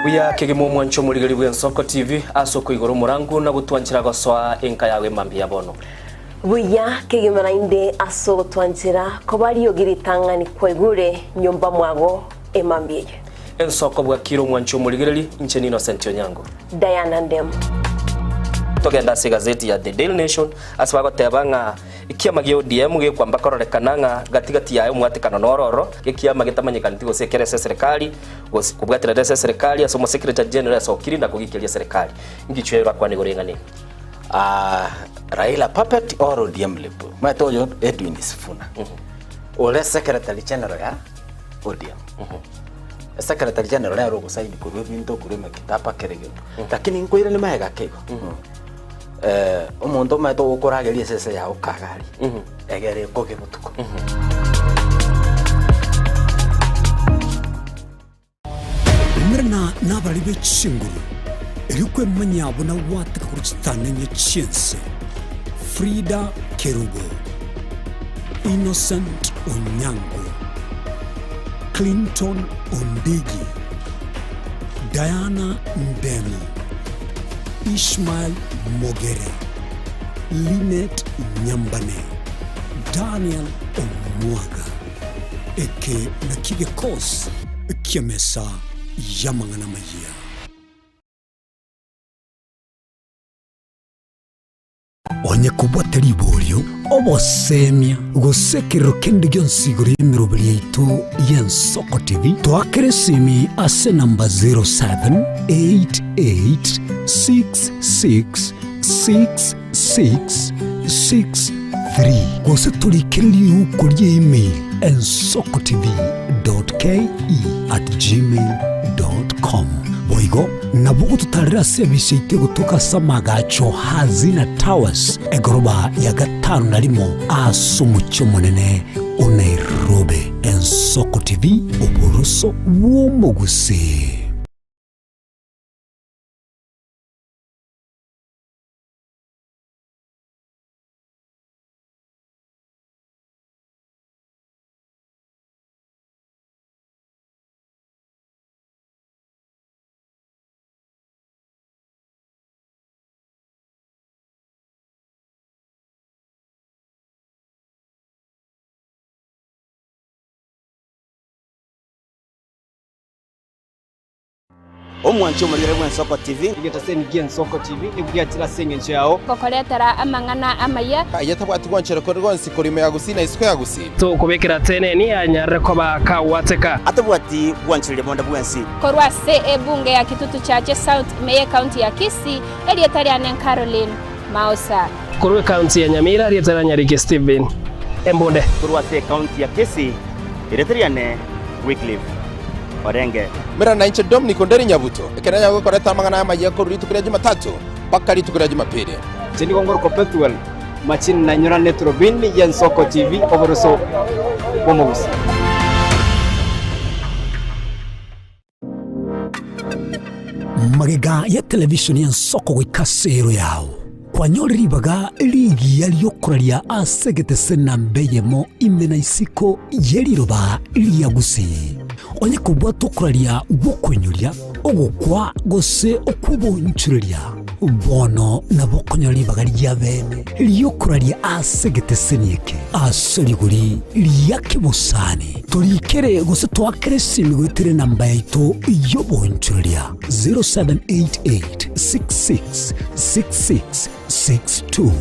Buya kegima omwancho omorigeri bw'Ensoko TV ase okoigora omorangu na gotwanchera gosoa enka yago emambia ya bono. Buya kegima naende ase ogotwanchera koba riogi ritang'ani kwaigure nyomba mwago emambia eye. Ensoko bwakire omwancho omorigereri, inche n'Innocent Onyango. Diana Ndemo. Togende ase egazeti ya The Daily Nation ase bagoteba ng'a ekiama gia ODM gekwamba kororekana ng'a gati gati yaye omwatekano noro ororo, ekiama getamanyekaneti gose ekere ase eserekari gose kobwaterera ase eserekari ase omosekretary general asokire na kogikeria eserekari. Ngichwe orakwane igoro y'eng'ana eye. Ah, Raila puppet or ODM lip. Omanyete oyo Edwin Sifuna. Ore secretary general ya ODM. Secretary general nere ogosaini korwa ebinto korwa emekitaba kera egento. Lakini nkoiranie magega ake igo. Eh, omonto omanyete ogokorageria esese yago kagari. Egere ekoge botuko. Umerana nabare be chinguru, erio kwemanyia buna gwateka korwa chitang'ani chi'ense. Frida Kerubo, Innocent Onyango, Clinton Ondigi, Diana Ndemo, Ishmael Mogere, Linet Nyambane, Daniel Omwaga. Eke nakio gekosi ki'emesa y'amang'ana amayia. Onye kobwate riborio, obosemia, gose ekerero kende gionsi igoro y'emeroberi yaito y'Ensoko TV, toakere esimi ase enamba 0788666663 gose torikere riuko rie email ensokotv.ke@gmail.com. Boigo nabo ogototarera ase ebise yaito egotoka ase amagacho Hazina Towers, egoroba ya gatano na rimo ase omochie omonene o Nairobi. Ensoko TV, oboroso bw'omogusii. Omwanchi omorigere bw'Ensoko TV. Egetaseni gi'Ensoko TV nigo giachire ase engencho yao. Gokoretera amang'ana amaya. Aye tabwati gwanchera kore gwonsi korwa ime ya Gusii na isiko ya Gusii. Tokobekera teneni anyarire koba kagwateka. Atabwati gwanchereria bonde bwensi. Korwa ase ebunge ya Kitutu Chache South ime y'ecounty ya Kisii, erieta riane Caroline Mausa. Korwa ecounty ya Nyamira, erieta ria Nyariki Stephen Embunde. Korwa ase ecounty ya Kisii, erieta riane Wycliffe Orenge. Mera nainche Dominic Onderi Nyabuto, ekero nanyare gokoreta amang'ana amayia korwa rituko ria Jumatatu mpaka rituko ria Jumapili. Inche nigo ngorokwa Pethuel Machini nainyorane Turubini y'Ensoko TV oboroso bw'omogusii. Magega ya televishoni y'ensoko goika ase ero yao, kwanyorire ribaga rigiya ri'okoraria ase egetese namba eyemo ime na isiko ye riroba ria Gusii. Onye kobwata okoraria gw'okoinyoria, ogokwa gose okw'oboonchoreria, bono nabo okonyora ribaga ria bene ri'okoraria ase egeteseni eke ase rigori ria kebosani. Torikere gose toakere esimi goetera enamba yaito y'oboonchoreria 0788 66 66 62.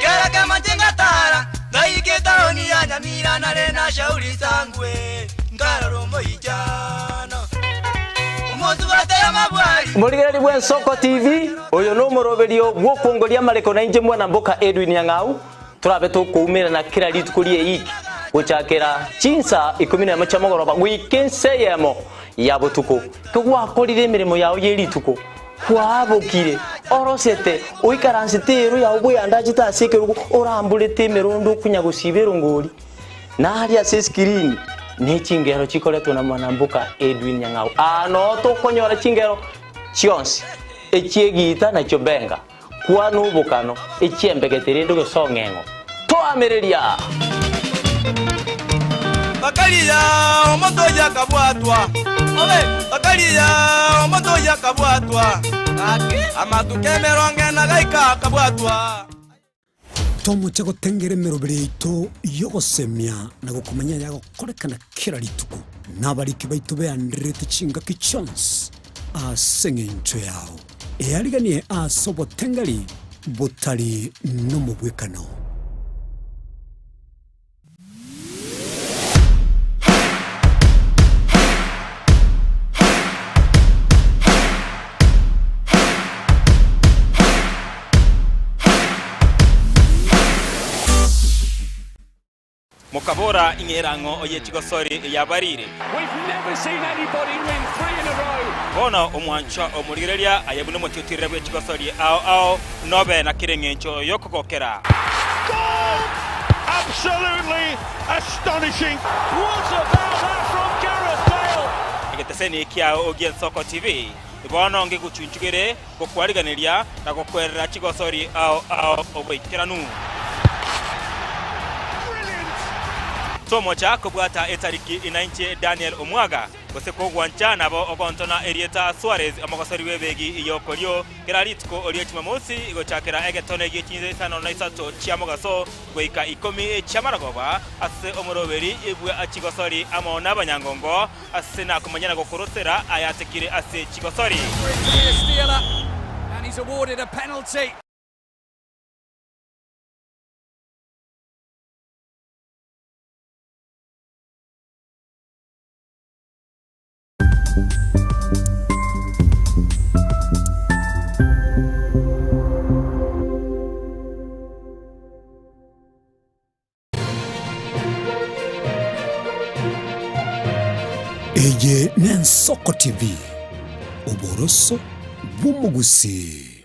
Kera kemanche ngatara, ngaika etaoni ya Nyamira nare na shauri sangwe, nkarora omoichano. Omosubate y'amabwari. Morigereria bw'Ensoko TV, oyo nomoroberio bw'okwongoria amareko nainche mwana mboka Edwin Nyang'au, torabe tokoumerana kera rituko ri'eiki gochakera chinsa ikomi nemo chia mogoroba goika ensa eyemo ya botuko. Kegwakorire emeremo yao ye rituko. Kwabokire, orosete, oikaransete eero yao bweyandachete ase ekerogo, oramborete emerondo okonya gosiba erongori, na aria ase esikirini ne chingero chikoretwa na mwanamboka Edwin Nyang'au. Aa noo tokonyora chingero chionsi, echi'egiita na chiobenga, kwana obokano, echi'embegete rende gose ong'eng'o. Toamereria! Bakaria omonto oyio akabwatwa, bakaria omonto oyio akabwatwa, amatuko emerongo ena gaika akabwatwa. Tomoche gotengera emeroberi yaito y'ogosemia na gokomanya ayagokorekana kera rituko, na abariki baito beandererete chingaki chionsi ase engencho yao. Eariganie ase obotengeri botari nomobwekano. Mokabora, Ing'era ng'o oye chigosori yabarire? Bono omwanchwa omorigereria aye buna omotiotirere bwe chigosori ao ao, nobe na kera engencho y'okogokera. Egeteseni kiao gi'Ensoko TV bono ngegochunchugere gokwariganeria na gokwerera chigosori ao ao oboikeranu. Tomocha kobwata etariki inainche Daniel Omwaga, gose kogwancha nabo ogontona erieta Suarez omogosori bw'ebegi y'okorio kera rituko rie Jumamosi gochakera egetone gie chinsa isano na isato chia mogaso goika ikomi chi'amarogoba ase omoroberi bwa chigosori amo nabanyangongo Ase nakomanya na gokorosera ayatekire ase chigosori. Eye n'Ensoko TV, oboroso bw'omogusii.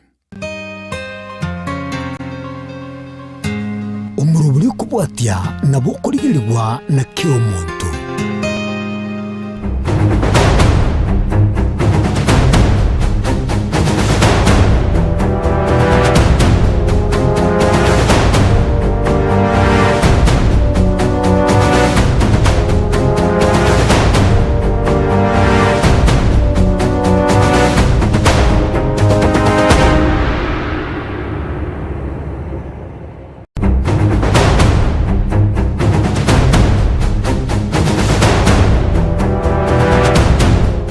Omorobori okobwatia nabo okorigerigwa na kera omonto.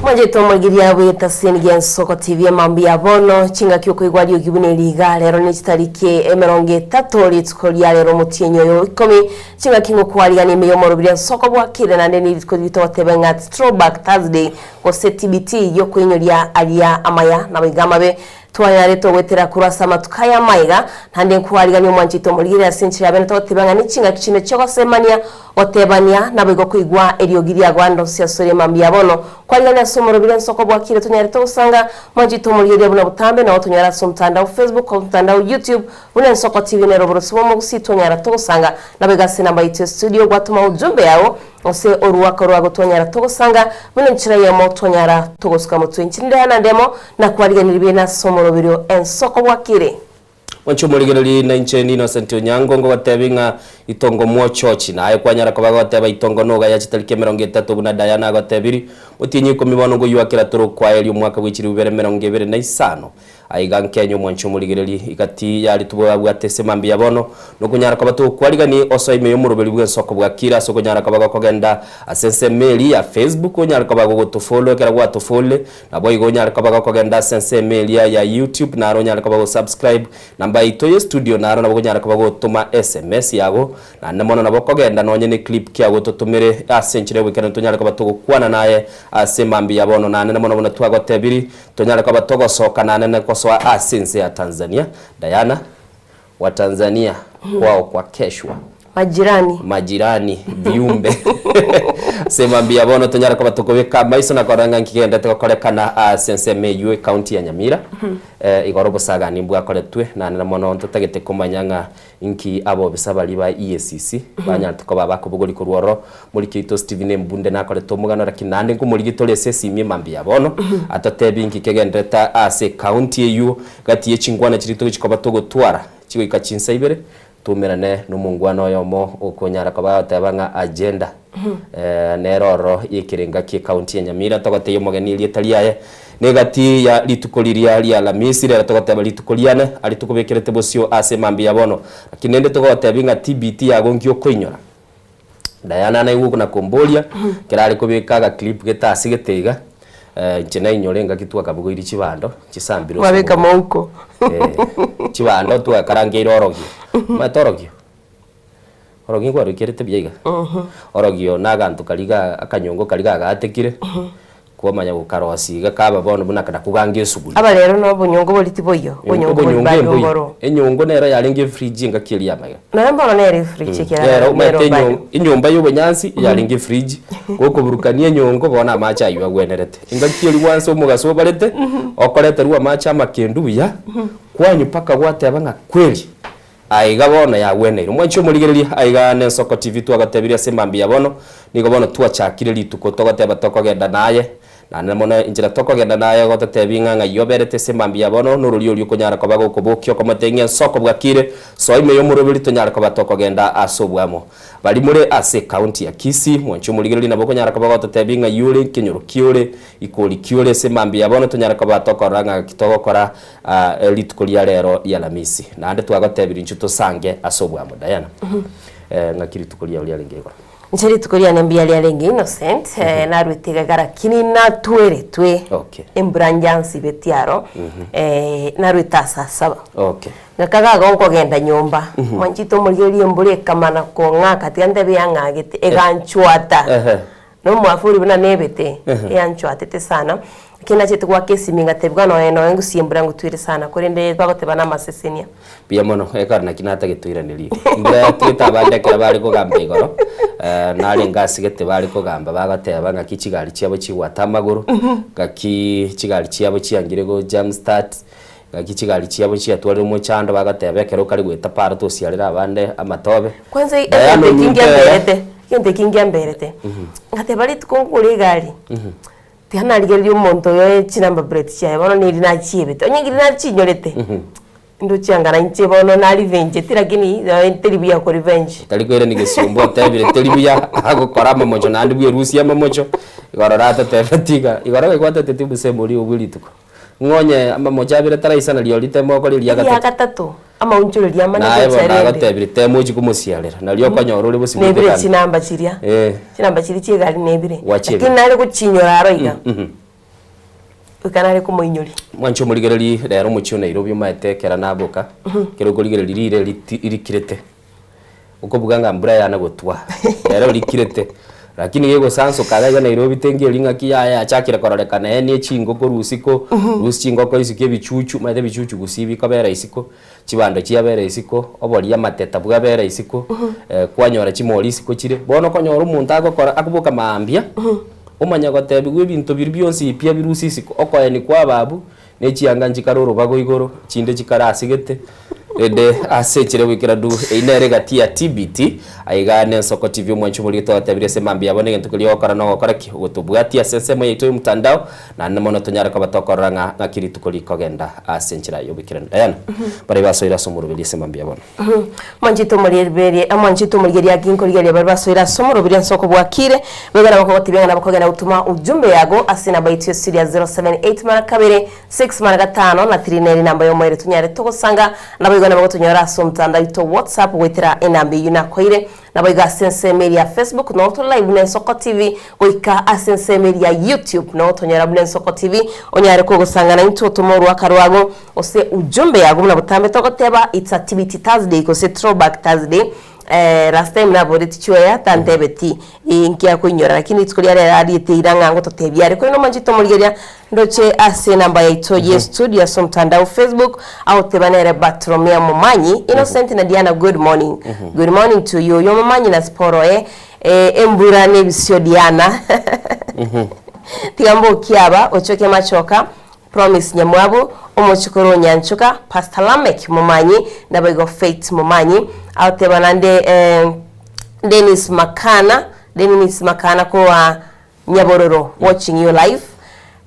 Mwanchete omorigereria bw'etasini gi'Ensoko TV emambia ya bono, chingaki okoigwa riogi buna eri iga rero ne chitariki emerongo etato rituko ria rero omotienyi oyo ikomi, chingaki ngokwarigania ime y'omorobiri Ensoko bwakire naende ne rituko ritogoteba ng'a Throwback Thursday gose TBT yokoinyoria aria amaya naboigo amabe Twanyarete ogoetera korwa ase amatuko aya amaiga, naende nkwarigania omwanchete omorigereria ase enchera ya bene togoteba ng'a nechingaki chinde chi'ogosemania, gotebania, naboigo koigwa eriogi riago ande onsi asore mambia bono. Kwarigania ase omorobiri ensoko bwakire tonyarete gosanga mwanchete omorigereria buna botambe nabo tonyare ase omotandao Facebook, omotandao YouTube, buna Ensoko TV nere oborosi bw'omogusii twanyara togosanga naboigo ase enamba yaito ya studio gwatoma ujumbe yao Ase oruaka rwago twanyara togosanga, buna enchera eyemo twanyara togosuka motwe. Inche ninde naende emo, nakwariganirie bene ase omoroberio ensoko bwakire. Mwanche omorigereria na inche n'Innocent Onyango ngogotebi ng'a itongo mwochochi naye kwanyara koba goteba itongo noga ya chitariki 30 buna Diana agotebiri motienyi ikomi bono ngoywakera tore okwaeria omwaka bwe chilifu bibere 25. Aiga nkenye omwanche omorigereria igati ya ritubo abwate ase mambia bono, nokonyara koba togokwarigani osoe ime y'omoroberi bw'ensoko bwakire ase okonyara koba gokogenda ase ensemo eria ya Facebook onyare koba gogotofollow ekero gwatofolle naboigo onyare koba gokogenda ase ensemo eria ya YouTube naro onyare koba gosubscribe namba yaito ye studio naro nabo okonyara koba gotoma sms yago Naende mono nabo okogenda nonye ne clip kiago ototomere ase enchera y'ogoikeranu tonyare koba togokwana naye ase mambia bono naende mono buna twagotebiri tonyare koba togosoka naende na gosoa ase ense ya Tanzania Diana wa Tanzania kwao kwa keshwa Majirani. Majirani viumbe. Sema mbuya bono tonyare koba tokobeka amaiso na korora ng'a nki kegenderete gokorekana ase ensemo eywo ecounty ya Nyamira. Igoro obosagani mbwakoretwe naende mono ntotagete komanya ng'a inki abobisa baria ba EACC banyarete koba bakobogoria korwa ororo. Moriki oito Stephen Embunde nakorete omogano lakini naende nkomorigia tore ase esimi mambia ya bono atotebie inki kegenderete ase ecounty eywo gati ye chingwana chiria togochia koba togotwara chigoika chinsa ibere Toumerane nomongwana oyomo okonyara koba agoteba ng'a agenda nere ororo y'ekerenga ki'ecounty ya Nyamira. Togotebia omogeni erieta riaye negati ya rituko riria ria Alamisi, rero togoteba rituko riane aria tokobekerete bosio ase mambia bono. Lakini rende togotebia ng'a TBT yago nki okoinyora. Diana naigwe na komboria ekero are kobeka agaclip gete ase gete iga, inche nainyora engaki twakabugoirie chibando chisambire ase Mwabeka omogondo. mouko. Chibando twakarangeire orogio, omanyete orogio? Orogio nkwaroikerete buya iga? Orogio na aganto karia ga akanyongo karia gagatekire. Kwamanya gokarosia iga kaba bono buna nakoganga esuguri. Aba rero na obonyongo boria tiboiyo, obonyongo boria Obonyongo bado emboiyo. mboro. Enyongo nero yarenge efridge engaki eria y'amaiga. Nonya mbono nere efridge ekiagera Nero nero omanyete bado. enyo enyomba ya obonyansi yarenge efridge, gokoburukania enyongo bono amache aywo agwenerete. Engaki eria gwansa omogaso obarete, okoreterwa amache amakendu buya, kwanywa mpaka gwateba ng'a kweri. Aiga bono yagweneire. Omwanchi omorigereria, aiga n'Ensoko TV twagotebirie ase mambia bono, nigo bono twachakire rituko togoteba tokogenda naye, naende mono enchera tokogenda naye gototebi ng'a ng'ai oberete ase mambia bono norori oria okonyara koba gokobokia okomotebia ng'a Ensoko bwakire, soa ime y'omoroberi tonyare koba tokogenda ase obwamo. Baria more ase ecounty ya Kisii, mwanchi omorigereria nabo okonyara koba gototebi ng'ai ore, nkenyoro ki ore, ikori ki ore ase mambia bono tonyare koba tokorora ng'a ki togokora Rituko ria rero ri'Alamisi, naende twagotebirie inchuo tosange ase obwamo. Diana, ng'aki rituko riao riarenge igoro? Inche rituko riane mbuya riarenge Innocent, naruete iga lakini natweretwe Okay. embura njansibetie aro, naruete ase asaba. Okay. Ngakaga igo nkogenda nyomba, mwanchete omorigereria embura ekamana kong'aka tiga ntebe yang'agete, eganchwata. Ehe. Nomwafuri buna nebete, Ehe. eyanchwatete sana, ekero nachete goaka esimi ngatebigwa nonya nonya ngusie embura ngotwere sana, korende bagoteba namasesenia. Mbuya mono, ekero naki natagete oiranerie. Embura yatwete abande ekero bare kogamba igoro, narenge asigete bare kogamba bagoteba ng'aki chigari chiabo chigwate amagoro, ng'aki chigari chiabo chiangire go jam start, ng'aki chigari chiabo chiatwarire omochando bagoteba ekero okare goeta para tosiarere abande amatobe. Kwanza Diana egento eki ominto ngiamberete, egento eki ngiamberete, ngateba rituko nkogora egari, tiga narigereria omonto oyo chinumber plate chiaye bono neri nachiebete, onye ngiri nachinyorete, ndoche anga nainche bono na revengeti lakini nonye teri buya ko revenge. Tari koirani gesiomba otebire teri buya agokora amamocho naende bwerusie amamocho, igoro ratatebeti iga, igoro gaikwatete obosemo oria obwe rituko. Ng'a onye amamocho abere taraisana rirorio tema okore eria Eria gatato. gatato, amaunchoreria amanye Naye gocha bono rende. agotebire tema ochie komosiarera, nario okonyora ore bosio Nebire goeteka. chinamba chiria, Eh. chinamba chiria chia egari nebire. Gwachia Lakini ebire. nare gochinyora aro iga, Mhm. goika nare komoinyoria. Mwanche omorigereri rero omochie o Nairobi omaete ekero naboka, ekero okorigereria rire riti rikirete. Okobuga ng'a mbura yana gotwa, ere orikirete, lakini gegosansoka iga iga Nairobi tengieri ng'aki yaya yachakire kororekana yaani echingoko rusiko, rusia chingoko isiko ebichuchu, omanyete ebichuchu gusii bikobera isiko, chibando chiabera isiko, oboria amateta bwabera isiko, kwanyora chimori isiko chire. Bono okonyora omonto agokora akoboka maambia, omanya gotebiwa ebinto biria bionsi pi abirusie isiko, okoeni kwa ababu. Ne chianga nchikare orobago igoro, chinde chikare ase gete, rende ase enchera goikera du eyio nere egati ya TBT. Aiga nensoko TV omwanchi omorige twagotebirie ase mambia yabo negento keria ogokora nogokora ki? Ogotobwatia ase ensemo yaito y'omotandao, naende mono tonyare koba tokorora ng'a ng'aki rituko rikogenda ase enchera y'oboikeranu. Diana, baria basoire ase omoroberi ase mambia bono. Mwanchete omorieberie, mwanchete omorigereria aki nkorigereria baria basoire ase omoroberi ase okobwakire, boigo nabo kogotebia ng'a nabo kogenda gotuma ujumbe yago ase enamba yaito y'esiri ya 078 mara kabere 6 mara gatano na 3 nere enamba y'omoerio tonyare togosanga, naboigo nabo gotonyora ase omotandao oito WhatsApp goetera enamba eyio nakoeire. Naboigo ase ensemo eria ya Facebook noo tore live buna Ensoko TV, goika ase ensemo eria ya YouTube noo otonyora buna Ensoko TV, onyare kogosanga naintwe otome orwaka rwago gose ujumbe yago buna botambe togoteba it's a TBT Thursday gose Throwback Thursday. Eh, last time naboreti chioya tantebeti inki akoinyora lakini rituko ria rero ariete ira ng'a ngototebia are korende omwanchete omorigereria ndoche ase enamba yaito ye studio ase omotandao Facebook agoteba nere Bartolomeo Momanyi Innocent na Diana good morning good morning to you oyo Momanyi na Siporo eh eh, embura na ebisio Diana tiga mbokie aba ochoke machoka Promise Nyamwabu, omochokoro o Nyanchoka, Pastor Lameck Momanyi, naboigo Faith Momanyi. Agoteba naende eh, Dennis Makana, Dennis Makana korwa Nyabororo watching you live.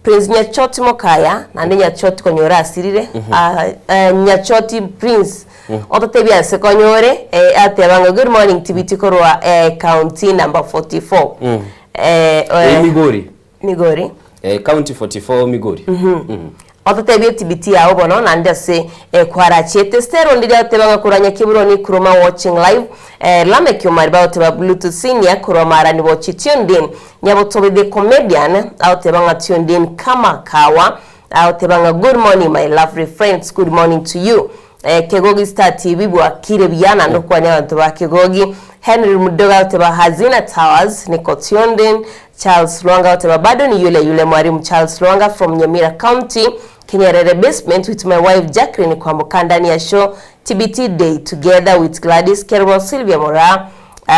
Prince Nyachoti Mokaya, naende Nyachoti konyora asirire. Ah, eh, Nyachoti Prince, ototebie ase konyore, eh, ateba ng'a good morning TBT korwa eh, county number 44. Eh, eh, Migori. Migori. Eh, county 44 Migori. Mhm. Ototebie etibiti yao bono naende ase eh, kwarachiete. Stella ondire agoteba ng'a korwa Nyakiburoni Kuruma watching live. Eh, Lameck Omari bagoteba Bluetooth Senior korwa Marani Bochi tuned in. Nyabotobe the comedian agoteba ng'a tuned in kama kawa. Agoteba ng'a good morning my lovely friends, good morning to you. Eh, Kegogi Star TV bwakire buya naende okwania abanto ba Kegogi. Henry Mudogo agoteba Hazina Towers niko tuned in. Charles Lwanga agoteba bado ni yule yule mwalimu Charles Lwanga from Nyamira County Kinyerere basement with my wife Jacqueline Kwamboka ndani ya show TBT day together with Gladys Kerubo Sylvia Moraa uh,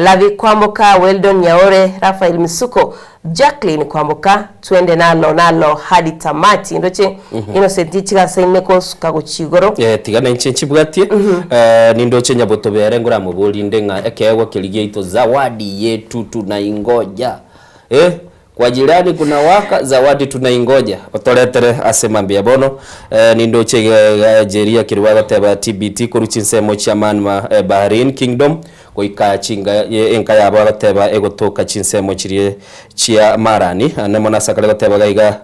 Lavi Kwamboka Weldon Nyaore Raphael Misuko Jacqueline Kwamboka twende nalo nalo hadi tamati ndoche Innocent chigasaine kosuka gochia igoro. Eh, tiga nainche nchibwatie. Eh, nindoche nyabotobere ngoramoborie inde ng'a ekeegwa keria giaito zawadi yetu tunaingoja. Eh, kwa jirani kuna waka zawadi tunaingoja. Otoretere ase mambia bono. Eh, nindoche iga iga Jeria Kirwa agoteba TBT korwa chinsemo chia Manma eh, Bahrain Kingdom goika chinga ye enka yabo agoteba egotoka chinsemo chiria chia Marani. Ande mono ase akare goteba iga iga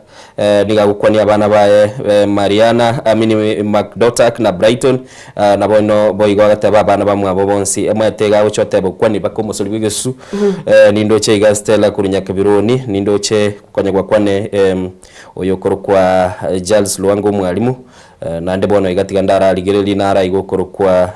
Nigo agokwania abana baye Mariana, Amini McDotak na Brighton, na bono boigo agateba abana bamwabo bonsi. Emwete iga agocha oteba okwanie mpaka omosori bw'egesusu. Nindoche iga Stella korwa Nyakebironi, nindoche konyegwa kwane oyo okorokwa Charles Lwanga omwalimu, naende bono iga tiga ndararigererie nara iga okorokwa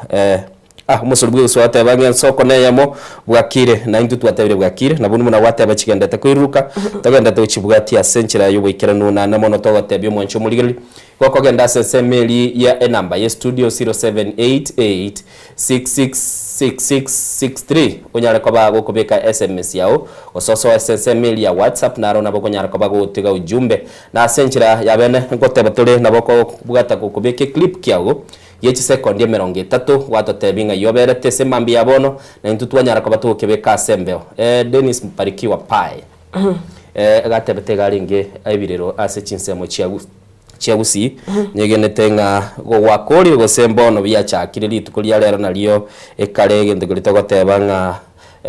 Ah, omosori bw'egesusu agateba ng'a ensoko neyemo, bwakire, na intwe twatebire bwakire, na buna buna gwateba chigendete koiruruka, togendete gochibwatia ase enchera y'oboikeranu, naende mono togotebia omwanchi omorigereria, igo okogenda ase ensemo eria ya enamba ye studio 0788666663 onyare koba gokobeka sms yao, gose osoe ase ensemo eria ya whatsapp naro nabo okonyara koba gogotiga ujumbe. Na ase enchera ya bene ngoteba tore nabo okobwata gokobeka eclip kiago, Ye chisekondi emerongo etato, gwatotebia ng'a yoberete ase mambia ya bono, na intwe twanyara koba togokebeka ase embeo. Eh, Dennis Mbarikiwa Pae. Eh, gatebete iga arenge ebirero ase chinsemo chia chia Gusii, nyegenete ng'a gogwakorire gose mbono biachakire rituko ria rero nario ekare egento keria togoteba ng'a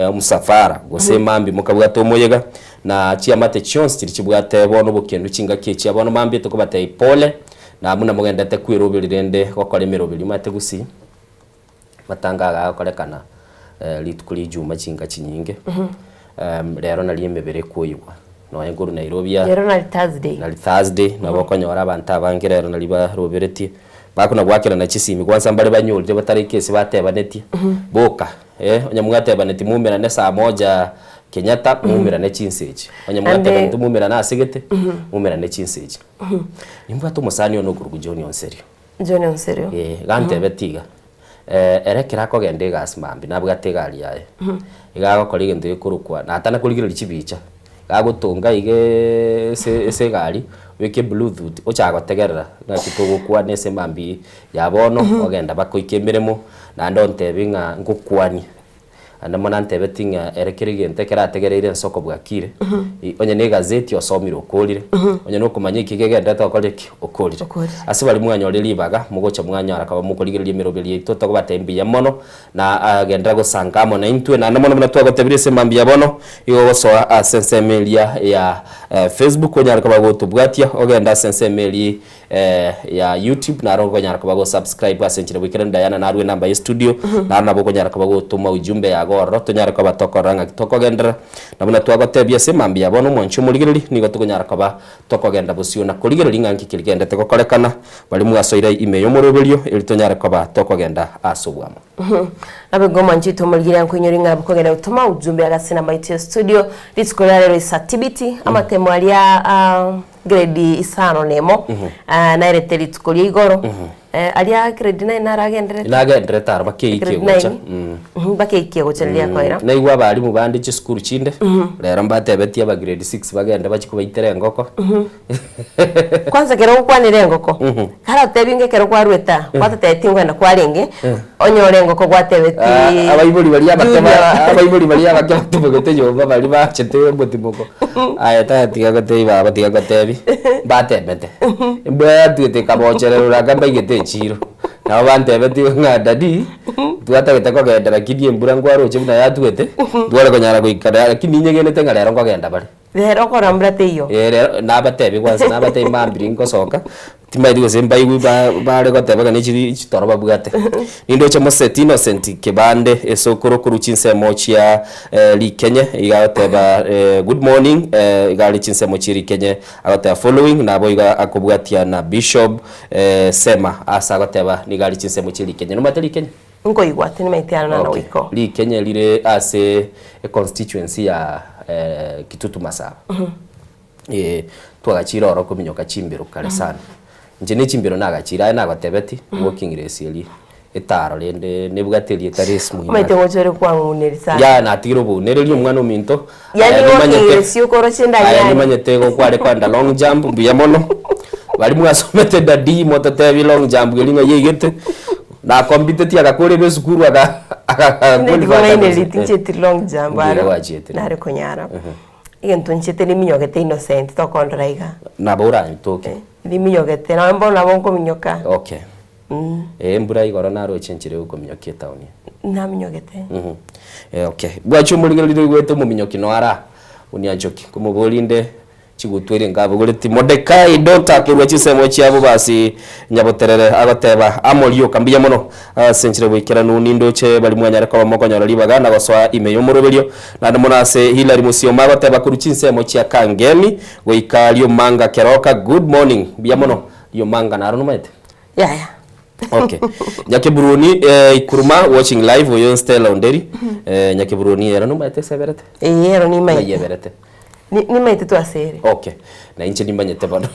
omosafara gose mambia mokabwate omoyega, na chiamate chionsi chiria chibwate bono obokendu chingaki echia bono mambia tokobatebia pole. Na buna mogendete kweroberi rende gokora emeroberi omanyete gusii, matanga aya agokorekana rituko ria ijuma chinka chinyinge, rero nario emebere ekoigwa, nonye korwa Nairobi aa, Rero nari Thursday. nari Thursday, nabo okonyora abanto abange rero nario baroberetie, bakona goakerana chisimi kwanza mbare banyorire bataraika ase batebanetie, boka onye mwatebanetie moumerane saa moja Kenyatta, moumerane chinsa echi, onye Ande- mwatebanetie moumerane ase gete, moumerane chinsa echi. Nimbwate omosani one okorokwa John Onserio. John Onserio. Ee, gantebeti iga, ere ekero akogenda egasi mambia nabwate egari yaye, iga agokora egento gekorokwa natana korigereria chibicha, iga agotonga iga ase ase egari, obeke ebluetooth ochaka gotegerera ng'aki togokwana ase mambia ya bono, ogenda mpaka oike emeremo, naende ontebie ng'a ngokwanie. Naende mono antebetie ng'a ere kera egento ekero ategereire ensoko bwakire, onye na egazeti osomire okorire, onye na okomanya eki kegenderete gokora ki? Okorire. Ase baria mwanyorire ribaga, mogocha mwanyora koba mokorigereria emeroberi yaito, tokobatebia mbuya mono, na genderera gosanka amo naintwe, naende mono buna twagotebirie ase mambia bono, igo ogosoa ase ensemo eria ya Facebook onyare koba gotobwatia, ogende ase ensemo eria ya YouTube naro okonyara koba go subscribe ase enchera bwekere Diana narue enamba ye studio naro nabo okonyara koba gotoma ujumbe yago. iga ororo tonyare koba tokorora ng'aki tokogenderera. Na buna twagotebia ase mambia bono omwanchi omorigereria nigo tokonyara koba tokogenda bosio na korigereria ng'a nki kerigendete gokorekana baria mwasoire ime y'omoroberio eri tonyare koba tokogenda ase obwamo. Naboigo omwanchete omorigereria nkoinyore ng'a kogenda gotoma ujumbe agase namba yaito ya studio rituko ria rero isatibiti amatemo aria a grade isano na emo naerete rituko ria igoro aria grade nine naragenderete Nagenderete aro bakeikie Grade gocha. nine. Bakeikie gocha riria koera. Naigwa abalimu bande chisukuru chinde rero mbatebetie aba grade six bagende bachie kobaitera engoko. Kwanza ekero ogokwanera engoko, karagotebi ng'a ekero kwarwete aa, gwatotebia tingwenda kwarenge, onyore engoko gwatebeti Ah, abaibori baria abake ba- Junior. abaibori baria abake batimogete nyomba baria bachete omotimoko aye taya tiga gotebi baba tiga ngotebi mbatemete embwa yatwete ekabochererora aka mbaigete echiro nabo bantebetie ng'a daddy twatagete kogenda lakini embura nkwaroche buna yatwete ntware konyara goika lakini ninyegenete ng'a rero nkogenda bare. Rero okora mbura teiyo. Ee rero nabatebi kwanza nabatebi mambia ngosoka, timanyeti gose mbaigwe ba bare goteba ng'a nechiri chitoro babwate. Nindoche Moseti Innocent Kebande esokoro korwa chinsemo chia rikenye iga agoteba good morning iga are chinsemo chia rikenye agoteba following nabo iga akobwatia na Bishop Sema ase agoteba nigo are chinsemo chia rikenye. Nomanyete rikenye? Nkoigwa tinimaeti aro nana Okay. goika. Rikenye rire ase econstituency ya Kitutu Masaba. Eh, twagachire oro kominyoka chimbero kare sana. Inche ne chimbero nagachire aye nagotebeti walking race eria etaro rende nebwate erieta race muhimu. Omanyete ngocha ore kwang'uneria sana. Ya natigire obounereria omwana ominto. Yaani Aya walking nimanyete- race okoroche Aya ndanyare. nimanyete igo kware kwenda long jump mbuya mono. Baria mwasomete daddy mototebi long jump eri ng'a yaigete. Nakompiteti agakora ebe esukuru aga aga Tinde qualify ndikong'ainereria kabisa. tincheti long jump Mbuya aro gwachiete. nare konyara. Egento nchete niminyogete innocent tokondora iga. Nabo orantoke. Niminyogete nonye bono nabo nkominyoka. Okay. Eh embura igoro naroche enchera yokominyokia etown eye. Naminyogete. Eh okay. Bwachia omorigereria oigwete omominyoki noyo ara Onianchoki nkomoboria inde Chigutwa ere nkabogoretie Modekai dota korwa chinsemo chiabo basi Nyaboterere agoteba, Amo rioka mbuya mono ase enchera y'oboikeranu nindoche baria mwanyare koba mokonyora ribaga na gosoa ime y'omoroberio. Naende mono ase Hillary Musioma agoteba korwa chinsemo chia Kangemi goika Riomanga Keroka good morning mbuya mono Riomanga naro nomaete? Yaya. Okay. Nyakeburuni eh, Ikuruma watching live oyo Stella Onderi eh, Nyakeburuni ero nomaete eseberete? Ee ero nimaete. Nayeberete. Ni- Nimaete twasere. Okay. Na inche nimanyete bono.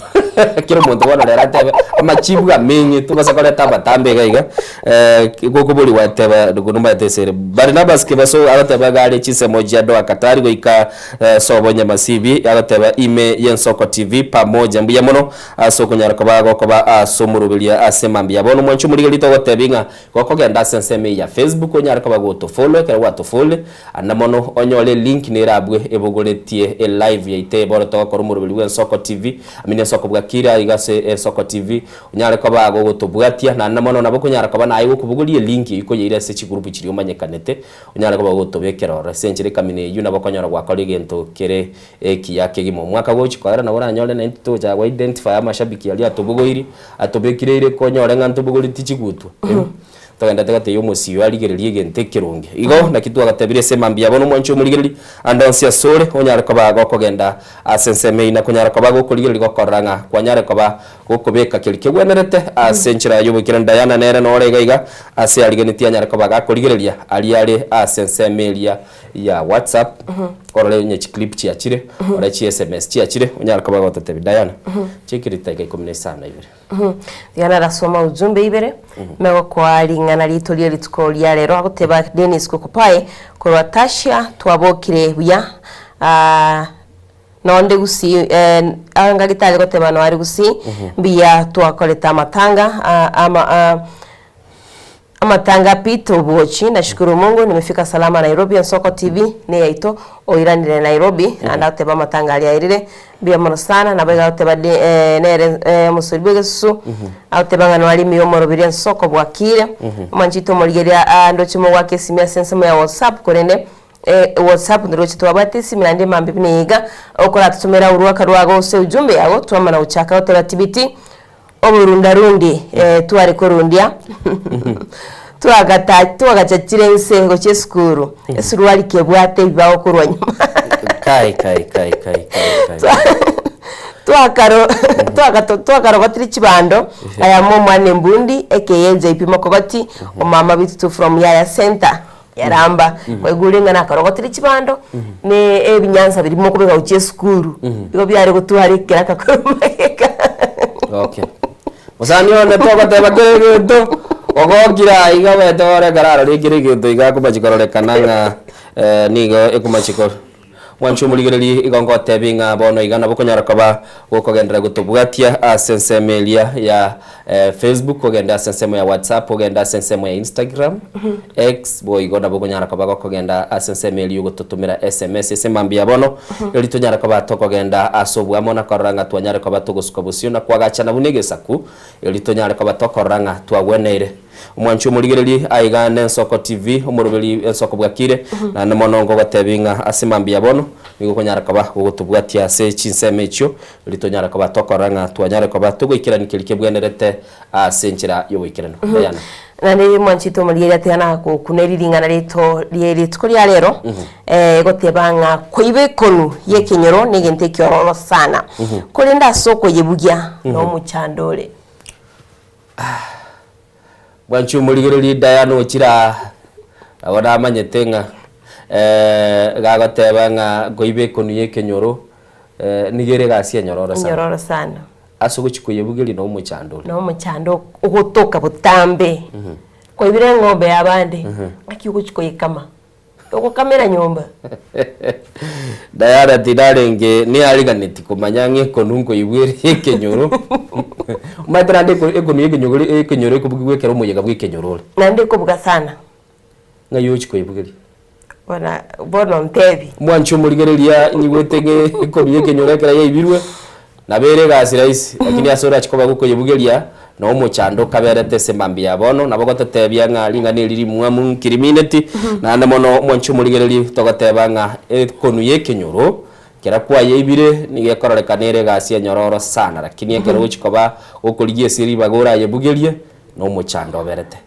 Kera omonto bono rero atebe amachibu amenye tobasa koreta abatambe iga iga eh, gokobori gwateba nomanyete esere. Barnabas Kebaso agoteba iga are chinsemo chia Doha Qatar goika eh, sobo Nyamasibi agoteba ime y'Ensoko TV pamoja mbuya mono Ase okonyara koba gokoba ase omoroberio ase mambia bono mwanche omorigereria togotebi ng'a gokogenda ase ensemo eye ya Facebook onyare koba gotofollow ekero gwatofollowre ande mono onyore elink nere abwe ebogoretie elive yaito eye bono togokora omoroberio bwa Ensoko TV I mean Ensoko bwakire aiga ase Ensoko TV onyare koba gogotobwatia naende mono nabo okonyara koba naye gokobogoria elink eywo koyeira ase chigroup chiria omanyekanete onyare koba gogotobekera ororo ase enchera ekamina eywo nabo okonyora gwakora egento kere Ekiya kegima omwaka gochia koera nabo oranyore naintwe togochaka go identify amashabiki aria atobogoirie, atobekireire konyore ng'a ntobogoretie chigutwa. Togendete gotebia omosii oyo arigererie egento ekeronge. Igo naki twagatebirie ase mambia bono omwanche omorigereria, ande onsi asore onyare koba gokogenda ase ensemo eyio na konyara koba gokorigereria gokorora ng'a kwanyare koba gokobeka keria kegwenerete ase enchera y'oboikeranu. Diana nere nore iga iga ase arigenetie anyare koba gakorigereria aria are ase ensemo eria ya WhatsApp, orore onye chiclip chiachire, ore chi sms chiachire, onyare koba gototebia Diana, chikiri chidakika ikomi na isano na ibere. Tiga narasoma ujumbe ibere megokoa ring'ana rito rie rituko ria rero agoteba Dennis Kokopae korwa Tasha twabokire buya ah, nonde gusii eh, anga gitari goteba noari gusii mbuya twakorete amatanga ah, ama ah, Amatanga Peter Obwochi, Nashukuru Mungu nimefika salama Nairobi Ensoko TV neyaito oiranire Nairobi naende agoteba amatanga aria aerire mbuya mono sana nabo iga agoteba de eh, nere eh, omosori bw'egesusu agoteba ng'a noarimiwe omorobiri Ensoko bwakire omwanchete omorigereria ah, ndoche mogoaka esimi ase ensemo ya WhatsApp korende eh, WhatsApp ndoroche twabwate esimi naende mambia buna iga okoratotomera orwaka rwago gose ujumbe yago twamana gochaka goteba tibiti Oborundarundi, eh, tware korundia. Twagata twagachachire ense gochia esukuru, esuruari kebwate ebibao korwa nyuma. Kai kai kai kai kai kai. Twakaro twagato twakarogotire chibando, aya momwana embundi, ekeye JP Mokogoti, omama bitutu from Yaya Centre, Yaramba. Kwaigure ng'a nakarogotire chibando, ne ebinyansa biria mokobeka gochia esukuru, igo biare gotwara ekeraka korwa magega. Okay. Mosani one togoteba kera egento, ogokire aiga omanyete ore ekero arorire kera egento iga akomachi kororekana ng'a nigo ekomachi kor. Mwanche omorigereria igo ngotebi ng'a bono iga nabo okonyara koba gokogenderera gotobwatia ase ensemo eria ya Facebook, ogende ase ensemo ya WhatsApp, ogende ase ensemo ya Instagram, X, boigo nabo okonyara koba gokogenda ase ensemo eria ogototomera SMS ase mambia bono, erio tonyare koba tokogenda ase oboamo na korora ng'a twanyare koba togosuka bosio na koagachana buna egesaku, erio tonyare koba tokorora ng'a twagweneire. Omwanchi omorigereria aiga n'Ensoko TV, omoroberi Ensoko bwakire, naende mono ngogotebi ng'a ase mambia bono, nigo okonyara koba gogotobwatia ase chinsemo echio, erio tonyare koba tokorora ng'a twanyare koba togoikerania keria kebwenerete ase enchera y'oboikeranu. Diana. Naende mwanchete omorigereria atiga nagokuna eri ring'ana rito rie rituko ria rero, egoteba ng'a koiba ekonu y'ekenyoro negento ekiororo sana, korende ase okoyebugia nomochando ore. Mwanche omorigereria Diana ochire aa, nabo namanyete ng'a gagoteba ng'a koiba ekonu y'ekenyoro, nigo ere egasi enyororo sana. Enyororo sana. Ase ogochia koyebugeria na omochando ore. Na omochando ogotoka botambe. Kwaibire eng'ombe ya abande, ng'aki ogochia koyekama? Ogokamera nyomba. Diana tinarenge niariganeti komanya ng'a ekonu nkoigwa ere ekenyoro. Omanyete naende ekonu ya ekenyoro ekenyoro ekobugigwa ekero omoyega bwa ekenyoro ore. Naende ekobuga sana. Ng'ai ochia koyebugeria? Bona bono ntebi. Mwanche omorigereria nyigwete ng'a ekonu ya ekenyoro ekero yaibirwe, nabo ere egasi rahisi, lakini ase orachie koba gokoyebugeria, na omochando okaberete ase mambia ya bono, nabo gototebia ng'a ring'ana eri rimwamu nkirimineti, naende mono mwanche omorigereria togoteba ng'a ekonu y'ekenyoro, kera kwayeibire nigo ekororekana ere egasi enyororo sana, lakini ekero ogochia koba gokorigia ase ribaga orayebugerie, na omochando oberete.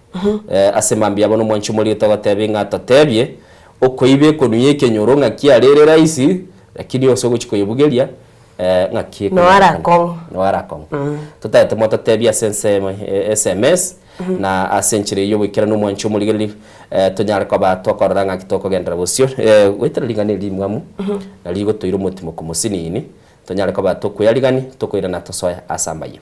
Ase mambia ya bono mwanche omorigereria togotebia ng'a totebie, okoiba ekonu y'ekenyoro ng'aki are ere rahisi, lakini ase ogochia koyebugeria, Ng'aki Noa arakong'u. Noa arakong'u. Totaete mototebie ase ensemo SMS na ase enchera eyio goikeranu omwanchi omorigereria tonyare koba tokorora ng'aki tokogenderera bosio. Goetera ring'ana eri rimwamu na rigotoira omotimoku mosinini tonyare koba tokoyarigani tokoirana tosoe ase amayio.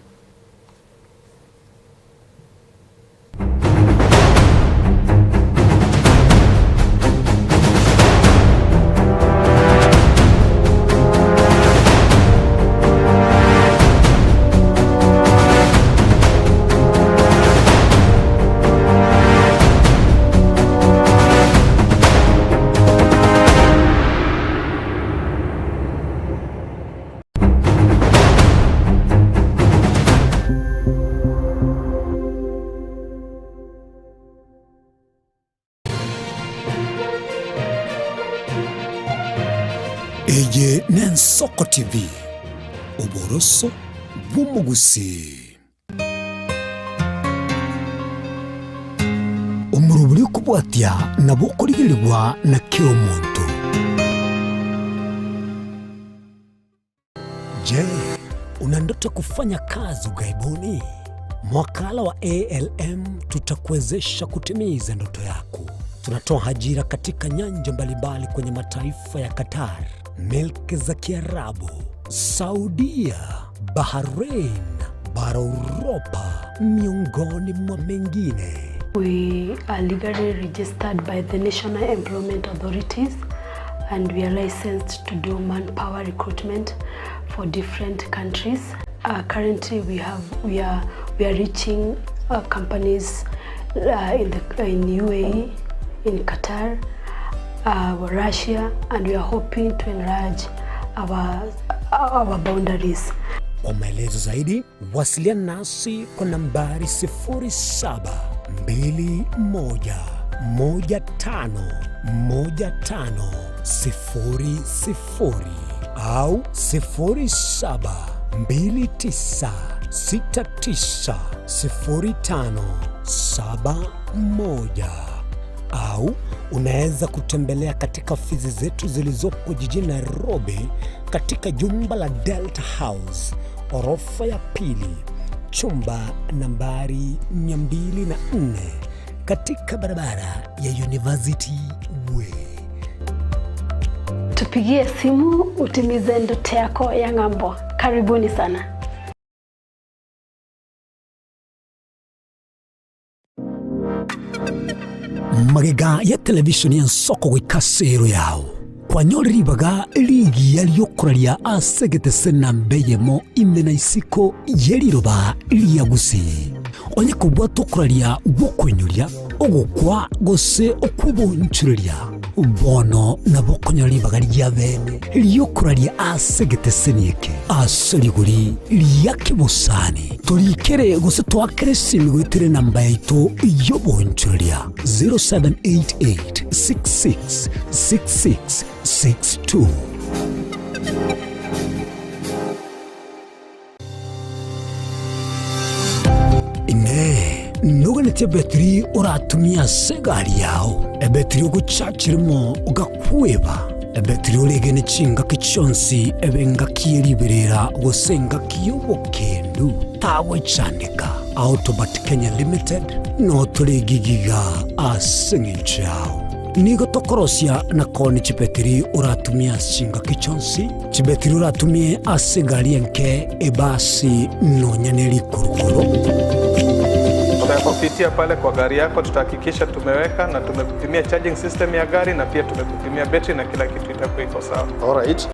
Eye n'Ensoko TV, oboroso bw'omogusii. Omorobori okobwatia nabo okorigerigwa na kera omonto. Je, una ndoto ya kufanya kazi ughaibuni? Mwakala wa ALM tutakuwezesha kutimiza ndoto yako. Tunatoa ajira katika nyanja mbalimbali kwenye mataifa ya Qatar, milki za Kiarabu, Saudia, Bahrain, bara Uropa, miongoni mwa mengine. We are legally registered by the National Employment Authorities and we are licensed to do manpower recruitment for different countries. Uh, currently we have we are we are reaching uh, companies uh, in the in UAE, in Qatar, uh, Russia and we are hoping to enlarge our our boundaries. Kwa maelezo zaidi wasiliana nasi kwa nambari 0721151500 au 71 au unaweza kutembelea katika ofisi zetu zilizoko jijini Nairobi katika jumba la Delta House orofa ya pili chumba nambari 204 katika barabara ya University Way. Tupigie simu utimize ndoto yako ya ng'ambo. Karibuni sana. Magega ya televishoni y'ensoko goika ase ero yao, kwanyorire ribaga rigiya ri'okoraria ase egetese namba eyemo ime na isiko ye riroba ria Gusii. Onye kobwata okoraria gw'okoinyoria, ogokwa, gose okw'obonchoreria, bono nabo okonyora ribaga ria bene ri'okoraria ase egeteseni eke ase rigori ria kebosani. Torikere gose toakere esimi goetera enamba yaito y'obonchoreria 0788 66 66 62. Inee! Noganetie ebetiri oratumie ase egari yao, ebetiri ogochachiremo ogakweba, ebetiri oregene chingaki chionsi ebe engaki ye riberera gose engaki y'obokendu? Tagwechandeka. Autobat Kenya Limited notore egigiga ase eng'encho yao. Nigo tokorosia na koonia chibetiri oratumie ase chingaki chionsi, chibetiri oratumie ase egari enke, ebasi, nonya ne rikurukuru. Tutakupitia pale kwa gari yako, tutahakikisha tumeweka na tumekupimia charging system ya gari na pia tumekupimia betri na kila kitu itakuwa iko sawa. Alright.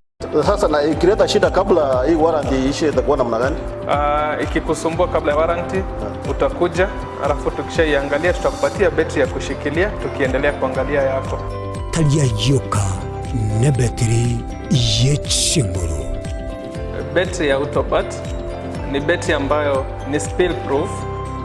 Sasa na ikileta shida kabla hii warranty iishe itakuwa namna gani? Ikikusumbua kabla ya warranty utakuja, alafu tukishaiangalia tutakupatia betri ya kushikilia tukiendelea kuangalia yako. Tari ayio oka, nebetiri ye chinguru. Betri ya Autobat ni betri ambayo ni spill proof,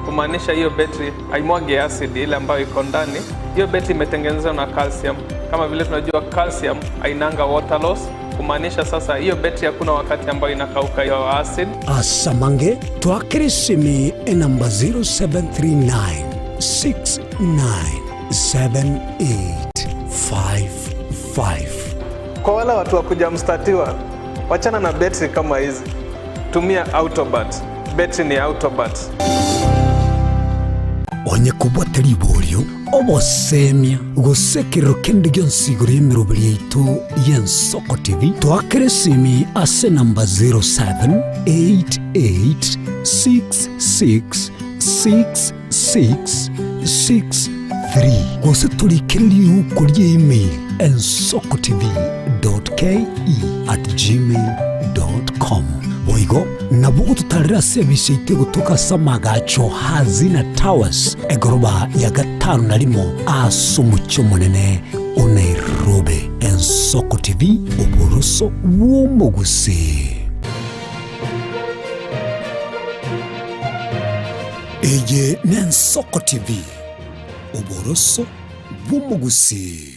kumaanisha hiyo betri haimwagi acid ile ambayo iko ndani. Hiyo betri imetengenezwa na calcium. Kama vile tunajua calcium hainanga water loss, kumaanisha sasa hiyo betri hakuna wakati ambayo inakauka hiyo acid. Asamange twakere esimi enamba 0739 697855. Kwa wale watu wa kujamstatiwa, wachana na betri kama hizi, tumia Autobat. Betri ni Autobat. Onye kobwate riborio, obosemia, gose ekerero kende gionsi igoro y'emeroberi yaito y'Ensoko TV, toakere esimi ase enamba 0788666663 gose torikere riuko ria email ensokotv.ke@gmail.com. Boigo nabo ogototarera ase ebise yaito egotoka ase amagacho Hazina Towers, egoroba ya gatano na rimo ase omochie omonene o Nairobi. Ensoko TV, oboroso bw'omogusii. Eye n'Ensoko TV, oboroso bw'omogusii.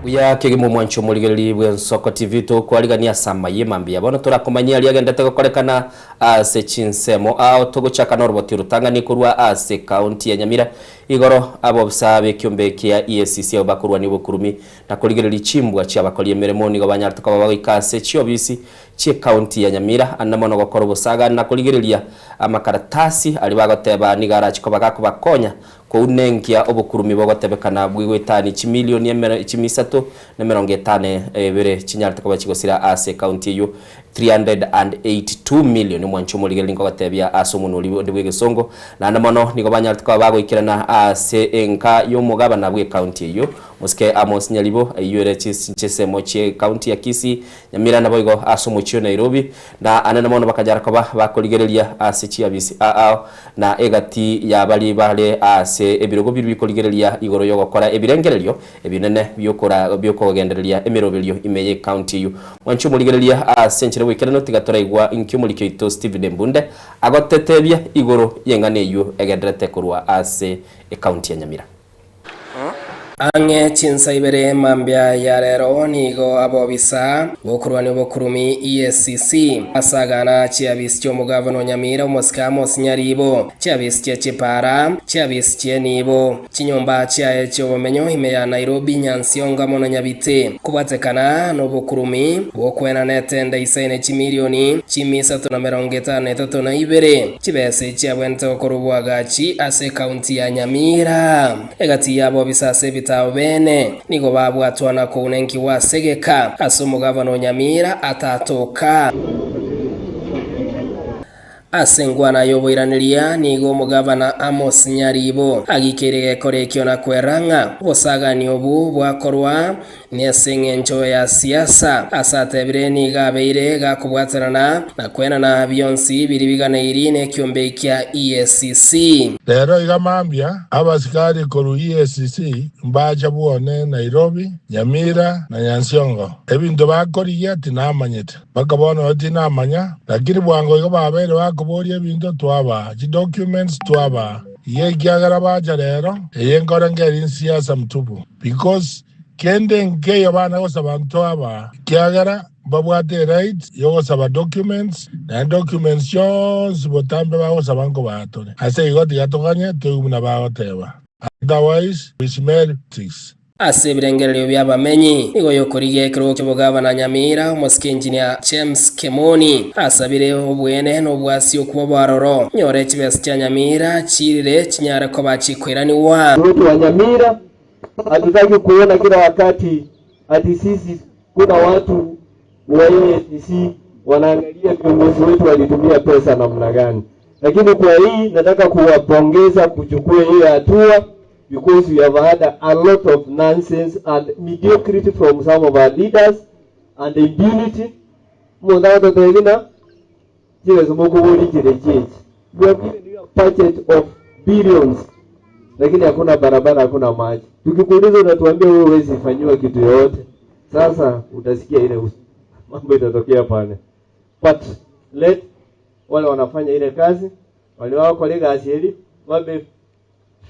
Buya kegima omwancho omorigereria bw'Ensoko TV tokwarigania ase amayie mambia bono torakomanyia aria agendete gokorekana ase chinsemo ao togochaka noroboti orotang'ani korwa ase ekaunti ya Nyamira igoro abobisa b'ekiombe kia EACC abo bakorwania obokurumi na korigereria chimbwa chi'abakori emeremo nigo banyarete koba bagoika ase chiobisi chi'ekaunti ya Nyamira ande mono gokora obosagani na korigereria amakaratasi aria bagoteba nigo arache koba gakobakonya Kounenkia obokurumi bogotebekana bw'egoetania chimilioni chimisato na emerongo etano ebere chinyarete koba chigosira ase ekaunti eyio. 382 million. Omwanchi omorigereria nkogotebia ase omonwa onde bw'egesongo. Naende mono nigo banyarete koba bagoikerana ase enka y'omogabana bw'ecounty eyio, Mosike Amos Nyaribo, eyio ere chinsemo chi'ecounty ya Kisii, Nyamira naboigo ase omochie o Nairobi, na anene mono bakanyara koba bakorigereria ase chiabisi ao na egati ya baria bare ase ebirogo biria bikorigereria igoro y'ogokora ebirengererio ebinene bi'okogendereria emeroberio ime y'ecounty eyio. Mwanche omorigereria ase enchera y'oboikeranu tiga toraigwa inki omoriki oito Stephen Mbunde agotetebia igoro y'eng'ana eyio egendererete korwa ase ecounty ya Nyamira. Ang'e chinsa ibere mambia ya rero nigo abobisa bokorwania obokurumi, EACC, basagana chiabisi chi'omogavana o Nyamira omosike Amos Nyaribo, chiabisi chie chipara, chiabisi chi'enibo, chinyomba chiaye chi'obomenyo ime ya Nairobi, Nyansiongo amo na Nyabite, kobwatekana nobokurumi bw'okwenana etenda isaine chimilioni chimia isato na merongo etano na etato na ibere, chibesa echiabwenerete gokorwa oboagachi ase ekaunti ya Nyamira. Egati y'abobisa ase ebitabo bene nigo babwatwa na kounenkigwa ase egeka ase omogavana o Nyamira atatoka. Ase enkwana y'oboiraneria nigo omogavana Amos Nyaribo agikeire egekora ekio na kwera ng'a obosagani obwo bwakorwa nese engencho ya siasa. Ase atebire nigo abeire gakobwatanana na kwenana bionsi biria biganeiri nekiombe kia EACC. Rero iga mambia, abasikari korwa EACC mbacha bwone Nairobi, Nyamira na Nyansiongo. Ebinto bakorigia tinamanyete. Mpaka bono oyo tinamanya, lakini bwango igo babeire bakoboria ebinto twabaa, chidocuments twabaa. Iga ekiagera bacha rero, eye nkore nkeri nsiasa mtupu. Because kende nkeiyo bana gosaba ntwabaa, ekiagera mbabwate eright yogosaba documents, naende documents chionsi botambe bagosaba nkobaa tore. Ase igo tiga toganye toigwe buna bagoteba. Otherwise we smell ticks. Ase ebirengererio bi'abamenyi, nigo yokorigia ekerogo ki'obogavana Nyamira, omosike engineer James Kemoni asabire obwene na obwasi okwo bw'aroro, nyore chibesa chia Nyamira chiirire chinyare koba chikoiranigwa. Wetu wa Nyamira hatutaki kuona kila wakati ati sisi kuna watu wa EACC wanaangalia viongozi wetu walitumia pesa namna gani, lakini kwa hii nataka kuwapongeza kuchukua hiyo hatua because we have had a lot of nonsense and mediocrity from some of our leaders and impunity mundu agototebina chibesa mokobori chire chichi we have given you a budget of billions lakini hakuna barabara hakuna maji tukikuuliza unatuambia wewe huwezi fanyiwa kitu yoyote sasa utasikia ile mambo itatokea pale but let wale wanafanya ile kazi wale wao kolega asieli wabe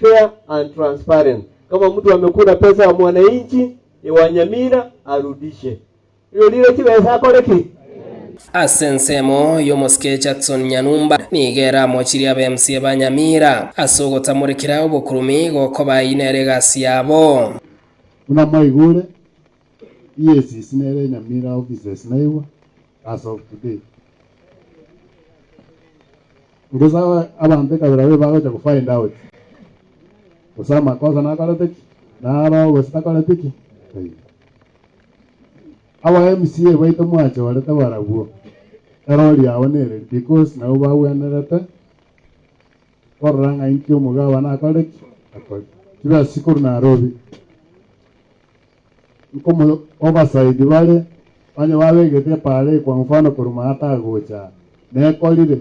fair and transparent. Kama mtu amekula pesa ya mwananchi wa Nyamira arudishe. Hiyo lile chibesa akoreki Ase ensemo y'omosike Jackson Nyanumba nigo eramochirie abe MCA ba Nyamira ase ogotamorekera obokurumi gokoba eyio nere egasi yabo. Buna mwaigure, EACC nere Nyamira offices naigwa as of today. Gose abanto ekabira babe bagocha go find out gose amakosa nakorete ki, naro gose takoreti ki, taiyo. Aba MCA baito mwachorete barabwo, erori yabo nereri because nabwo bagwenerete korora ng'a inki omogabana akore ki, akore. Chibesa chikorwa Nairobi, nkomo oversight bare, onye babegete epaara eye kwa mfano korwa maata gocha aa, nekorire,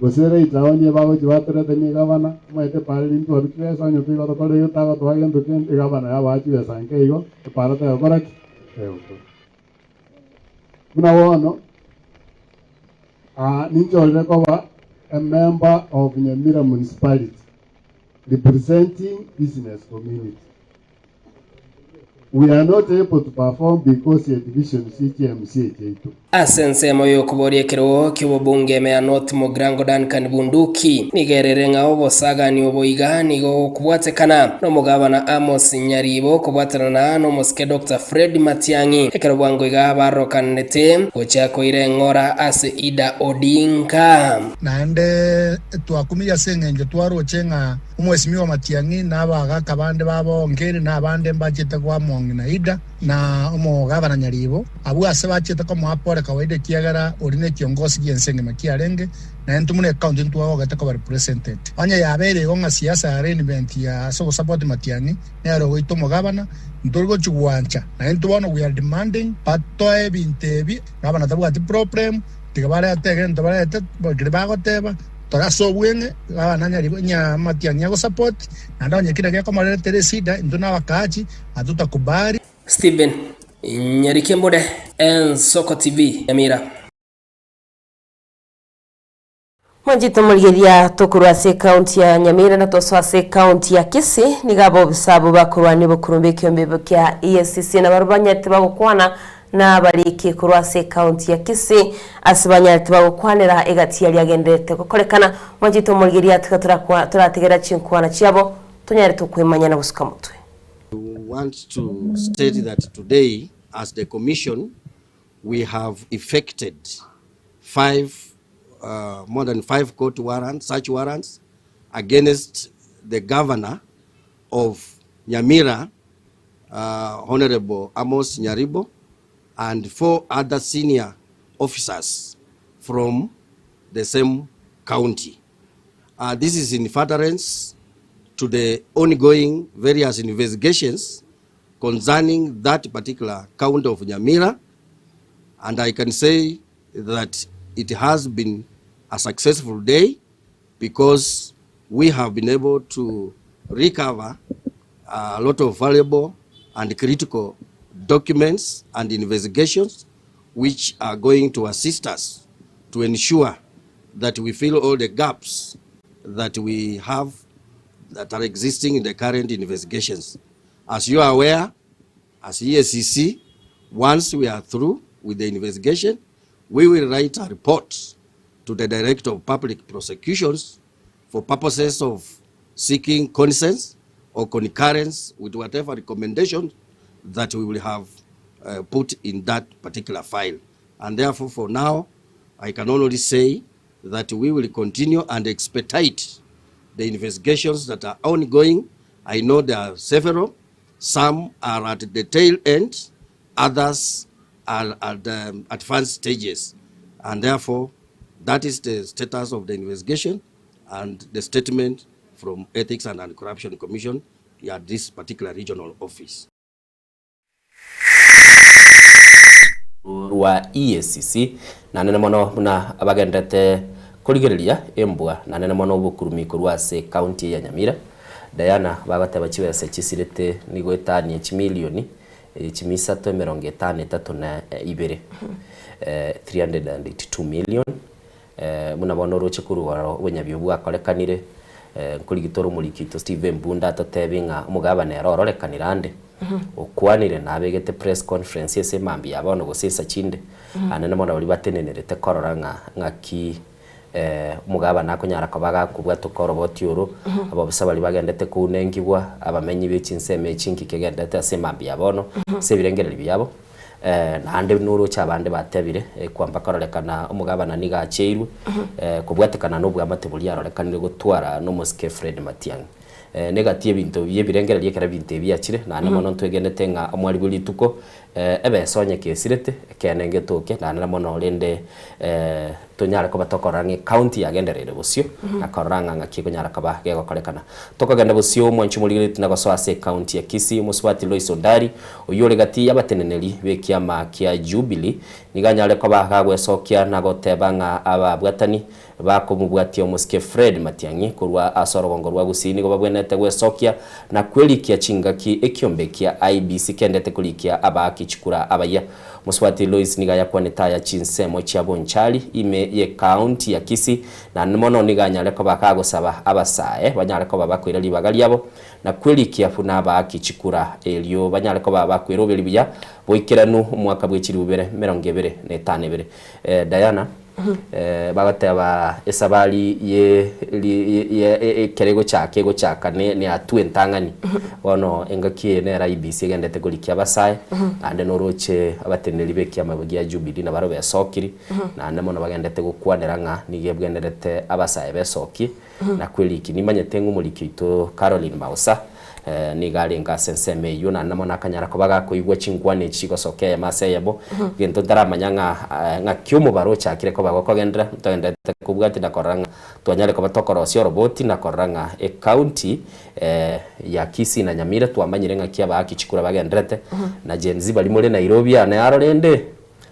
gose later onye bagochia bateretania egavana, omanyete epaara eria ntwarwa chibesa onye toigotokora igo tagotoa gento kende, egavana yabaa chibesa nke igo, epaara tegokora ki? Tegokora. Buna bono, aa ninchorire koba a member of Nyamira Municipality, representing business community. We are not able to perform because ye divisions chie chiMCA chiaito. Ase ensemo y'okoboria ekerogo ki'obobunge Meya North Mugirango Duncan Bunduki nigo erere ng'a obosagani obo iga nigo gokobwatekana nomogabana Amos Nyaribo kobwatanana nomosike Doctor Fred Matiang'i ekero bwango iga barokanete gochia koira eng'ora ase Ida Odinga. Naende twakumirie ase engencho twaroche ng'a Omwesimigwa Matiang'i na abagaaka bande b'abaongeri na abande mbachete koa omong'ina Ida na omogabana Nyaribo, abwo ase bachete komoa pore. kare kawaida ekiagera oria nekiongosi gi'ense engima kiarenge, na intwe buna ecounty ntwagogete koba represented. Onye yabeire igo ng'a siasa ya arrangement ya ase ogosupport Matiang'i nere ogoita omogabana, ntori gochi gwancha. Na intwe bono we are demanding batoe ebinto ebi, gavana tabwati problem, tiga barete egento barete keria bagoteba, tore ase obweng'e, gavana nyari nya Matiang'i agosupport, naende onye kera gekomoretera esida intwe nabakaachi hatutakubali. Stephen Nyarikembode, Ensoko TV, Nyamira. Mwanchete omorigereria tokorwa ase ekaunti ya Nyamira na tosoa ase ekaunti ya Kisii nigo abobisa abwo bakorwania obokurumba ekiombe kia EACC na barabwo banyarete bagokwana na abariki korwa ase ekaunti ya Kisii ase banyarete bagokwanera egati yaria agendererete gokorekana. Mwanchete omorigereria tiga torakwa torategerera chinkwana chiabo tonyare tokwemanya na gosuka motwe. We want to state that today as the commission we have effected five, uh, more than five court warrants, search warrants against the governor of Nyamira, uh, Honorable Amos Nyaribo, and four other senior officers from the same county. Uh, this is in furtherance to the ongoing various investigations concerning that particular county of Nyamira, and I can say that it has been a successful day because we have been able to recover a lot of valuable and critical documents and investigations which are going to assist us to ensure that we fill all the gaps that we have that are existing in the current investigations. As you are aware, as EACC, once we are through with the investigation, we will write a report to the Director of Public Prosecutions for purposes of seeking consent or concurrence with whatever recommendation that we will have uh, put in that particular file. And therefore, for now, I can only say that we will continue and expedite the investigations that are ongoing. I know there are several. Some are at the tail end, others are at the advanced stages. And therefore, that is the status of the investigation and the statement from Ethics and Anti-Corruption Commission at this particular regional office. Rwa EACC, na nene mono buna abagenderete korigereria embwa na nene mono obokurumi korwa ase ekaunti eye ya Nyamira. Diana bagoteba chibesa chisirete nigo etanie chimilioni chimisato emerongo etano etato na ibere, 382 million, Buna bono oroche korwa ororo obonyabio bwakorekanire, nkorigita ore omoriki oito Stephen Bunda atotebie ng'a omogabana ere ororekanire ande, okwanire nabegete press conference ase emambia ya bono gose esa chinde, anene mono baria batenenerete korora ng'a ng'aki omogabana akonyara koba gakobwatoka oroboti oro, abobisa baria bagendete kounengigwa, abamenyi be chinsemo echi nki kegenderete ase emambia ya bono, ase ebirengererio biabo. Naende noroche abande batebire, Kwamba kororekana omogabana nigo acheirwe, kobwatekana nobwamate boria arorekanire gotwara nomosike Fred Matiang'i. Negati y'ebinto bi'ebirengererio ekero ebinto ebi biachire, naende mono ntwegenete ng'a omwari bwe rituko ebesa onye kesirete, ekeene ngetoke, naende mono rende tonyare koba tokorora ng'a ecounty yagendereire bosio, na korora ng'a ng'aki ekonyara koba gegokorekana. Tokogenda bosio omwanchi omorigereria na gosoa ase ecounty ya Kisii, omosubati Loice Ondari, Oyio ore gati y'abateneneri b'ekiama kia Jubilee nigo anyare koba gagwesokia na goteba ng'a ababwatani bakomobwatia omosike Fred Matiang'i korwa ase orogongo rwa Gusii nigo babwenerete gwesokia na kwerikia chingaki ekiombe kia IEBC kendete korikia abaaki chikura abayia. Mosubati Lois nigo ayakwanete aya chinsemo chia Bonchari ime y'ecounty ya Kisii naende mono nigo anyare koba gagosaba abasae banyare koba bakoira ribaga riabo na kwerikia buna abaaki chikura, erio banyare koba abakweroberia buya boikeranu omwaka bwe chilifu bibere merongo ebere na etano ebere. Diana, bagoteba esabari ye ri ye ekero egochaka egochaka ne ne hatua entang'ani. Bono engaki eye nere IEBC egendete korikia abasae, naende noroche abateneneri ba ekiama gia Jubilee nabaro besokiri, naende mono bagendete gokwanera ng'a nigo ebwenerete abasae besokie. Na kweriki nimanyete ng'a omoriki oito Caroline Mausa. Nigo arenge ase ensemo eyio, naende mono akanyara koba gakoigwa chinkwana echi chigosoka eyemo ase eyemo, gento ntaramanya ng'a ng'aki omobaro ochakire koba gokogenderera, ntogendererete kobwatia na korora ng'a twanyare koba tokorosia oroboti na korora ng'a ecounty ya Kisii na Nyamira twamanyire ng'aki abaaki chikura bagendererete, na Gen Z baria more Nairobi aa naro rende,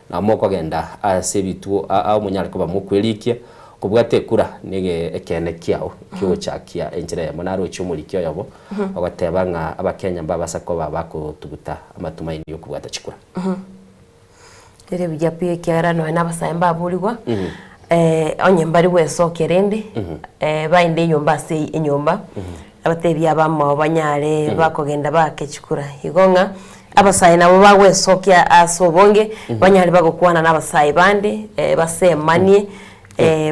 Nabo mokogenda ase ebituo ao monyare koba mokwerikia, kobwata ekura nege ekeene kiao kiogochakia enchera eyemo. Naroche omoriki oyobo ogoteba ng'a Abakenya mbabasa koba bakotuguta amatumaini yokobwata chikura. Ere buya pi ekiagera nonya na abasae mbaborigwa, onye mbari gwesokia rende, baende enyomba ase enyomba, abatebie abamwabo banyare bakogenda baake chikura. Igo ng'a abasae nabo bagwesokia ase obonge, banyare bagokwana na abasae bande, basemanie,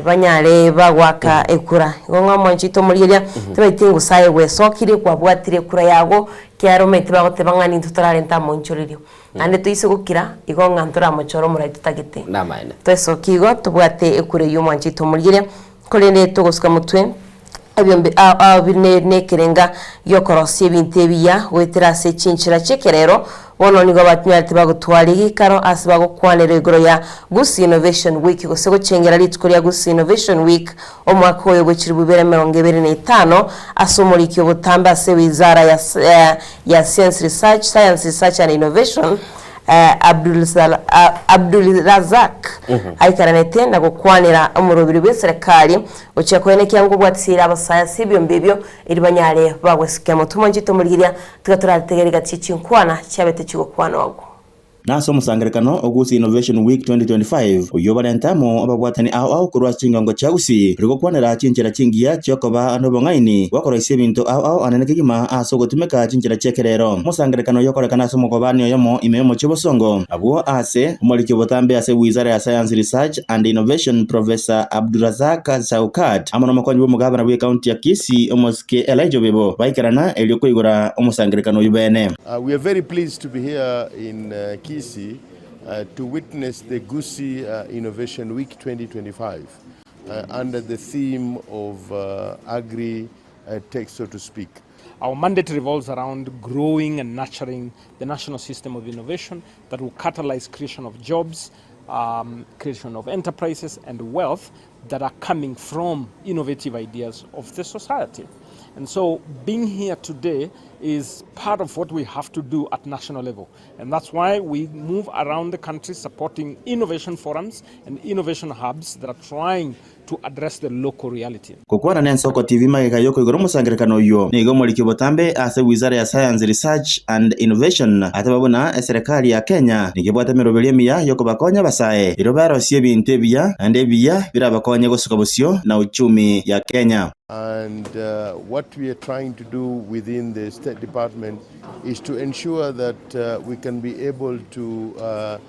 banyare bagoaka ekura. Igo ng'a omwanchi oito omorigereria, tobaeti engusa aye gwesokirie kwabwatire ekura yago, ekiagera omanyete bagoteba ng'a nintwe torarente amonchorerio. Naende toise gokira, igo ng'a ntoramochore omorai totagete. Namaene. Twesokie igo, tobwate ekura eyio omwanchi oito omorigereria, korende togosuka motwe ebiombe ao ao bire nekerenga gi'okorosia ebinto ebiya goetera ase chinchera chi'ekerero. Bono nigo banyarete bagotwara egeikaro ase bagokwanera igoro ya Gusii Innovation Week gose gochengera rituko ria Gusii Innovation Week omwaka oyo bwe chilifu ibere 25 ase omoriki obotambe ase wizara ya ya Science Research, Science Research and Innovation, Abdulrazak aikaranete na gokwanera omorobiri bw'eserekari gochia koenekia ngobwatisiire abasae ase ebiombe ebio erio banyare bagwesukia motwe mwanchete omorigeria tiga torategereri gati ye chinkwana chiabete chigokwanwa agwo. Na ase omosangererekano o Gusii Innovation Week 2025, oyio obarente amo ababwatani ao ao korwa ase chingongo chia Gusii, ori gokwanera chinchera chingiya chi'okoba nobong'aini bw'okoroisia ebinto ao ao anene kegima ase ogotumeka chinchera chi'ekerero. Omosangererekano oyio okorekana ase omokobani oyomo ime y'omochie o Bosongo, abwo aase omoriki obotambe ase Wizara ya Science Research and Innovation Professor Abdurazak Shaukat amo nomokonyi bw'omogabana bw'ecounty ya Kisii Omosike Elijah Obebo baikerana erio koigora omosangererekano oyio bene. We are very pleased to be here in Kisii to witness the Gusii Innovation Week 2025 under the theme of Agri Tech, so to speak. Our mandate revolves around growing and nurturing the national system of innovation that will catalyze creation of jobs, um, creation of enterprises and wealth that are coming from innovative ideas of the society. And so being here today is part of what we have to do at national level. And that's why we move around the country supporting innovation forums and innovation hubs that are trying to address the local reality. Gokwana n'Ensoko TV magega y'okoigora omosangererekano oyio, nigo omoriki obotambe ase wizara ya Science, Research and Innovation ateba buna eserekari ya Kenya nigo ebwate emeroberio emiya y'okobakonya abasae erio barosie ebinto ebiya naende ebiya birabakonye gosuka bosio na uchumi ya Kenya. And what we are trying to do within the State Department is to ensure that we can be able to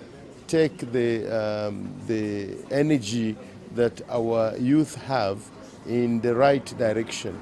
take the, um, the energy that our youth have in the right direction.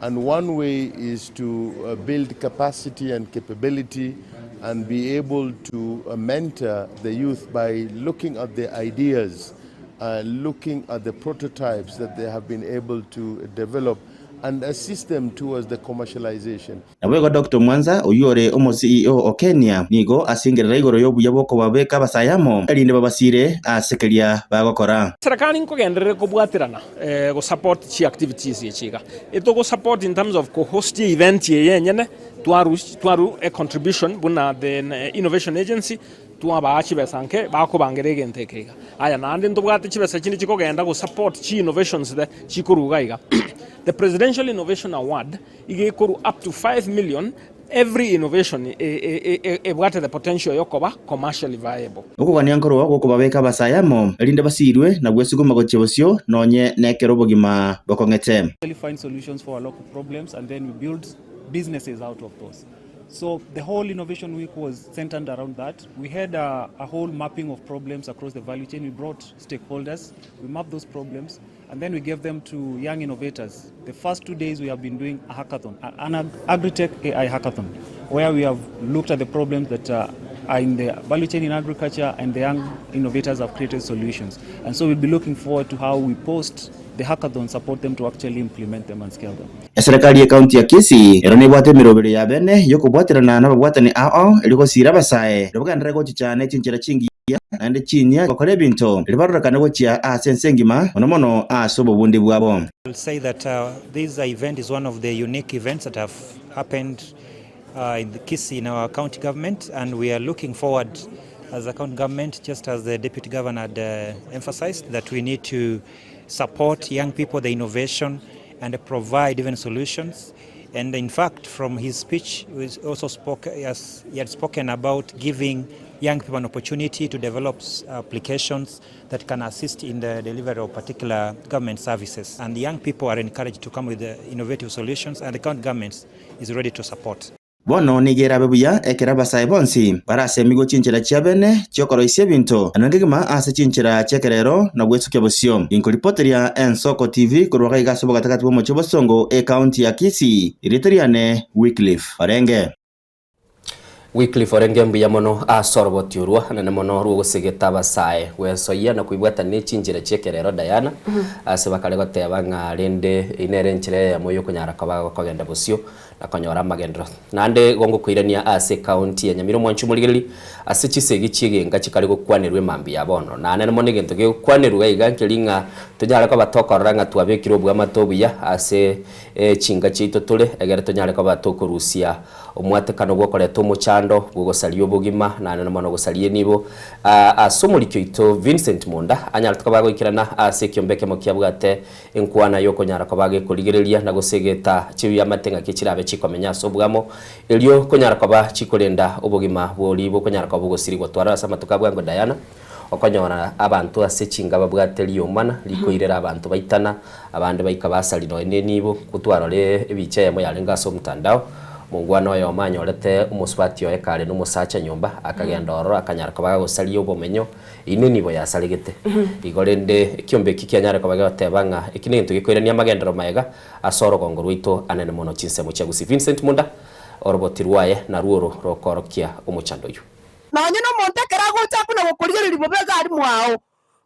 And one way is to uh, build capacity and capability and be able to uh, mentor the youth by looking at their ideas, uh, looking at the prototypes that they have been able to develop and assist them towards the commercialization. Naboigo Doctor Mwanza, oyio ore omo CEO o Kenia, nigo asingerera igoro y'obuya bw'okobabeka abasae amo, erinde babasire ase keria bagokora. Serikali nkogenderere kobwaterana go support chi activities echi iga. Etogo support in terms of ko host event eye enyene, twaru twaru e contribution buna the innovation agency, twabaa chibesa nke bakobangera egento eke iga. Aya naende ntobwate chibesa chinde chikogenda go support chi innovations chikoruga iga. The presidential innovation award Iga ekorwa up to 5 million every innovation ebwate the potential yokoba commercially viable. Okogania nkorwa gw'okobabeka abasae amo, erinde basiirwe na gwesuguma gochia bosio nonye nekero obogima bokong'ete. Find solutions for our local problems and then we build businesses out of those. So the whole innovation week was centered around that. We had a, a whole mapping of problems across the value chain. We brought stakeholders, we mapped those problems, and then we gave them to young innovators. The first two days we have been doing a hackathon, an agri-tech AI hackathon, where we have looked at the problems that uh, are in the value chain in agriculture and the young innovators have created solutions. And so we'll be looking forward to how we post The hackathon support them to actually implement them and scale them. Eserekari y'Ekaunti ya Kisii ero nebwate emeroberi ya bene y'okobwaterana nababwatani ao ao erio gosiira abasae erio bagenderere gochicha ne chinchera chingiya naende chinyia gokora ebinto erio barorekane gochia ase ense engima mono mono ase obobundi bwabo. I'll say that this event is one of the unique events that have happened in the Kisii in our county government and we are looking forward as a county government just as the deputy governor had emphasized that we need to support young people the innovation and provide even solutions and in fact from his speech he also spoke as he had spoken about giving young people an opportunity to develop applications that can assist in the delivery of particular government services and young people are encouraged to come with the innovative solutions and the county government is ready to support. Bono nigo erabe buya ekero abasae bonsi barasemigwe chinchera chia bene chi'okoroisia ebinto, naende kegima ase chinchera chi'ekerero na gwesukia bosio. Inkoripoteria Ensoko TV korwa gaiga ase obogatagati bw'omochie o Bosongo, ecounty ya Kisii, erieta riane Wycliffe Orenge. Wycliffe orenge mbuya mono ase oroboti orwo anene mono rw'ogosegeta abasae gwesoyia na koibwatana ne chinchera chi'ekerero Diana, ase bakare goteba ng'a rende eyio nere enchera eyemo y'okonyara koba gokogenda bosio na konyora amagenderero. Naende igo ngokoirania ase ecounty ya Nyamira omwanchi omorigereria ase chisegi chi'egenka chikare gokwanerwa emambia ya bono. Naende mono egento gegokwanerwa iga nkeri ng'a tonyare koba tokorora ng'a twabekire oboamate obuya ase chinka chiaito tore egere tonyare koba tokorusia omwatekano bw'okoreta omochando bw'ogosaria obogima naende mono gosaria enibo. Ase omoriki oito Vincent Munda anyarete koba agoikerana ase ekiombe ekemo kiabwate Enkwana y'okonyara koba gekorigereria na gosegeta chibiamate ng'aki chirabe chikomenya ase obwamo, erio konyara koba chikorenda obogima bw'oria bokonyara koba bogosirigwa. Twarora ase amatuko a bwango Diana, okonyora abanto ase chinga babwate riomana rikoirera abanto baitana, abande baika basari nonya nenibo. Kotwarora ebicha eyemo yarenge ase omotandao, omongwana oyomo anyorete omosubati oye kare nomosacha nyomba, akagenda ororo akanyara koba gagosaria obomenyo, Eyio nenibo yasaregete. Igo rende ekiombe eki kianyare koba gegoteba ng'a eki negento gekoirania amagenderero maega ase orogongo rwaito anene mono chinsemo chia Gusii. Vincent Munda, oroboti rwaye narwo oro rokoorokia omochando oyio. Nonye nomonto ekero agocha akuna gokorigereria bobe iga aria mwao,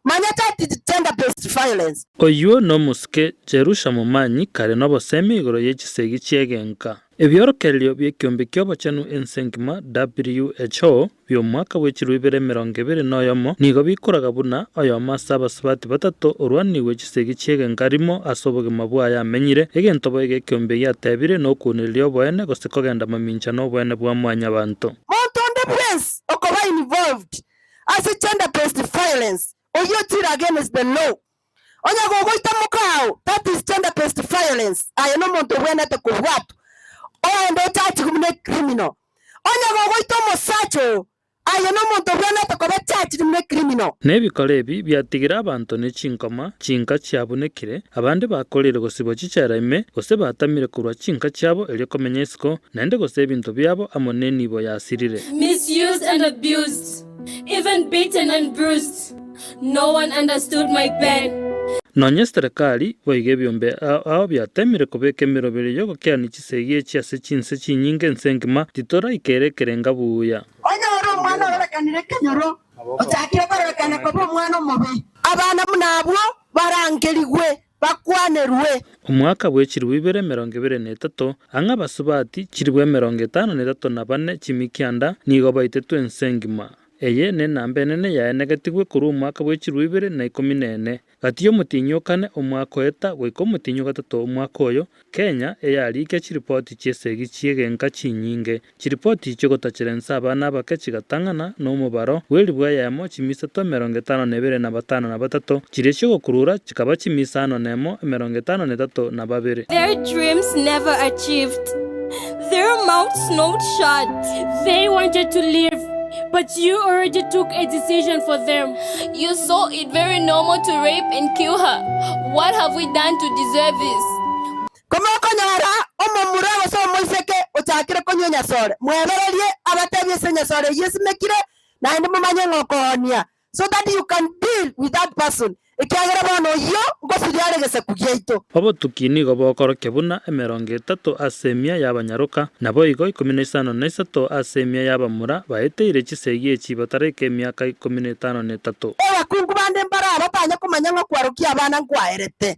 manya that is gender based violence. Oyio nomosuke Jerusha Momanyi kare nobosemi igoro ye chisegi chi'egenka. Ebiorokererio bi'ekiombe ki'obochenu ense engima, WHO, bi'omwaka bwe chirwibere 21 nigo bikoraga buna oyomo ase abasubati batato orwanigwe chisegi chi'egenka rimo ase obogima bwaye amenyire, egento boigo ekiombe giatebire nokuunereria oboene gose kogenda mamincha noboene bwa mwanyabanto. Monto onde bwensi okoba involved ase gender based violence oyio ochire against the law. Onye gogoita mokao, that is gender based violence, aye nomonto obwenerete kobwatwa ogende ochachigwe buna ecriminal. Onye gogoita omosacha oo, aye nomonto obwenerete koba charged buna ecriminal. Na ebikoro ebi biatigire abanto ne chinkoma, chinka chiabunekire, abande bakoreire gosibwa chichela ime, gose batamire korwa chinka chiabo erio komenya isiko, naende gose ebinto biabo amo nenibo yasirire. Misused and abused, even beaten and bruised. No one understood my pain. Nonya eserekari boigo ebiombe ao biatemire kobeka emeroberio y'ogokeania chisegi echi ase chinse chinyinge ense engima, titoraikera ekerenga buya. Onye ore omwana ororekanire ekenyoro, ochakire kororekana koba omwana omobe. Abana buna abwo barangerigwe bakwanerwe. Omwaka bwe chilifu ibere 23, ang'e abasubati chilifu 53 na bane chimikianda nigo baitetwe ense engima. Eye nenamba enene yaenegetigwe korwa omwaka bwe chilifu 2014, gati y'omotienyi o kane omwaka oeta goika omotienyi o gatato omwaka oyo, Kenya eyarikia chiripoti chi'esegi chi'egenka chinyinge. Chiripoti chi'ogotachera inse abana abake chigatang'ana nomobaro bw'elifu eyemo chimisato 52 na batano na batato, chiria chi'ogokurura chikaba chimisano nemo 53. Their dreams never achieved, their mouths not shut. They wanted to live, but you already took a decision for them. You saw it very normal to rape and kill her. What have we done to deserve this? Komokonyora omomura gose omoiseke ochakire konywa enyasore, mwebererie abatebie ase enyasore eyio esimekire, naende momanye ng'a okoonia, so that you can deal with that person, ekiagera bono oyio ngosiria are egesaku giaito. Obotuki nigo bokorokia buna 30 ase emia y'abanyaroka, naboigo 53 ase emia y'abamura baeteire chisegi echi bataraika emiaka 53. Abakungu bande mbare abatanya komanya ng'a kwarokia abana nkwaerete.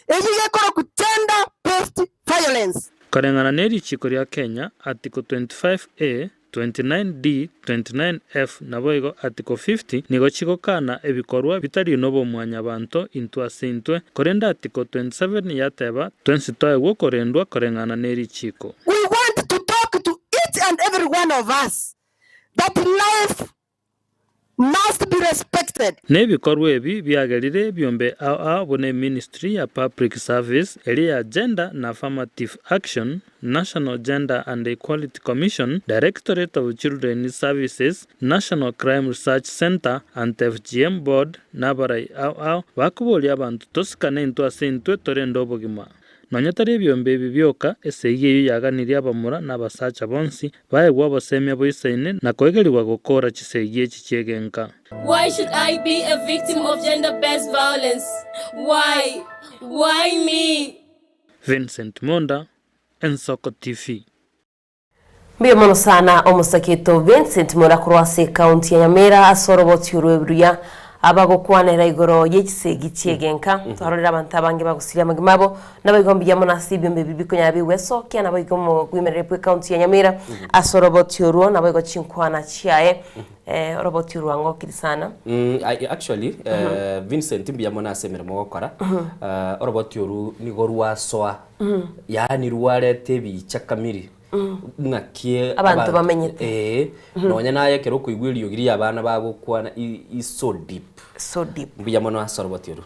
Eyio gekorokwa gender based violence. Koreng'ana ne richiiko ria Kenya, Article 25A, 29D, 29F naboigo Article 50 nigo chigokana ebikorwa bitari nobomwanyabanto intwe ase intwe, korende Article 27 yateba twensi toegwe okorendwa koreng'ana ne richiiko. We want to talk to each and every one of us that life must be respected. Nebikorwa ebi biagerire ebiombe ao ao buna eministry ya Public Service, eria ya Gender na Affirmative Action, National Gender and Equality Commission, Directorate of Children's Services, National Crime Research Centre, Anti-FGM Board, na abarai ao ao bakoboria abanto tosikane intwe ase intwe torende obogima. Nonya tari ebiombe ebi bioka, esegi eyio yaganirie abamura na abasacha bonsi, baegwe obosemia boisaine na koegerigwa gokora chisegi echi chi'egenka. Why should I be a victim of gender based violence? Why? Why me? Vincent Monda, Ensoko TV. Mbuya mono sana omosaketo Vincent Mura korwa ase ekaunti ya Nyamira ase oroboti orwe ruya abagokwanera igoro ye chisegi chi'egenka. Twarorire abanto abange bagosiria amagima abo naboigo mbuya mono ase ebiombe ebi bikonyara bigwesokia naboigo omogwemereri bw'ekaunti ya Nyamira ase oroboti orwo naboigo chinkwana chiaye. Oroboti orwo rwangokire sana. Actually, Vincent mbuya mono ase emeremo ogokora. Oroboti oru nigo rwasoa yaani rwareta ebicha kamiri ng'aki Abanto bamenyete. Ee, nonya naye ekero okoigwa eriogi ria abana bagokwana is so deep. So deep. Mbuya mono ase oroboti oru.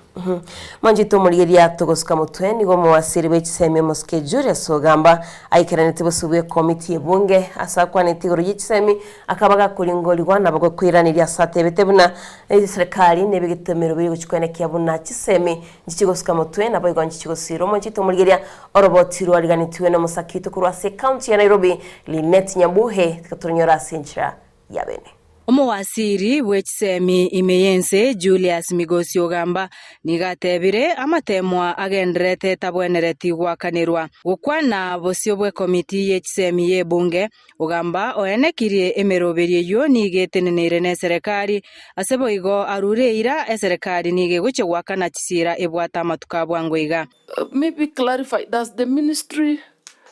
Mwanchete omorigeria togosuka motwe nigo omowasiri bwe chisemi omosike Julius Ogamba aikeranete bosio bwe komiti y'ebunge ase akwanete igoro ye chisemi akaba gakoringorigwa nabo gokoiraneria ase atebete buna eserikali nebegete emeroberi gochikwenekia buna chisemi nchichigosuka motwe naboigo nchichigosira. Omwanchete omorigeria oroboti rwariganetiwe nomosaki oito korwa ase ekaunti ya Nairobi Linet Nyabuhe tiga toronyore ase enchera ya bene. Omowasiri bwe chisemi ime y'ense Julius Migosi Ogamba nigo atebire amatemwa agendererete tabwenereti goakanerwa. Gokwana bosio bw'ekomiti ye chisemi y'ebunge, Ogamba oenekirie emeroberio eyio nigo eteneneire n'eserekari, ase boigo arure eira eserekari nigo egochia goakana chisira ebwate amatuko a bwango iga. Maybe clarify, does the ministry,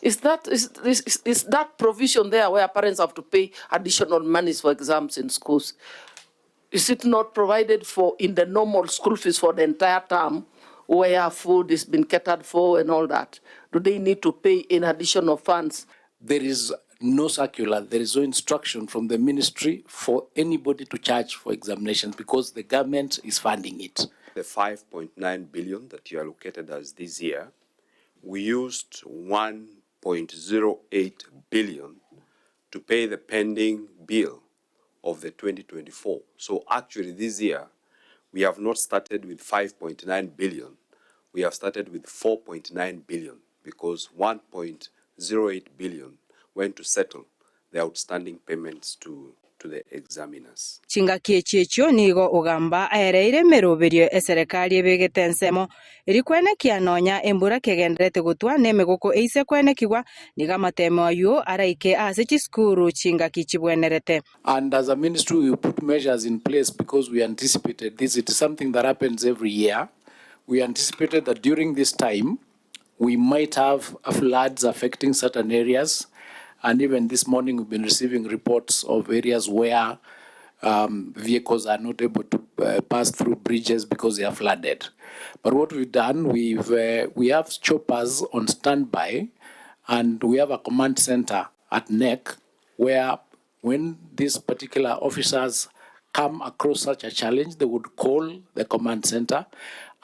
is that, is, is, is that provision there where parents have to pay additional monies for exams in schools? Is it not provided for in the normal school fees for the entire term where food is been catered for and all that? Do they need to pay in additional funds? There is no circular, there is no instruction from the ministry for anybody to charge for examinations because the government is funding it. The 5.9 billion that you allocated us this year, we used 1.08 billion to pay the pending bill of the 2024. So actually this year, we have not started with 5.9 billion. We have started with 4.9 billion because 1.08 billion went to settle the outstanding payments to the examiners. Chingaki echi echio nigo Ogamba aereire emeroberio eserekari ebegete ensemo eri kwenekia nonya embura kegenderete gotwa na emegoko eise kwenekigwa nigo amatemo aywo araike ase chisukuru chingaki chibwenerete. And as a ministry, we put measures in place because we anticipated this. It is something that happens every year. We anticipated that during this time, we might have floods affecting certain areas. And even this morning, we've been receiving reports of areas where vehicles are not able to pass through bridges because they are flooded. But what we've done, we have choppers on standby, and we have a command center at KNEC where when these particular officers come across such a challenge, they would call the command center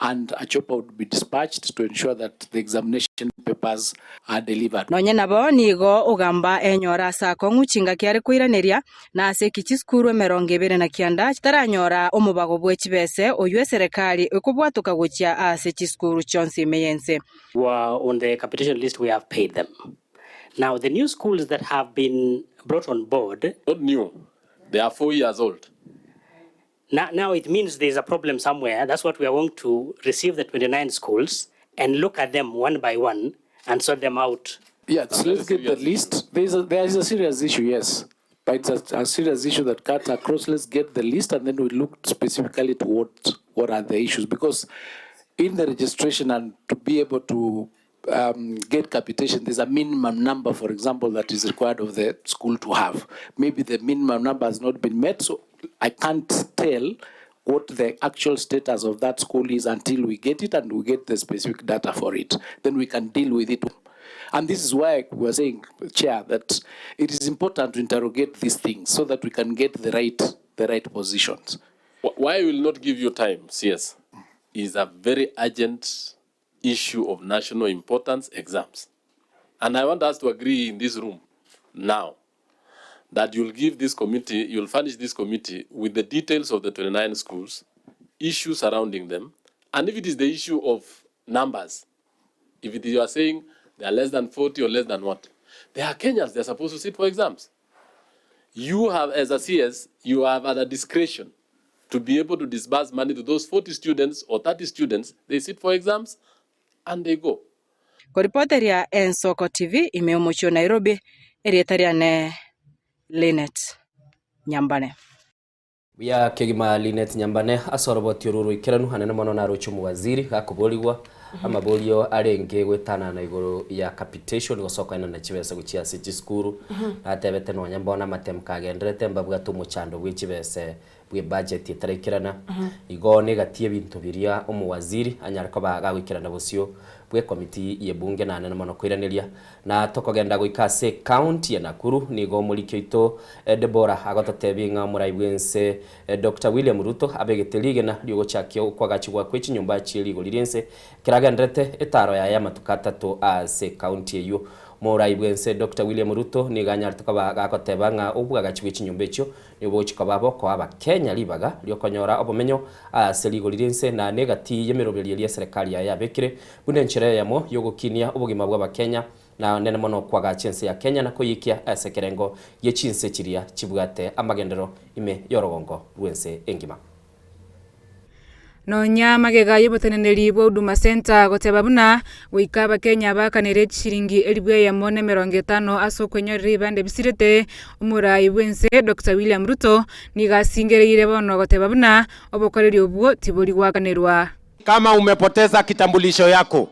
and a chopper would be dispatched to ensure that the examination papers are delivered. Nonya nabo nigo Ogamba enyora ase akong'u chingaki are koiraneria na ase eki chisukuru 29 chitaranyora omobago bwe chibese oywo eserekari ekobwatoka gochia ase chisukuru chionsi ime y'ense. Who are on the capitation list, we have paid them. Now, the new schools that have been brought on board... Not new. They are 4 years old. Now it means there's a problem somewhere. That's what we are going to receive the 29 schools and look at them one by one and sort them out. Yes, let's get the list. There is a serious issue, yes. But it's a serious issue that cuts across. Let's get the list and then we look specifically to what are the issues. Because In the registration and to be able to um, get capitation, there's a minimum number, for example, that is required of the school to have. Maybe the minimum number has not been met, so I can't tell what the actual status of that school is until we get it and we get the specific data for it. Then we can deal with it. And this is why we're saying, Chair, that it is important to interrogate these things so that we can get the right, the right positions. Why I will not give you time, CS, is a very urgent issue of national importance exams. And I want us to agree in this room now that you'll give this committee, you'll furnish this committee with the details of the 29 schools, issues surrounding them, and if it is the issue of numbers, if it is you are saying they are less than 40 or less than what, they are Kenyans, they are supposed to sit for exams. You have, as a CS, you have at a discretion to be able to disburse money to those 40 students or 30 students, they sit for exams and they go. Koripoteria Ensoko TV ime omochie o Nairobi, erieta riane Linet Nyambane. Buya kegima Linet Nyambane ase oroboti oru roikeranu anene mono naroche omowaziri gakoborigwa amaborio arenge goetanana igoro ya capitation gose okoenana chibesa gochia ase chisukuru natebete nonya mbono amatemu kagenderete mbabwate omochando bwe chibese bwe budget etaraikerana igo negatie ebinto biria omowaziri anyare koba gagoikerana bosio bwe committee ye bunge nane mono koiraneria na tokogenda goika ase county ya Nakuru nigo omoriki oito Deborah agototebia ng'a omorai bwense Dr William Ruto abegete rigena riogochakia okwagachigwa kwe chinyomba chie rigori riense keragenderete etaro yaye amatuko atato ase county eywo. Morai bwense Dr William Ruto nigo anyarete koba gagoteba ng'a obwagachi bwe chinyomba echio nigo bogochi koba bokoa abakenya ribaga riokonyora obomenyo ase rigori riense na negati y'emeroberio eria eserekari yaye yabekire buna enchera eyemo yogokinia obogima bwa abakenya na nene mono kwagacha ense ya Kenya na koyikia ase ekerengo gie chinse chiria chibwate amagenderero ime y'orogongo rw'ense engima. Nonya magega y'oboteneneri bwa Huduma Centre goteba buna goika abakenya baakanere chishiringi elibu eyemo na emerongo etano ase okwenyorera ebibande bisirete, omorai bw'ense Doctor William Ruto nigo asingereire bono goteba buna obokoreri obwo tibori goakanerwa. Kama umepoteza kitambulisho yako,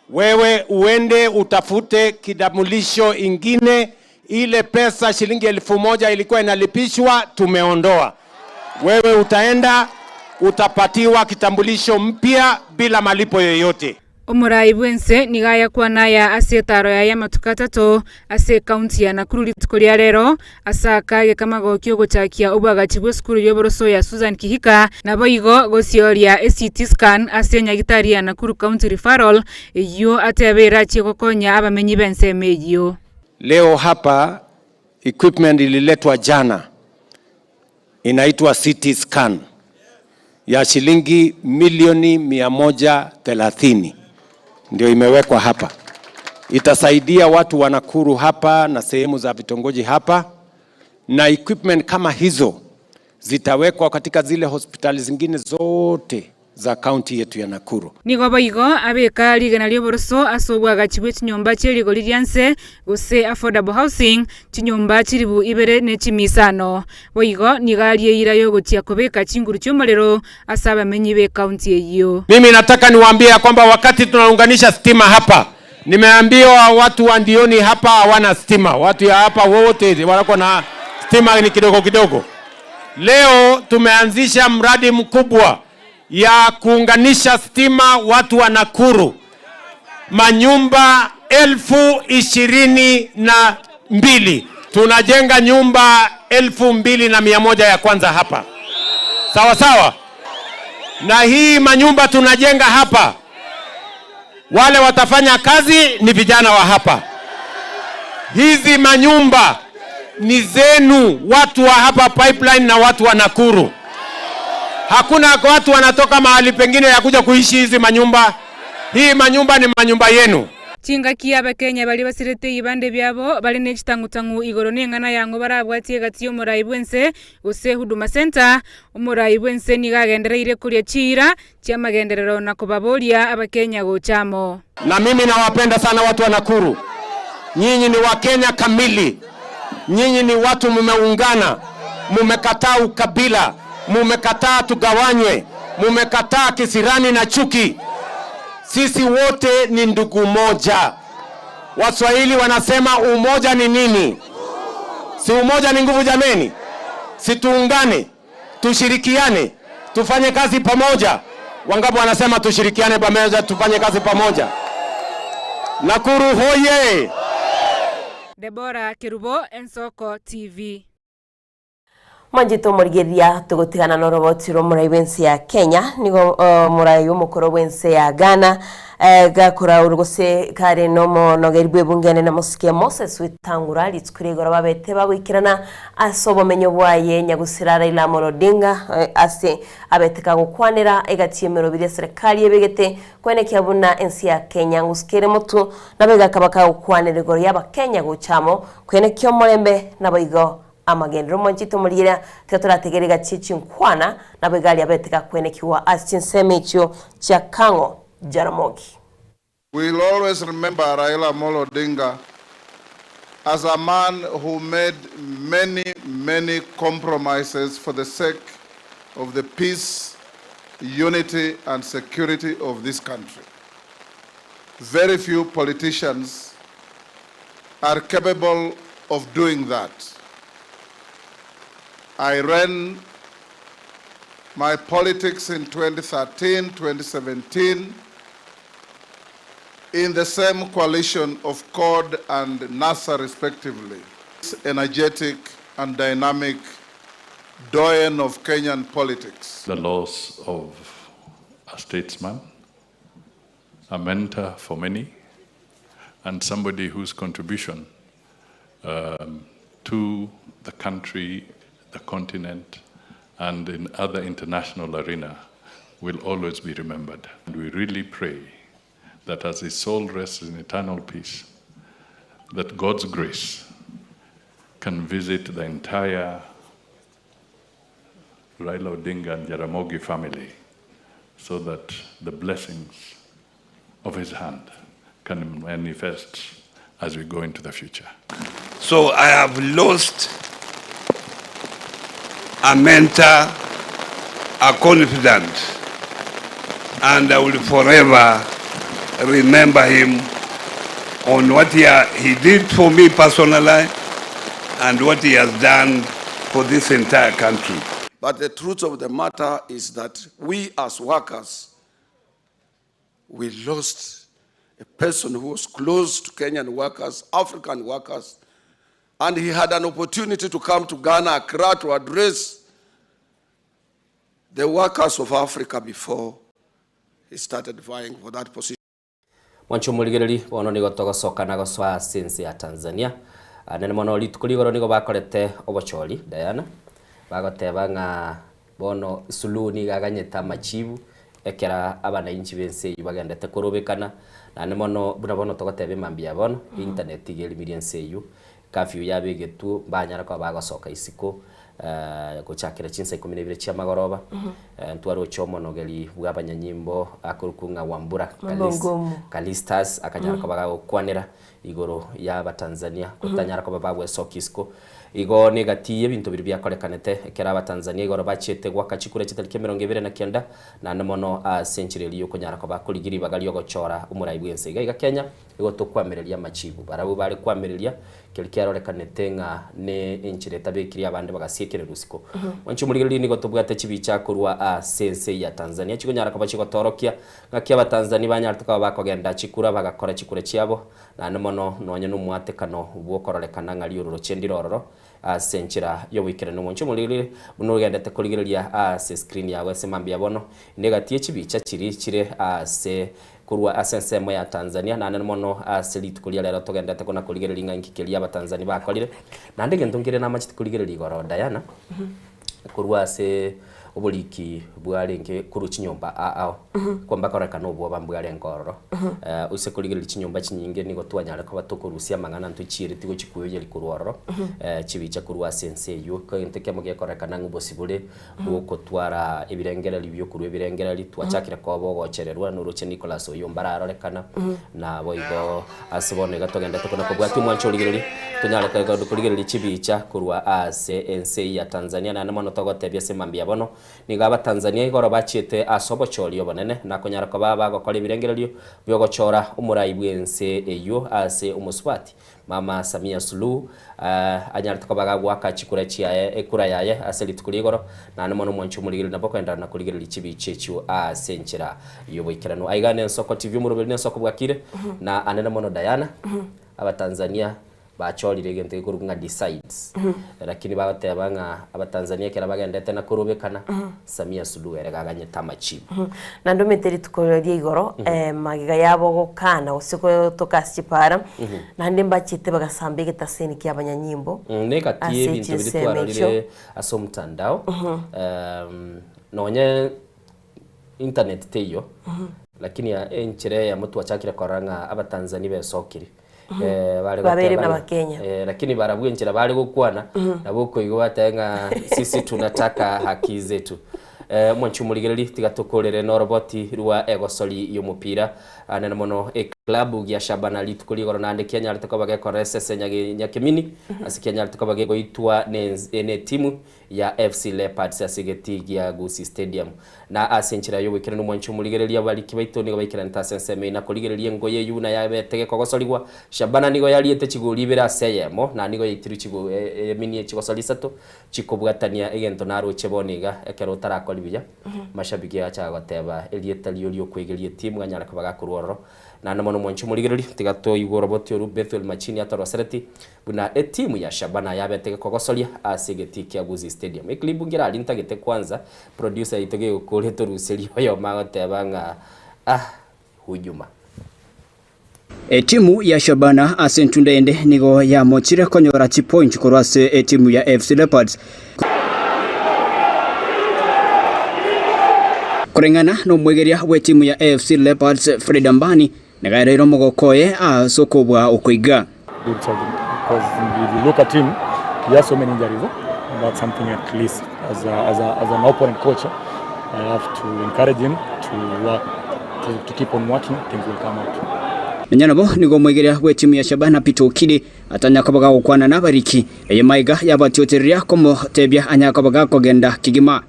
wewe uende utafute kitambulisho ingine. Ile pesa shilingi 1000 ilikuwa inalipishwa, tumeondoa. Wewe utaenda utapatiwa kitambulisho mpya bila malipo yoyote. Omorai bw'ense nigo ayakwana aya ase etaaro yaye amatuko atato ase ekaunti ya Nakuru rituko ria rero, ase aka gekamagokia ogochakia obwagachi bw'esukuru y'oboroso ya Susan Kihika, naboigo gosioria eCT scan ase enyagitari ya Nakuru County Referral, eyio atebe erachie gokonya abamenyi b'ensemo eyio. Leo hapa equipment ililetwa jana inaitwa CT scan ya shilingi milioni 130 ndio imewekwa hapa. Itasaidia watu wa Nakuru hapa na sehemu za vitongoji hapa, na equipment kama hizo zitawekwa katika zile hospitali zingine zote za kaunti yetu ya Nakuru. Nigo boigo abeka rigena ri'oboroso ase obwagachi bwe chinyomba chie rigori ria nse, gose affordable housing, chinyomba chilifu ibere ne chimia isano. Boigo nigo arie eira y'ogochia kobeka chinguru chi'omorero ase abamenyi b'ekaunti eyio. Mimi nataka niwaambie ya kwamba wakati tunaunganisha stima hapa, nimeambiwa watu wa Ndioni hapa hawana stima, watu ya hapa wote wako na stima ni kidogo kidogo. Leo tumeanzisha mradi mkubwa ya kuunganisha stima watu wa Nakuru, manyumba 22,000. Tunajenga nyumba 2100 ya kwanza hapa, sawa sawa. Na hii manyumba tunajenga hapa, wale watafanya kazi ni vijana wa hapa. Hizi manyumba ni zenu, watu wa hapa Pipeline na watu wa Nakuru. Hakuna watu wanatoka mahali pengine ya kuja kuishi hizi manyumba. Hii manyumba ni manyumba yenu. Chingaki Abakenya baria basirete ebibande biabo bare ne chitang'utang'u igoro neng'ana yang'o barabwatie egati y'omorai bw'ense gose Huduma Centre. Omorai bw'ense nigo agendereire koria chiira chi'amagenderero na kobaboria Abakenya gocha amo. Na mimi nawapenda sana watu wa Nakuru. Nyinyi ni Wakenya kamili. Nyinyi ni watu mumeungana, mumekataa ukabila, mumekataa tugawanywe, mumekataa kisirani na chuki. Sisi wote ni ndugu moja. Waswahili wanasema umoja ni nini? Si umoja ni nguvu jameni? Si tuungane, tushirikiane, tufanye kazi pamoja. Wangapi wanasema tushirikiane pamoja, tufanye kazi pamoja? Nakuru hoye! Deborah Kerubo, Ensoko TV. Mwanchete omorigereria togotigana noroboti rw'omorai bw'ense ya Kenya, nigo omorai omokoro bw'ense ya Ghana gakoraurwe gose kare nomonogeri bw'ebunge enene Mosike Moses Wetangula rituko ria igoro babete bagoikerana ase obomenyo bwaye Nyagusira Raila Amolo Odinga ase abete kagokwanera egati y'emerobiri eserekari ebegete Kwenekia buna ense ya Kenya ng'usuka ere motwe, naboigo akaba kagokwanera igoro y'Abakenya gocha amo, kwenekia omorembe, naboigo amagenderero. Mwanchete omorigereria, tiga torategere egati ye chinkwana, naboigo aria abete gakwenekigwa ase chinsemo echio chia Kang'o Jaramogi. We will always remember Raila Amolo Odinga as a man who made many, many compromises for the sake of the peace, unity and security of this country. Very few politicians are capable of doing that. I ran my politics in 2013, 2017, in the same coalition of CORD and NASA respectively. Energetic and dynamic doyen of Kenyan politics. The loss of a statesman, a mentor for many, and somebody whose contribution um, to the country, the continent, and in other international arena will always be remembered. And we really pray that as his soul rests in eternal peace, that God's grace can visit the entire Raila Odinga and Jaramogi family so that the blessings of his hand can manifest as we go into the future. So I have lost a mentor, a confidant, and I will forever remember him on what he, he did for me personally and what he has done for this entire country. But the truth of the matter is that we as workers, we lost a person who was close to Kenyan workers, African workers, and he had an opportunity to come to Ghana, Accra, to address the workers of Africa before he started vying for that position. Mwanche omorigereri, bono nigo togosoka na gosoa ase ense ya Tanzania. Nene mono rituko rigoro nigo bakorete obochori Diana, bagoteba ng'a bono Suluhu nigo aganyete amachibu ekera abanainchi b'ense eyio bagendete korobekana, naende mono buna bono togoteba emambia ya bono, internet iga erimirie ense eyio, curfew yabegetwe mbanyara koba bagosoka isiko gochakera chinsa ikomi na ibere chiamagoroba, ntwaroche omonogeri bwa abanyanyimbo akorokwa ng'a Wambura Mambo Kalis ngumu. Kalistus akanyara koba gagokwanera igoro ya abatanzania gotanyara koba bagwesokia isiko. Igo negati y'ebinto biria biakorekanete ekero abatanzania igoro bachiete goaka chikura chitariki emerongo ebere na kenda, naende mono ase enchera eria y'okonyara koba korigia ribaga riogochora omorai bw'ense. Iga iga Kenya igo tokwamereria amachibu. Barabwo bare kwamereria keria kiarorekanete ng'a ne enchera etabekirie abande bagasiekererwa isiko. Mwanche omorigereria nigo tobwate chibicha korwa ase ense ya Tanzania chikonyara koba chigotorokia ng'aki abatanzania banyarete koba bakogenda chikura bagakora chikura chiabo Naende mono nonya nomwatekano bw'okororekana ng'a riororoche ndire ororo ase enchera y'oboikeranu. Omonche omorigererie buna ogendete korigereria ase screen yago ase mambia bono, negati ye chibicha chiria chire ase korwa ase ensemo ya Tanzania. Naende mono ase rituko ria rero togendete kona korigereria ng'a inki keria abatanzania bakorire. Naende egento nkere namachete korigereria igoro Diana, korwa ase oboriki bwarenge korwa chinyomba ao kwamba korekana obwoba mbwarenge ororo. Ase korigereria chinyomba chinyinge nigo twanyare koba tokorusia amang'ana ntochiereti gochia koeyeria korwa ororo chibicha korwa ase ense eyio. Egento ekemo gekorekana ng'a obosibore bw'okotwara ebirengererio biokorwa ebirengererio twachakire koba ogochererwa noroche Nicholas oyio mbararorekana naboigo ase bono iga togendete kona kobwatia omwancho origereria Tonyare korigereria chibicha korwa ase ense ya Tanzania, naende mono togotebia ase mambia bono. Nigo Abatanzania igoro bachiete ase obochori obonene na konyara koba bagokora ebirengererio biogochora omorai bw'ense eyio ase omosubati Mama Samia Suluhu anyarete koba gagoaka chikura chiaye ekura yaye ase rituko ria igoro naende mono omwanchi omorigereria nabo okoenderera na korigereria chibicha echio ase enchera y'oboikeranu. Aiga nensoko TV omoroberi nensoko bwakire na anene mono Diana Abatanzania Bachorire egento gekorokwa ng'a decides. Lakini bagoteba ng'a Abatanzania ekero bagendete na korobekana, Samia Suluhu ere gaganyete amachibu. Naende omanyete rituko ria igoro, magega yabo gokana gose gotoka ase chipaara, naende mbachete bagasamba egetaseni ki'abanyanyimbo Negati ase y'ebinto biria chinsemo echio. twarorire ase omotandao, nonye internet teiyo, lakini enchera eyemo twachakire korora ng'a Abatanzania besokire. Eh, bare Babeire goteba buna ng'a- Abakenya. eh, lakini barabwo enchera bare gokwana nabo okoigwa batebe ng'a sisi tunataka haki zetu. Eh, omwanchi omorigereri tiga tokorere noroboti rwa egosori y'omopira anene mono eclub gia Shabana rituko rigoro naende kianyarete koba gekora esese nyage- nyakemini ase kianyarete koba gegoitwa ne netimu ya FC Leopards ase egetii gia Gusii Stadium. Na ase enchera y'oboikeranu omwanche omorigereria abariki baito nigo baikeranete ase ensemo eye na korigereria engoyo eyio buna yabete gekogosorigwa. Shabana nigo yariete chigori ibere ase eyemo, na nigo yaitirwe chigo eminie chigosori isato chikobwatania egento naroche bono iga ekero otarakori buya. Mashabiki agacha goteba erieta ri'oria okoigeria etimu anyare koba gakorwa ororo. Naende mono omwanche omorigereria, tiga toigwe oroboti orwo Bethuel Machini atorosereti Buna etimu ya Shabana yabete gekogosoria ase egetii kia Gusii Stadium. Eclip nkerari ntagete kwanza producer yaito gegokoria toruserie oyomo agoteba ng'a ah hujuma. Etimu ya Shabana ase entunda ende nigo yamochire konyora chipoint korwa ase etimu ya FC Leopards. Koreng'ana nomwegeria bw'etimu ya AFC Leopards Fred Ambani, Nigo aereire omogoko oye ase okobua okoiga. Because if you look at him, he has so many injuries. Eh? And that's something at least as, a, as, a, as an opponent coach, eh, I have to encourage him to work, to, to keep on working, things will come out. Nonya nabo nigo omoigeria bw'etimu ya Shabana Peter Okidi atanya koba gagokwana nabariki, eye maiga yabatiotereria komotebia anyare koba gakogenda kegima.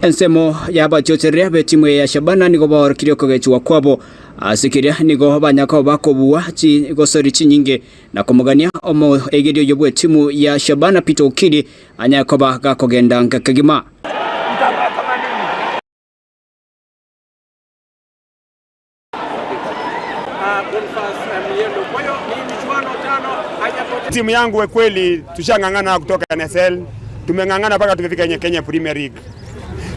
Ensemo y'abatiotereria b'etimu eye ya Shabana nigo baorokirie okogechigwa kwabo ase keria nigo banya koba bakobua chigosori chinyinge na komogania omoegeria oyio bw'etimu ya Shabana Peter Okidi anyare koba gakogenda nka kegima. Timu yangu kweli tushang'ang'ana kutoka NSL, tumeng'ang'ana mpaka tumefika Kenya Kenya Premier League.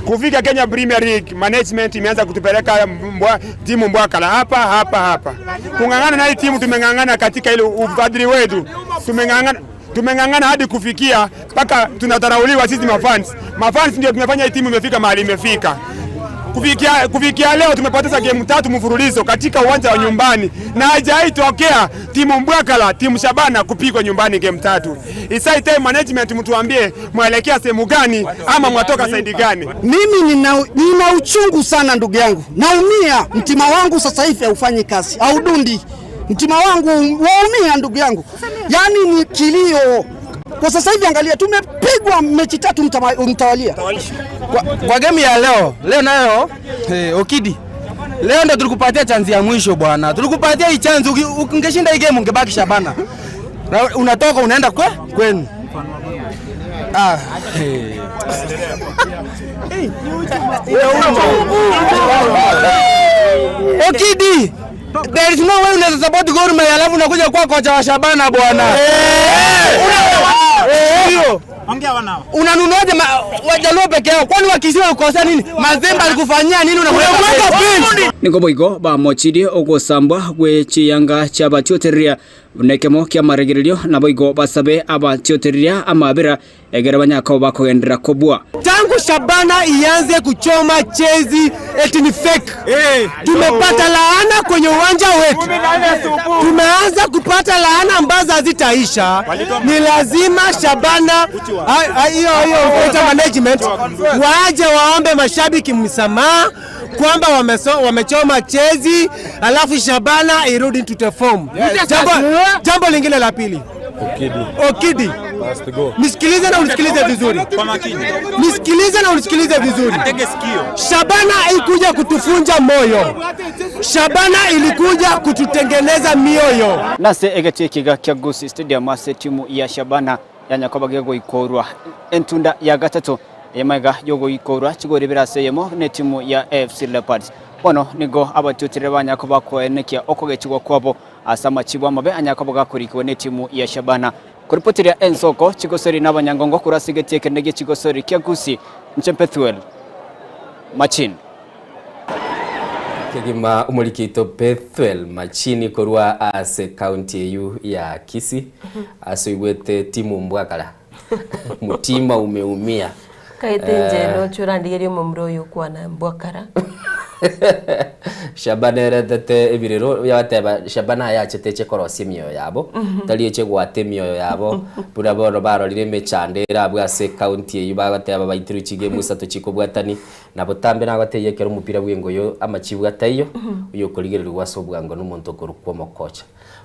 Kufika Kenya Premier League, management imeanza kutupeleka mbwa, timu mbwakala hapa hapa hapa. Kung'ang'ana na hii timu tumeng'ang'ana katika ile ufadhili wetu, tumeng'ang'ana tumeng'ang'ana hadi kufikia mpaka tunadharauliwa sisi mafans. Mafans ndio tumefanya hii timu imefika mahali imefika. Kufikia, kufikia leo tumepoteza game tatu mfululizo katika uwanja wa nyumbani, na haijawahi tokea timu Mbwakala, timu Shabana kupigwa nyumbani game tatu. It's high time management mtuambie mwelekea sehemu gani ama mwatoka saidi gani? Mimi nina, nina uchungu sana ndugu yangu, naumia. Mtima wangu sasa hivi haufanyi kazi, haudundi. Mtima wangu waumia ndugu yangu, yaani ni kilio kwa sasa hivi. Angalia, tumepigwa mechi tatu mtawalia. Kwa, kwa game ya leo leo nayo hey, Okidi leo ndo tulikupatia chanzi ya mwisho bwana, tulikupatia hii chanzi. Ungeshinda hii game ungebaki Shabana, unatoka unaenda kwe kwenu. Ah, hey. Okidi There is no way unaweza support Gor Mahia alafu unakuja kwa kocha wa Shabana bwana. Ndio. Ongea wanao. Unanunuaje Wajaluo peke yao? Kwani wakisiwa ukosea nini? Mazembe alikufanyia nini unamweka bench? Nigo boigo bamochirie ogosambwa gwe chiyanga chiabatiotereria. Buna ekemo ki'amaragererio naboigo basabe abatiotereria amabera, egere banyare koba bakogenderera kobua. Tangu Shabana ianze kuchoma jezi eti ni fake. Tumepata laana kwenye uwanja wetu, tumeanza kupata laana ambazo hazitaisha. Ni lazima Shabana hiyo hiyo management waje waombe mashabiki msamaha kwamba wamechoma jezi alafu Shabana irudi to the form. Jambo, jambo lingine la pili, Okidi, nisikilize na unisikilize vizuri, nisikilize na unisikilize vizuri. Shabana haikuja kutufunja moyo, Shabana ilikuja kututengeneza mioyo. Nase egetie ekiga kia Gusii Stadium ase etimu ya Shabana yanya koba gegoikorwa entunda ya gatato eyamaiga yogoikorwa chigori bire ase eyemo na etimu ya AFC Leopards. Bono nigo abatioterere banya koba koenekia okogechigwa kwabo ase amachibo amabe anya koba gakorikiwa na etimu ya Shabana. Koripoteria ensoko chigosori na abanyangongo korwa ase egetie ekende gie chigosori kia Gusii inche Bethuel Machini. Kegima omorikito Bethuel Machini korwa ase county eyu ya Kisii ase oigwete timu mbwakara mutima umeumia. Kaete nje nocho orandigerie omomura oyo okwana mbwakara. Shabana eretete ebirero yabateba Shabana ayachete eche korosia emioyo yabo tari eche gwata emioyo yabo buna bono barorire emechando ere abwo ase county eywo bagoteba baitirwe chigame isato chikobwatani nabo tambe nagotebia ekero omopira bwa engoyo amachibu ataiyo oyo okorigereriwa ase obwango na omonto okorokwa omokocha.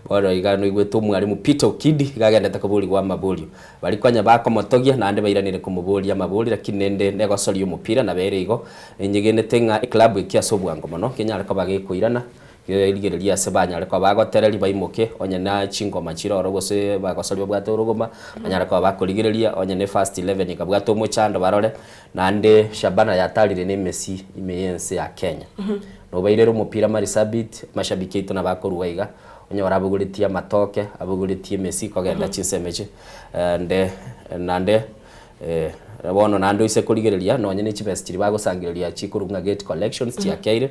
Bono iga noigwete omwarimu Peter Okidi iga agendete koborigwa amaborio bari konya bakomotogia naende bairanire komoboria amabori lakini nende negosoria omopira nabere igo enyegenete ng'a eclub eki ase obwango mono kenyare koba gekoirana kerigereria ase banyare koba bagotereri baimoke onye na chingoma chire oro gose bagosoria babwate orogoma banyare koba bakorigereria onye na first 11 ekabwate omochando barore naende Shabana yatarire na emesi ime ya ense ya Kenya. Nobairere omopira Marsabit mashabiki aito nabakorwa iga onyora abogoretie amatoke abogoretie emesi kogenda chinsemo echi nde naende bono naende oise korigereria nonye na chibesa chiria bagosangereria chikorwa ng'a gate collections chiakeire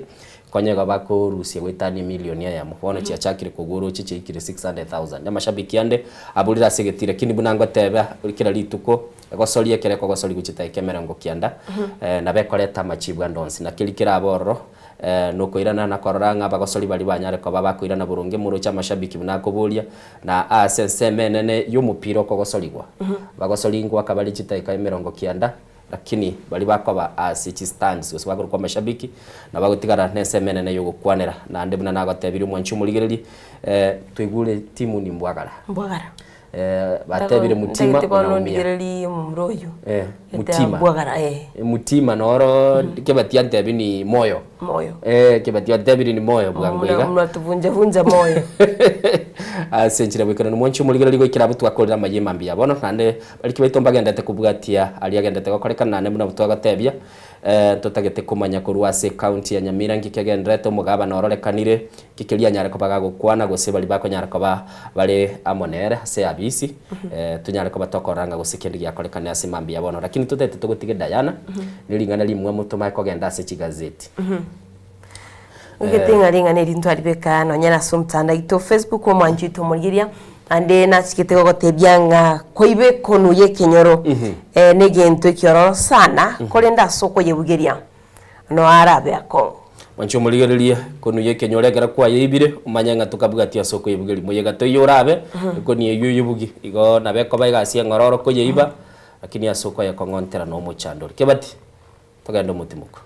konya igo bakorusia goetania emilion eyemo bono chiachakire kogwa oroche chiaikire 600,000. Amashabiki ande aborire ase egetiri lakini buna ngoteba kera rituko egosoria ekere ekogosoria gochia dakika emerongo kianda nabo ekoreta amachibu ande onsi naki eri kerabe ororo nokoirana na korora ng'a abagosori baria banyare koba bakoirana boronge moroche amashabiki buna akoboria na ase ensemo enene ya omopira okogosorigwa. Bagosori ngoaka bare chidakika emerongo kianda lakini baria bakoba ase chistands gose bakorokwa amashabiki nabagotigara na ensemo enene ya ogokwanera naende buna nagotebirie omwanchi omorigereria twaigure timu ni mbwagara. Mbwagara. Batebire mutima Ntagete bono unaumia. ondigererie omomura oyo. Eta Mutima. Mbwagara, eh. Mutima noro kebati antebi ni moyo. Moyo. Kebati antebiri ni moyo bwango iga. Mnatuvunja vunja moyo. Ase enchera bwekerano mwanchi omorigereria goikera abwo twakorire amayia mambia bono naende bariki baito mbagendete kobwatia aria agendete gokorekana naende buna twagotebia totagete komanya korwa ase county ya Nyamira nki kegenderete omogabana ororekanire kikeria anyare koba gagokwana gose bari bakonyara koba bare amo nere ase abisi tonyare koba tokorora gose kende giakorekana ase mambia bono lakini totete togotige Diana niring'ana rimwamu tomae kogenda ase chigazeti. Egete ng'a ring'ana eri ntwaribeka nonya nase omotandao oito Facebook omwanchi oito omorigereria naende nachigete gogotebia ng'a koiba ekonu ya ekenyoro na egento ekiororo sana korende ase okoyebugeria noe arabe akong'u. Mwanchi omorigereria ekonu ya ekenyoro ekero kwayeibire omanye ng'a tokabwatia ase okoyebugeria moyega toiyo orabe ekonu eywo oyebugie igo nabo ekoba egasi eng'ororo koyeiba lakini ase okoyekong'ontera na omochando ore. Kebati togende omotimoko.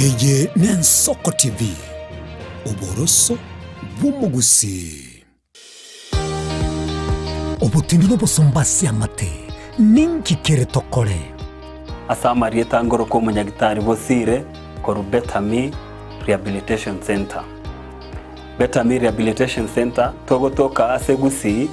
Eye n'Ensoko TV, oboroso bw'omogusii. Obotindi n'obosomba ase amate, ninki kere tokore? Ase amarieta ngoroka omonyagitari Bosire korwa Betami Rehabilitation Centre. Betami Rehabilitation Centre togotoka ase Gusii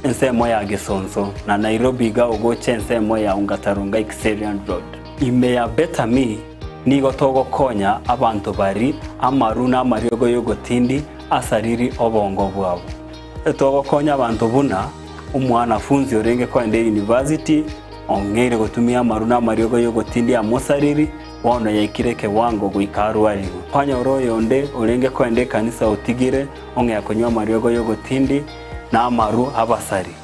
ensemo ya Gesonso na Nairobi iga ogocha ensemo ya Ongata-Rongai Kiserian Road. Ime ya Betami nigo togokonya abanto bari amaru na amariogo y'ogotindi asariri obongo bwabo. Togokonya abanto buna omwanafunzi orenge koenda eyunivasiti ong'eire gotumia amaru na amariogo y'ogotindi amosariri, bono yaikire ekewango goika arwarigwe. Kwanyora oyonde orenge koenda ekanisa otigire ong'ea konywa amariogo y'ogotindi na amaru abasari.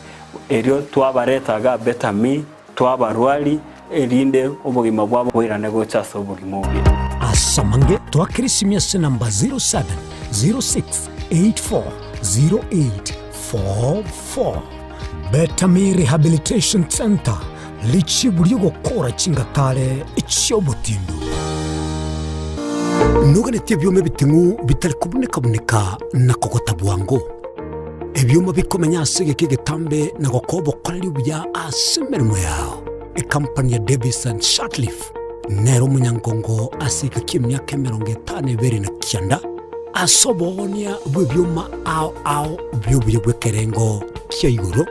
Erio twabareta iga Betami, twabarwari, erinde obogima bwabo boirane gocha ase obogima obuya. Ase amange twakera esimi ase enamba 0706840844. Betami Rehabilitation Centre, richibu ri'ogokora chingatare chi'obotindu. Noganetie ebioma ebiting'u bitari kobuneka-buneka na kogota bwango? Ebioma bikomenya ase egeka egetambe na gokoa obokoreri obuya ase emeremo yao. Ekampani ya Davis and Shirtliff nere omonyangongo ase egeka ki'emiaka 52 na kianda ase oboonia bw'ebioma ao ao bi'obuya bw'ekerengo kia igoro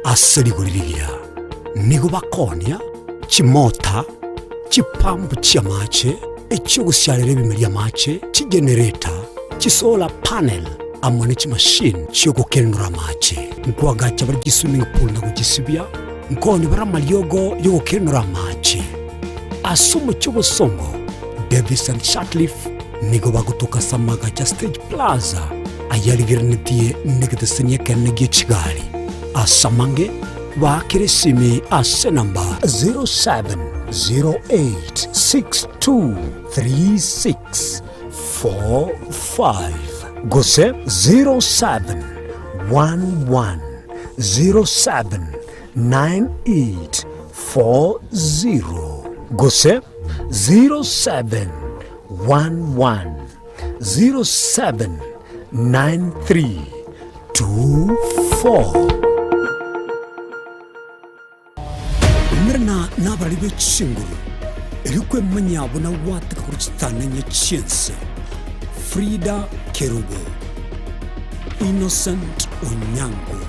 ase rigori rigiya. Nigo bakoonia chimota, chipampu chi'amache, echi'ogosiarera ebimeri amache, chigenereta, chisolar panel, amo ne chimashini chi'ogokenura amache. Nkoagacha bare chiswimming pool na gochisibia, nkooni bare amariogo y'ogokenura amache. Ase omochie obosongo, Davis and Shirtliff nigo bagotoka ase amagacho a Stage Plaza ayarigereretie negeteseni ekenene gie chigari. Ase amange, baakere esimi ase enamba 07086236 45 gose 0711079840 gose 0711079324. Umerana nabarari be chinguru, erio kwemanyia buna gwateka korwa chitanenye chi'ense. Frida Kerubo, Innocent Onyango,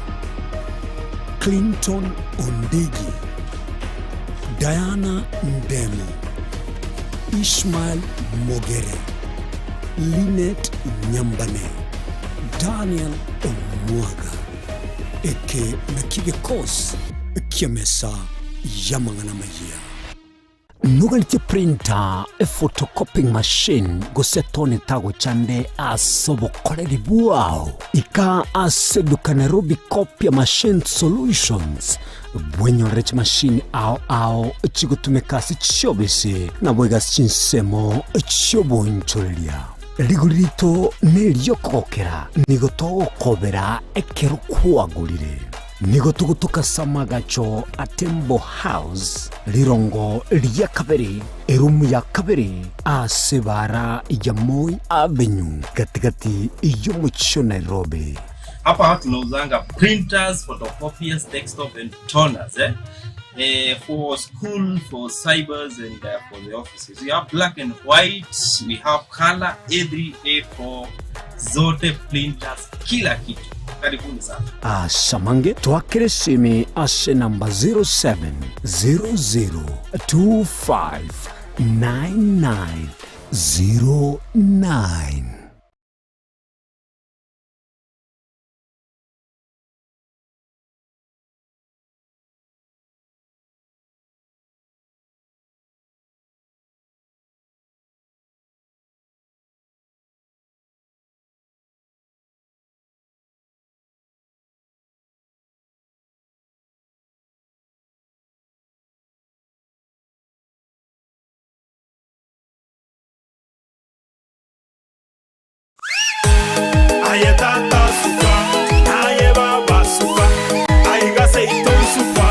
Clinton Ondigi, Diana Ndemo, Ishmael Mogere, Linet Nyambane, Daniel Omwaga. Eke nakio gekosi ki'emesa y'amang'ana amayia. Noganetie printer, ephotocopying machine, gose tone tagochande ase obokoreri bwao? Ika ase eduka Nairobi Copia Machine Solutions bwenyorere chimashini ao ao chigotumeka ase chiobisi naboigo ase chinsemo chi'obonchoreria. Rigori rito neri'okogokera, nigo togokobera ekero kwagorire. Nigo togotoka ase amagacho a Tembo House, rirongo ria kabere, erumu ya kabere, ase ebaara ya Moi Avenue, gati-gati y'omochie o Nairobi. Hapa tunauzanga printers, photocopiers, desktop and toners eh? Eh, for school, for cybers and for the offices. We have black and white, we have color A3, A4, zote printers, kila kitu. Karibuni sana. Ase amange twakere esimi ase namba 0700259909. Aye tata suka, aye baba suka, aiga seito suka.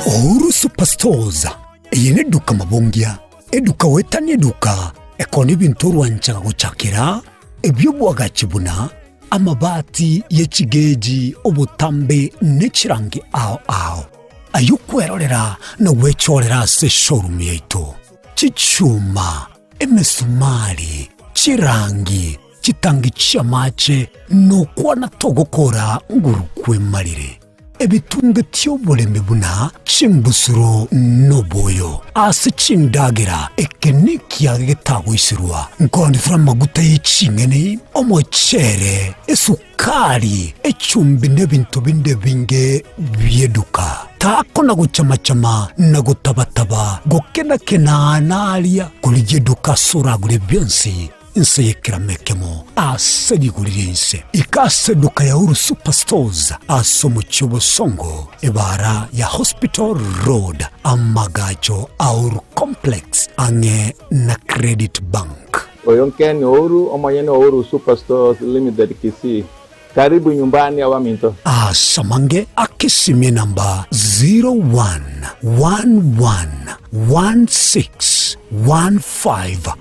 Uhuru Superstores, eye neduka mabongia, eduka goetania eduka. Ekero nebinto orwanchaga gochakera, ebi'obwagachi buna amabati ye chigeji, obotambe, ne chirangi ao ao, ay'okwerorera na gwechorera ase eshowroom yaito, chichuma, emesumari, chirangi, chitangi chi'amache, nokwana togokora nguru kwemarire. Ebitunge ti'oboremi buna chimbusuro noboyo ase chindagera, eke nekiage getagoiserwa. Nkoonefera amaguta ye ching'eni, omochere, esukari, echumbi na ebinto binde ebinge bi'eduka. Takona gochama-chama na gotaba-taba, gokena-kena naria, korigia eduka ase oragure bionsi. Inse y'ekerama ekemo ase rigori ri'ense. Ika ase eduka ya Uhuru Superstores ase omochie o Bosongo, ebaara ya Hospital Road, amagacho a Uhuru Complex ang'e na Credit Bank. Oyo Ken Ouru, omonyene o Uhuru Superstores Limited Kisii. Karibu nyumbani abaminto. Ase amange akesimie namba 0111161500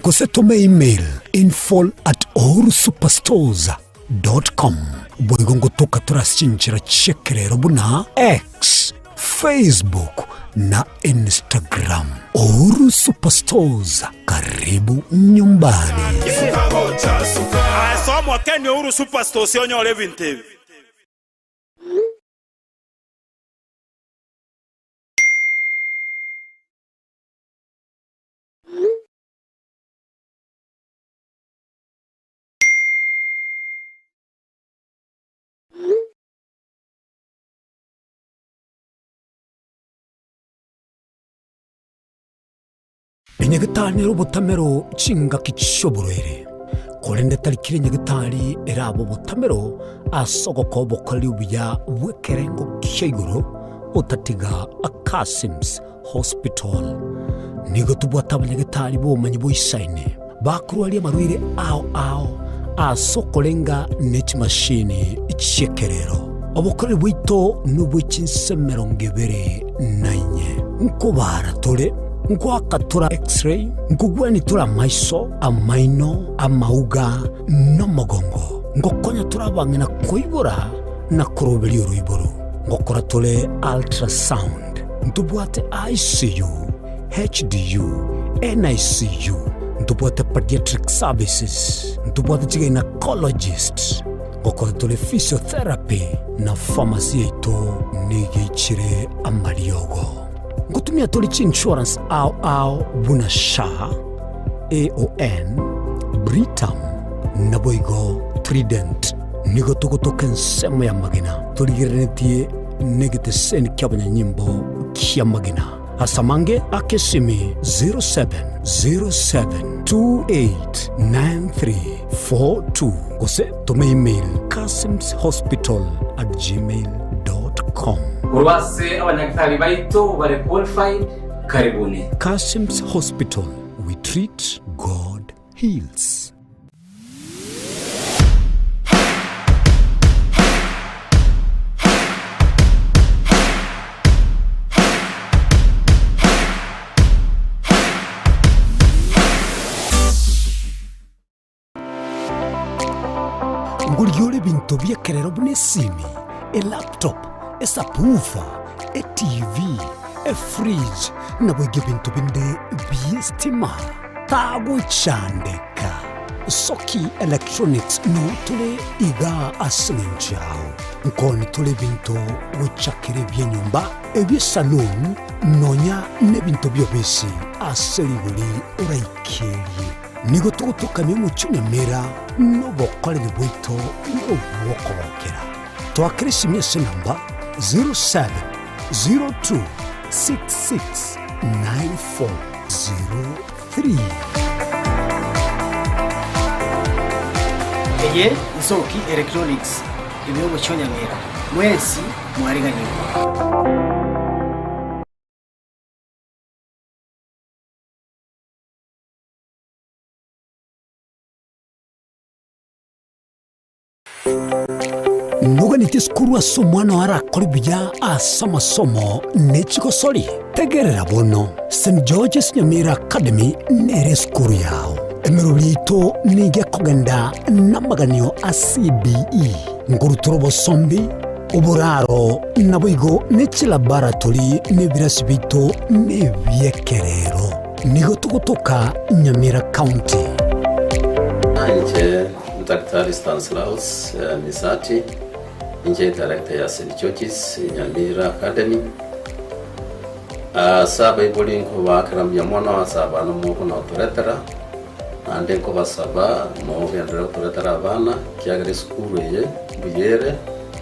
gose tome email info at uhurusuperstores dot com. Boigo ngotoka tore ase chinchera chi'ekerero buna X, Facebook na Instagram. Uhuru Superstores, karibu nyumbani. Ase omokeni Uhuru Superstores onyore ebinto ebi. Enyagetari nere obotamero chingaki chi'oborwaire, korende tari kera enyagetari erabe obotamero ase ogokoa obokoreri obuya bw'ekerengo kia igoro otatiga Akasim's Hospital. Nigo tobwate abanyagetari b'obomanyi boisaine bakorwaria amarwaire ao ao ase okorenga ne chimashini chi'ekerero. Obokoreri bwaito nobwe chinse emerongo ebere na inye. Nkobaara tore, nkoaka tore X-ray, nkogwenia tore amaiso, amaino, amauga, na omogongo. Ngokonya tore abang'ina koibora na koroberia oroiboro. Ngokora tore ultrasound. Ntobwate ICU, HDU, NICU, ntobwate pediatric services, ntobwate chigynecologist, ngokora tore physiotherapy na pharmacy yaito nigo eichire amariogo. Ngotumia tore chiinsurance ao ao buna SHA, AON, Britam, naboigo Trident. Nigo togotoka ensemo y'amagena torigereretie negeteseni ki'abanyanyimbo ki'amagena. Ase amange ake esimi 0707289342 gose tome email kasimshospital@gmail.com. Korwa ase abanyagitari baito bare qualified, karibuni. Kasim's Hospital, we treat, God heals. Ngorigia ore ebinto bi'ekerero buna esimi, elaptop, esubwoofer, etv, efridge, naboigo ebinto binde bi'estima. Tagochandeka. Soki Electronics noo tore igaa ase eng'encho yao. Nkoni tore ebinto gochakera ebi'enyomba, ebi'esaloon, nonya nebinto bi'obisi ase rigori oraikerie. Nigo togotokania omochie Nyamira nobokoreri bwaito nobw'okogokera. Twakera esimi ase enamba 0702669403. Eye Nsoki Electronics ime y'omochie o Nyamira. Mwensi mwariganigwe. Noganeti. Nkorigetie esukuru ase omwana oo arakore buya ase amasomo ne chigosori? Tegerera bono, St. George's Nyamira Academy nere esukuru yao. Emerobio yaito nigo ekogenda namaganio a CBE, nkorutora obosombi, oboraro, naboigo ne chilaboratory na ebirasi biaito nebiekerero. Nigo togotoka Nyamira County. Inche Daktari Stanislaus Misati, inche director ya St George's Nyamira Academy. Ase abaibori nkobaakera mbuya mono ase abana mogonotoretera, naende nkobasaba mogenderere gotoretera abana, ekiagera esukuru eye mbuya ere,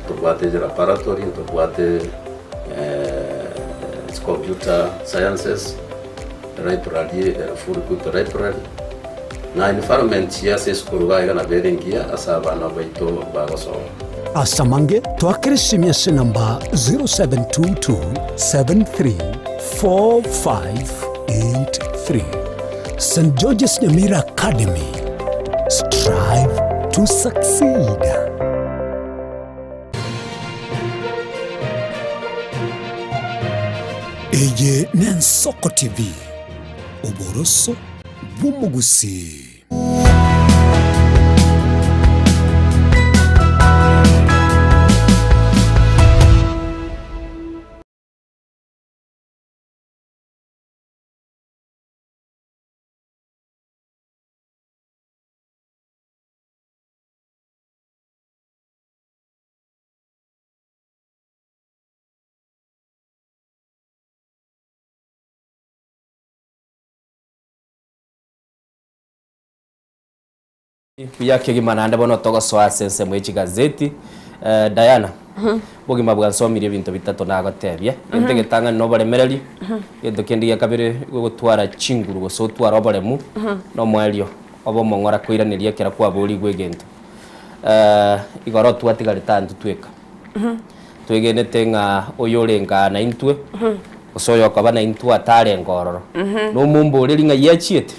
ntobwate laboratory, ntobwate computer sciences, library ere full equipped library, na environment ya ase esukuru iga iga nabo ere engiya ase abana baito bagosoma. Ase amange, toakere esimi ase enamba 0722734583. St. George's Nyamira Academy, strive to succeed. Eye n'Ensoko TV, oboroso bw'omogusii. Buya kegima naende bono togosoa ase ensemo ye chigazeti. Eh, Diana, bogima bwansomirie ebinto bitato nagotebia. Egento egetang'ani na oboremereri, egento kende gia kabere gotwara chinguru gose otware oboremu, na omoerio obe omong'ora koiraneria ekero kwaborigwe egento. Eh, igoro twatigarete aa intwe tweka. Twegenete ng'a oyorenge aa naintwe, gose oyokoba naintwe atarenge ororo, nomomboreri ng'ai achiete.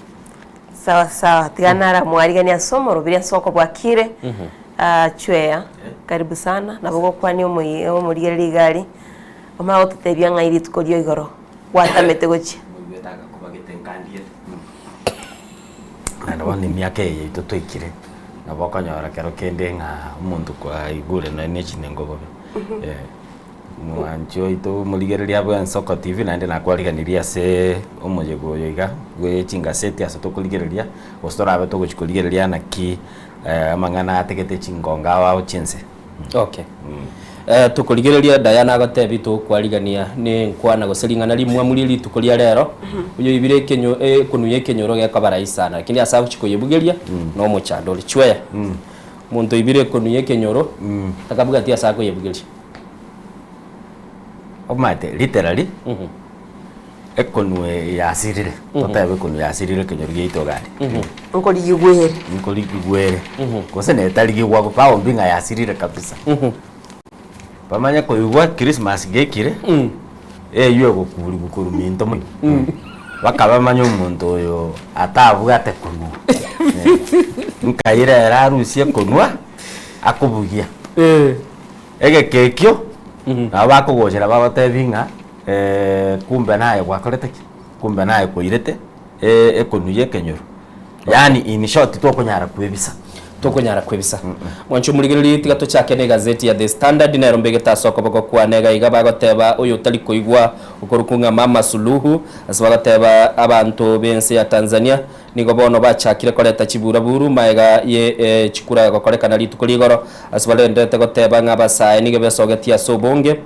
Sawa sawa, tiga naramwariganie ase omorobiri ase okobwakire. Ah, Chweya, karibu sana. Nabo gokwania omoi omorigereria iga aria, omanye gototebia ng'ai rituko ria igoro gwatamete gochia. Naende bono emiaka eye yaito twaikire, nabo okonyora kero kende ng'a omonto kwaigure nonye na echinengo bobe. Mwanchi oito omorigereria bwa Ensoko TV naende nakwariganirie ase omoyega oyo iga bwe chingaseti ase tokorigereria, gose torabe togochi korigereria naki amang'ana ategete chingongo ao ao chinse. Okay. Eh, tokorigereria Diana agotebia tokwarigania ne enkwana gose ring'ana rimwamu rie rituko ria rero, oyoibire ekenyo ekonuya ekenyoro gekoba rahisi sana, lakini ase agochi koyebugeria na omochando ore. Chweya, omonto oibire ekonuya ekenyoro, takabwati ase akoyebugeria. Omanyete literally, ekonue yasirire, totebe ekonue yasirire ekenyoro giaito iga aria. Nkorigigwere. Nkorigigwere, gose netarigigwa baombi ng'a yasirire kabisa. Bamanye koigwa Christmas gekire, eywo egokurigwa korwa minto mono, mpaka bamanye omonto oyo atabwate konwa. Nkaira ere arusie konwa, akobugia. Egeka ekio nabo bakogochera bagotebi ng'a kumbe naye gwakorete ki? Kumbe naye kwairete ekonu ya ekenyoro. Yaani in short tokonyara kwebisa. Tokonyara kwebisa. Mwanche omorigereria tiga tochake na egazeti ya The Standard nero mbegete ase okoboko kwane iga iga bagoteba oyo otari koigwa okorokwa ng'a Mama Suluhu ase bagoteba abanto b'ense ya Tanzania Nigo bono bachakire koreta chiburaburu magega ye chikura gokorekana rituko rigoro, ase barenderete goteba ng'a abasae nigo besogetie ase obonge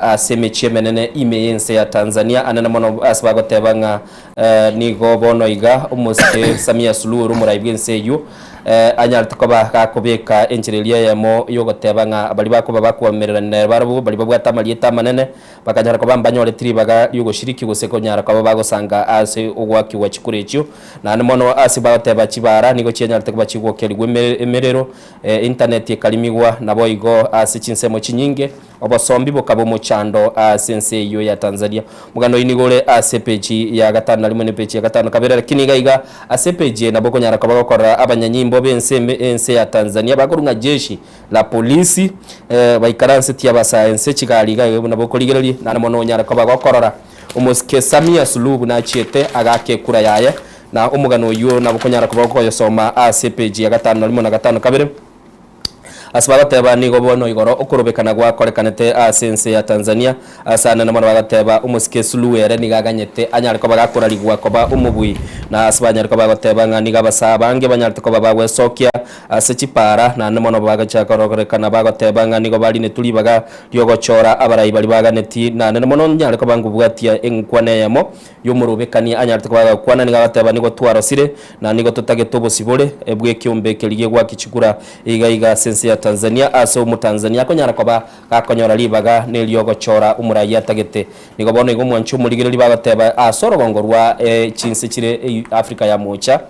ase emechie emenene ime y'ense ya Tanzania, anene mono ase bagoteba ng'a nigo bono iga omosike Samia Suluhu ore omorai bw'ense eyio anyarete koba gakobeka enchera eria eyemo y'ogoteba ng'a baria bakoba bakoamererania nere barabwo baria babwate amarieta amanene Bakanyara koba mbanyoreti ribaga ri'ogoshiriki gose konyara koba bagosanga ase ogoakigwa chikura echio, naende mono ase bagoteba chibaara nigo chianyarete koba chigwokerigwa emerero, intaneti ekarimigwa, naboigo ase chinsemo chinyinge obosombi bokaba omochando ase ense eyio ya Tanzania. Omogano oyio nigo ore ase epeji ya gatano na rimo na epeji ya gatano kabere, lakini iga iga ase epeji eye nabo okonyara koba gokorora abanyanyimbo. Abanyanyimbo b'ense ime ense ya Tanzania bakorwa ng'a jeshi la polisi baikaransetie abasae nse chigari iga iga buna bokorigereria naende mono onyare koba gokorora omosike Samia Suluhu buna achiete agaaka ekura yaye na omogano oyio nabo okonyara koba gokoyosoma ase epeji ya gatano na rimo na gatano kabere. Ase bagoteba nigo bono igoro okorobekana gwakorekanete ase ense ya Tanzania. Ase anene mono bagateba omosike Suluhu ere nigo aganyete anyare koba gakorarigwa koba omobui. Na ase banyare koba bagoteba ng'a nigo abasaa abange banyarete koba bagwesokia ase chipaara naende mono bagacha kororekana bagoteba ng'a nigo barinetwe ribaga riogochora abarai baria baganeti naende mono nyare koba ngobwatia eng'ukwana eyemo y'omorobekani anyarete koba agakwana nigo agateba nigo twarosire na nigo totagete obosibore bw'ekeombe keria gegwaki chikura iga iga ase ense ya Tanzania ase omotanzania akonyara koba gakonyora ribaga neriogochora omorai atagete. Nigo bono igo omwanchi omorigereria bagoteba ase orogongo rwa chinse chire Africa ya mocha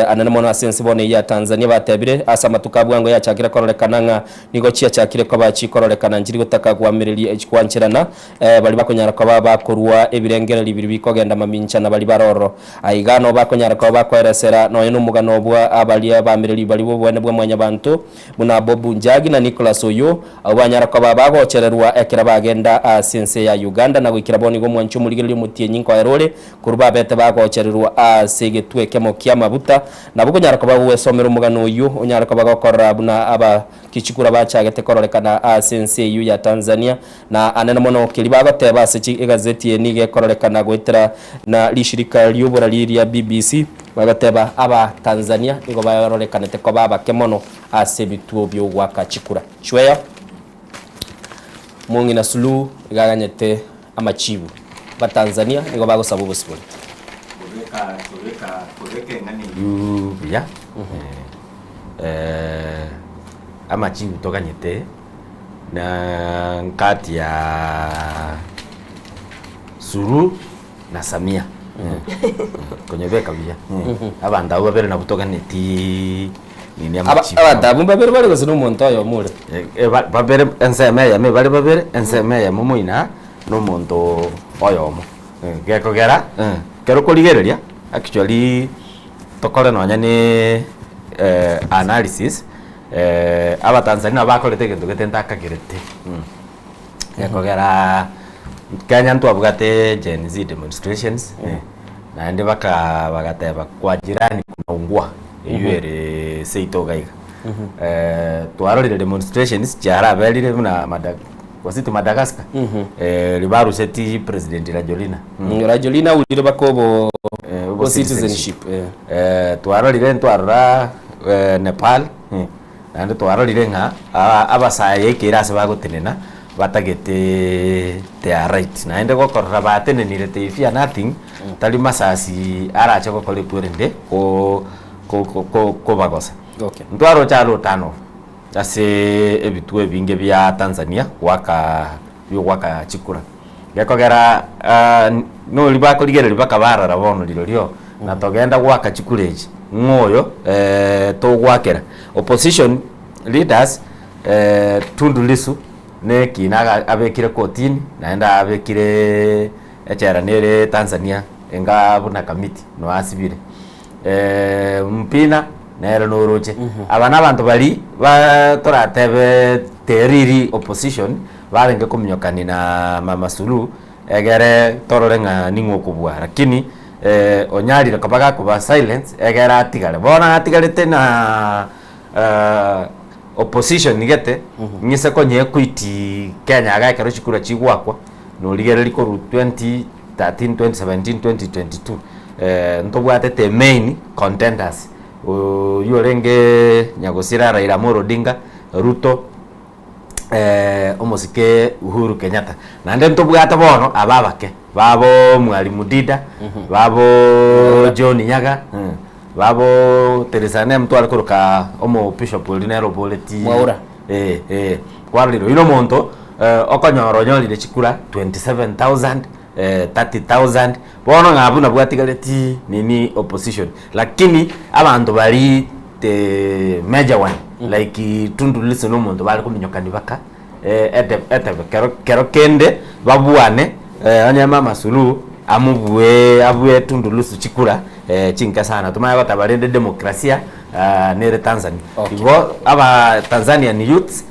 anene mono ase ense bono eyio ya Tanzania batebire ase amatuko a bwango yachakire kororekana ng'a nigo chiachakire koba chikororekana nchiri gotaka koamereria gwancherana Baria bakonyara koba bakorua ebirengererio biria bikogenda mamincha na baria bare ororo. Aiga nabo bakonyara koba bakoeresera nonya nomogano bwa abaria baamereri baria b'oboene bwa Mwanyabanto, buna Bob Njagi na Nicholas Oyoo, abwo banyara koba bagochererwa ekero bagenda ase ense ya Uganda na goikera bono igo omwanchi omorigereria omotienyi nkoera ore, korwa babete bagochererwa ase egetwe ekemo ki'amabuta. Nabo okonyara koba gogwesomera omogano oyio, onyare koba gokorora buna aba kichikura bachagete kororekana ase ense eyio ya Tanzania, Na anene mono keria bagoteba ase chi egazeti eye nigo ekororekana goetera na rishirika ri'oborari ria BBC, bagoteba aba Tanzania nigo barorekanete koba abake mono ase ebituo bi'ogoaka chikura. Chweya Mong'ina Suluhu iga aganyete amachibu. Aba Tanzania nigo bagosaba obosibore. Kobeka kobeka kobeka eng'ana eyio buya amachibu toganyete. Na nkati ya Suluhu na Samia konyebeka buya abanto abwo babere nabwo toganeti nini amachibu. Abanto abwo mbabere bare gose nomonto oyomo ore? Babere ensemo eyemo ebare babere, ensemo eyemo moina na omonto oyomo. Gekogera ekero okorigereria actually tokore nonya ne analysis. Abatanzania nabo bakorete egento gete ntakagerete, gekogera Kenya ntwabwate Gen Z demonstrations, naende baka bagateba kwa jirani kunaungua, eywo ere seito iga iga. Twarorire demonstrations chiaraberire buna Mada was it Madagascar? Ribaruseti President Rajoelina. Rajoelina aurire baka obo obo citizenship. Twarorire ntwarora Nepal, naende twarorire ng'a abasae yaikeire ase bagotenena batagete their right. Naende gokorora batenenire they fear nothing, tari masasi arache gokora ekwerende kobagosa. Ntwaroche aro turn off ase ebituo ebinge bia Tanzania goaka biogoaka chikura. Gekogera nori bakorigereria mpaka barora bono rirorio na togenda goaka chikura echi ng'o oyo togoakera. Opposition leaders Tundu Lissu ne ekina aga abekire kotini naende abekire echela nere Tanzania enga buna Kamiti no asibire. Mpina nere noroche. Aba na abanto baria ba toratebe teriri opposition barenge kominyokani na Mama Suluhu egere torore ng'a ning'o okobua lakini onyarire koba gakoba silence egere atigare. Bono atigarete na opposition gete ng'ise konya equity Kenya iga ekero chikura chigoakwa norigereria korwa 2013, 2017, 2022 ntobwatete main contenders oywo orenge Nyagosira Raila Amolo Odinga, Ruto. omosike Uhuru Kenyatta. Naende ntobwate bono aba abake, babo Mwalimu Dida, babo John Nyaga, babo Teresa Nemu tware koroka omo bishop oria nere oboreti Mwaura. eh eh kwarorire oyio na omonto okonyora onyorire chikura 27000 30000 bono ng'a abwo nabwo atigareti nini opposition lakini abanto baria the major one like Tundu Lissu na omonto bare kominyokani baka ete etebe kero kero kende babwane onye mama Suluhu amobue abue Tundu Lissu chikura chinke sana tomanye goteba rende demokrasia. nere Tanzania. Igo aba Tanzanian youths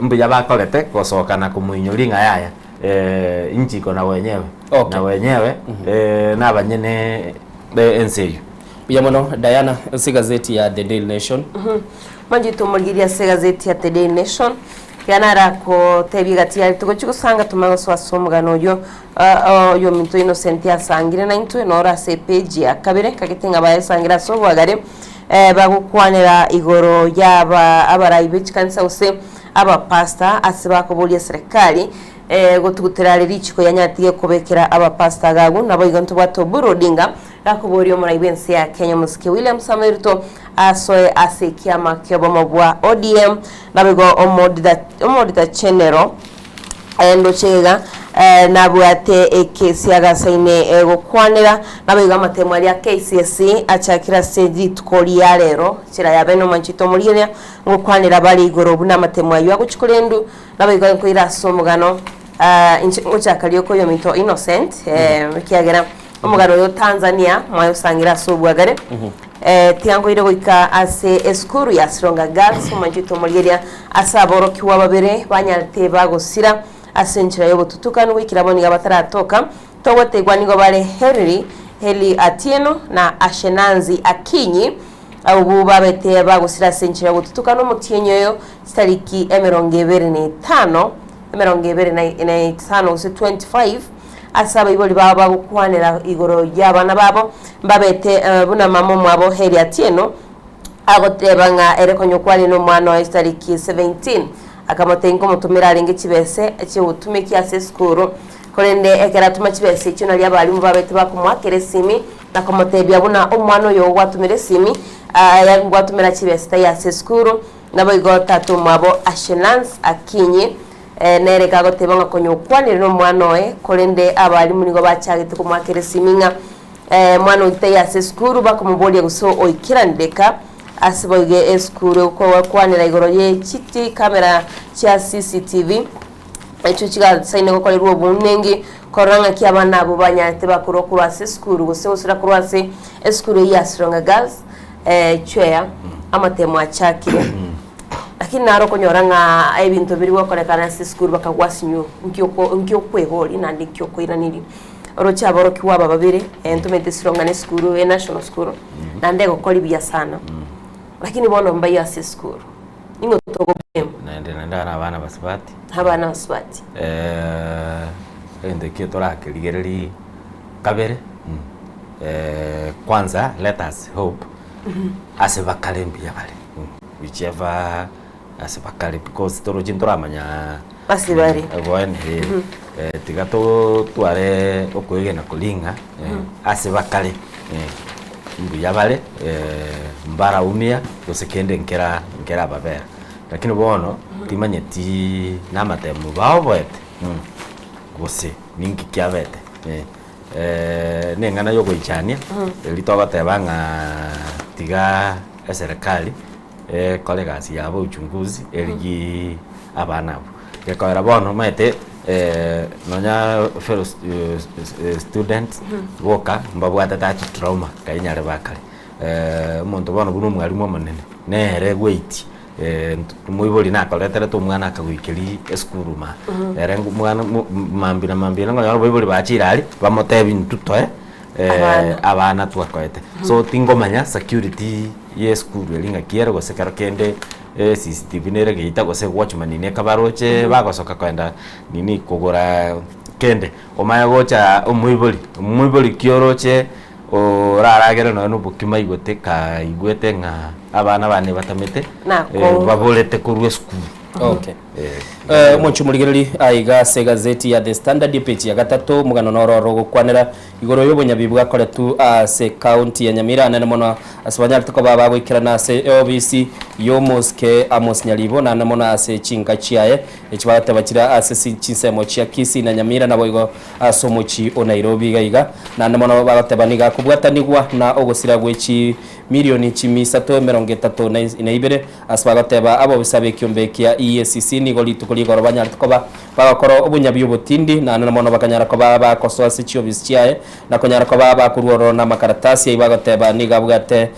mbuya bakorete gosoka na komoinyoria ng'a yaya nchi iko na wenyewe na wenyewe nabanyene ense eyio. Mbuya mono Diana, ase egazeti ya The Daily Nation. Mwanchete omorigereria ase egazeti ya The Daily Nation, Tiga narakotebie gati ya rituko chigosanga tomanye gosoa ase omogano oyio oyominto Innocent asangire naintwe noro ase epage ya kabere nkagete ng'a bayesangire ase obwagare bagokwanera igoro yaba abarai be chikanisa gose abapastor ase bakoboria serikali gotugutera are richiko yanyatige kobekera abapastor agagu naboigo ntobwate Oburu Odinga Gakoboria omorai bw'ense ya Kenya omosike William Samoei Ruto asoe ase ekiama ki'obomo bwa ODM naboigo Omodita General ndoche iga nabwate ekesi agasaine gokwanera naboigo amatemo aria KCSE achakire ase rituko ria rero chera ya bene omwanchete omorigereria ngokwanera bare igoro buna amatemo ayio agochia korendu naboigo nkoira ase omogano inche ngochaka rioka oyominto Innocent ekiagera Omogano oyo Tanzania mwayosangire ase obwagare. Eh, tiangoire goika ase esukuru ya Sironga Girls omanchete omorigeria ase aborokigwa babere banyarete bagosira ase enchera y'obotutukanu goikera bono iga bataratoka. Togotegwa nigo bare Henry Heli Atieno na Ashenanzi Akinyi abwo babete bagosira ase enchera y'obotutukanu omotienyi oyo chitariki 25 25 gose 25 Ase abaibori bao bagokwanera igoro y'abana babo, mbabete buna mama omwabo Heri Atieno agoteba ng'a ere konya okwane nomwana oye chitariki 17 akamotebia nkomotomera arenge chibese chiogotumekia ase esukuru korende ekero atoma chibese echio nario abalimu babete bakomoakera esimi na komotebia buna omwana oyo gwatomera esimi gwatomera chibese taiyo ase esukuru naboigo tata omwabo Ashenance Akinyi Nere gagoteba ng'a konya okwanire nomwana oye, korende abalimu nigo bachagete komoakera esimi ng'a mwana oyio taiyo ase esukuru, bakomoboria gose oikeranire ka ase boigo esukuru egokwanera igoro ye chikamera chia CCTV echio chigasaine gokorerwa obonengi korora ng'aki abana abwo banyarete bakorwa korwa ase esukuru gose gosira korwa ase esukuru eyio ya Sironga Girls Chweya amatemo achakire. Lakini naro okonyora ng'a ebinto biri gokorekana ase esukuru bakagwasinyu nki oko nki okweboria naende nki okoiraneria. Oroche aborokigwa aba babere, ntomanyete Sironga na esukuru e national school, naende egokori buya sana. Lakini bono mbayo ase esukuru, ning'o togo blame? Naende naende aba na abana basubati. Abana basubati. Egento ekio torakerigereria kabere, kwanza let us hope ase bakare mbuya bare. Whichever ase bakare because torochi ntoramanya Ase bare. Bono eh, eh, tiga totware okoegena koria ng'a ase bakare mbuya bare mbaraumia gose kende nkera nkerababera. Lakini bono timanyeti namatemo baoboete gose ninki kiabete neng'ana yogoichania erio togoteba ng'a tiga eserekari ekore egasi yabo uchunguzi erigie abana abwo. Gekoera bono omanyete nonya fellow students boka mbabwate that trauma kainyare bakare. Omonto bono buna omwalimu omonene nere gweitia moibori nakoreterete omwana akagoikeria esukuru maa ere mwana mambia na mambia nokonyora abaibori bachire aria bamotebi intwe toe abana twakoete. So tingomanya security ye esukuru eria ng'aki ere gose kero kende CCTV nere geita gose watchman nekabaroche bagosoka kogenda nini kogora kende omanye gocha omoibori, omoibori ki oroche oraragere nonye na obokima aigote kaigwete ng'a abana bane batamete baborete korwa esukuru. Okay. Omonche omorigereri aiga ase egazeti ya The Standard epeji ya gatato omogano noro oro ogokwanera igoro y'obonyabi bwakoretwe ase ekaunti ya Nyamira anene mono ase banyarete koba bagoikerana ase eobisi y'omosike Amos Nyaribo naende mono ase chinka chiaye echi bagoteba chire ase chinsemo chia Kisii na Nyamira naboigo ase omochie o Nairobi iga iga naende mono bagoteba nigo akobwatanigwa na ogosira gwe chimilioni chimisato 32 na ibere Ase bagoteba abobisa b'ekiombe kia EACC. nigo rituko rigoro banyarete koba bagokora obonyabi obotindi, naende na mono bakanyara koba bagosoa ase chiofisi chiaye, na konyara koba bakorua ororo namakaratasi ayio bagoteba nigo abwate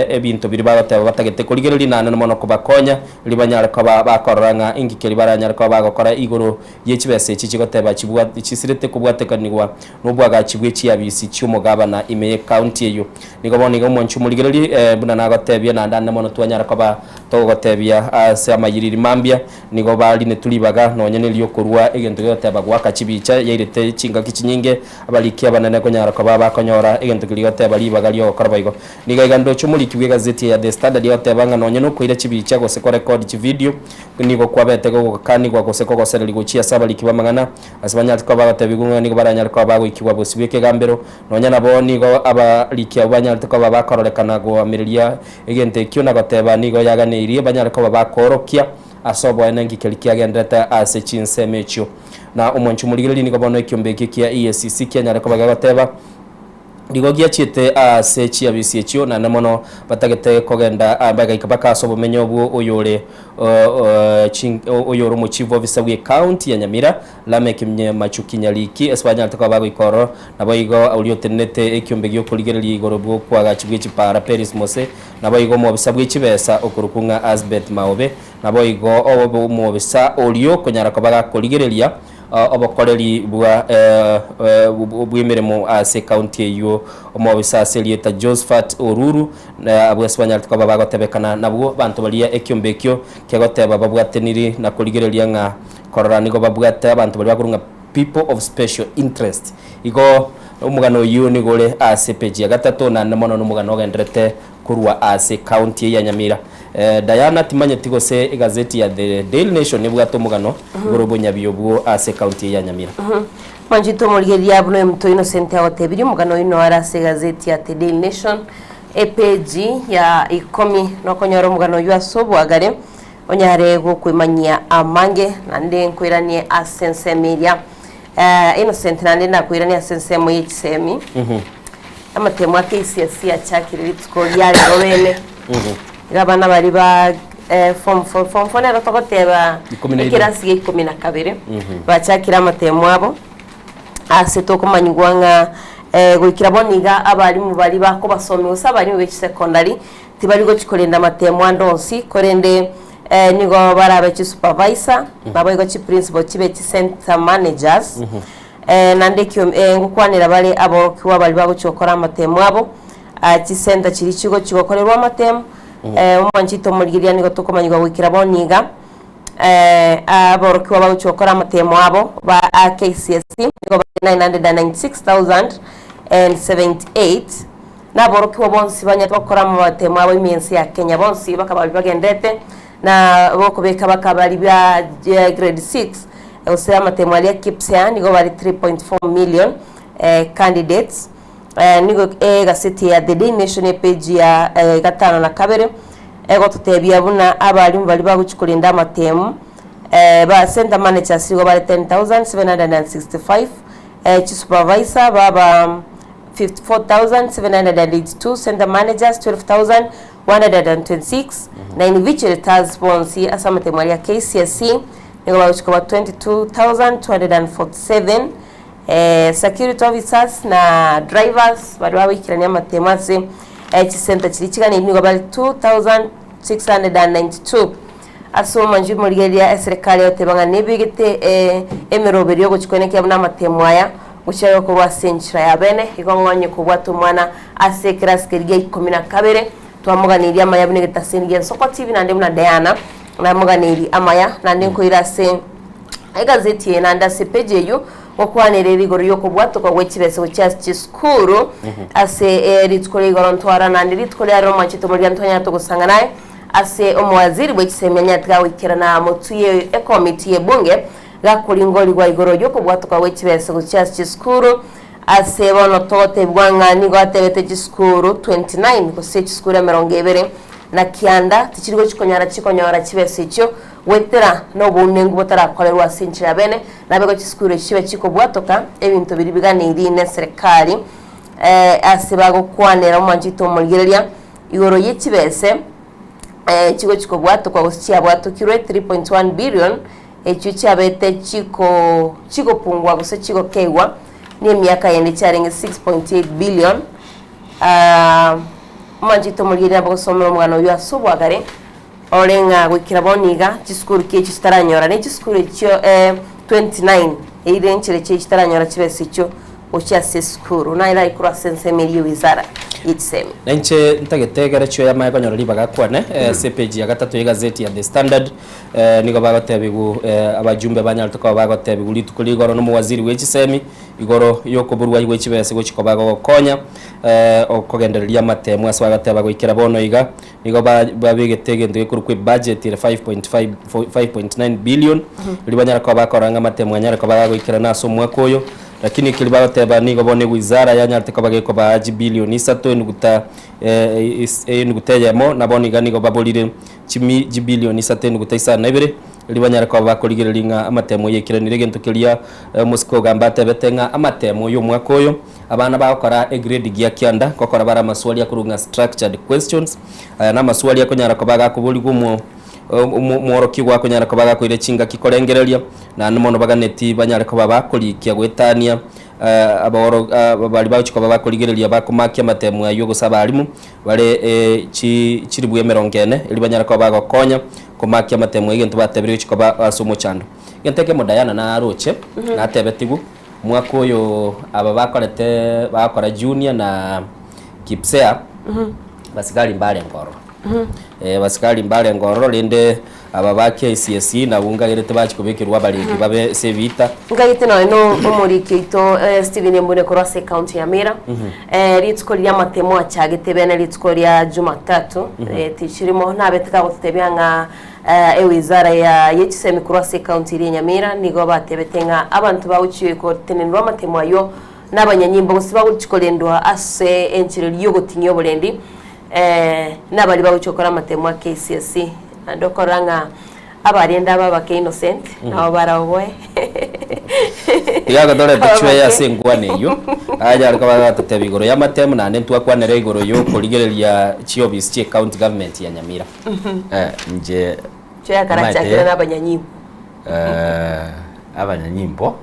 ebinto biria bagoteba batagete korigereria, naende na mono kobakonya riria banyare koba bakorora ng'a inki keria baranyare koba bagokora igoro ye chibesa echi chigoteba chisirete kobwatekanigwa nobwagachi bwe chiabisi chi'omogabana ime y'ecounty eyio. Nigo bono iga omwanchi omorigererie, buna nagotebia naende ande mono twanyara koba togogotebia ase amayiriri mambia, nigo barinetwe ribaga nonya neriokorua egento gegoteba goaka chibicha yairete chingaki chinyinge abariki abanene konyara koba bakonyora egento keria goteba ribaga riogokora boigo. Nigo iga ndoche omoriki bw'egazeti eye ya The Standard agoteba ng'a nonya nokoira chibicha gose korekodi chividio nigo kwabete gogokanigwa gose kogosererigwa gochia ase abariki b'amang'ana Ase banyare koba bagatebigwa ng'a nigo baranyare koba bagoikigwa bosio bw'ekegambero, nonya nabo nigo abariki abwo banyarete koba bakororekana goamireria egento ekio na goteba nigo yaganeirie banyare koba bakoorokia ase oboene nki keria kiagenderete ase chinsemo echio. Na omwanchi omorigereria nigo bono ekiombe ekio kia EACC kianyare koba gegoteba Nigo giachiete ase chiabisi echio, naende mono batagete kogenda bagaika mpaka ase obomenyo obwo oyore oyore omochief officer bw'ecounty ya Nyamira, Lameck Machuki Nyariki, ase banyarete koba bagoika ororo. Naboigo oria otenenete ekiombe gi'okorigereria igoro bw'okwagachi bwe chipara Peris Mose, naboigo omobisa bwe chibesa okorokwa ng'a Asbeth Maobe, naboigo omobisa oria okonyara koba gakorigereria Obokoreri bwa bw'emeremo ase ekaunti eyio, omobisa ase erieta Josphat Oruru, abwo ase banyarete koba bagotebekana nabwo abanto baria ekiombe ekio kegoteba babwateniri na korigereria ng'a korora nigo babwate abanto baria bakorwa ng'a people of special interest. Igo omogano oyio nigo ore ase epeji ya gatato naende mono nomogano ogenderete korwa ase ekaunti eye ya Nyamira. Diana timanyeti gose egazeti ya The Daily Nation nebwate omogano igoro obonyabi obwo ase ekaunti eye ya Nyamira. Mwanchete omorigereria buna oyominto Innocent agotebirie omogano oino are ase egazeti ya The Daily Nation epeji ya ikomi nokonyora omogano oyio ase obwagare onyare gokwemanyia amange naende nkoiranie ase ensemo eria Innocent naende nakoiranie ase ensemo ye chisemi Amatemo a KCSE achakire rituko ria rero bene. Iga abana baria ba eh, form four, form four nero togoteba Ikomi na ibere. ekerasi gia ikomi na kabere bachakire amatemo abo ase tokomanyigwa ng'a eh, goikera bono iga abalimu baria bakobasomia gose abalimu be chisecondary tibari gochi korenda amatemo ande onsi korende eh, nigo barabe chisupervisor naboigo chiprincipal chibe chicenter managers Naende ekio ngokwanera bare aborokigwa baria bagochia gokora amatemo abo, chisenta chiria chigochia gokorerwa amatemo, omwanchete omorigereria nigo tokomanyigwa goikera bono iga, aborokigwa bagochia gokora amatemo abo ba KCSE nigo bare 996,078, na aborokigwa bonsi banyarete gokora amatemo abo ime ense ya Kenya bonsi bakaba baria bagenderete na bokobeka bakaba baria ba grade 6. Gose amatemo aria KPSEA nigo bare 3.4 million candidates. Nigo egaseti ya The Daily Nation epage ya gatano na kabere egototebia buna abalimu baria bagochia korenda amatemo ba center managers nigo bare 10,765, chisupervisor baba 54,782, center managers 12,126, na invigilators bonsi ase amatemo aria KCSE Nigo bagochia koba 22,247 security officers na drivers baria bagoikerania amatemo ase chisenta chiria chiganeirie nigo bare 2,692. Ase omoanchi omorigereria eserekari egoteba ng'a nebegete emeroberio yogochia koenekia buna amatemo aya gochia gokorwa ase enchera ya bene igo ng'onye kobwata omwana ase ekerasi keria gia ikomi na kabere twamoganeirie amaya buna egetaseni gia Nsoko TV naende buna Diana. Namoganeirie amaya, naende nkoira ase egazeti eye naende ase epeji eyio, gokwanera ere igoro y'okobwatoka gwe chibesa gochia ase chisukuru, ase rituko ria igoro ntwara naende rituko ria rero omwanchete omoria ntwanyare togosanga naye ase omowaziri bwe chisemi anyarete gagoikerana motwe ye ekomiti y'ebunge gakoringorigwa igoro y'okobwatoka gwe chibesa gochia ase chisukuru ase bono togotebigwa ng'a nigo atebete chisukuru 29 gose chisukuru emerongo ebere na kianda tichiri gochia konyara chikonyora chibesa echio goetera nobounengu botarakorerwa ase enchera ya bene, nabego chisukuru echi chibe chikobwatoka ebinto biria biganeiri neserikali ase bagokwanera omwanchete omorigereria igoro ye chibese. Eh, chigochi kobwatokwa gose chiabwatokirwe 3.1 billion echio chiabete chiko chigopungwa gose chigokeigwa nemiaka yende chiarenge 6.8 billion. Ah, omanchete omorigereria nabo gosomera omogano oyio ase obwagare ore ng'a goikera bono iga chisukuru ki echio chitaranyora ne chisukuru echio eh, 29 eire enchera echio chitaranyora chibesa echio gochia ase esukuru naye raikorwa ase ensemo eria ewizara ye chisemi. Na inche ntagete egere chioyo amaye konyora ribaga akwane ase epage ya gatato y'egazeti ya The Standard nigo bagotebigu abajumbe banyarete koba bagotebigu rituko ria igoro nomowaziri bwe chisemi igoro yokoborwa gwe chibesa gochi koba gogokonya okogendereria amatemu ase bagoteba goikera bono iga nigo babegete egento gekorokwa ebudget ere 5.5 5.9 billion riria banyare koba bakorora ng'a amatemu anyare koba gagoikerana ase omwaka oyo. Lakini keria bagoteba nigo bono ewizara yanyarete koba gekobaa chibilioni isato enuguta enuguta eyemo, na bono iga nigo baborire chimi chibilioni isato enuguta isano na ibere, erio banyare koba bakorigereria ng'a amatemo yaikeranire egento keria omosike ogamba atebete ng'a amatemo y'omwaka oyo abana bagokora egrade gia kianda gokora bare amaswali akorwa ng'a structured questions aya namaswali akonyara koba gakoborigwa omo Omworokigwa akonyara koba agakoira chingaki korengereria, naende mono baganeti banyare koba bakorikia goetania aboro baria bagochia koba bakorigereria bakomakia amatemu ayio gose abalimu bare chiribu emerongo ene erio banyare koba bagokonya komakia amatemu ayio egento batebire gochia koba ase omochando. Egento ekemo Diana naroche natebetigwe omwaka oyo aba bakorete bagokora junior na Kipsea basigari mbarenge ororo. Abasikari mbarenge ororo, rende aba ba KCSE nabwo nkagerete bachia kobekerwa abarendi babe ase ebiita. Nkagete nonya na omoriki oito Stephen Embune korwa ase ecounty ya Mira rituko riria amatemo achagete bene rituko ria Jumatatu tichirimo nabete kagototebia ng'a ewizara ya yechisemi korwa ase ecounty eria ya Nyamira nigo batebete ng'a abanto bagochia gotenenera amatemo aywo nabanyanyimbo gose bagochia korendwa ase enchera eria yogotinyia oborendi Nabaria bagochia gokora amatemo a KCSE, naende okorora ng'a abarende aba abake innocent, nabo baraoboe. Iga gotorete chweye ase enkwana eyio, anyare koba agatotebia igoro y'amatemo naende ntwakwanere igoro y'okorigereria chiofisi chie county government ya Nyamira. Inche Chweye akarachakera na abanyanyimbo. Abanyanyimbo,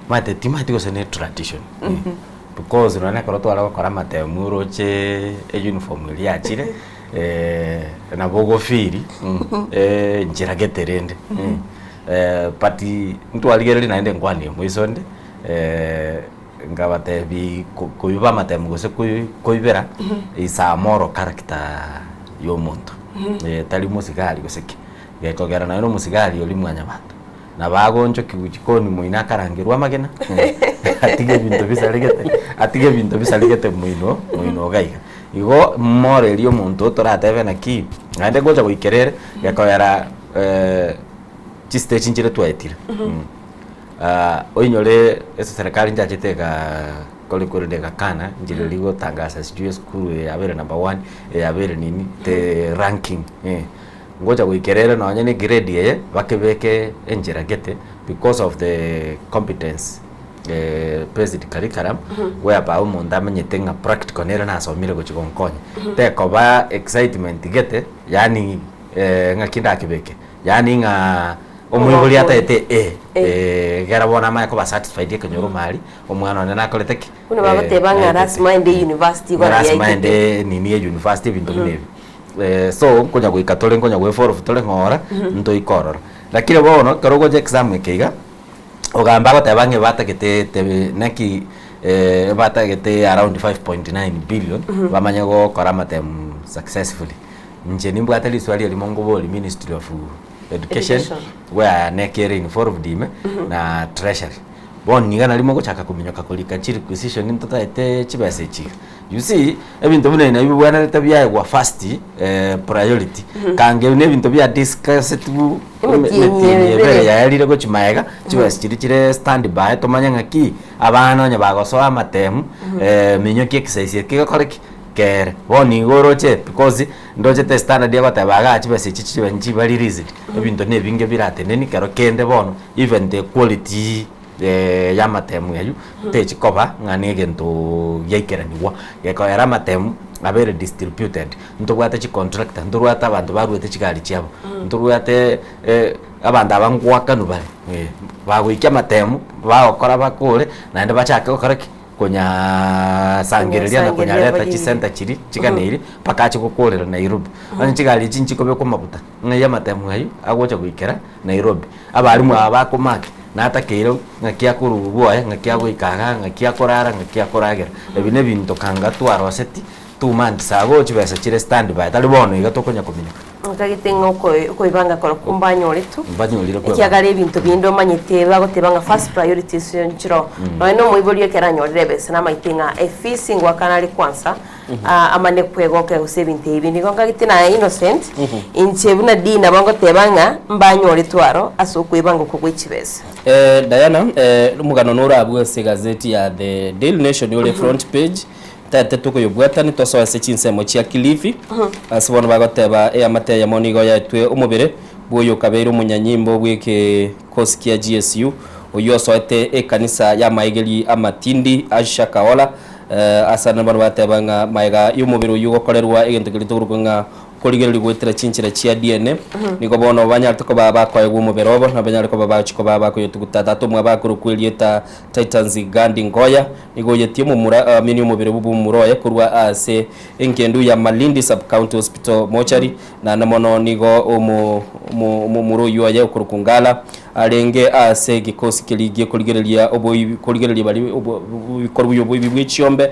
omanyete timanyeti gose ne tradition. Because nonya ekero tware gokora amatemu oroche euniform eria yachire nabo ogofeel nchera gete rende but ntwarigereria naende nkwanie moiso onde nkabatebi koiba amatemu gose koibera is a moral character ya omonto tari mosigari gose ki. Gekogera nonya na omosigari oria mwanyabanto. Nabo agonchokiwa chikoni moino akarangerwa amagena, atige ebinto bisaregete, atige ebinto bisaregete moino, moino iga iga. Igo morerie omonto toratebe naki, naende ngocha goikera ere, gekogera chistage nchire twaetire. Oinyore ase serikali nchachete igaa kore korende egakana, nchire rigotangasa sijui esukuru eye yabeire number one, eye yabeire nini, the ranking eh. Ngocha goikera ere nonye ne grade eye bakebeke enchera gete because of the competence based curriculum whereby omonto amanyete ng'a practical nere nasomire gochia gonkonya. Tekoba excitement gete yaani ng'aki ndakebeke yaani ng'a omoibori ataete eh ekero bono amanye koba satisfied ekenyoro mari omwana one nakorete ki? Buna bagoteba ng'a lasima aende university Ng'a lasima aende nini ya university ebinto buna ebi. So nkonya goika tore nkonya go evolve tore ng'ora ntoike ororo. Lakini bono ekero ogocha exam eke iga, ogamba agoteba ng'a ebatagete tebe naki ebatagete around 5.9 billion bamanye gokora amatemu successfully. Inche nimbwate riswali erimo nkoboria ministry of education Education. where neke ere involved ime na treasury. Bono niga nario mogochaka kominyoka korika chirequisition ntotaete chibesa echi iga. You see, ebinto buna ebi nabio bibwenerete biaegwa first priority. Kange na ebinto bia discussed bu Emetienyi emetienyi ebere. ebere yaerire gochia magega, chibesa chiria chire stand by tomanye ng'aki, abana onye bagosoa amatemu, minyokia exercise eke gekore ki? Kere. Bono igo oroche because ndochete estandard egoteba igaa chibesa echi chibe nchiba released, ebinto na ebinge birateneni kero kende bono, even the quality y'amatemu aywo, techikoba ng'a na egento giaikeranigwa. Gekoera amatemu, Nabo ere distributed, ntobwate chicontractor, ntorwate abanto baruete chigari chiabo, ntorwate abanto aba ngoakanwa bare, bagoikia amatemu, bagokora bakore, naende bachake gokora ki? Konyaaa sangereria na konyareta chisenta chiria chiganeiri mpaka ache gokorera Nairobi. Onye chigari echi nchikobekwa amaguta, ng'ai amatemu aywo agocha goikera Nairobi. Abalimu aba bakomaki, natakeire ng'aki akorwa bwoye, ng'aki agoika igaa, ng'aki akorara, ng'aki akoragera. Ebi na ebinto kanga twaroseti 2 months ago chibesa chire standby, tari bono iga tokonya kominyoka. Ntagete ng'a okoibanga korokwo mbanyoretwe, Mbanyorire kwebanga. ekiagera ebinto binde omanyete bagoteba ng'a first priority ase nchero, nonya na omoibori ekero anyorire ebesa namaete ng'a efees ngoakana are kwansa, amane kwegokia gose ebinto ebi binde. Nigo nkagete naye Innocent, inche buna Dee nabo ngoteba ng'a mbanyoretwe aro ase okoebanga okwo gwe chibesa. Diana, omogano norabwo ase egazeti ya The Daily Nation ore front page, Tete tokoyobwatani tosoe ase chinsemo chia Kilifi, ase bono bagoteba eamate eyemo nigo yaetwe omobere bw'oyokabeire omonyanyimbo bw'ekekosi kia GSU, oyio osoete ekanisa y'amaegeri amatindi Asha Kaola. Ase ande bono bateba ng'a magega y'omobere oyio gokorerwa egento keria tokorokwa ng'a Korigereria goetera chinchera chia DNA, nigo bono banyarete koba bakoegwa omobere obo, na banyare koba bagochia koba bakoyotuguta. Tata omwabo akorokwa erieta Titus Gandi Ngoya, nigo oyetie omomura amini omobere bw'omomura oye korwa ase engendu ya Malindi Sub-County Hospital Mortuary, naende mono nigo omo omo omomura oyio oye okorokwa Ngala arenge ase egekosi keria giekorigereria oboibi korigereria baria obo obikorwa bia oboibi bwe chiombe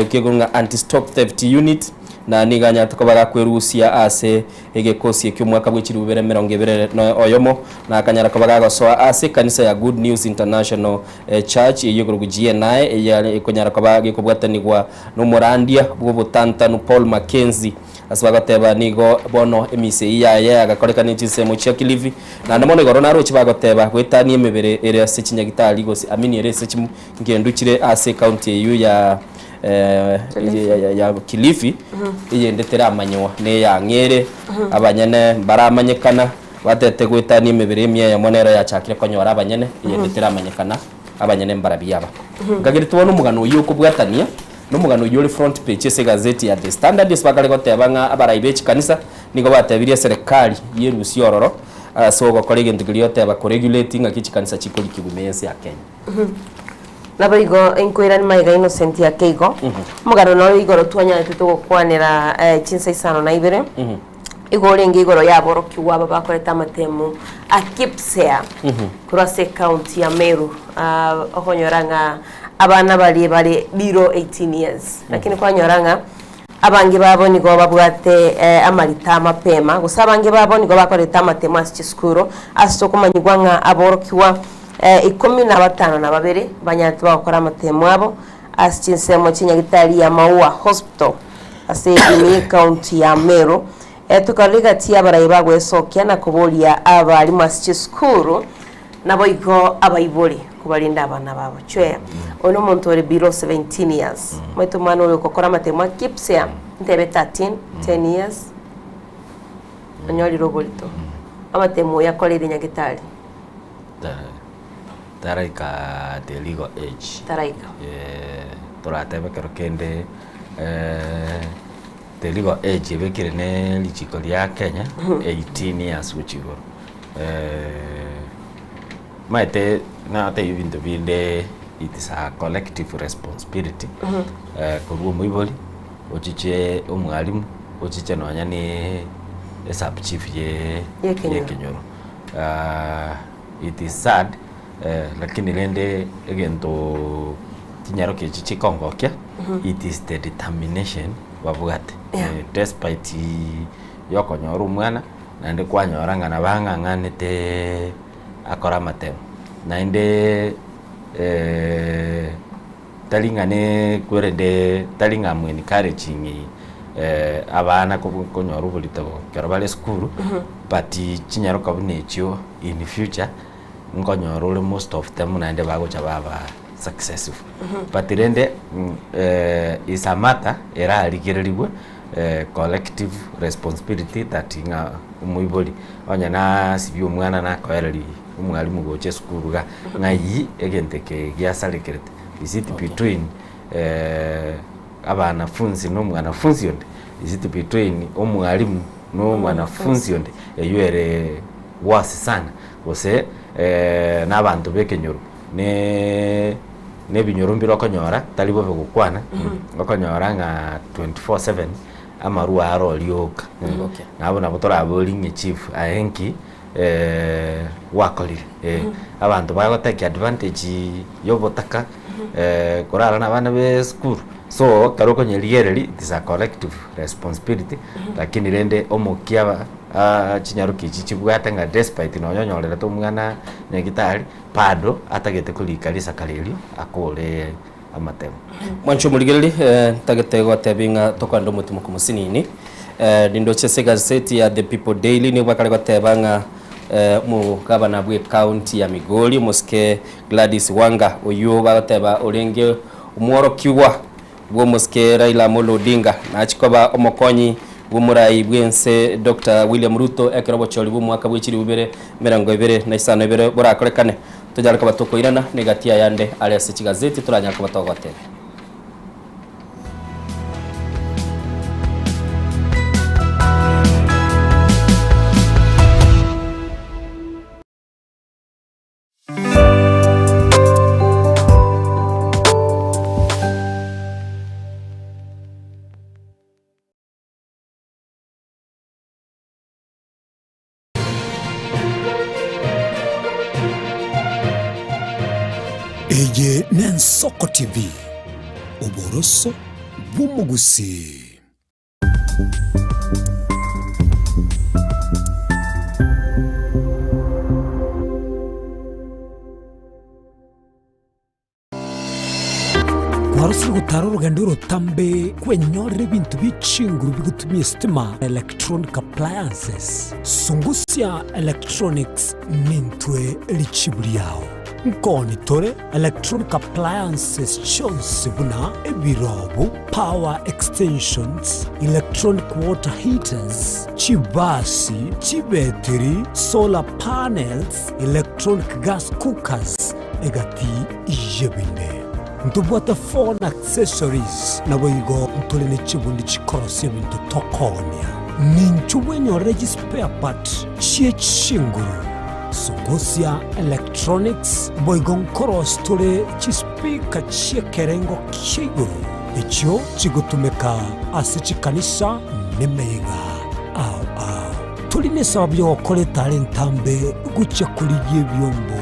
kekorwa ng'a Anti-Stock Theft Unit. Na nigo anyarete koba gakwerusia ase egekosi ekio omwaka bwe chilifu bibere emerongo ebere na oyomo, na akanyara koba gagosoa ase ekanisa ya Good News International Church eyio ekorokwa GNI, eyare ekonyara koba gekobwatanigwa nomorandia bw'obotantanu Paul Mackenzie. Ase bagoteba nigo bono emisa eyio yaye yagakorekana chinsemo chia Kilifi, naende mono igoro naroche bagoteba goetania emebere ere ase chinyagitari gose amini ere ase chingendu chire ase ecounty eyio ya ya Kilifi, eyende teramanywa neyang'ere, abanyene mbaramanyekana, batete goetania emebere emiya eyemo nero yachakire konyora abanyene, eyende teramanyekana, abanyene mbarabia aba. Nkagerete bono omogano oyio okobwatania, na omogano oyio ore front page ase egazeti ya The Standard ase bakare goteba ng'a abarai be chikanisa nigo batebirie eserekari yerusie ororo ase ogokora egento keria oteba koregulate ng'aki chikanisa chikorikigwa ime y'ense ya Kenya. Naboigo inkoirania magega Innocent ake igo, omogano noro igoro twanyarete togokwanera chinsa isano na ibere, igo orenge igoro y'aborokigwa aba bakorete amatemu a KPSEA korwa ase ecounty ya Meru, okonyora ng'a abana baria bare below 18 years, lakini kwanyora ng'a abange babo nigo babwate amarita amapema, gose abange babo nigo bakorete amatemu ase chisukuru, ase okomanyigwa ng'a aborokigwa Ikomi na batano na babere banyarete bagokora amatemo abo ase chinsemo chi'nyagitari ya Maua Hospital ase ime y'ecounty ya Meru. Tokarora egati y'abarai bagwesokia na koboria abalimu ase chisukuru naboigo abaibori kobarinda abana babo. Chwea, oyo nomonto ore below 17 years. Omanyete omwana oyo ogokora amatemo a KPSEA ntebe 13, 10 years onyorire oborito. Amatemo oyo akoreire nyagitari. Taraika the legal age. Taraika. Toratebe ekero kende the legal age ebekire ne richiko ria Kenya 18 years gochia igoro. Omanyete natebia ebinto binde it is a collective responsibility korwa omoibori ochiche omwalimu ochiche nonya ne esub chief ye ekenyoro. It is sad lakini rende egento chinyaroka echi chikongokia it is the determination babwate despite yokonyora omwana naende kwanyora ng'a nabo ang'ang'anete akore amatemo naende tari ng'a kwerende tari ng'a am encouraging abana konyora oborito ekero bare esukuru, but chinyaroka buna echio in future nkonyora ore most of them naende bagocha baba successful. But rende is a matter erarigererigwe collective responsibility that ng'a omoibori onye nasibia omwana nakoereria omwalimu gocha esukuru iga, ng'ai egento eke giasarekerete. Is it between? abanafunsi na omwanafunsi onde, is it between omwalimu na omwanafunsi onde, eywo ere worse sana, gose na abanto ba ekenyoro ne na ebinyoro mbire okonyora tari bobe gokwana, okonyora ng'a 24/7 amarwa aro rioka. Nabo nabo toraborie ng'a chief aye nki gwakorire. Abanto bagotake advantage ya obotaka korara na abana ba esukuru, so ekero okonyerigereria it is a collective responsibility lakini rende omokia aba chinyaroki echi chibwate ng'a despite nonya onyorerete omwana nyagitari bado atagete korika risakara erio akore amatemo. Mwanche omorigereria, ntagete gotebia ng'a tokande omotimoku mosinini. Nindoche ase egazeti ya The People Daily nigo bakare goteba ng'a omogabana bw'ecounty ya Migori omosike Gladys Wanga oyio bagoteba orenge omworokigwa bw'omosike Raila Amolo Odinga nachie koba omokonyi bw'omorai bw'ense Doctor William Ruto ekero obochori bw'omwaka bwe chilifu ibere emerongo ebere na isano ibere borakorekane. Tonyare koba tokoirana negati ayande are ase chigazeti toranyare koba togotebia. Eye n'Ensoko TV, oboroso bw'omogusii. Kwarosire gotara orogendo orotambe kwenyorera ebinto bie chinguru bigotumia esitima, electronic appliances. Sungusia Electronics nintwe richibu riao. Nkoni tore electronic appliances chionsi buna ebirobu, power extensions, electronic water heaters, chibasi, chibetiri, solar panels, electronic gas cookers, egati y'ebinde. Ntobwate phone accessories, naboigo ntore ne chibundi chikorosia ebinto tokoonia. Ninchwo bwenyorere chispare part chie chinguru, Sungusia Electronics, boigo nkorosia tore chispeaker chi'ekerengo kia igoro echio chigotumeka ase chikanisa nemeyega ao ao. Tori nesababu y'ogokora etara entambe gochia korigia ebiombo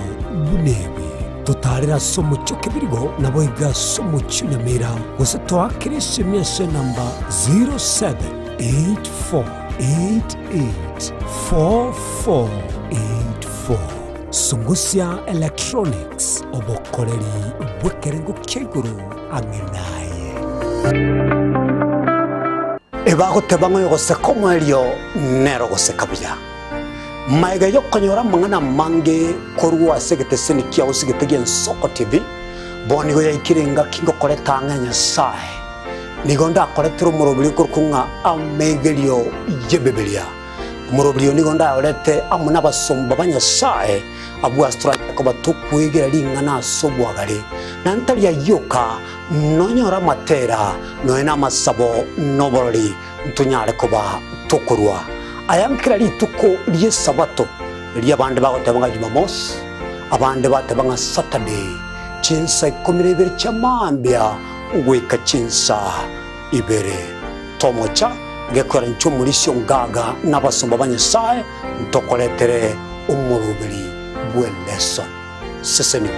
buna ebi. Totaarere ase omochie o Kebirigo, naboigo ase omochie o Nyamira, gose toakere esemi ase enamba 0784884484. Sungusia Electronics, obokoreri bw'ekerengo kia igoro ang'e naye. Ebagoteba ng'a oyogoseka omoerio nere ogoseka buya. Magega y'okonyora amang'ana amange korwa ase egeteseni kiao ase egete gi'Ensoko TV, bono nigo yaikire engaki ngokoreta ang'e a Nyasae. Nigo ndakoretere omoroberi okorokwa ng'a Amegerio y'Ebibilia. Omoroberi oyo nigo ndayorete amo nabasomba ba Nyasae, abwo ase toranyare koba tokwegera ring'ana ase obwagare, na ntari ayio oka, nonyore amatera, nonya namasabo, na oborori, ntonyare koba tokorua aya nkera rituko ri'Esabato, erio abande bagoteba ng'a Jumamosi, abande bateba ng'a Saturday, chinsa ikomi na ibere chia mambia goika chinsa ibere. Tomocha gekwera inche omorisia o ngaga na abasomba ba Nyasae ntokoretere omoroberi bw'eleso. Sesenigwa.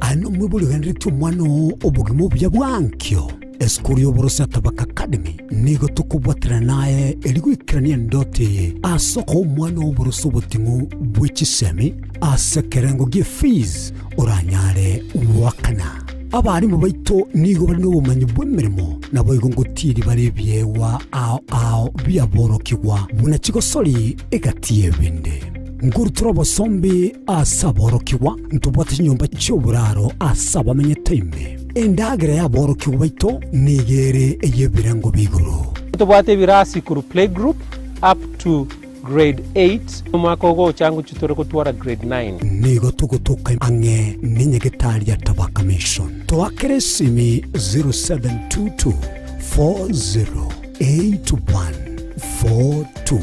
Aye nomwibori ogenderetie omwana oo obogima obuya bwa ankio. Esukuru y'oboroso ya Tabaka Academy nigo tokobwaterana naye erio goikerania endoto eye ase okoa omwana oo oboroso oboting'u bwe chisemi ase ekerengo gie fees oranyare goakana. Abarimu baito nigo bare nobomanyi bw'emeremo, naboigo ngotiiri bare ebiegwa ao ao biaborokigwa buna chigosori egati y'ebinde. Nkorutora obosombi ase aborokigwa, ntobwate chinyomba chi'oboraro ase abamenyete ime. Endagera y'aborokigwa baito nigo ere ey'ebirengo bia igoro. Ntobwate ebirasi korwa playgroup. up to grade 8. Omwaka ogocha ngochia tore gotwara grade 9. Nigo togotoka ang'e nenyagetari ya Tabaka Mission. Toakere esimi 0722 408142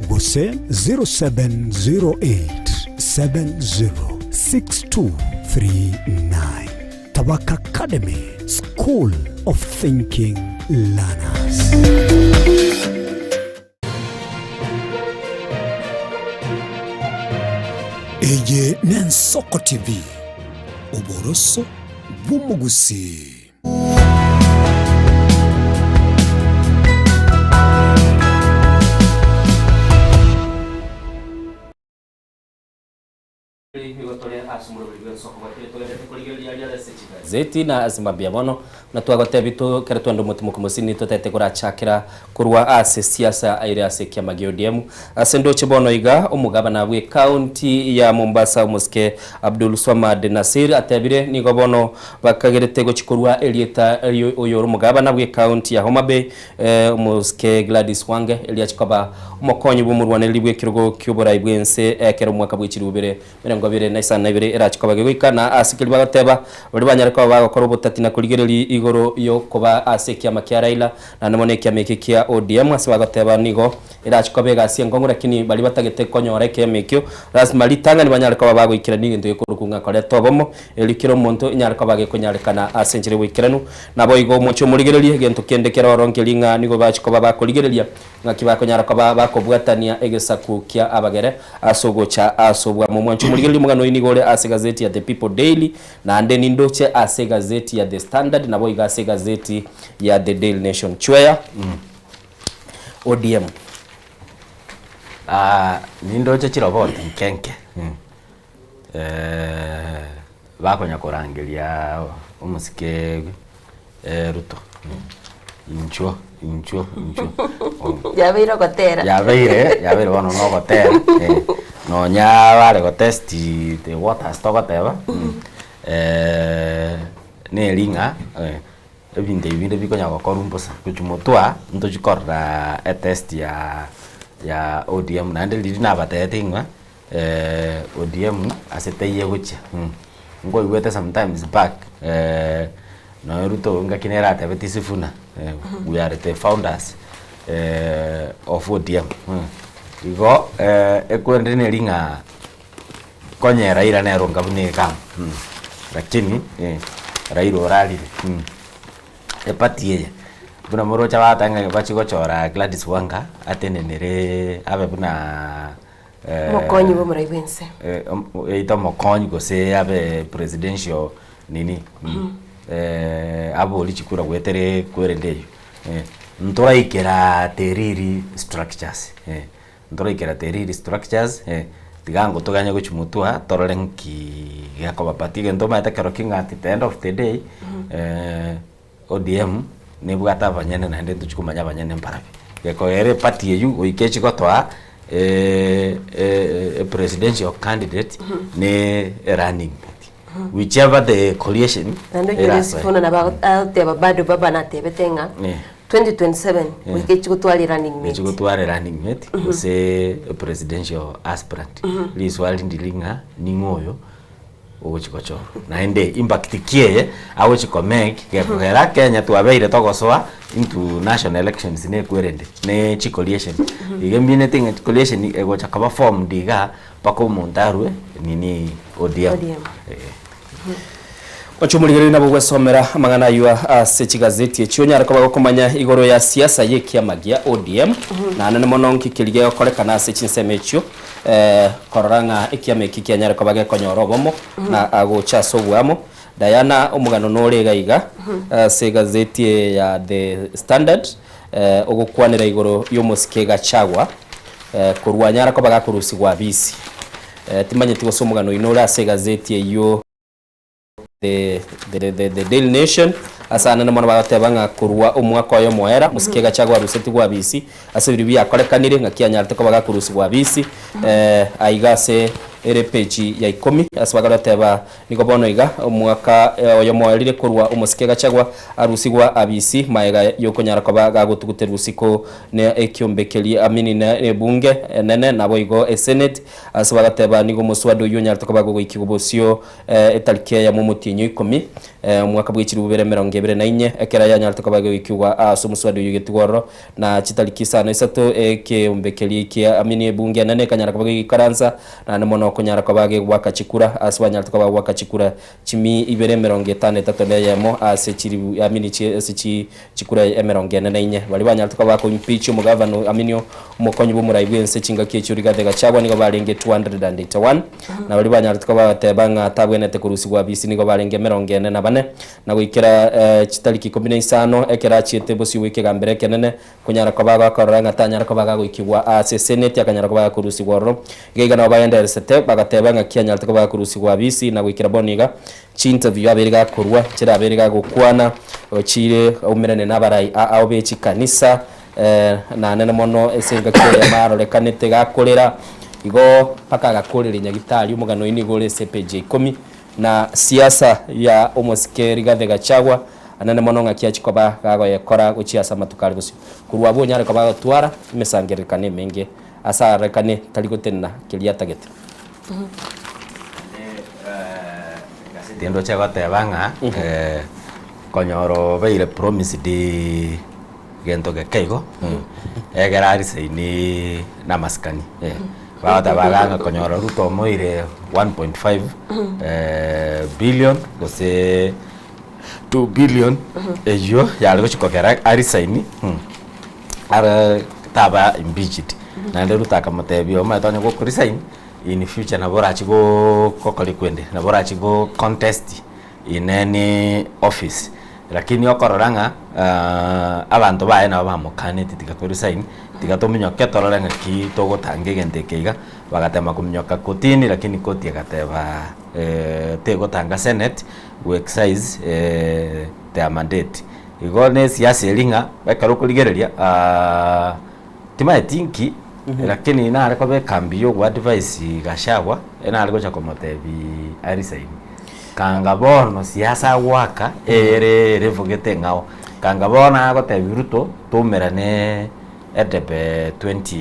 gose 0708 706239. Tabaka Academy, School of Thinking Learners. Eye n'Ensoko TV, oboroso bw'omogusii. Nigo tore ase omoroberi bw'ensoko gwatire togenderete korigereria aria ase chigazeti na ase mambia bono buna twagotebi to ekero twende omotimoki mosini totete korachakera korwa ase siasa ere ase ekiama gia ODM ase ndoche bono iga omogabana bwe county ya Mombasa omosike Abdul Swamad Nassir atebire nigo bono bakagerete gochi korwa erieta rio oyore omogabana bwe county ya Homa Bay Omosike Gladys Wange erio achie koba omokonyi bw'omorwanereri bw'ekerogo ki'oborai bw'ense ekero omwaka bwe chilifu bibere emerongo ebere na isano na ibere erachie koba gegoika, na ase keria bagoteba baria banyare koba bagokora obotati na korigereria igoro y'okoba ase ekiama kia Raila naende mono ekiama eke kia ODM ase bagoteba nigo erachie koba egasi enkong'u lakini baria batagete konyora ekiama ekio lasima ritang'ani banyare koba bagoikerania egento gekorokwa ng'a koreta obomo erio kera omonto enyare koba gekonyarekana ase enchera y'oboikeranu. Naboigo omochie omorigererie egento kende kere oro nkeri ng'a nigo bachia koba bakorigereria ng'aki bakonyara koba bakobwatania egesaku kia abagere ase ogocha ase obwamo. Omwancho omorigereria omogano oyio nigo ore ase egazeti ya The People Daily, naende nindoche ase egazeti ya The Standard naboigo ase egazeti ya The Daily Nation. Chweya ODM. Nindoche chiroboti nke nke. Bakonya korangeria omosike Ruto, inchuo, inchuo, inchuo. Yabeire ogotera. Yabeire, yabeire bono na ogotera, nonya bare go test the waters togoteba, neri ng'a ebinto ebi binde bikonya gokorwa mbosa, gochia motwe ntochi korora etest ya ya ODM naende riria nabatebetie ng'a. ODM ase taiyo egochia, nkoigwete sometimes back nonya Ruto ngaki nere atebetie Sifuna we are the founders of ODM, igo ekwerende neri ng'a konye Raila nere onga buna egama lakini Raila orarire. Eparty eye buna moroche bagoteba ng'a bachie gochora Gladys Wanga atenenere abe buna. Omokonyi bw'omorai bw'ense. Either omokonyi gose abe presidential nini abori chikura goetera kwerende eyio. Ntoraikera teriri structures, ntoraikera teriri structures tiga ngotoganye gochia motwe aa torore nki gekoba but egento omanyete ekero ki ng'a at the end of the day ODM nebwate abanyene naende ntochi komanya abanyene mbarabi. Gekogera eparty eywo goika echi gotoa e presidential candidate ne e running mate. Whichever the coalition Naende oyio erasoe. Sifuna nabo agoteba bado baba natebete ng'a Eh. 2027 Eh. goika echi gotwara e running mate. Echi gotwara e running mate gose e presidential aspirant. Riswali ndiri ng'a ning'o oyo ogochi gochorwa. Naende impact ki eye agochi ko make gekogera Kenya twabeire togosoa into national elections na ekwerende ne chi coalition. Iga emineti ng'a coalition egocha koba formed igaa mpaka omonto arwe nini ODM. ODM. Eh. Oche omorigereria nabo gwesomera amang'ana ayio ase chigazeti echio onyare koba gokomanya igoro ya siasa y'ekiama gia ODM naende mono nki keria gegokorekana ase chinsemo echio Korora ng'a ekiama eki kianyare koba gekonyora obomo na agocha ase oboamo. Diana, omogano nore iga iga ase egazeti eye ya The Standard ogokwanera igoro y'omosike Gachagua korwa anyara koba gakorusigwa abisi. Timanyeti gose omogano oyio nore ase egazeti eyio. The, the, the, the Daily Nation ase anene mono bagoteba ng'a korwa omwaka oyo omoera mosike Gachagua arusetigwe abisi ase biria biakorekanire ng'a kianyarete koba gakorusigwa abisi eh, aiga ase. Ere epeji ya ikomi ase bagaroteba nigo bono iga omwaka oyomo oerire korwa omosike Gachagua arusigwa abisi maega yokonyara koba gagotuguterwa isiko ne ekiombe keria amini ne ebunge enene naboigo esenate ase bagateba nigo omoswada oyio onyarete koba gogoikigwa bosio etariki eyemo omotienyi o ikomi omwaka bwe chilifu bibere emerongo ebere na inye ekero yanyarete koba egoikigwa ase omoswada oyio getigwa ororo Na chitariki isano isato ekeombe keria kia amini ebunge enene ekanyara koba gegoikaransa, naende mono okonyara koba gegoaka chikura, ase banyarete koba bagoaka chikura chimi ibere emerongo etano etato na eyemo ase chilifu amini chi ase chi chikura emerongo ene na inye. Baria banyarete koba bako impeach omogavana amini omokonyi bw'omorai bw'ense chingaki echio Rigathi Gachagua nigo barenge 281, na baria banyarete koba bagateba ng'a tabwenerete korusigwa abisi nigo barenge emerongo ene na bane. Na goikera chitariki ikomi na isano, ekero achiete bosio bw'ekegambero ekenene, konyara koba agokorora ng'a tanyara koba gagoikigwa ase eseneti, akanyara koba gakorusigwa ororo. Iga iga nabo bagenderesete, bagateba ng'a ki anyarete koba gakorusigwa abisi, na goikera bono iga, chinterview abeire gakorua, chirabeire gagokwana, ochiire aumerane nabarai ao be chikanisa, naende mono ase engaki eyemo arorekanete gakorera, igo mpaka agakoreria nyagitari, omogano oyio nigo ore ase epage ya ikomi. Na siasa ya omosike Rigathi Gachagua anene mono ng'aki achia koba gagoyekora gochia ase amatuko are bosio. Korwa abwo onyare koba agotwara emesangererekano emenge ase arorekane tari gotenena keria atagete. Egazeti ndoche egoteba ng'a konyora obeire promised gento geke igo, egere arisaini na amasikani. Bagoteba iga ng'a konyora Ruto omoire 1.5 billion gose 2 billion, eywo yare gochi kogera arisaini are taba impeached. Naende Ruto akamotebia omanyete onye gokoresign, in future nabo orachi go gokora kwende, nabo orachi go contest in any office. Lakini okorora ng'a abanto baye nabo bamokaneti tiga to resign, tiga tominyoke torore ng'aki togotanga egento eke iga, bagatema kominyoka kotini lakini koti egateba tegotanga senate go exercise their mandate. Igo na esiasa eria ng'a ekero okorigereria timanyeti nki lakini nare koba ekambi ya ogoadvise Gachagua, nare gocha komotebia aresign. Kanga bono siasa agoaka ere erevogete eng'ao. Kanga bono agotebia Ruto toumerane edebe 20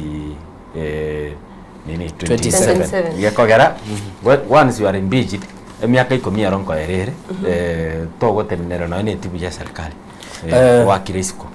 eh, nini 27 gekogera once you are impeached emiaka ikomi ero nkoera ere eh, togotenenera nonya na etibu ya serikali eh, gwakire isiko.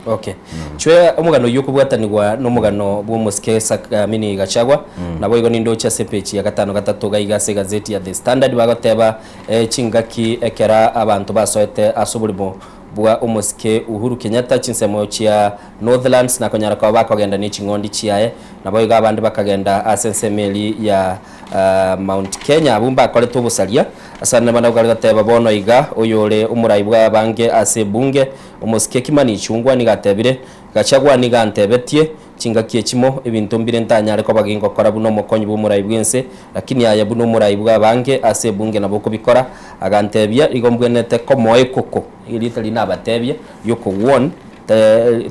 Okay. Chwe omogano oyio okobwatanigwa nomogano bw'omosike Sak- Amini Gachagua naboigo nindoche ase epeji ya gatano gatato iga iga ase egazeti ya The Standard bagoteba eh, chingaki ekera abanto basoete ase oborimo bwa omosike Uhuru Kenyatta chinsemo chia Northlands nakonyara koba bakogenda ne ching'ondi chiaye naboigo abande bakagenda ase ensemo eria ya Mount Kenya abwo mbakorete obosaria ase ande nabande bakare goteba bono iga oyore omorai bwa abange ase ebunge Omosike Kimani Ichung'wa nigo atebire, Gachagua nigo antebetie, Chingaki echimo, ebinto mbire ntanyare koba gingokora buna omokonyi bw'omorai bw'ense, lakini aye buna omorai bw'abange ase ebunge nabo okobikora. Agantebia, Igo mbwenerete komoa ekoko, erieta riria nabatebia, ri'okogwon,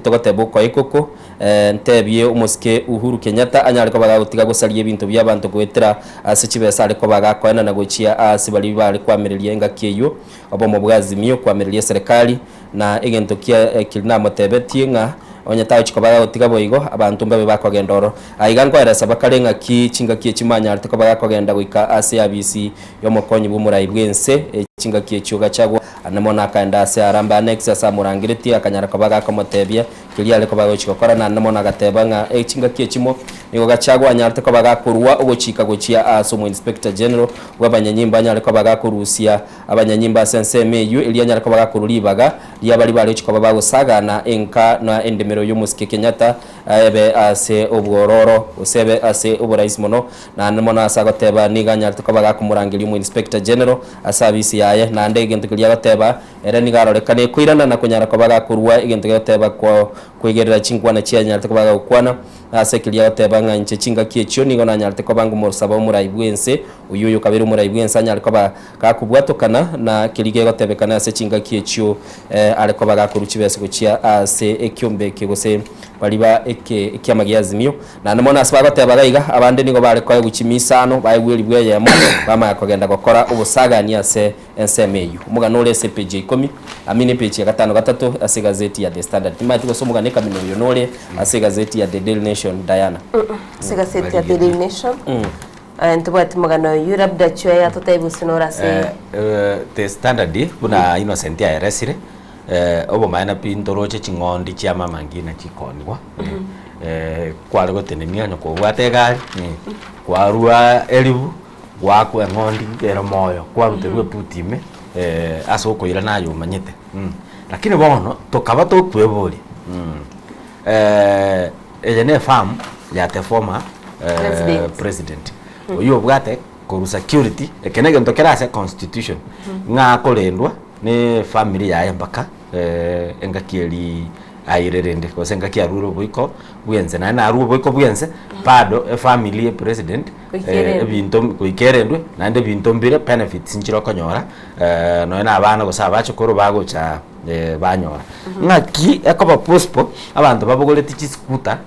togoteba okoa ekoko, ntebie omosike Uhuru Kenyatta anyare koba gagotiga gosaria ebinto bi'abanto goetera ase chibesa are koba gakoenana gochia ase baria bare koamereria engaki eyio. Obomo bwa Azimio koamereria eserekari, na egento kia keria namotebetie ng'a onye tagochia koba gagotiga boigo, abanto mbabe bakogenda ororo. Aiga nkoeresa bakare ng'aki chingaki echi manyarete koba gakogenda goika ase eabisi y'omokonyi bw'omorai bw'ense, chingaki echio Gachagua ande mono akaenda ase Harambee Annex ase amorangeretie akanyara koba gakomotebia keria are koba agochia gokora, naende mono agateba ng'a chingaki echimo nigo Gachagua anyarete koba gakorua ogochika gochia ase omo-inspector general bw'abanyanyimbo anyare koba gakorusia Abanyanyimbo ase ensemo eyio, erio anyare koba gakorwa ribaga ria baria bare gochia koba bagosagana enka na endemero y'omosike Kenyatta ebe ase obwororo gose ebe ase oboraisi mono. Naende mono ase agoteba nigo anyarete koba gakomorangeria omo Inspector General ase abisi yaye naende egento keria agoteba ere nigo arorekane koirana na konyara koba gakorua egento gegoteba kwegerera chinkwana chiaye anyarete koba gagokwana. Ase ekeria agoteba ng'a inche chingaki echio nigo nanyarete koba ngomosaba omorai bw'ense, oyio oyokabere omorai bw'ense anyare koba gakobwatokana na keria gegotebekana ase chingaki echio are koba gakorua chibesa gochia ase ekiombe eke gose baria ba eke ekiama gia Azimio. Naende mono ase bagoteba iga iga, abande nigo bare koegwa chimisano, baegwe elifu eyemo, bamanya kogenda gokora obosagani ase ensemo eyio. Omogano ore ase epeji ya ikomi, amina epeji ya gatano gatato ase egazeti ya The Standard. Timanyeti gose omogano ekamina oyo nore ase egazeti ya The Daily Nation, Diana. Ase egazeti ya The Daily Nation, aye ntobwati mogano oyio, labda chweya totebi gose nore ase Eh, eh, The Standard buna Innocent aeresire eh, obomaene pi ntoroche ching'ondi chia mama ngina chikonigwa eh, kware gotenenia onye kobwate egari eh, kwarua eribu Goakwa eng'ondi ere moyo, kwaruterwa ebuti ime ase okoirana aye omanyete. Lakini bono tokaba tokweboria, eye ne efarm ya the former president, oyio obwate korwa security, eke na egento kere ase constitution, ng'a akorendwa ne efamiri yaye mpaka engaki eria aire rende gose engaki arure oboiko bwense naende narue oboiko bwense bado efamiri ya president ebinto goika erendwe naende ebinto mbire benefits nchire okonyora nonya na abana gose abachokoro bagocha banyora. Ng'aki ekoba possible abanto babogoreti chiscooter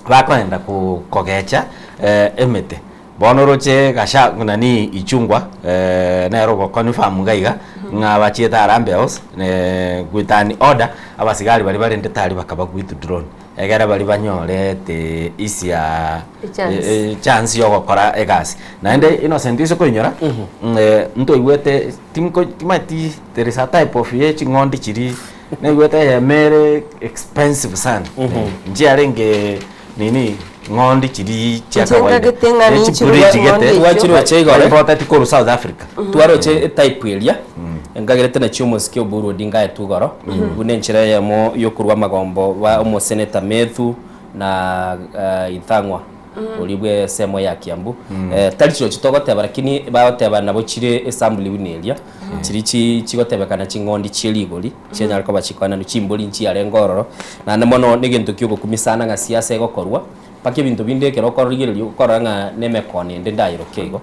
bakoenda kogecha emete. Bono oroche Gachagua nani Ichung'wa nere ogoconfirm iga iga ng'a bachiete Harambee House with an order abasigari baria barendete aria bakaba withdrawn egere baria banyorete easier chance ya ogokora egasi. Naende Innocent ase okoinyora ntoigwete tinko timanyeti there is a type of ye ching'ondi chiria naigwete eyemo ere expensive sana nchiarenge Nini, ng'ondi chiria chia Inche kawaida. ngagete ng'a Ne ninche chiburi rwa chigete, ng'ondi echio. Twachiroche igoro. Imported korwa South Africa. Twaroche etype eria, nkagerete nachio omosike Oburu Odinga aetwe igoro, buna enchera eyemo yokorwa amagombo ba omoseneta Methu na Ithang'wa oria bwe esemo ya Kiambu. Tari chirochio togoteba lakini bagoteba nabo chire esambuli buna eria, chiria chi chigotebekana ching'ondi chie rigori. Chianyare koba chikoenanwa chimbori nchiarenge ororo, naende mono negento ki'ogokumia sana ng'a siasa egokorwa, mpaka ebinto binde ekero okorigereria okorora ng'a nemekono ende ndayeroke igo,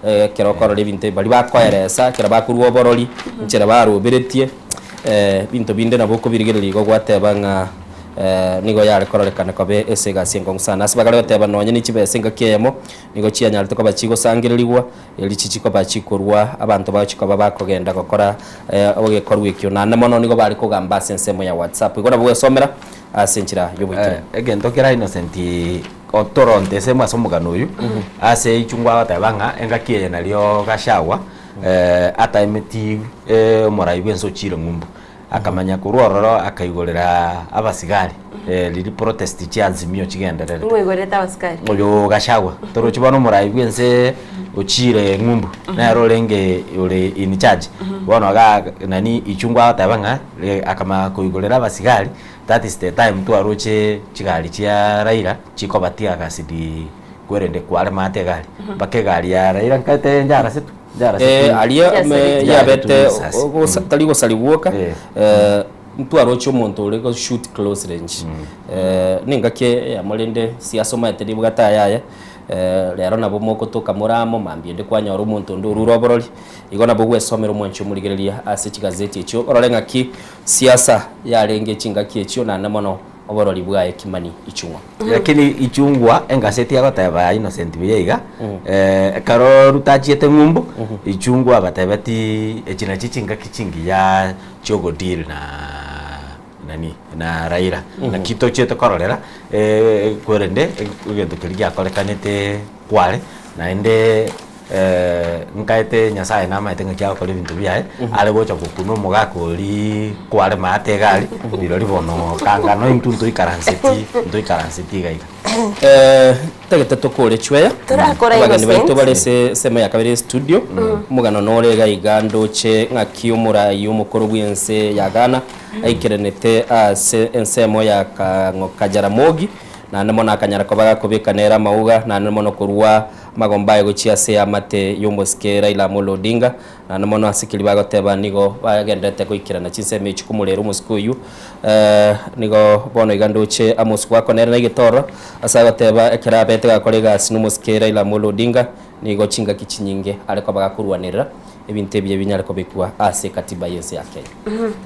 ekero okorora ebinto ebi baria bakoeresa, ekero bakorwa oborori, enchera baroberetie, ebinto binde nabo okobirigereria igo gwateba ng'a nigo yare kororekana koba ase egasi enkong'u sana. Ase bakare goteba nonye ne chibesa engaki eyemo, nigo chianyarete koba chigosangererigwa. Erio chichikoba chikorua abanto bagochia koba bakogenda gokora egekorwa ekio, naende mono nigo bare kogamba ase ensemo ya WhatsApp. Igo nabo gwesomera ase enchera y'oboikeranu. Egento kera Innocent otoronte esemo ase omogano oyio, ase ichungwa agoteba ng'a engaki eye nario Gachagua ataemeti omorai bwense ochire ng'umbu. Akamanya korwa ororo akaigorera abasigari riria protest chia Azimio chigendererete. Ng'o oigorerete abasikari? Oyo Gachagua. Torochi bono omorai bwense ochire ng'umbu nere orenge ore in charge. Bono iga nani Ichung'wa agoteba ng'a akamanya koigorera abasigari that is the time twaroche chigari chia Raila chikoba teargassed kwerende kwaremate egari mpaka egari ya Raila nkaete njarasetwe. Eh, aria me- yabete ogosa- tari gosari gwoka eh, ntwaroche omonto ore go shoot close range eh, nengaki eyemo rende siasa omanyete ribwate ayaye eh, rero nabo mogotoka more amo mambia ende kwanyora omonto onde orure oborori igo nabo gwesomera omwanchi omorigereria ase chigazeti echio orore ng'aki siasa yarenge chingaki echio naende mono Oborori bwaye Kimani Ichung'wa. Lakini Ichung'wa engaseti agoteba ya Innocent buya iga, ekero Ruto achiete ng'umbu, Ichung'wa abatebeti echi nachio chingaki chingiya chiogodeal na nani na Raila. Naki tochiete kororera kwerende egento keria giakorekanete kware naende. Nkaete Nyasaye namaete ng'aki agokora ebinto biaye, are gocha gokuna omogaka oria kware maate egari, rirorio bono kangano intwe ntoikaranseti ntoikaranseti iga iga. Tagete tokore chweya Torakora abageni innocent. baito bare ase ensemo ya kabere studio omogano nore iga iga ndoche ng'aki omorai omokoro bw'ense ya Ghana aikeranete ase ensemo ya Kang'o Kajaramogi naende mono akanyara koba gakobeka nere amauga naende mono korwa Amagomba aye gochia ase eamate y'omosike Raila Amolo Odinga. Naende mono ase keria bagoteba nigo bagendererete goikerana chinsemo echi komorera omosike oyio. Nigo bono iga ndoche Amos Gwako nere naigete ororo ase agoteba ekero abete gakora egasi nomosike Raila Amolo Odinga nigo chingaki chinyinge are koba gakorwanerera ebinto ebiya binyare kobekwa ase ekatiba y'ense ya Kenya.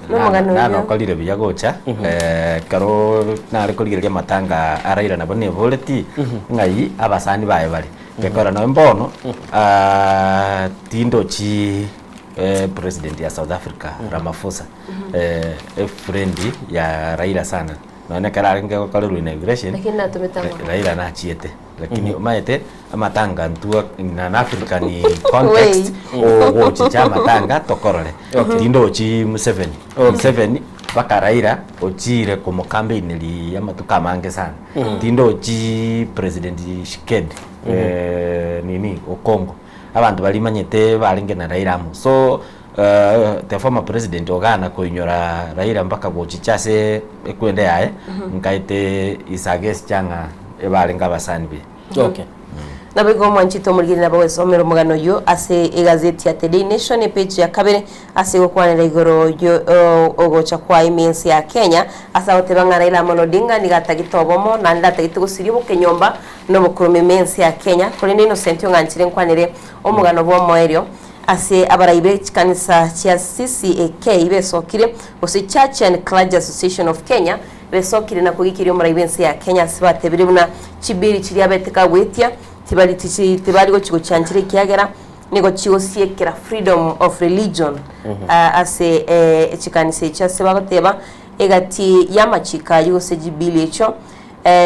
Nomogano oyio. Nanokorire buya gocha ekero nare korigereria amatanga a Raila nabo neboreti ng'ai abasani baye bare. Gekogera nonye mbono tindochi president ya South Africa Ramaphosa efriend ya Raila sana nonye ekero arenge gokorerwa inauguration Lakini natomete amang'ana. Raila nachiete lakini omanyete amatanga ntwo in an African context ogochicha amatanga tokorore tindochi Museveni, Museveni mpaka Raila ochire komocampaineria amatuko amange sana. Tindochi President Tshisekedi nini o Congo, abanto baria manyete barenge na Raila amo. So the former president ogana koinyora Raila mpaka gochicha ase ekwende yaye, nkaete is against ng'a ebarenge abasani buya. Okay. Naboigo omwanchete omorigeri nabo gwesomera omogano oyio ase egazeti ya The Daily Nation epage ya kabere ase gokwanera igoro yo ogocha kwa ime ense ya Kenya ase agoteba ng'a Raila Amolo Odinga nigo atagete obomo naende atagete gosiria obokenyomba na obokoroma ime ense ya Kenya korende Innocent ong'anchire nkwanere omogano bw'omoerio ase abarai be chikanisa chia CCAK besokire gose Church and Clergy Association of Kenya Besokire na kogikiria omorai bw'ense ya Kenya ase batebire buna chibiri chiria abete kagwetia tibari tichi tibari gochi gochanchera ekiagera nigo chigosiekera freedom of religion ase echikanisa echio ase bagoteba egati y'amachiko ayio gose chibili echio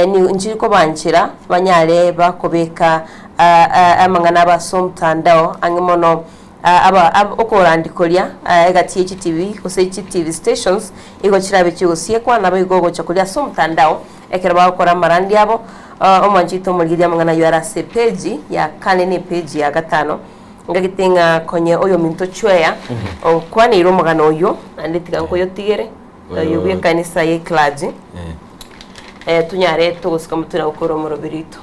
nigo nchiri kobanchera banyare bakobeka amang'ana abo ase omotandao ang'e mono Aba ab okorandi koria egati ye chitibi gose chitibi stations igo chirabe chigosiekwa nabo igo ogocha koria ase omotandao ekero bagokora amarandi abo. Omwanchi oito omorigereria amang'ana ayio are ase epeji ya kane na epeji ya gatano. Ngagete ng'a konye oyominto Chweya okwaneire omogano oyio naende tiga nkoyotigere oyo bwe ekanisa ye clergy tonyare togosika motwe na gokora omoroberi oito.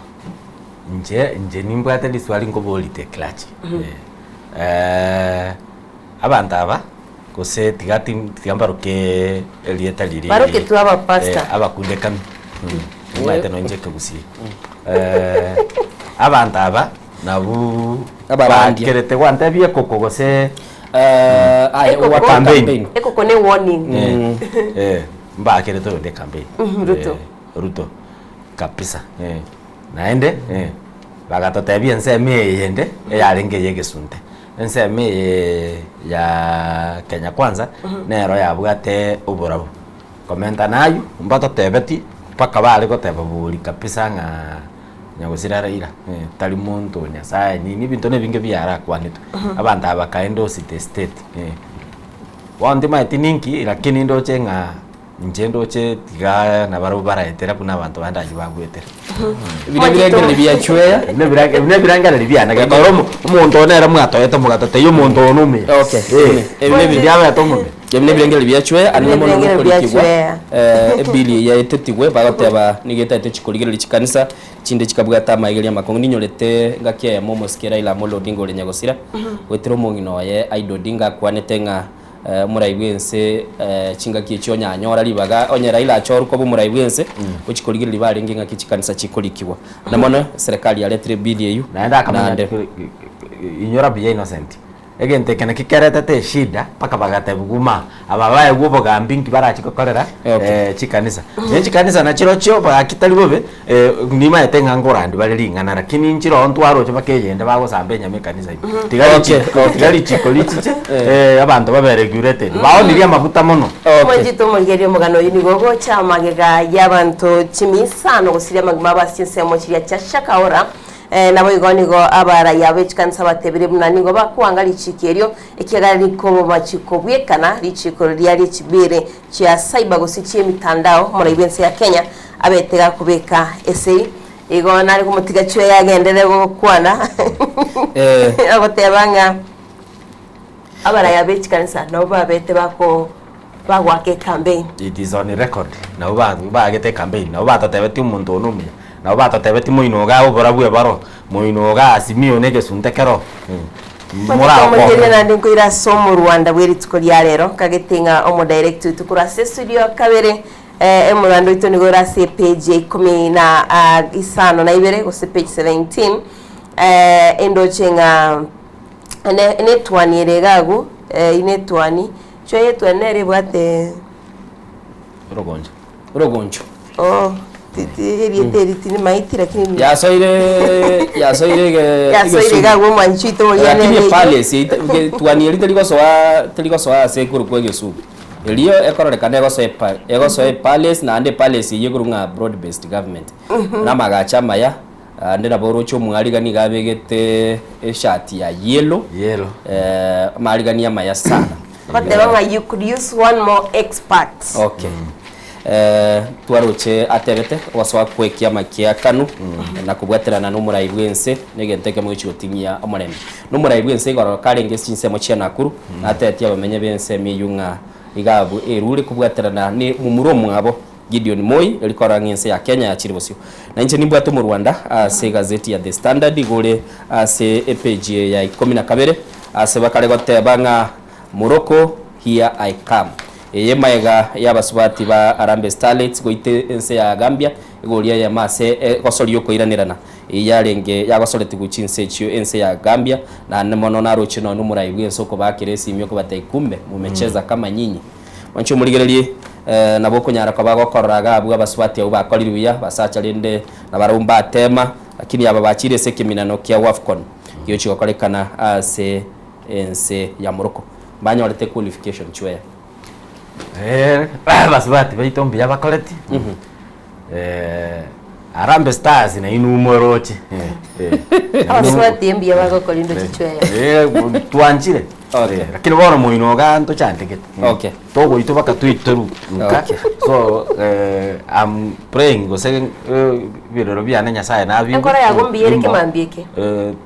Inche inche nimbwate riswali nkoborite clergy. Abanto aba gose tiga ti tiga mbaroke erieta riria Baroke tu abapastor. abakundekani nimanyete nonye inche ekegusii. Abanto aba nabwo Abarandia. bakerete gwantebia ekoko gose aye Ekoko. campaign. Ekoko ne warning. Mbakerete oyonde ecampaign. Ruto. Ruto kabisa. Naende bagatotebia ensemo eye ende eyarenge ey'egesunte, ensemo eye ya Kenya Kwanza nero yabwate oborabu. Komenta naywo, mbatotebeti mpaka bare goteba bori kabisa ng'a nyagosira Raila tari monto o Nyasaye nini ebinto na ebinge biarakwanetwe. Abanto aba bakaendorse the state. Bono timanyeti ninki lakini ndoche ng'a. Inche ndoche tiga nabarabwo baraetera buna abanto bande ayio bagwetera. Bire ebirengererio bia chweya. Buna ebira- buna ebirengererio biane gekogera omo- omonto one ere mwatoete mogatotebia omonto one omuya. Okay. Eh, Ebi nebi- ndiabete omobe. Ebi nebirengererio bia chweya ande mono Ebirengererio bia nokorikigwa chweya. ebili eye yaetetigwe bagoteba nigo etaete chikorigereria chikanisa chinde chikabwata amaigerio amakong'u ninyorete ngaki eyemo omosike Raila Amolo Odinga ore nyagosira goetera omong'ina oye Aida Odinga akwanete ng'a Omorai bw'ense chingaki echio onye anyora ribaga, onye Raila achorwe koba omorai bw'ense, gochia korigereria barenge ng'aki chikanisa chikorikigwa. Na mono eserekari yaretire ebill eyio, Naende akamanya naende. inyora buya Innocent, egento eke naki keretete eshida mpaka bagatebiwa guma aba baegwe obogambi nki barachi gokorera chikanisa. Ne chikanisa nachirochio gaki tari bobe. Nimaete ng'a nkorandi bare ring'ana, lakini inche roho ntwaroche mpaka eyende bagosamba enyama ekanisa ime. Tiga Okay, richiko, okay. tiga richiko richiche, abanto babe regulated. Baonirie amaguta mono. Omwanchete omorigereria omogano oyio nigo ogocha amagega y'abanto chimisano gosiria amagima abo ase chinsemo chiria chia Shakahola. Naboigo nigo abaraiya be chikanisa batebire buna nigo bakwanga richiko erio, ekiagera rikoboma kobwekana richiko riria rie chibere chia cyber gose chi'emitandao omorai bw'ense ya Kenya Abete gakobeka esegi, igo nare komotiga chweya agenderere gokwana agoteba ng'a abaraya be chikanisa nabo babete bako bagoaka ecampaign. It is on record nabo ba baagete ecampaign nabo batotebetie omonto one omuya nabo batotebetie moino igaa oborabu ebaro moino igaa Azimio na egesunte kero. Omoteria naende nkoira ase omorwanda bwe rituko ria rero, nkagete ng'a omodirect oito korwa ase estudio ya kabere, eh, omorwanda oito nigo ore ase epage ya ikomi na ah, isano na ibere gose page 17, eh, endoche ng'a ene netwani ere iga agwo, eh, eyio netwani, chwe etwani nere ebwate Orogoncho. Orogoncho. Oh, ti- ti- erieta eri tinimaeti lakini Yasoire yasoire ege yasoire iga agwo omwanchi oito oria Lakini nere eyio. epalace ite- ge- twani eri terigosoa terigosoa ase ekorokwa egesumu. Erio ekororekana egosoa epa egosoa epalace naende epalace eyio ekorokwa ng'a broad based government. Na amagacho amaya, naende nabo oroche omwarigani iga abegete eshati ya yellow, Yellow. amarigani amaya sana. Goteba ng'a you could use one more expert. Okay. Eh, twaroche atebete ogosoa kwe ekiama kia kanu na kobwaterana na omorai bw'ense negento ekemo gochia goting'ia omorembe. Na omorai bw'ense igoro karenge ase chinsemo chia Nakuru, natebetie abamenyi b'ensemo eyio ng'a iga abwo erure kobwaterana ne momura omwabo Gideon Moi eri korora ng'a ense ya Kenya yachire bosio. Na inche nimbwate omorwanda ase egazeti ya The Standard iga ore ase epage ya ikomi na kabere ase bakare goteba ng'a Morocco here I come. Eye maega y'abasubati ba Harambee Starlets goita ense ya Gambia egori eyemo ase egosoria okoiranerana. Eyio yarenge yagosoretigwe chinse echio ense ya Gambia naende mono naroche nonya omorai bw'ense okobaakera esimi okobatebia kumbe mumecheza kama nyinyi. Mwanche omorigererie nabo okonyara koba gokorora iga abwo abasubati abwo bakorire buya, basacha rende nabarabwo mbatema, lakini aba bachire ase ekeminano kia Wafcon giochia gokorekana ase ense ya Morocco. Mbanyorete qualification chweya. Abasubati baito mbuya bakoreti. Harambee Stars nainwe moroche. Abasubati mbuya bagokora into chichweya. Twanchire. Lakini bono moino iga ntochandegete. Okay. Togoitwa mpaka toitoru nka. Okay. So I'm praying gose ebirero biane Nyasaye nabigwe. Enkoro yago mbuya ere kemambia eke?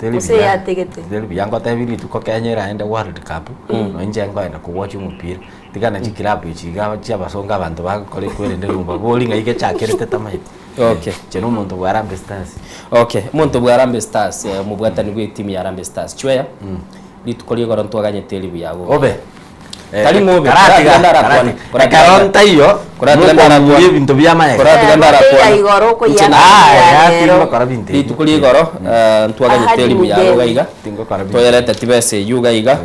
Teri Gose buya. yategete? Teri buya ngotebi rituko Kenya eraende World Cup, nonye inche nkoenda kowatch omopira. Tiga na chikilabu echi iga chiabasongo abanto bagokora ekwerende rumba bori ng'ai gechakerete tamaeti. Okay. Inche na omonto bwa Harambee Stars. Okay, omonto bwa Harambee Stars, omobwatani bwe etimu ya Harambee Stars. Chweya, rituko ria igoro ntwaganyete eribu yago. Obe. Tari ng'obe, Karatiga, koratiga ndarakwane. karatiga. Ekero ntaiyo, Koratiga mokomuria ndarakwane. ebinto bia amaega. Koratiga Eh, ndarakwane. bono igoro okoyia Inche na- Ah, ya rero. tingokora binto ebio. Rituko ria igoro, ntwaganyete Ahadi eribu yago mugeni. iga iga. Tingokora binto. Toyerete tibesa eyio iga iga.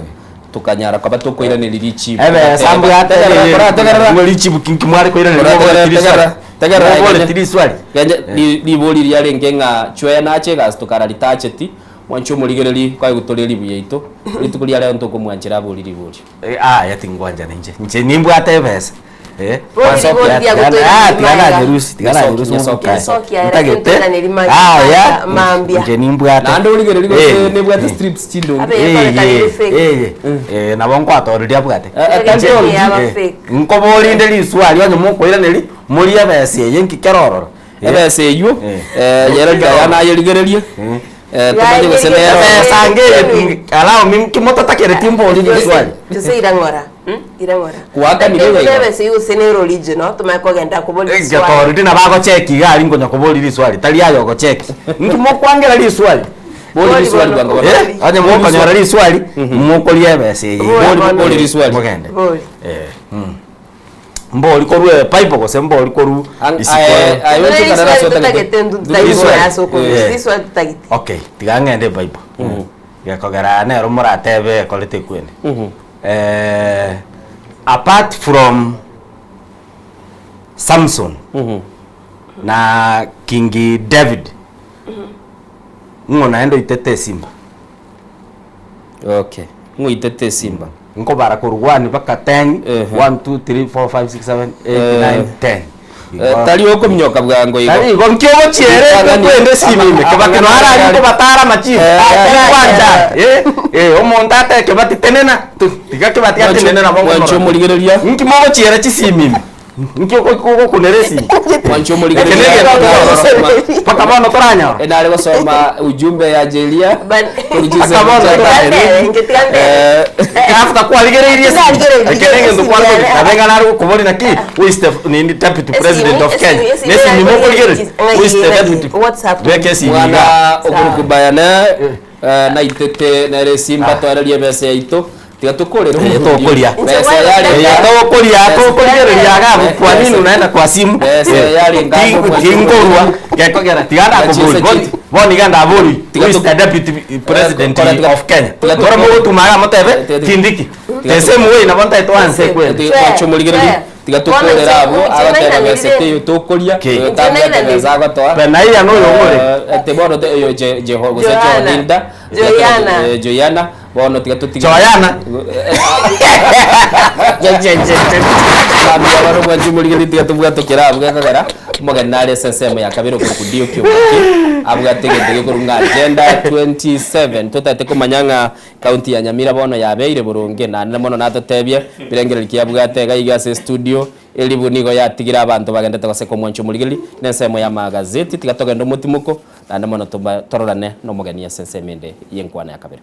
Tokanyara koba tokoiraneria richibu. Ebesa mbwate Tegerera, kora, tegerera. Ng'o richibu ki nki mware koiraneria Kora, mobore tegerera, tiriswali. tegerera, tegerera, Mobore genya. tiriswali. Genya, ri- ribori riarenge ng'a chwee nache egasi tokara ritacheti, mwanche omorigereri kwaye tore eribu yaito, rituko ria rero ntokomwanchera abori ribori. Eh, aya tingwanchana inche. Inche nimbwate ebesa. Eh, Bori ribori tiga- riagotoiraneria ah, tiga maega. nanyerusi, tiga Nyesoki, nanyerusi nyesoki, mobukae. Nyesoki aye, Ntagete, toiraneria maega, aya, mambia. inche nimbwate. Naende origereri gose Eh, nebwate eh. strips chindonge. Abe ekorekana ere fake. Eye, eye, nabo nkwatoririe abwate. Eh, eh, Ekero tari yaba Eh, fake. nkoborinde riswali onye mokoiraneria, morie ebesa eye nki kero ororo. Eh, Ebesa eywo, Eh. eh, yere Diana ayerigererie, eh, tomanye gose nero. Ebesa ngeye, allow me nki mototakereti mbori riswali. Jose irang'ora irang'ora Kwakanire iga igo. ebesa eywo gose nere original tomanye kogenda koboria riswali. Egetorori nabo agocheki iga aria nkonya koboria riswali, tari aye ogocheki. Nki mokwangera riswali? Bori Bori riswali bono. bwango bono. Eh, onye mokonyora riswali, mokoria ebesa eye. Bori bono. Bori riswali. Mogende. Bori. Eh, mm. Mbori korwa epipe gose mbori korwa Ang- isiko. aye- aye Bori oche riswali karara ase otagete. totagete ntu totagete Riswali. ase okorusia. Eh. Riswali totagete. Okay, tiga ng'ende ebible. Gekogera nero moratebe ekorete ekwende. Eh, apart from Samson na King David, ng'o naende oitete esimba? Okay, ng'o oitete esimba? Nkobara korwa 1 mpaka 10, 1, 2, 3, 4, 5, 6, 7, 8, 9, 10. Eh, tari okominyoka bwango igo. Tari igo nki ogochiera Ritang'ani- ekwende esimi ime kebaki Amang'ana noara arari. aria nkobatara amachibu Eh, kwancha eh eh omonto ate kebati tenena tu tiga kebati Mwancho- atenene nabo mwancho nkomorora. omorigereria. Nki mogochiera chisimi ime nki ogokunera esimi Mwancho Eke omorigereria. negento mpaka bono toranyora Enare gosoma ujumbe ya Jeria. Mpaka bono Eh, after kwarigereirie esimi Ndarigereirie eke negento esimi kwarigori ere. nabe ng'a nare gokobori naki who is the nini deputy president of Kenya Esimi, nesimi esimi, mokorigereria who is the ng'ai, deputy WhatsApp. beka esimi Mwana iga okorukubayana. Naitete nere esimba toererie ebesa yaito tiga tokorere Eh, tokoria. Besa yare Eh, tokoria, tokorigereria iga abwo, kwa nini unaenda kwa simu? Besa yare ngambo Tinkorwa gekogera tiga ndakobori bono bono iga ndabori who is the deputy president of Kenya Koro mogotuma iga motebe tindiki the same way nabo ntaete oanse kweli Morigereria tiga tokorere abwo agoteba besa teiyo tokoria oyo tabwate besa agotoa Benaia noyo ong'ore. Ete bono te oyo Je- Jeho gose Joana. Jehodinda Joyana. Joyana bono tiga totige Joyana. Mambia bono mwanchi omorigereria tiga tobwatokere abwo gekogera omogeni nare ase ensemo ya kabere okorokwa Dio Kiomoki abwate egento gekorwa ng'a agenda 27 totagete komanya ng'a County ya Nyamira bono yabeire boronge, naende mono natotebie birengererio ki abwate iga iga ase estudio. Eribu nigo yatigire abanto bagendete goseka omwancho omorigereria na ensemo y'amagazeti. Tiga togende omotimoko, naende mono toba tororane nomogeni ase ensemo ende y'enkwana ya kabere.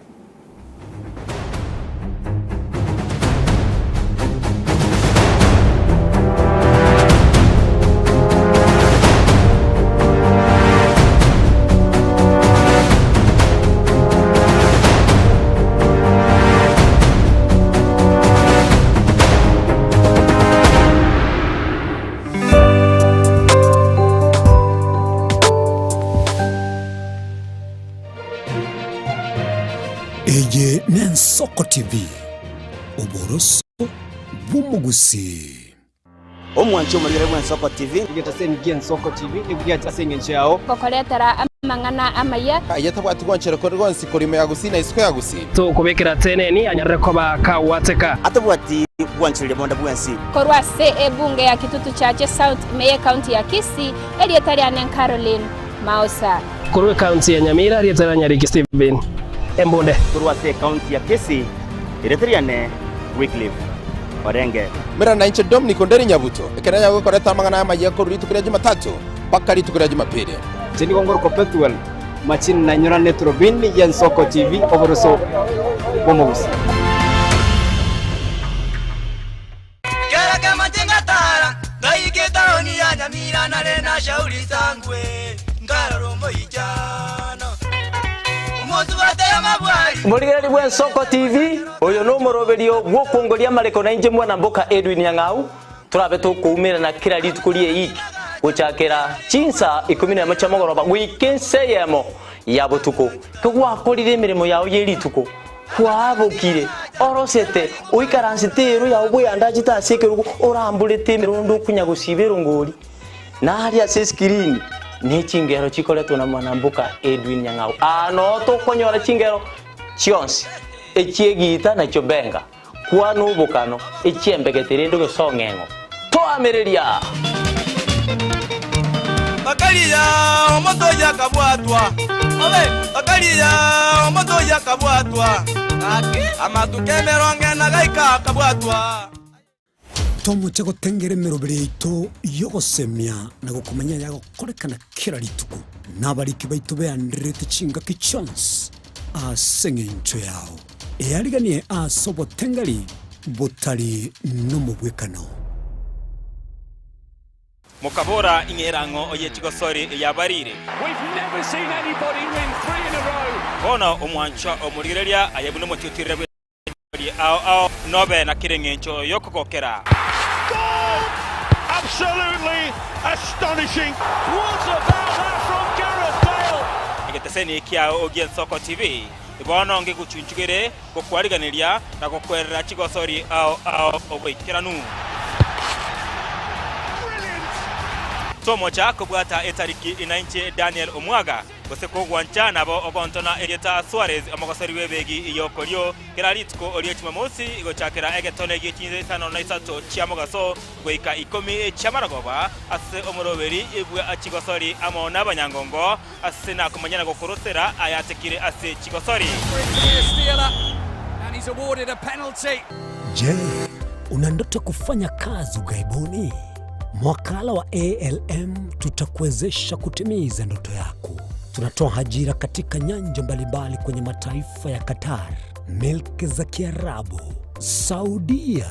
Eye n'Ensoko TV, oboroso bw'omogusii. Omwanchi omorigere bw'Ensoko TV. Egetaseni gi'Ensoko TV nigo giacha ase engencho yao. Gokoretera amang'ana amaya. Aye tabwati gwanchera kore gwonsi korwa ime ya Gusii na isiko ya Gusii. Tokobekera teneni anyarire koba kagwateka. Atabwati gwanchereria bonde bwensi. Korwa ase ebunge ya Kitutu Chache South ime y'ecounty ya Kisii, erieta riane Caroline Maosa. Korwa ecounty ya Nyamira, erieta ria Nyariki Stephen Embunde. Korwa ase ecounty ya Kisii, erieta riane Wycliffe Orenge. Mera nainche Dominic Onderi Nyabuto, ekero nyagokoreta amang'ana amayia korwa rituko ria Jumatatu mpaka rituko ria Jumapili. Inche nigo ngorokwa Pethuel Machini na nyorane Turubini y'Ensoko TV oboroso bw'omogusii. Kera kemache ngatara ngaika etaoni ya Nyamira nare na shauri sangwe nkarora omoichano omosubate amabwari. Morigereri bw'Ensoko TV, oyo nomoroberio bw'okwongoria amareko na inche mwana mboka Edwin Nyang'au, torabe tokoumerana kera rituko ri'eiki gochakera chinsa ikomi nemo chia mogoroba goika ense eyemo ya botuko. Kegwakorire emeremo yao ye rituko, Kwabokire, orosete, oikaransete eero yao bweyandachete ase ekerogo, oramborete emerondo okunya gosiba erongori, na aria ase eskirini ne chingero chikoretwa na mwanamboka Edwin Nyang'au. Aa noo tokonyora chingero chionsi, echi'egiita na chiobenga, kwana obokano, echi'embegete rende gose ong'eng'o. Toamereria! Bakaria omonto oyio akabwatwa, bakaria omonto oyio akabwatwa, amatuko emerongo ena gaika akabwatwa. Tomoche gotengera emeroberi yaito y'ogosemia na gokomanya ayagokorekana kera rituko, na abariki baito beandererete chingaki chionsi ase engencho yao. Eariganie ase obotengeri botari nomobwekano. Mokabora, Ing'era ang'o oye chigosori eyabarire? Bono omwanchwa omorigereria aye buna omotiotire bwe chigosori ao ao, nobe na kera engencho y'okogokera. Egeteseni kiao gi'Ensoko TV bono ngegochunchugere gokwariganeria na gokwerera chigosori ao ao oboikeranu. Tomocha kobwata etariki inainche Daniel Omwaga, gose kogwancha nabo ogontona erieta Suarez omogosori bw'ebegi y'okorio kera rituko rie Jumamosi gochakera egetone gie chinsa isano na isato chia mogaso goika ikomi chi'amarogoba ase omoroberi bwa chigosori amo nabanyangongo Ase nakomanya na gokorosera ayatekire ase chigosori. Je, una ndoto ya kufanya kazi ughaibuni? Mwakala wa ALM tutakuwezesha kutimiza ndoto yako. Tunatoa ajira katika nyanja mbalimbali kwenye mataifa ya Qatar, milki za Kiarabu, Saudia,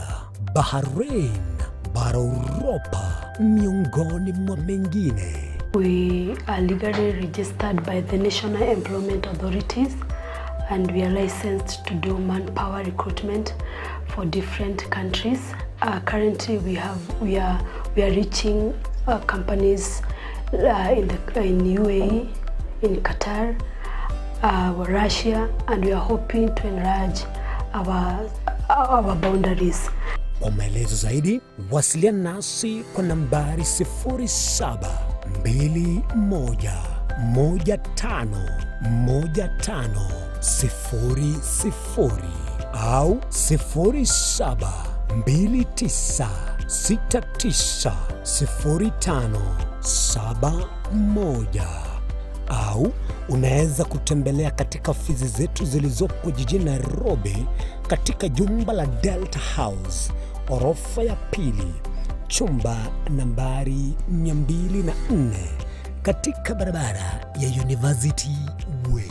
Bahrain, bara Uropa, miongoni mwa mengine. We are legally registered by the National Employment Authorities and we are licensed to do manpower recruitment for different countries. Uh, currently we have we are we are reaching uh, companies uh, in the in UAE, in Qatar, uh, Russia and we are hoping to enlarge our our boundaries. Kwa maelezo zaidi wasiliana nasi kwa nambari 0721151500 au 0729690571 au unaweza kutembelea katika ofisi zetu zilizopo jijini Nairobi katika jumba la Delta House orofa ya pili chumba nambari 204 katika barabara ya University Way.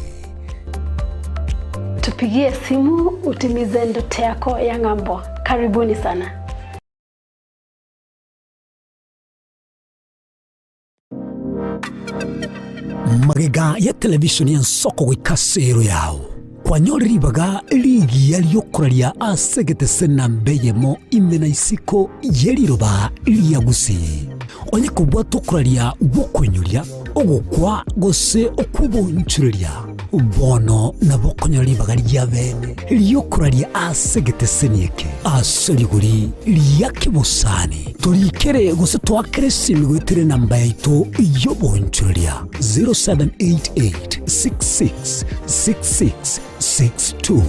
Tupigie simu utimize ndoto yako ya ng'ambo. Karibuni sana. Magega ya televishoni y'ensoko goika ase ero yao, kwanyore ribaga rigiya ri'okoraria ase egetese namba eyemo ime na isiko ye riroba ria Gusii. Onye kobwata okoraria gw'okoinyoria, ogokwa, gose okw'obonchoreria, bono nabo okonyora ribaga ria bene ri'okoraria ase egeteseni eke ase rigori ria kebosani. Torikere gose toakere esimi goetera enamba yaito y'obonchoreria 0788 66 66 62.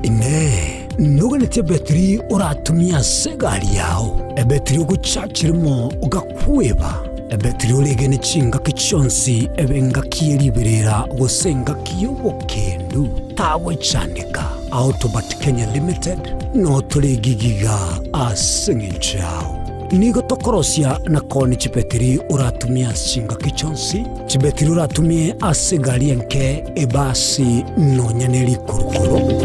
Inee! Noganetie ebetiri oratumie ase egari yao, ebetiri ogochachirimo ogakweba, ebetiri oregene chingaki chionsi ebe engaki ye riberera gose engaki y'obokendu? Tagwechandeka. Autobat Kenya Limited notore egigiga ase engencho yao. Nigo tokorosia na koonia chibetiri oratumie ase chingaki chionsi, chibetiri oratumie ase egari enke, ebasi, nonya ne rikurukuru.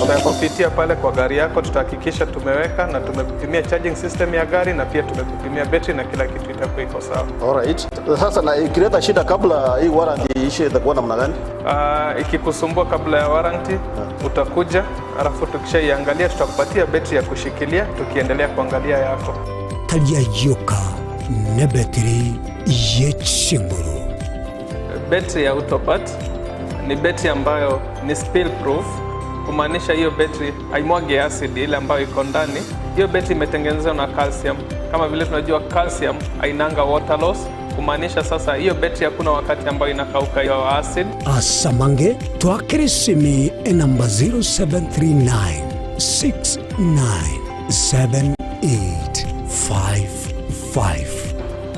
Tutakupitia pale kwa gari yako, tutahakikisha tumeweka na tumekupimia charging system ya gari na pia tumekupimia betri na kila kitu itakuwa iko sawa. Alright. Sasa na ikileta shida kabla hii warranty iishe itakuwa namna gani? Ikikusumbua kabla ya warranty utakuja, alafu tukishaiangalia tutakupatia betri ya kushikilia tukiendelea kuangalia yako. Tari ayio nebetiri ye chinguru. Betri ya Autopat ni betri ambayo ni spill proof, kumaanisha hiyo betri haimwagi acid ile ambayo iko ndani. Hiyo betri imetengenezwa na calcium. Kama vile tunajua calcium hainanga water loss, kumaanisha sasa hiyo betri hakuna wakati ambayo inakauka hiyo acid. Asamange twakere esimi enamba 0739 69 7855.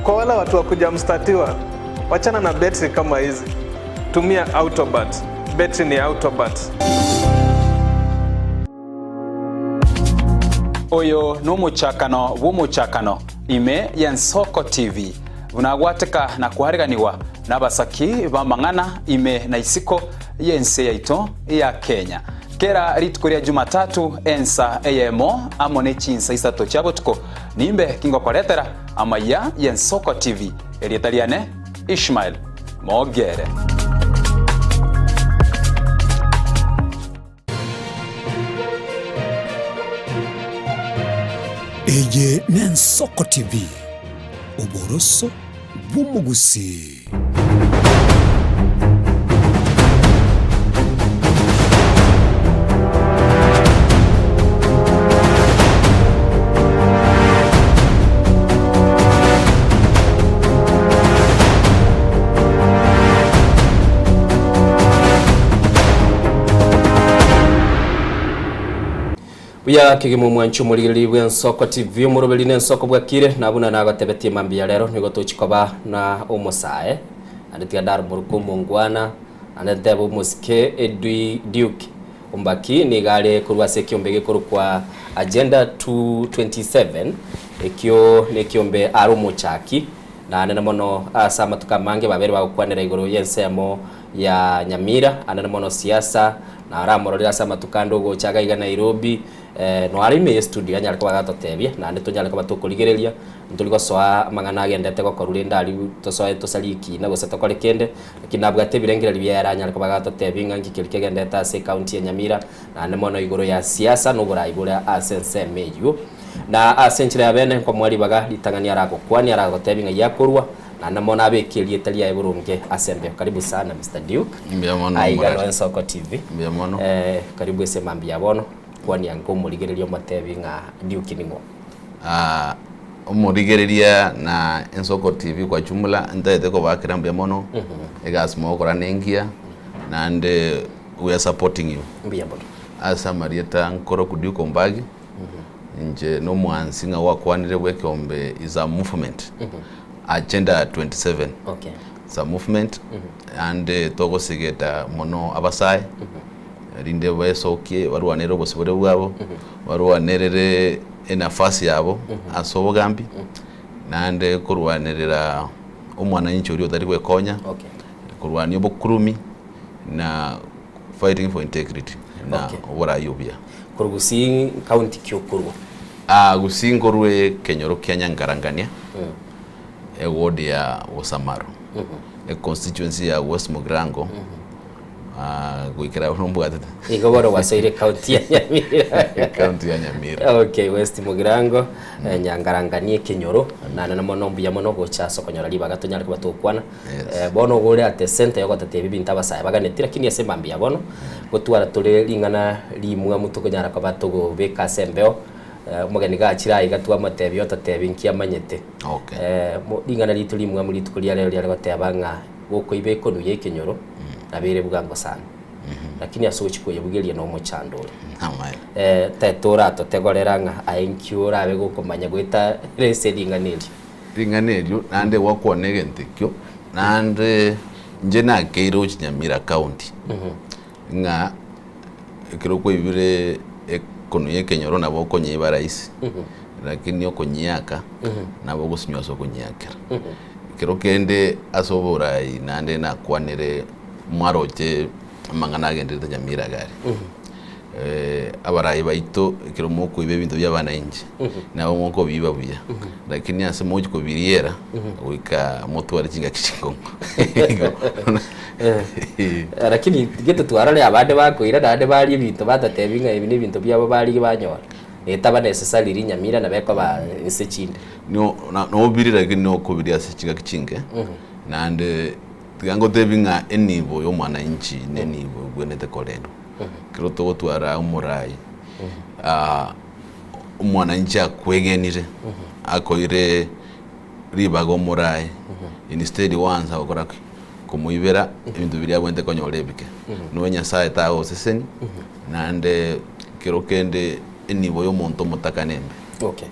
Kwa wale watu wa kuja mstatiwa, wachana na betri kama hizi, tumia Autobat. Betri ni Autobat. Oyo nomochakano bw'omochakano ime y'Ensoko TV, buna agwateka na koariganigwa nabasaki b'amang'ana ime na isiko y'ense yaito ya Kenya. Kera rituko ria Jumatatu ensa eyemo amo ne chinsa isato chia botuko nimbe kingokoretera amaiya y'Ensoko TV. Erieta riane Ishmael Mogere. Eye n'Ensoko TV, oboroso bw'omogusii. Buya kegima omwanchi omorigereria bw'Ensoko TV omoroberi na Ensoko bwakire na buna nagotebetie mambia rero nigo tochi koba na omosae ande tiga ndaromoruka omongwana ande ntebe omosike Edwi Duke Ombaki niga are korwa ase ekiombe gekorokwa Agenda 227 ekio na ekiombe are omochaki naende na mono ase amatuko amange babere bagokwanera igoro y'ensemo ya Nyamira ande na mono siasa Na aramororere ase amatuko ande ogocha iga iga Nairobi, noare ime ye studio anyare koba agatotebia, naende tonyare koba tokorigereria, ntori gosoa amang'ana agendete gokorwa rende aria tosoe tosarie ekina gose tokore kende, lakini nabwate ebirengererio biaye aranyare koba agatotebia ng'a nki keria kegendete ase ecounty ya Nyamira, naende mono igoro ya siasa na oborai bore ase ensemo eyio. Na ase enchera ya bene nkomoa ribaga ritang'ani aragokwanie aragotebie ng'ai akorwa, Naende mono abeke erieta riaye boronge ase embeo. Karibu sana Mister Duke. Mbuya mono Aiga Omorari. no Ensoko TV. Mbuya mono. Eh, karibu ase mambia ya bono. Kwania nka omorigereria omotebi ng'a Duke ning'o. Ah, omorigereria na Ensoko TV kwa jumla ntaete kobakera mbuya mono egasi mogokora nengiya naende we are supporting you. Mbuya mono. Ase amarieta nkoroku Duke Ombagi Inche nomwansi ng'a gwakwanire bw'ekeombe is a movement. Agenda 27 Okay. is a movement ande togosigeta mono abasae rinde besokie barwanere obosibore bwabo barwanerere enafasi yabo ase obogambi naende korwanerera omwananchi oria otari gwekonya Okay. korwania obokurumi na fighting for integrity na Okay. oborai obuya. Korwa Gusii county ki okorwa? Aa Gusii nkorwe ekenyoro kia Nyangarangania, eward ya Bosamaro, econstituency ya West Mugirango, goikera abwo nombwatete. Igo bono gwasoire county ya Nyamira. County ya Nyamira. Okay, West Mugirango, Nyangarangania ekenyoro, naende mono mbuya mono gocha ase okonyora ribaga tonyare koba togokwana. Bono igo ore at center yogotatebia ebinto abasae baganeti, lakini ase mambia bono, gotwara tore ring'ana rimwamu tokonyara koba togobeka ase embeo, omogeni gachire aiga twamotebia ototebi nki amanyete. Ring'ana riaito rimwamu rituko ria rero riare goteba ng'a gokoiba ekonu ya ekenyoro, nabo ere bwango sana. Lakini ase ogochia koyebugeria na omochando ore. Tete oratotegorera ng'a aye nki orabe gokomanya goeta ase ring'ana erio. Ring'ana erio naende gwakwana egento ekio, naende inche nakeire gochia Nyamira county, ng'a ekero kwaibire ekono ya ekenyoro nabo okonyeiba rahisi, lakini okonyiaka nabo ogosinywa ase okonyiakera. Ekero kende ase oborai naende nakwanire mwaroche amang'ana agenderete Nyamira iga aria. Abarai baito ekero mokoiba ebinto bia abananchi, nabo mokobiiba buya, lakini ase mogochia kobiriera, goika motware chingaki chinkong'u. Lakini gete twarore abande bakoira naende baria ebinto batatebi ng'a ebi nebinto biabo barigia banyora, etaba necessarily Nyamira nabo ekoba inse chinde. No na nobiri lakini nokobiria ase chingaki chinke, naende tiga ngotebi ng'a enibo ya omwananchi na enibo egwenerete korendwa. Ekero togotwara omorai, omwananchi akwegenire, akoire ribaga omorai, instead gwansa gokora ki? Komoibera ebinto biria abwenerete konyora ebike. Nonya Nyasaye tagoseseni, naende kero kende enibo ya omonto omotaka nembe. Okay.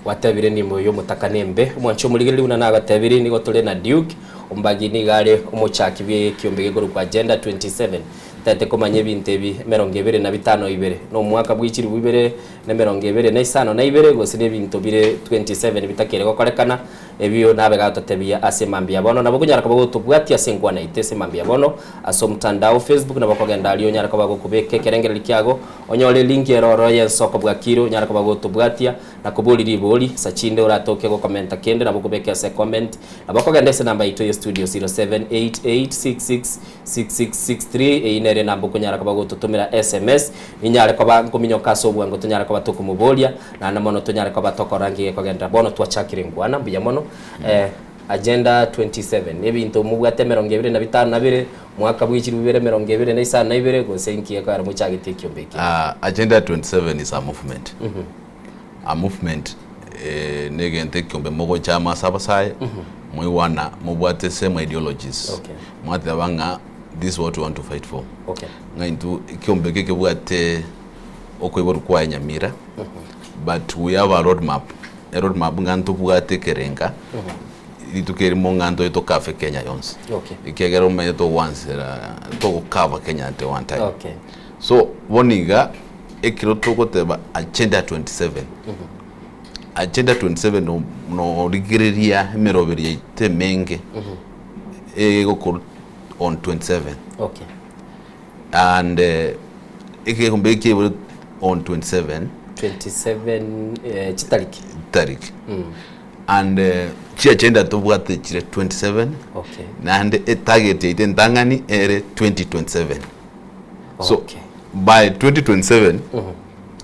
Gwatebire enibo ya omotaka nembe. Omwanchi omorigereria buna nagotebirie nigo tore na Duke, ombagi nigo are omochaki bwe ekiombe gekorokwa Agenda 27. Ntaete komanya ebinto ebi emerongo ebere na bitano ibere, na omwaka bwe chilifu ibere na emerongo ebere na isano na ibere, gose nebinto bire 27 bitakere gokorekana, ebio nabe gatotebia ase mambia bono. Nabo okonyara koba gotobwatia ase enkwana yaito ase mambia bono, ase omotandao Facebook, nabo okogenda aria onyare koba gokobeka ekerengererio kiago, onyore elink ere ororo y'ensoko bwakire, onyare koba gotobwatia na koboria ribori, sa chinde oratoke gokomenta kende nabo okobeka ase ecomment. Nabo okogenda ase enamba yaito ya studio 078866 6663, eyio nere enamba okonyara koba gototomera sms, ninyare koba nkominyoka ase obwango tonyare koba tokomoboria, naende mono tonyare koba tokorora nki gekogenderera. Bono twachakire enkwana, mbuya mono. Eh, Agenda 27, ebinto mobwate emerongo ebere na bitano na bire, mwaka bwe chilifu ibere emerongo ebere na isano na ibere, gose inki gekogera mochagetie ekiombe eke? Ah, Agenda 27 is a movement. A movement eh, negento ekiombe mogocha amo ase abasae, moigwana mobwate same ideologies. Okay. Mwateba ng'a this is what we want to fight for. Okay. Ng'a intwe ekiombe eke kebwate okoiborwa kwaye Nyamira, but we have a road map. A road map ng'a ntobwate ekerenga, rituko erimo ng'a ntoye tokave Kenya yonsi. Okay. Ekiagera omanyete togwansera togokava Kenya at one time. Okay. So bono iga ekero togoteba agenda 27, agenda 27 no- norigereria emeroberi yaito emenge egokorwa on 27. Okay. And egekombe eke kiaibore on 27. 27 eh, chitariki. Tariki. And chiagenda tobwate chire 27. Okay. Naende etarget yaito entang'ani ere 2027. So Okay. by 2027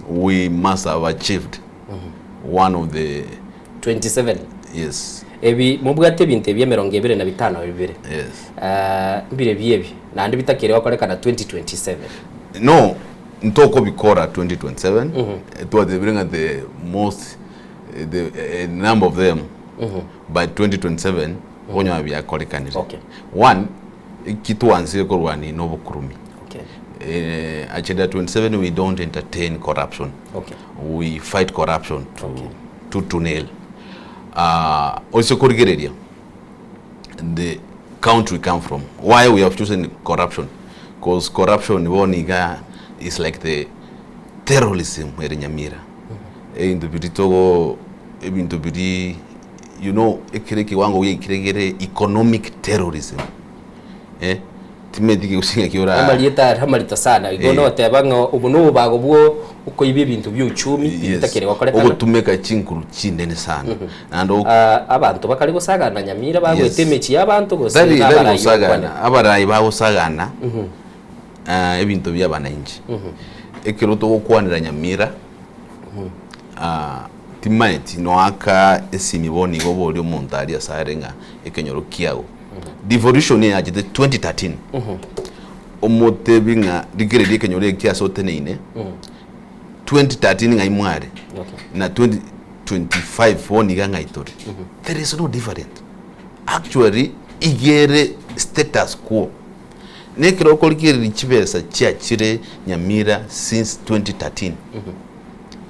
we must have achieved one of the 27. Yes. Ebi mobwate ebinto ebi emerongo ebere na bitano bibere. Yes. Ah, mbire biebi naende bitakire gokorekana 2027. No, ntokobikora 2027. Twatebire ng'a the most the a number of them by 2027 okonyora biakorekanire. Okay. One, eki twansire korwania na obokurumi. Okay. Eh, agenda 27 we don't entertain corruption. Okay. We fight corruption to, to, to nail. Uh, ose korigereria the country we come from why we have chosen corruption because corruption bono iga is like the terrorism ere Nyamira ebinto biri togo ebinto biri you know ekere ekiwango giaikire gere economic terrorism eh timeti gose ng'aki ora Amarieta are amarito sana igo Eh. noteba ng'a obo nobobago bwo okoiba ebinto bia uchumi bitakire gokorekana. ogotumeka chinkuru chinene sana naende ok- Ah, abanto bakare gosagana Nyamira bagoeta Yes. emechie y'abanto gose Tari na tari abarai gosagana okwane. abarai bagosagana ah, ebinto bia abananchi ekero togokwanera Nyamira ah, timaeti noaka esimi bono igo oborie omonto aria ase are ng'a ekenyoro kiago devolution eyachete 2013 omotebi ng'a rigereria ekenyoro eke ase oteneine 2013 ng'ai mware na 2025 bono iga ng'ai tore there is no different actually igere status quo na ekero okorigereria chibesa chiachire Nyamira since 2013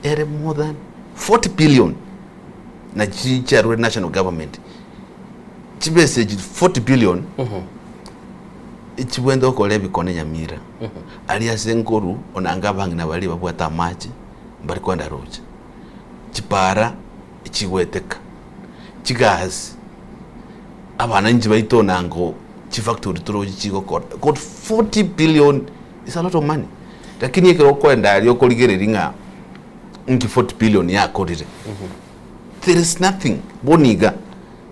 ere more than 40 billion na chi chiarure national government chibesa echi 40 billion echibwente gokora ebikone Nyamira aria ase nkoru onanga abang'ina baria babwate amache mbari kwenda roche chipara echigweteka chigasi abananchi baito onango chifactory toroche chigokora got 40 billion is a lot of money lakini ekero okoenda aria okorigereria ng'a nki 40 billion yakorire there is nothing bono iga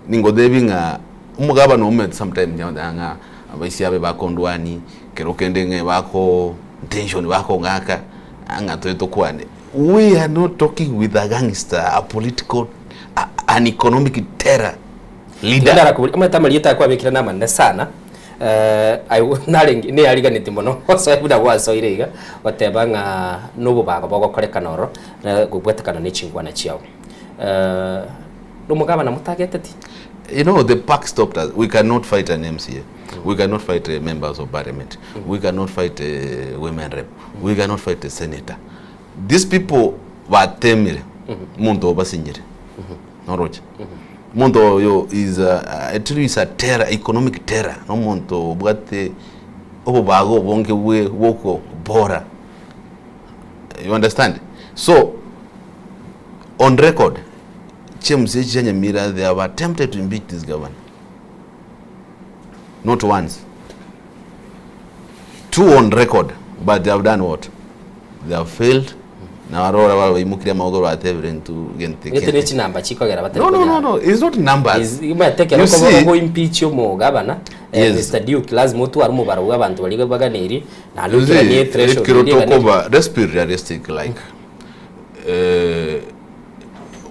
ningotebi ng'a omogabana omete sometime ng'a ng'a abaisia abe bakondwani kero kende ng'a bako tension bakong'aka ng'a toe tokwane we are not talking with a gangster a political a, an economic terror leader Ndara amate amarieta akwabekire na amanene sana eh, ai- narenge neyariganeti mono osoe buna gwasoire iga goteba ng'a nobobago bogokorekana oro na gobwatekana na echingwana chiao eh, nomogabana motageteti You know, the park stopped us. We cannot fight an MCA. We cannot fight uh, members of parliament. We cannot fight a women rep. We cannot fight a senator. These people batemire muntu obasinyire noroche muntu oyo is a, I tell you is a terror, economic terror no muntu obwate obobago obonge bwe bwoko bora you understand so on record James H. Nyamira they have attempted to impeach this governor not once two on record but they have done what they have failed na barora baimukire amaboko batebire ntu gente Gete ne chinamba chikogera batari no no no no it's not numbers matekero You see- ko impeach omogabana eh, Yes. Mr Duke lazima otware omobaro bwa abanto baria baganeri You naende see, threshold ekero eria eganeri. tokoba let's be realistic like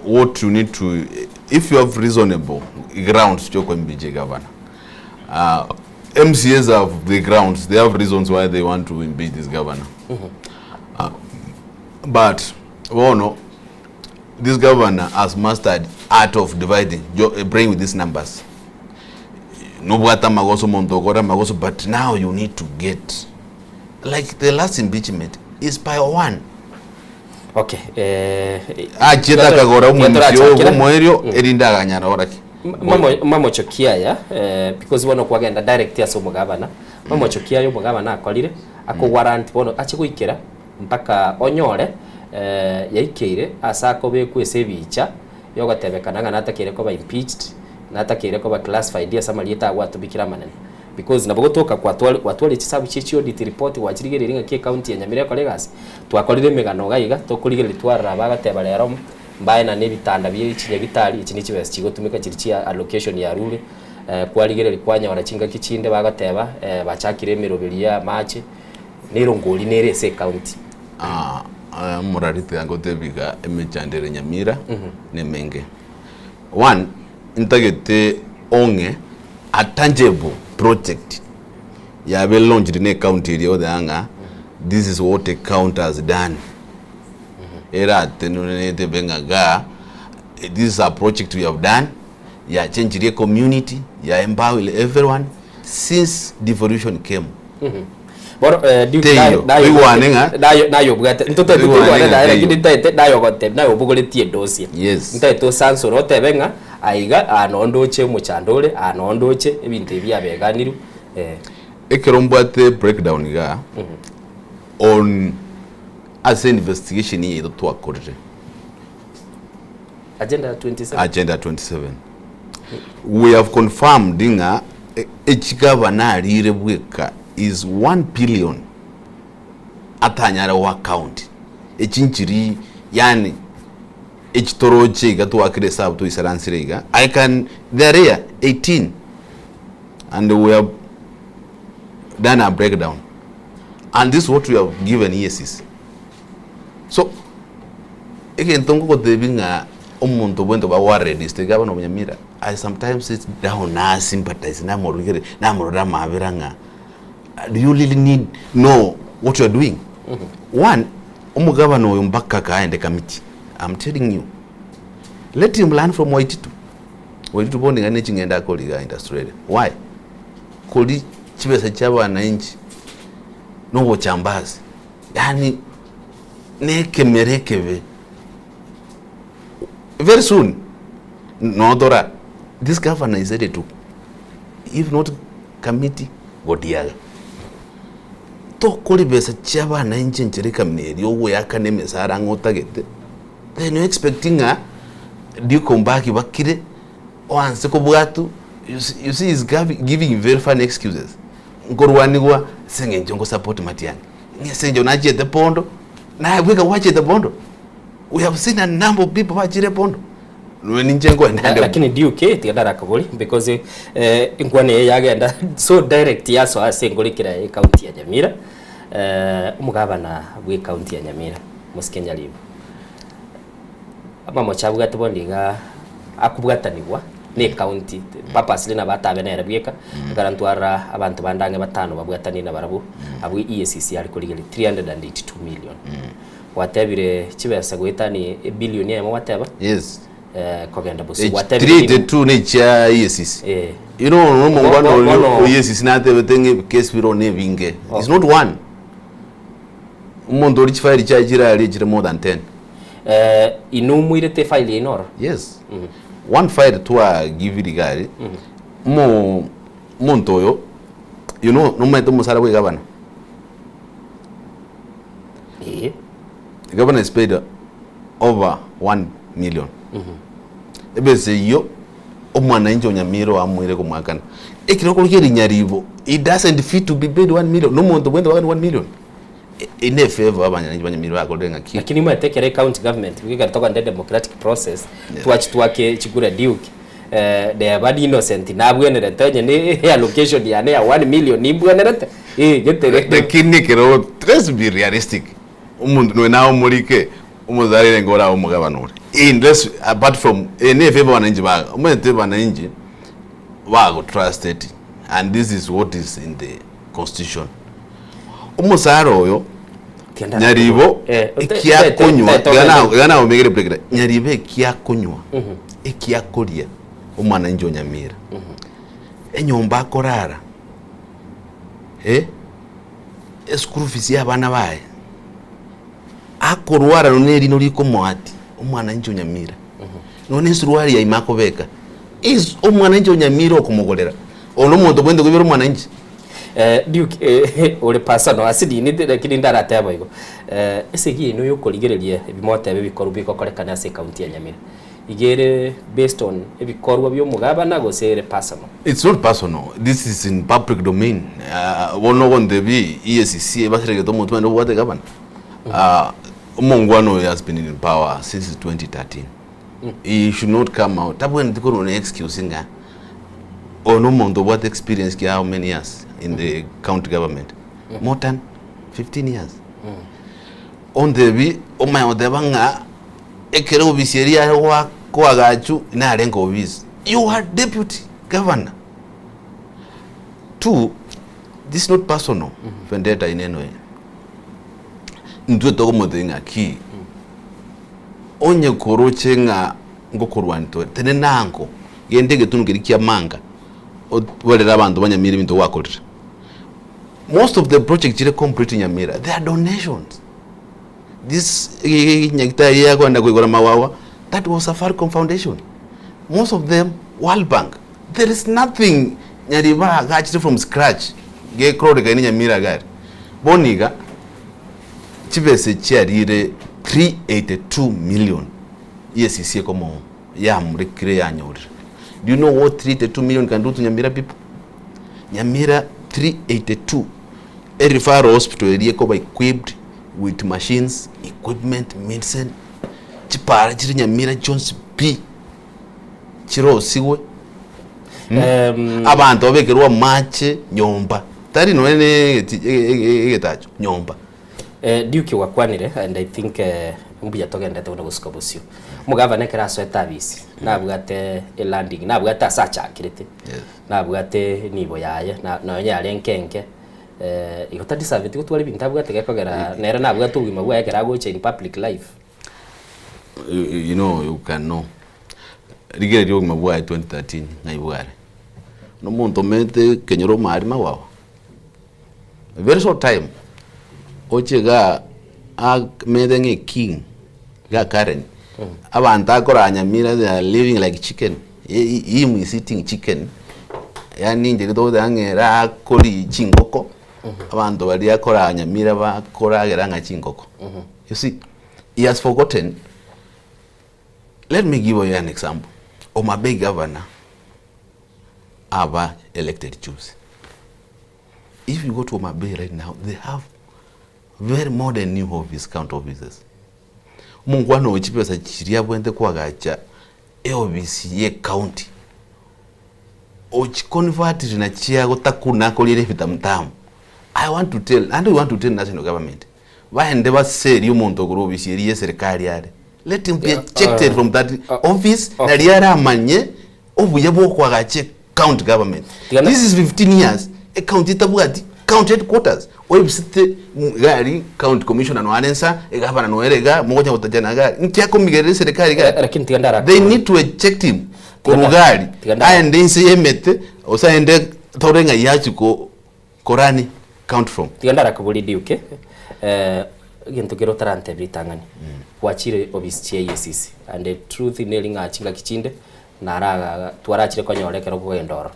what you need to if you have reasonable grounds to impeach a governor MCAs have the grounds they have reasons why they want to impeach this governor but bono this governor has mastered art of dividing jo, bring with these numbers nobwata amagoso omonto okora amagoso but now you need to get like the last impeachment is by one okay eh, achiete akagora omwemci Torachakera. omoerio erinde aganyara oraki mamocho kiaya eh, because bono kwagenda direct ase omogabana mamocho kiaya omogabana akorire ako warrant bono ache goikera mpaka onyore eh, yaikeire ase akobekwa ase ebicha yogotebekana ng'a natakeire koba impeached natakeire koba classified ase amarieta agwatobikire amanene Because nabo gotoka kwatwari gwatwarire chisabu chie chiaudit report gwachirigereiri ng'aki ecounty ya Nyamira ekore egasi, twakorire emegano iga iga, tokorigereria twarora bagateba rero mbaenane ebitanda bie chinyagitari, echi ne chibesa chigotumeka chiria chia allocation yarure, kwarigereria kwanyora chingaki chinde bagoteba bachakire emeroberi ya amache, na erongori nere ase ecounty. Omorari tiga ngotebi iga emechando ere Nyamira nemenge. One, ntagete ong'e a tangible project yabe launched ne county eria goteba ng'a this is what the county has done. Eratenenere etebe ng'a igaa this is a project we have done yachengirie ecommunity, ya empower everyone since devolution came. Bono eh, Duke, Teiyo. naye- naye Toigwane ng'a- naye- naye obwate ntotaete Toigwane toigwane ng'a naye teiyo. lakini ntaete naye ogotebi naye obogoretie edosia Yes. ntaete osansore otebe ng'a aiga aa noo ndoche omochando ore aa noo ndoche ebinto ebi biabeganirwe eh. Ekero mbwate breakdown igaa on ase investigation yaito twakorire Agenda 27. Agenda 27 we have confirmed ng'a echigavana arire bweka is 1 billion atanyare goa county echi nchiri yaani echitoroche iga twakire esabu toisaransire iga I can they are here 18 and we have done a breakdown and this is what we have given EACC So, egento ngogotebi ng'a omonto bwento bagwarediste iga bono Nyamira, I sometimes sit down na sympathize namorugere namorora amabera ng'a do you really need know what you are doing? One, omogabana oyo mpaka akaende Kamiti, I'm telling you. Let him learn from Waititu. Waititu bono iga ne ching'endo akore iga in Australia. Why? Kori chibesa chia abananchi na obochambasi. Yaani nekemera ekebe very soon notora this governor is ready to if not committee godiaga tokori besa chia abananchi enchera ekamina eria ogoyakana emesara ang'e otagete then you expecting ng'a Duke Ombaki bakire oanse kobwatu you see, you see he's giving very funny excuses nkorwanigwa ase eng'encho ngo support Matiang'i Ng'a ase eng'encho nachiete pondo, naye bweka gwachete pondo? We have seen a number of people bachire pondo. Nonya ninche nkoenda ande Lakini DUK tiga ndarakobori because eh, enkwana eye yagenda so direct yasoa ase enkorikera ya ecounty ya Nyamira eh, omogabana bwe ecounty ya Nyamira Mosike Nyaribo Amamocho abwate bono iga akobwatanigwa ne ecounty purposely nabo atabe nere bweka, ekero ntwarora abanto bande ang'e batano babwatanire nabarabwo, abwo EACC are korigereria 382 million. Gwatebire chibesa goetania ebillion eyemo gwateba? Yes. Kogenda bosio. Gwatebire 382 ne chia EACC. Eh. You know omongwana Bo- bo- oria bono- o EACC natebete ng'a ebikesi bire ne ebinge. It's not one. Omonto oria chifaili chiaye chire aria chire more than 10. Eh, inwe moirete efile yaino ororo? Yes. One file twagivire iga aria, omo omonto oyo, you know nomanyete omosara bwa egavana? Eeh. The governor is paid over 1 million. Ebesa eyio omwananchi o Nyamira oamoire komoakana. Ekero okorigia rinyaribo, he doesn't fit to be paid 1 million. Nomonto bwente goakana 1 million. Eye ne favor abanyanchi ba Nyamira bakorire ng'aki. Lakini omanyete ekero ecounty government ekero tokogenda democratic process twachi twake chikura Duke eh, neba ni innocent nabwenerete onye ne allocation yane ya 1 million nimbwenerete eh getere Lakini ekero let's be realistic omonto nonya naye omorike omosare renge orabe omogabana ore in let's apart from eye ne favor abananchi ba omanyete abananchi bago trusted and this is what is in the constitution. Omosara oyo Nyaribo ekiakonywa iga naomegere breakdown Nyaribo ekiakonywa ekiakoria omwananchi o Nyamira enyomba akorara eh eschool fees ya abana baye akorwara nonya erino rikomoatia omwananchi o Nyamira nonya esuruari ya ime akobeka is omwananchi o Nyamira okomogorera oyo nomonto obwenerete koibera omwananchi. Duke eh, ore personal ase rinete lakini ndarateba igo. Esegi eye noyokorigereria ebi motebe ebikorwa bigokorekana ase ecounty ya Nyamira. Iga ere based on ebikorwa bia omogabana gose ere personal? It's not personal, this is in public domain. Bono ogontebia EACC ebaseregete omotwe naende obwate gavana? Omongwana oyo has been in power since 2013. He should not come out. Tabwenereti korwa na excuse ng'a oyo na omonto obwate experience kia how many years in the county government? More than 15 years. Ontebi omanye goteba ng'a ekero obisi eria yare goa koagachwa narenge obisi. You are deputy governor. Two, this is not personal vendetta in any way. Intwe tokomotebia ng'a ki, onye koroche ng'a ngokorwania tore, tenena ango, genda egetunu keria kia Manga, obarere abanto ba Nyamira ebinto gwakorire. Most of the projects chire complete in Nyamira, they are donations. This nyagetari ya kwenda koigora mawawa, that was Safaricom Foundation. Most of them, World Bank. There is nothing Nyariba agachire from scratch gekororekaine Nyamira iga aria. Bono iga, chibesa chiarire 382 million EACC ekomo yamurekire yanyorire. Do you know what 382 million can do to Nyamira people? Nyamira 382 e referral hospital eria ekoba equipped with machines, equipment, medicine, chipara chire Nyamira chionsi pi chirosigwe abanto babekerwe amache nyomba tari nonye na egeti egetacho nyomba. Duke gwakwanire and I think mbuya togendete buna gosuka bosio. Omogavana ekero asoete abisi nabwate elanding nabwate ase achakirete nabwate enibo yaye na nonye yare enke enke igo tadisaveti gotwara ebinto abwate gekogera nere nabwate obogima bwaye ekero agocha in public life. You know you can know rigereria obogima bwaye 2013 ng'ai bware. Nomonto omanyete ekenyoro omari magwago. A very short time oche igaa amenyete ng'a eking igaa Karen abanto akora Nyamira they are living like chicken him is eating chicken yaani inche togoteba ng'a ere akoria chingoko abanto baria akora Nyamira bakoragera ng'a chingoko you see he has forgotten let me give you an example Homa Bay governor aba elected juzi If you go to Homa Bay right now, they have very modern new office, county offices. Omongwana oyo chibesa chiria abwenerete koagacha eofisi ye county ochiconvertire na chiagotakuna akoriere ebitamutamu. I want to tell, and we want to tell national government, baende baserie omonto okorwa ofisi eria ye serikali are. Let him be ejected from that office, naria aramanye Obuya bw'okoagacha ecounty government. This is 15 years ecounty etabwati county headquarters oebisete iga aria county commissioner noare nsa egavana noere iga mogocha gotachana iga aria nki akomigerera eserekari iga aria Lakini tiga ndara they need to eject him korwa iga aria Tiga ndara- aende inse y'emete gose aende tore ng'ai achie ko korani count from. Tiga ndarakoborie Duke, eh, egento kere otarantebia ritang'ani, gwachire obisi chia EACC and the truth neri ng'a chingaki chinde nara twarachire konyora ekero okogenda ororo.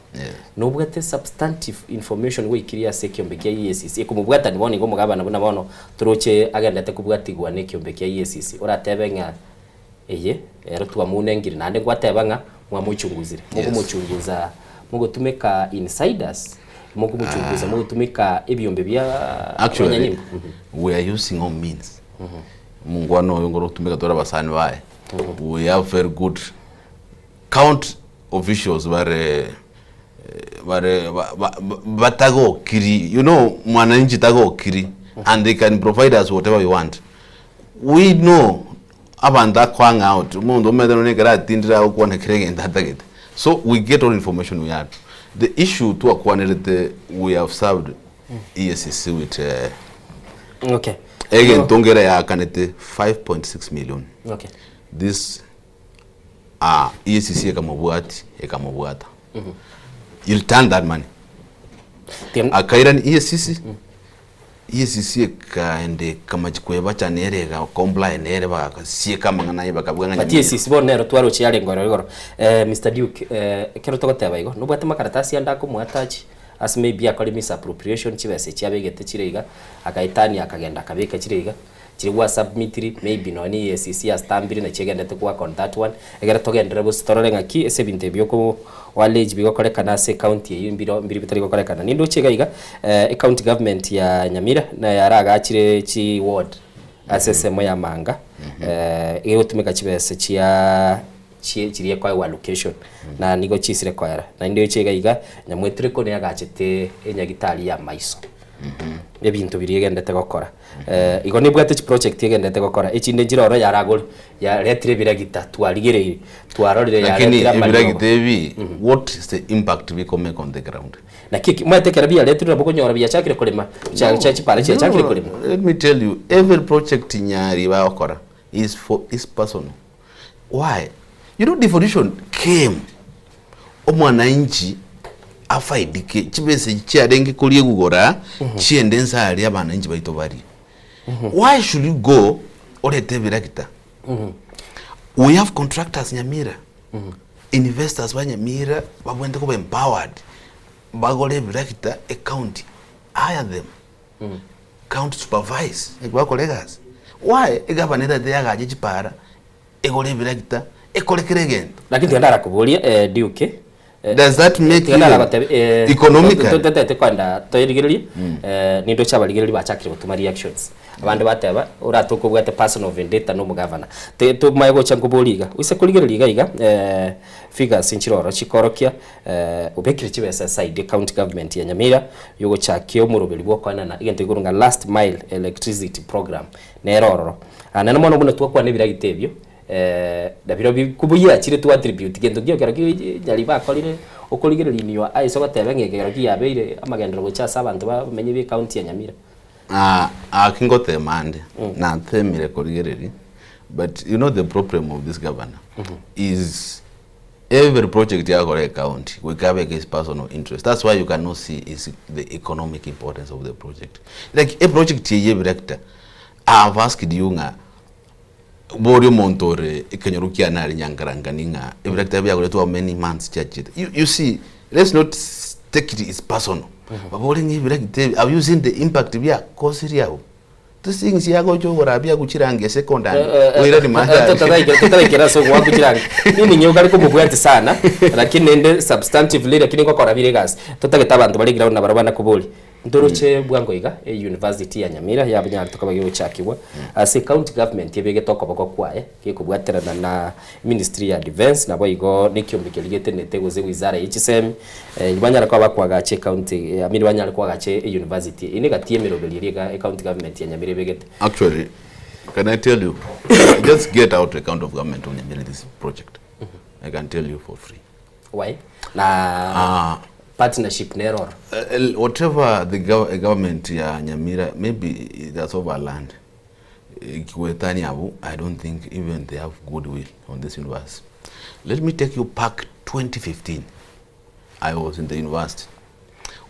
Nobwate substantive information gwaikire ase ekiombe kia EACC ekomobwatani bono iga omogabana buna bono toroche agendete kobwatigwa na ekiombe kia EACC oratebe ng'a eye ero twamunengire naende ngwateba ng'a mwamochunguzire mokomochunguza mogotumeka insiders mokomochunguza mogotumeka ebiombe bia Actually, abanyanyimbo we are using all means. Omongwana oyo ngoro otumeka tore abasani baye. We have very good count officials bare bare batagokiri you know mwananchi tagokiri and they can provide us whatever we want. We know abanto akohang out omonto omanyete nonye ekero atindire agokwana kera egento atagete so we get all information we had. The issue twakwanerete we have served EACC with Okay. egento nkere yaakanete 5.6 million. Okay. This ah, EACC ekamobwati ekamobwata. He returned that money. Akairani EACC EACC ekaenda ekamachi kwebacha nere ega comply nere bagasieka amang'ana aye bakabua ng'a But EACC bono nero twaroche yare ngoro igoro. Eh, Mr. Duke, eh, ekero togoteba igo, nobwate makaratasi ande akomoattach ase maybe akore misappropriation chibesa echi abegete chire iga, akaetania akagenda akabeka chire iga. Chiri gwa submitiri, maybe nonya ne EACC yastambire nachi egenderete ku work on that one, egere togenderere gose torore ng'aki ase ebinto ebi oko allege bigokorekana ase ecounty eyio mbiro mbiri bitari gokorekana. Nindoche iga iga, ecounty government ya Nyamira nayo yaragachire chi ward ase ensemo ya Manga, egotumeka chibesa chia chie chiria ekoegwa allocation na nigo chisire koera. Naende oche iga iga, Nyamwetureko neyagachete enyagitari ya maiso. Ebinto biria egenderete gokora. Igo nebwate chiproject egenderete gokora, echinde nchire ororo yaragore, yaretire ebiragita twarigereire, twarorire Lakini yaretire amariogo. ebiragita ebi, what is the impact bikomake on the ground? Naki eki, omanyete ekero biaretirwe nabo okonyora biachakire korema, chia chia chipara chiachakire No, korema. let me tell you, every project Nyari bagokora is for is personal. Why? You know devolution came omwananchi afaidike chibesa echi chiarenge koria egugora chiende nse aria abananchi baito barie. Why should you go orete ebirakita? We have contractors Nyamira, investors ba Nyamira babwenerete koba empowered bagore ebirakita ecounty hire them. County supervise ekio bakora egasi. Why egavana etagete yagache chipara, egore ebirakita, ekore kera egento. Lakini tiga ndarakoborie eh, Duke. Eh, Does that make tiga even ndaragotebi eh, economically? totete kwenda toerigererie eh, nindoche abarigereria bachakire gotuma reactions. Abande bateba oratoke obwate personal vendetta na omogavana. Te tomaye gocha nkoborie iga, oise korigereria iga iga eh, figures nchire ororo chikorokia Obekire chibesa aside ecounty government ya Nyamira yogochakia omoroberi bw'okoenana egento igoro ng'a last mile electricity program nere ororo. Ah, naende mono buna twakwana ebiragita ebio nabirobio kobuya chire to attribute gento nkio ekero ki Nyaribo akorire okorigereria in your eyes ogoteba ng'a ekero ki yabeire amagenderero gocha ase abanto bamenye be ecounty ya Nyamira. Ah, aki ngotema ande, natemire korigereria but you know the problem of this governor is Every project yakora ecounty goika abeke his personal interest that's why you cannot see is the economic importance of the project like a project eye ebirector I have asked you ng'a boria omonto ore ekenyoro kiane aria Nyangarangani ng'a ebirector biagoretwe how many months chiachete you, you see let's not take it is personal babore ng'a ebirector ebi have you seen the impact biakosirie abwo Things yagocha ogorabia aguchirange secondary oirani mandari. Totaraikera ase ogoaka chirangi mimi nigo kare komobwati sana lakini naende substantively lakini ngokora bire egasi totagete abanto bare ground nabarabwo bana koboria ntoroche bwango iga e university ya Nyamira yabanyarete koba gegochakigwa ase county government ebegete okoboko kwaye gekobwaterana na Ministry ya Defence, naboigo nekiombe keria getenenete gose wizara ye chisemi, banyare koba bakoagacha ecounty, I mean banyare koagacha euniversity. Eye negati y'emeroberio eria iga ecounty government ya Nyamira ebegete. Actually, can I tell you, just get out the county of government of Nyamira this project. I can tell you for free. Why? Na partnership nero oro. Whatever the government ya Nyamira, maybe that's over land. Goetania abwo, I don't think even they have goodwill on this university. Let me take you back 2015. I was in the university.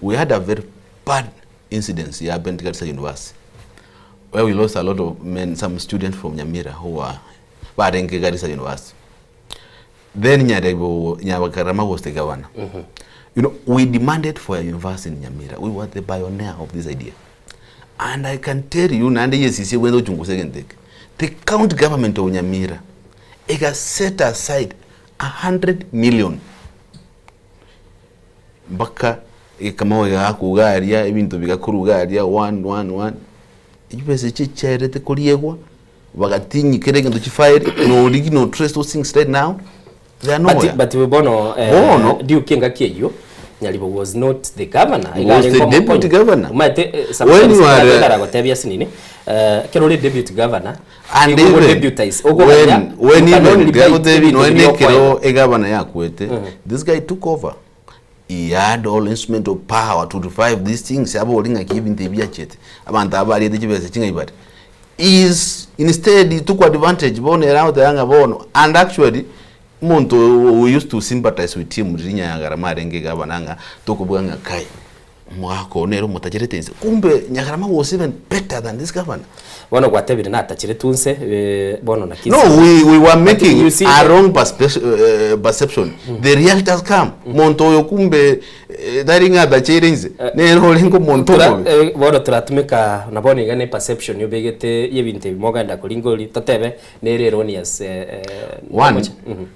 We had a very bad incident here happened at Garissa University, where we lost a lot of men, some students from Nyamira who were barenge Garissa University. Then Nyarebo, Nyabakarama was the governor. You know, we demanded for a university in Nyamira. We were the pioneer of this idea. And I can tell you, naende EACC egwenerete gochungusa egento eke, the county government of Nyamira ega set aside 100 million mpaka ekamao egakwa iga aria, ebinto bigakorwa iga aria, one, one, one, chibesa echio chiaerete koriegwa, bagatinyia kera egento chifairi, no rig no trace those things right now. They are nowhere. But, but bono, eh, Bono- Duke engaki eyio Nyaribo was not the governor. He was the deputy governor. Omanyete eh, When sometimes you are, eh, ndaragotebia asinini eh, ekero ore deputy governor And nigo even deputize okoganya when when you can even only buy ndiagotebi ebinto noe biria nekero okoega. egavana yakwete this guy took over he had all instrument of power to revive these things abori ng'aki ebinto ebi biachete abanto aba bariete chibesa ching'ai bare is instead he took advantage bono ere agoteba ng'a bono and actually omonto we used to sympathize with him riria Nyagarama arenge gavana ng'a tokobua ng'a kai omogaka oyo nere omotacherete inse kumbe Nyagarama was even better than this governor. Bono gwatebire natacheretwe inse eh, bono naki No, we were But making you see- a wrong perception. The reality has come. Monto oyo kumbe Eh, tari ng'a atacheire inse, nere orenge omonto Tura- omobe. eh, bono toratumeka na bono iga ne perception obegete y'ebinto ebi mogenda koringa oria totebe nere erroneous eh, eh, One, omoche. Mhm.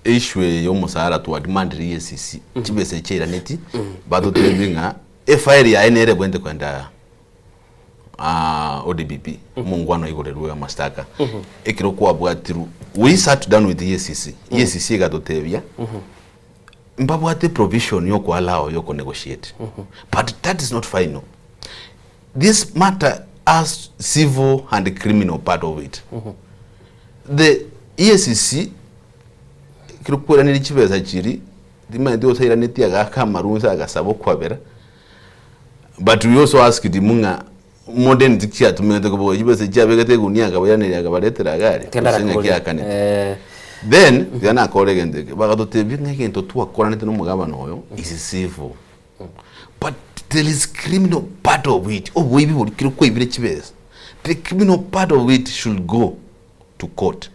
issue eye ya omosara twademandire EACC chibesa echi chiairaneti batotebie ng'a efile yaye nere ebwenerete kogenda ODPP omongwana oigorerwe amastaka ekero kwabwatirwe we sat down with EACC EACC egatotebia mbabwate provision ya okoallow ya okonegotiate but that is not final this matter has civil and criminal part of it the EACC ekero kweraneria chibesa chiria timanyeti gose airanetie agaka amarunsa agasaba okwabera But we also asked him ng'a modern tichiatumegete kobogoria chibesa chiabegete egunia akabairaneria akabaretera iga aria Kenda gose ng'aki arakoria. akanete. Then tiga nakore egento eke bagatotebia ng'a egento twakoranete na omogabana oyo is civil but there is criminal part of it oboibi boria kero kwaibire chibesa the criminal part of it should go to court.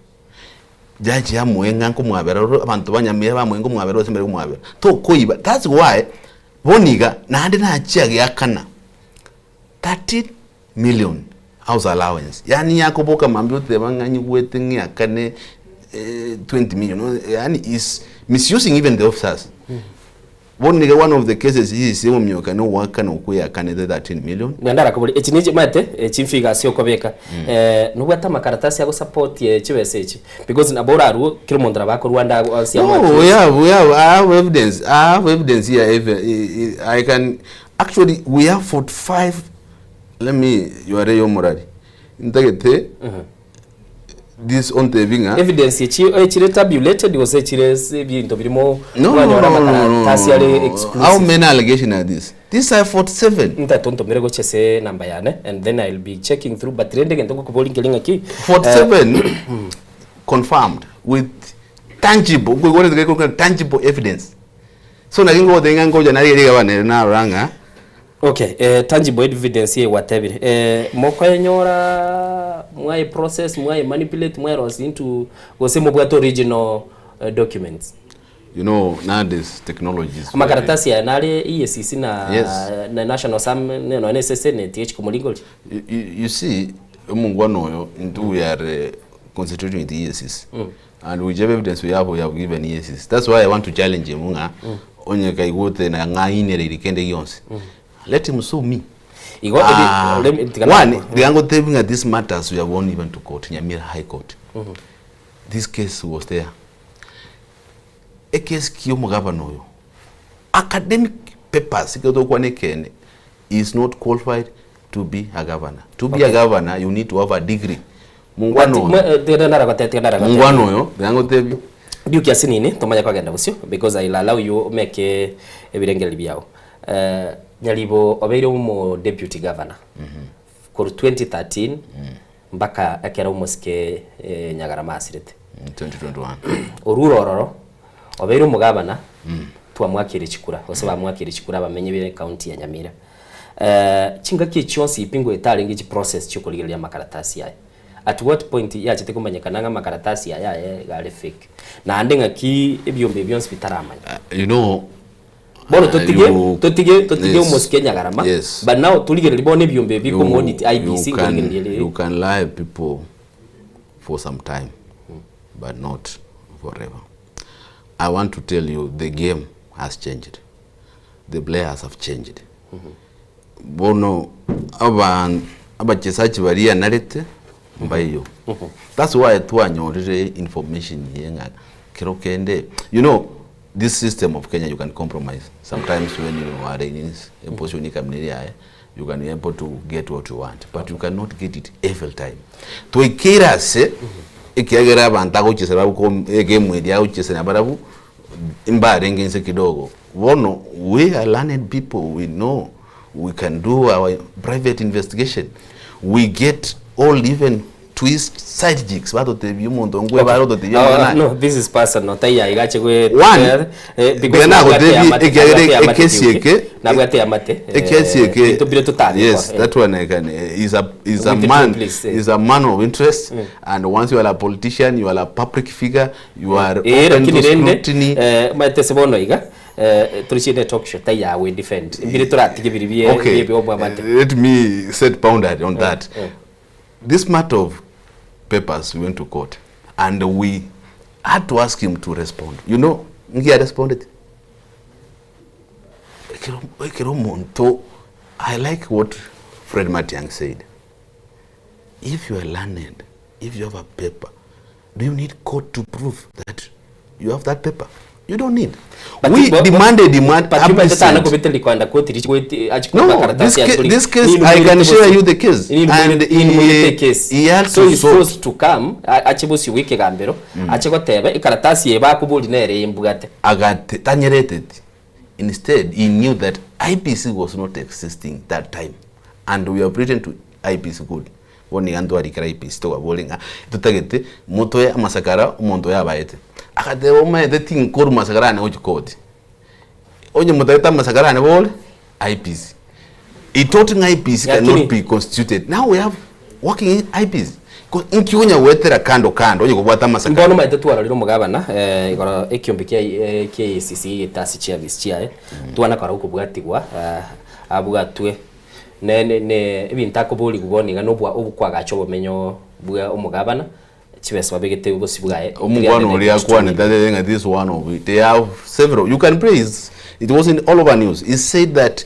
Judge amoe ng'a nkomwabera oro abanto ba Nyamira bamoe nkomwabera gose mbare komwabera tokoiba that's why Bono iga, naende nachia geakana 13 million house allowance, yaani yakoboka mambia oteba ng'a nyigwete ng'iakane 20 million, yaani is misusing even the officers. Bono iga one of the cases is omomioka na ogoakana okwo yakanete 13 million. Naende arakobori, echi nichi omanyete echi figures okobeka nobwate amakaratasi agosupport chibesa echi Because nabo orarue kera omonto nabo akorwa ande agwo ase No, amwakire. we have, we have, I have evidence. I have evidence here. If, eh, I can actually, we have 45. Let me, you are your morali. Ntagete this on the binga. Evidence echi echire tabulated gose echire ase ebinto birimo No, no, kwanyora no, no, no, amakaratasi are no, no. exclusive. How many allegations are these? These are 47. Ntagete ontomere gochia ase enamba yane and then I'll be checking through but rende egento ngokoboria nkeri ng'aki 47 confirmed with tangible nkoigwa rende gekogera tangible evidence so naki ngogotebia ng'a ngocha narigereria egabana ere narora ng'a Okay, eh, tangible evidence eye gwatebire eh, mokoenyora mwaye process mwaye manipulate mwaye into gose mobwate original eh, documents You know nowadays technology is very Amakaratasi aya nare EACC na Yes. na National Assembly nonya na ase Senate echi komoringoria. You, you, you see omongwana oyo intwe we are concentrating with EACC and whichever evidence we have we have given EACC that's why I want to challenge him ng'a onye kaigwete na ng'ainereiri kende gionsi let him sue me Igo ebi- Ah, let me- tiga one nako- tiga ngotebi ng'a these matters we have won even to court Nyamira High Court this case was there Ekesi kia omogabana oyo, academic papers ekero togokwana ekeene, he is not qualified to be a governor. To be a governor you need to have a degree. Mongwana But, oyo, mwe- eh, tiga naragote- tiga naragote. mongwana oyo, tiga ngotebie. Ndiuki asinini tomanye kogenda bosio because I'll allow you make ebirengererio biao. Eh, Nyaribo obeire omo deputy governor korwa 2013 mpaka ekero omosike eh, Nyagarama asirete. 2021. Orure ororo obeire omogabana twamwakire chikura gose bamwakire chikura abamenyi be county ya Nyamira. Eh, chingaki echi chionsi pi ngoeta arenge chiprocess chiokorigereria amakaratasi aya. At what point yachete komanyekana ng'a amakaratasi aya aye iga are fake? Naende ng'aki ebiombe ebi bionsi bitaramanya. You know, Bono totige you- totige totige yes. omosike Nyagarama Yes. but now torigereria bono ebiombe ebi You- komo-audit IEBC you can, nkorigereria you can lie people for some time but not forever. I want to tell you the game has changed. The players have changed. Bono aba abachesaji baria narete mbaiyo. That's why twanyorire information eye ng'a kero kende you know this system of Kenya you can compromise sometimes when you are in a position ikamina yaye you can be able to get what you want but you cannot get it every time. Twaikeire ase ekiagera abanto agochesa barabwo egame eria agochesa nabarabwo mbarenge inse kidogo bono we are learned people we know we can do our private investigation we get all even twist side chicks batotebia omonto ngwe bare gototebia amang'ana aya. No, this is personal taiyo aigache gwe One, eh, because tiga nabwate nagotebie amate, ekiagera nabwate amate ekesi Duke. eke Nabwate amate, eh, ekesi eke binto bire totare yes gokora, eh. that one I can is a is a With the man true please, eh. is a man of interest and once you are a politician you are a public figure you are Eh, open lakini to rende scrutiny eh, maete ase bono iga eh, torichire talk show taiyo we defend mbire toratige biri bie okay bie bia obwamate let me set boundary on that eh. This matter of papers we went to court and we had to ask him to respond. You know, nki aresponded? Ekero ekero omonto I like what Fred Matiang'i said. If you are learned, if you have a paper, do you need court to prove that you have that paper? You don't need. But we but- demanded him at but you tana absent. kubiteli kwanda koti richwe achikuba No, this, karatasi ca achikuri this case I can share you the case. And he, he, he had so to he's sort. forced to come achibusi wiki gambero achigoteba ikaratasi ye bakuburi nere imbwate Agate, tanyereteti. Instead, he knew that IPC was not existing that time. And we have written to IPC good. Bono iga ntwarikera IPC tokabori ng'a totagete motoe amasakara omonto oyo abaete. Agateba omaete tinkorwa masakara ane gochia koti. Onye motagete amasakara ane bore IPC. He taught ng'a IPC cannot be constituted. Now we have working IPC. Ko inki onya goetera kando kando onye kobwata amasakara. Mbono omanyete twarorire omogabana eh, igoro ekiombe kia eh, kia EACC egete ase chiafisi chiaye twana kora okobwatigwa eh, abwatwe ne ne ne ebinto akoborigwa bono iga nobwa obokwagacha obomenyo bwa omogabana chibesa babegete obosi bwaye Omokwana oria akwanete atebete ng'a this one of it. They have several. You can praise. It was in all over news. He said that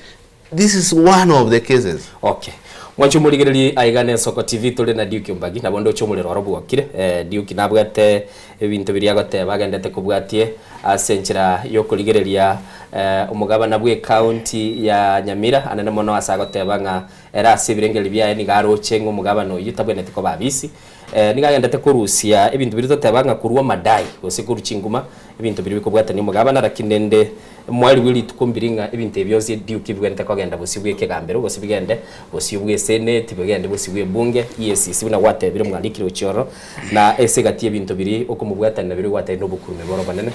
this is one of the cases. Okay. Mwanche omorigererie aiga na Ensoko TV tore na Duke Ombagi nabo ndoche omorero oro bwokire eh, Duke nabwate ebinto biria agoteba agendete kobwatie ase enchera yokorigereria eh, omogabana bwe county ya Nyamira anene mono ase agoteba ng'a ere ase ebirengererio biaye nigo aroche ng'a omogabana oyio tabwenereti koba abisi eh, nigo agendete korusia ebinto biria toteba ng'a korwa amadai gose korwa chinguma ebinto biria bikobwatania omogabana lakini rende Mwari bwe rituko mbiri ng'a ebinto ebi bionsi Duke bigwenerete kogenda bosio bw'ekegambero, gose bigende bosio bw'eseneti, bigende bosio bw'ebunge, EACC buna gwatebire mwarikire gochia ororo, na ase egati y'ebinto biria okomobwatanera biria gwatebire nobokurume bore obonene.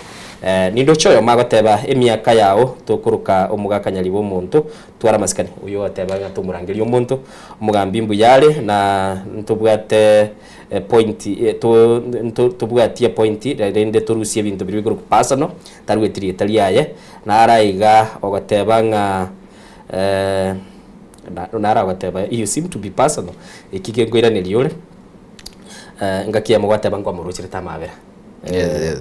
Nindoche oyomo agoteba emiaka yao tokoroka omogaka nyaribo omonto, twara amasikani. Oyio ogoteba ng'a tomorangerie omonto, omogambi mbuya are na ntobwate point to ntobwatie point rende torusie ebinto biria bikorokwa personal. Tarueti rieta riaye, naro aiga ogoteba ng'a eh, naro agoteba you seem to be personal, eki genkoiraneria ore, eh, ngaki yamo gwateba nkwamorocherete amabera. Yes, yes.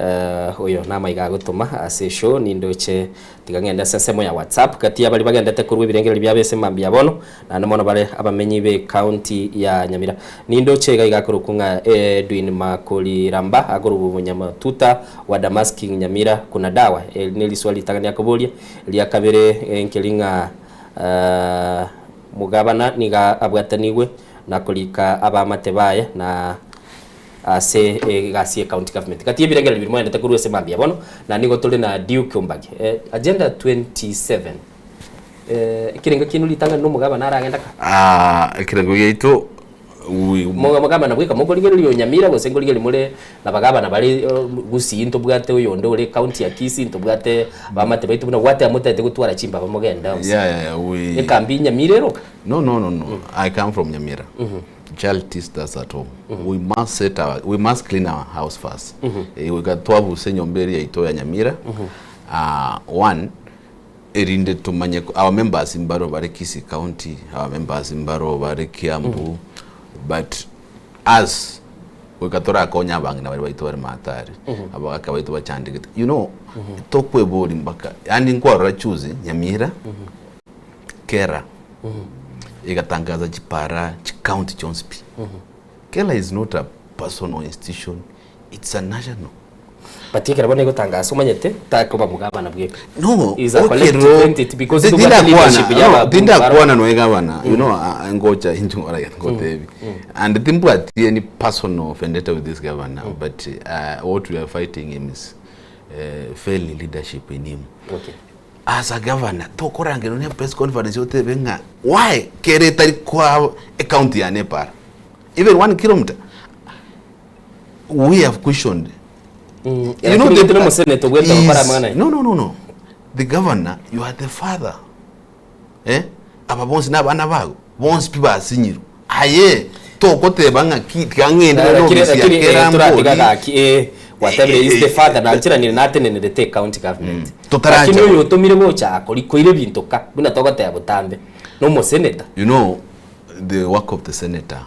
Eh, oyo namaiga agotoma ase eshow nindoche tiga ng'ende ase ensemo ya WhatsApp gati ya baria bagendete korwa ebirengererio biabo ase mambia bono Naende mono bare abamenyi b'ecounty ya Nyamira. Nindoche iga iga akorokwa ng'a Edwin Makori Ramba akorokwa Monyamatuta wa Damasking Nyamira kuna dawa. Eri neriswa ritang'ani akoboria. Eria kabere nkeri ng'a Mugabana nigo abwatanigwe na korika abaamate baye na ase egasi ye county government. Gati y'ebirengererio biria moendete korwa ase mambia bono na nigo tore na Duke Ombagi. Agenda 27. Ekerengo kiaino ritang'ani nomogabana aragende ka? Ah, ekerengo giaito we Omogabana bweka mokorigereria o Nyamira gose nkorigereria more nabagabana bare Gusii ntobwate oyonde ore county ya Kisii ntobwate abamate baito buna gwateba motagete gotwara chimbaba mogende onsi. Yeah, yeah, yeah, we Ekambi Nyamira eroka? No, no, no, no. I come from Nyamira. Charity starts at home. We must set our, we must clean our house first. Eh, goika twabuse enyomba eria yaito ya Nyamira. Ah, one, Erinde tomanye our members mbaro bare Kisii county, our members mbaro bare Kiambu, but us goika torakonye abang'ina baria baito bare mahatari, abagaka baito bachandegete. You know, tokweboria mpaka, yaani nkwarora juzi Nyamira, Kera, egatangaza chipara chicounty chionsi pi. Kera is not a personal institution, it's a national. But ekero bono egotangasa omanyete takoba mugabana bweka. No, Is a collective okero entity because tobwate leadership tindakwana ya no, ababunge tindakwana noe gavana you know ah, ngocha inche ngoragete ngotebi and timbwati any personal vendetta with this governor but what we are fighting him is failing leadership in him Okay. as a governor tokorangerwa ne press conference otebe ng'a why kere etari kwa ecounty yane epara. Even one kilometer. We have questioned. You know, the, is, no, no, no, no. The governor, you are the father. Eh? Aba bonsi na abana bago, bonsi pi basinyirwe. Aye, togoteba ng'a ki tiga ng'ende Eh, na lakini ofisi ya lakini kera eh, turatiga mbori. gaki eh, whatever is the father nanchiranire natenenerete county government Totaracha. lakini oyo otomire gocha akori koire binto ka buna togoteba botambe nomoseneta You know, the work of the senator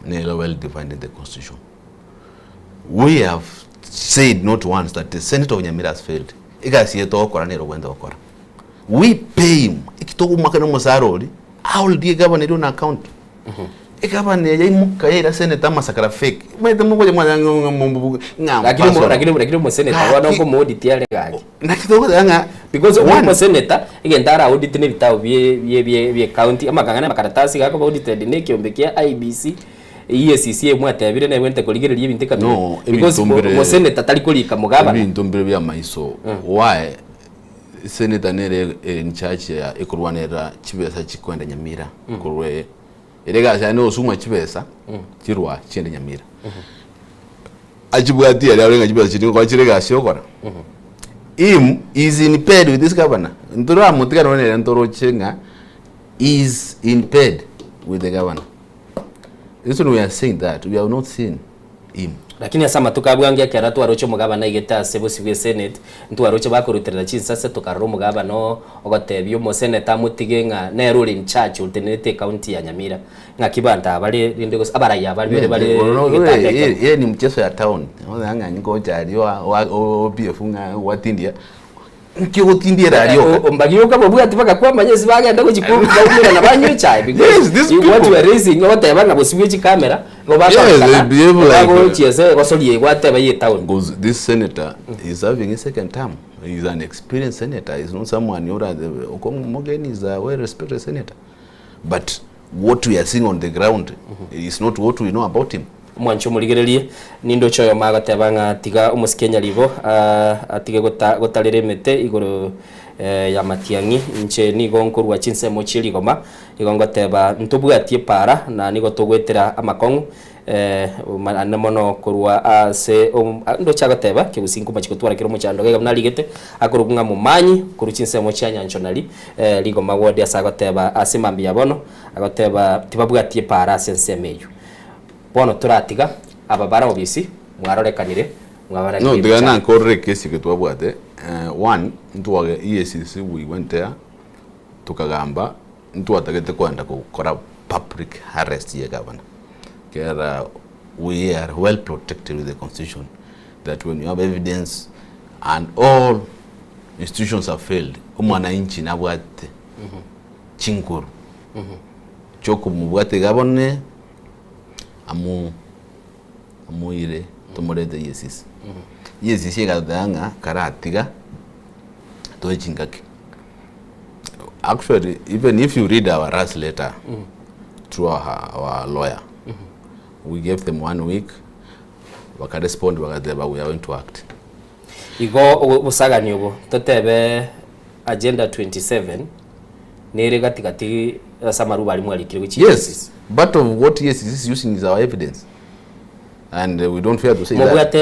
nelo well defined in the constitution. We have said not once that the senator of Nyamira has failed. Egasi eye togokora nero obwenerete gokora. We pay him. Eki togomoakana omosara oria, ahold egavana eria on account. Egavana eye yaimoka yaira senator amasakara fake. Omanyete mogocha mwanya ng'a Lakini personal. lakini lakini omoseneta bono Gaki- nkomoaudit are gaki. Naki togoteba ng'a Because one- omoseneta egento ara audit na ebitabu bie bie bie bie county amakang'ana amakaratasi gakoba audited na ekiombe kia IEBC EACC emwatebire nebwenerete korigereria ebinto ekamenya No, because ebinto mbire- moseneta tari korika mogabana. Ebinto mbire bia maiso. Why senator nere ere in charge ya ekorwanerera chibesa chikoenda Nyamira korwa eye. Ere egasi yaye nogosuma chibesa chirwa chiende Nyamira. Achibwati aria arore ng'a chibesa chiria ngokoa chire egasi ogokora. Him is in bed with this governor. Ntoramotiga nonye nere ntoroche ng'a is in bed with the governor. Reason we are saying that we have not seen him. Lakini ase amatuko a bwango ekero twaroche omogabana aigete ase bosio bwe senate, ntwaroche bakoruterera chinsase tokarora omogabana oo ogotebia omoseneta amotige ng'a nere ore in charge otenerete ecounty ya Nyamira. Ng'aki banto aba bare rende gose abarai aba babere bare egetanda ekemo. Eye ni mchezo ya town onya ng'a ngocha aria OPF ng'a gwatindia nki ogotindia ere aria oka. Mbagioka bobwati bagakwamanya ase bagenda gochia koumerana banywa echae because Yes, these you what people. you are raising ogoteba ng'a bosio bwe chikamera igo Yes, they bakorekana behave like bagochia ase gosoria gwateba ye town. Because this senator is having his second term. He is an experienced senator. He's not someone who Okong'o Omogeni is a well respected senator. But what we are seeing on the ground is not what we know about him. Omwanche omorigererie, nindoche oyomo agoteba ng'a tiga omosike nyaribo atige gotarera emete igoro y'amatiang'i. Inche nigo nkorua chinsemo chie rigoma, igo ngoteba ntobwatie epaara na nigo togoetera amakong'u ane mono korwa ase ndoche agoteba kegusii nkomochia gotwara kera omochando iga buna arigete akorokwa ng'a Momanyi korwa chinsemo chia Nyanchonari rigoma ward ase agoteba ase mambia ya bono agoteba tibabwati epaara ase ensemo eyio. Bono toratiga aba bare obisi mwarorekanire No, mwabarangeria tiga ebichara. nakorere ekesi eke twabwate, one, ntwage EACC we went there, tokagamba, ntwatagete koenda gokora public arrest ya egavana, ekiagera we are well protected with the constitution that when you have evidence and all institutions have failed, omwananchi nabwate chinkuru chiokomobwata iga bono amo amoire tomorete EACC. EACC egatotebia ng'a karatiga toe chingaki. Actually even if you read our last letter through our, our lawyer we gave them one week bakarespond bagateba we are going to act. Igo obosagani obo totebe agenda 27 nere gati gati ase amarubo aria mwarikire gochia Yes, but of what EACC is using is our evidence and we don't fear to say that. Mobwate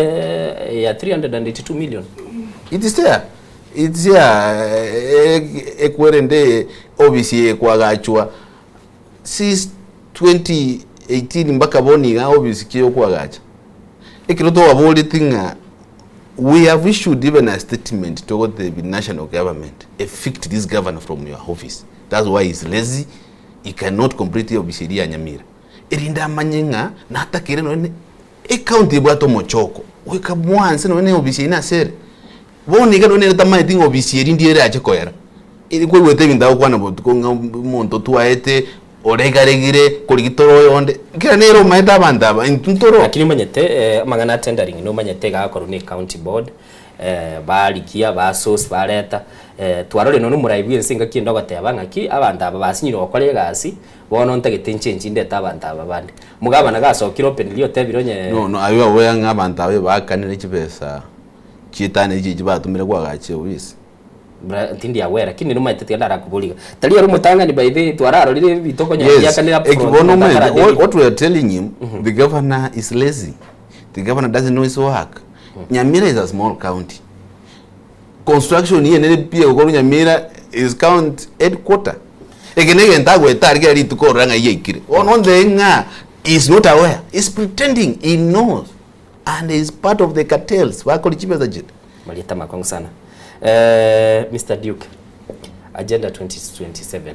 ya 382 million. It is there. It's there. Ekwerende ofisi eye kwagachwa since 2018 mpaka bono iga ofisi ki okwagacha. Ekero twababoreti ng'a we have issued even a statement togotebi national government evict this governor from your office that's why he's lazy he cannot complete ofisi eria ya Nyamira erinde amanye ng'a natakere nonye ne ecounty ebwate omochoko goika mwanse nonye ne ofisi eye nase ere bono iga nonye nere tamanyeti ng'a ofisi eria ndiyo erache koera Eri nkoigwete ebinto agokwana botuko ng'a omonto twaete oregaregire korigia tore oyonde, kera nere omaete abanto aba intwe ntoro. Lakini omanyete amang'ana a tendering nomanyete iga agokorwa ne county board barigia ba source bareta twarorire nonya omorai bwe ense engaki ende ogoteba ng'aki abanto aba basinyire gokora egasi bono ntagete nchenchi ndete abanto aba bande. Omogabana gasokire openly otebire onye. No no aywo abuya ng'a abanto aba ebaakanire chibesa chietano echi echi batomire koagacha eofisi. Bra tindi aware lakini nomaete tiga ndarakobori iga. Tari ere omotang'ani by the way twararorire ebinto okonyora Yes, biakanire up eki front bono omonto omanyete, atara what, what we are telling him, the governor is lazy. The governor doesn't know his work. Nyamira is a small county. Construction eye nere pi egokorwa Nyamira is county headquarter. Eke na egento agoeta aria kera rituko orora ng'a yaikire. Bono onde ng'a he is not aware. He is pretending he knows and he is part of the cartels bakori chibesa chire. Marieta makong'u sana. Eh, Mr. Duke, Agenda 2027.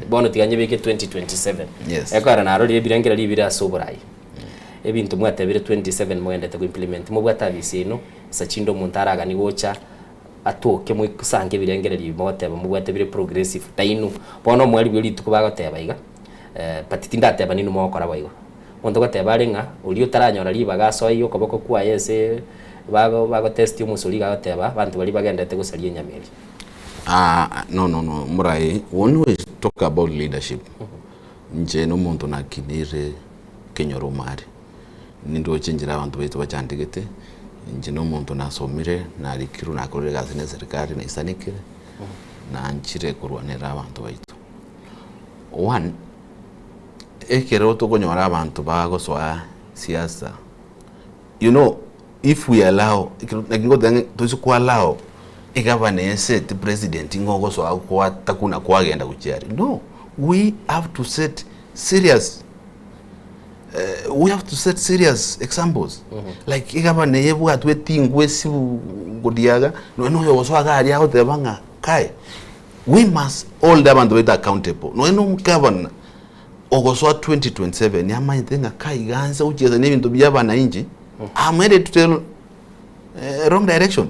Bono tiga nyebeke 2027. Yes. Ekogera narorire ebirengererio ebire ase oborai. Ebinto mwatebire 27 mogendete goimplement, mobwate abisi yaino, nsa chinde omonto araganie gocha atoke moisange ebirengererio ebi mogoteba mobwate bire progressive tainwe. Bono omweri bwe rituko bagoteba iga, but tindateba ninwe mogokora boigo. Omonto goteba are ng'a oria otaranyora ribaga asoe okoboko kwaye ase bago bagotesti omosori iga agoteba abanto baria bagendete gosaria enyama eria. Ah, no no no morae, when we talk about leadership, inche nomonto nakinire kenyoro omare, nindoche enchera abanto baito bachandegete, inche nomonto nasomire, narikirwe, nakorire egasi na eserikari naisanekire, nanchire korwanera abanto baito. One, ekero tokonyora abanto bagosoa siasa, you know if we allow, ekero naki ngoteba ng'a toise ko allow egavana esete president ng'a ogosoa gwatakuna kwagenda gochia aria, no, we have to set serious we have to set serious examples like egavana eye ebwatwe etingwe esibu godiaga nonya na oyogosoa iga aria agoteba ng'a kai we must hold abanto baito accountable nonya na omogavana ogosoa 2027 amanyete ng'a kai iga nse gochiesa na ebinto bia abananchi I'm ready to tell wrong direction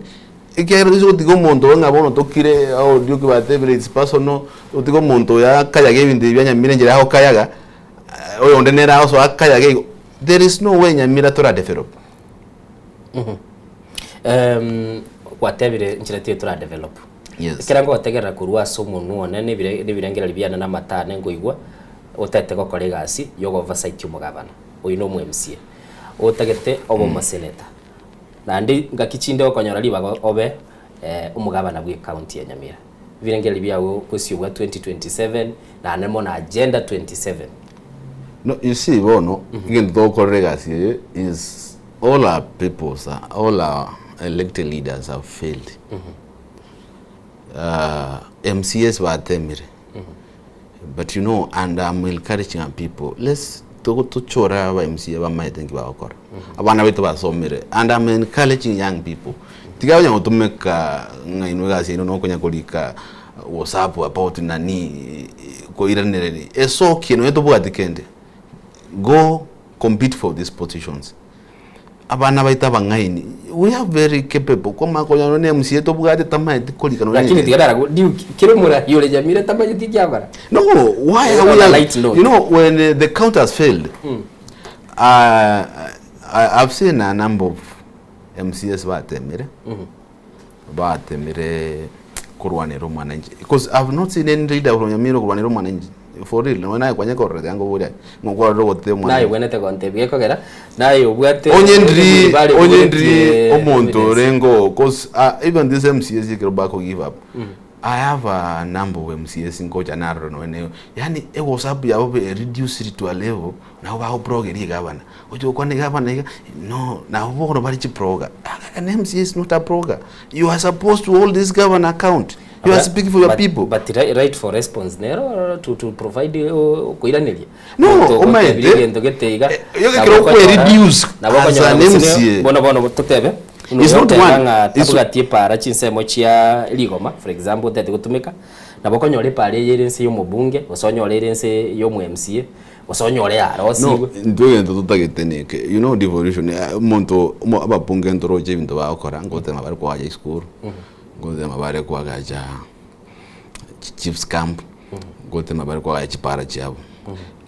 ekiagera toise gotiga omonto oyo ng'a bono tokire audio ki batebire it's personal otige omonto oyo akayage ebinto ebi bia Nyamira enchera agokayaga oyonde nere agosoa akayage igo there is no way Nyamira tora develop. Gwatebire enchera tiyo tora develop. Yes. Ekero ngogotegerera korwa ase omonwa one na ebire na ebirengererio biane na amato ane nkoigwa, otagete gokora egasi ya ogoversight omogabana, oyio na omo MCA. Otagete obe omoseneta. Naende ngaki chinde okonyora ribaga obe omogabana bwe ecounty ya Nyamira. Ebirengererio biago bosio bwa 2027 naende mono agenda 27. No, you see bono, egento togokorera egasi eye is all our people sir, all our elected leaders have failed. MCAs batemire but you know and I'm encouraging our people let's togo tochore aba MCA bamaete nki bagokora abana baito basomire and I'm encouraging young people tiga banya gotumeka ng'a inwe egasi yaino nokonya korika whatsapp about nani koiranereria esokie nonye tobwati kende go compete for these positions. Abana baito abang'aini, we are very capable, kwamanya konya nonya na MCA tobwate tamaeti korika nonya Lakini na tiga narago Duke, kera omorai ore Nyamira tamanyeti ekiabara. No, why are On we a are, light note. you know when the count has failed, I, I've seen a number of MCAs batemire, batemire korwanera omwananchi because I've not seen any leader from Nyamira okorwanera omwananchi for real nonya naye kwanya korora tiga nkoboria ng'a okwarora ogote Naye omwananchi obwenerete gontebia gekogera naye obwate onye ndiri bare onye ndiri oboretie omonto evidence. orenge oo cause even this MCAs ekero bako give up I have a number of MCAs ngocha narora nonya na yaani ewhatsapp yabo be reduced to a level Nabo bagoprogeria egavana, gocha gokwana egavana iga, no, nabo bono bare chiproga. An MCA is not a proga. You are supposed to hold this governor account. You are speaking for your But- people. But right for response nero to, to provide okoiraneria. No, Omonto omaete, ogotebirie egento gete iga. yo nabo ekero okonyora- okwe-reduce nabo as okonyora an gose MCA. Bono bono totebe. Buna It's not oyoteba one, ng'a it's- tabwati epara chinsemo chia rigoma for example otete gotumeka nabo okonyora epara eye ere ense ya omobunge gose onyore ere ense ya omo MCA Gose onyore No, yarosigwe. intwe egento totagete neke, you know devolution, eh, omonto omo ababunge ntoroche ebinto bagokora, ngotema bare koagacha esukuru, ngotema bare koagacha chi chiefs camp, ngotema bare koagacha chipara chiabo.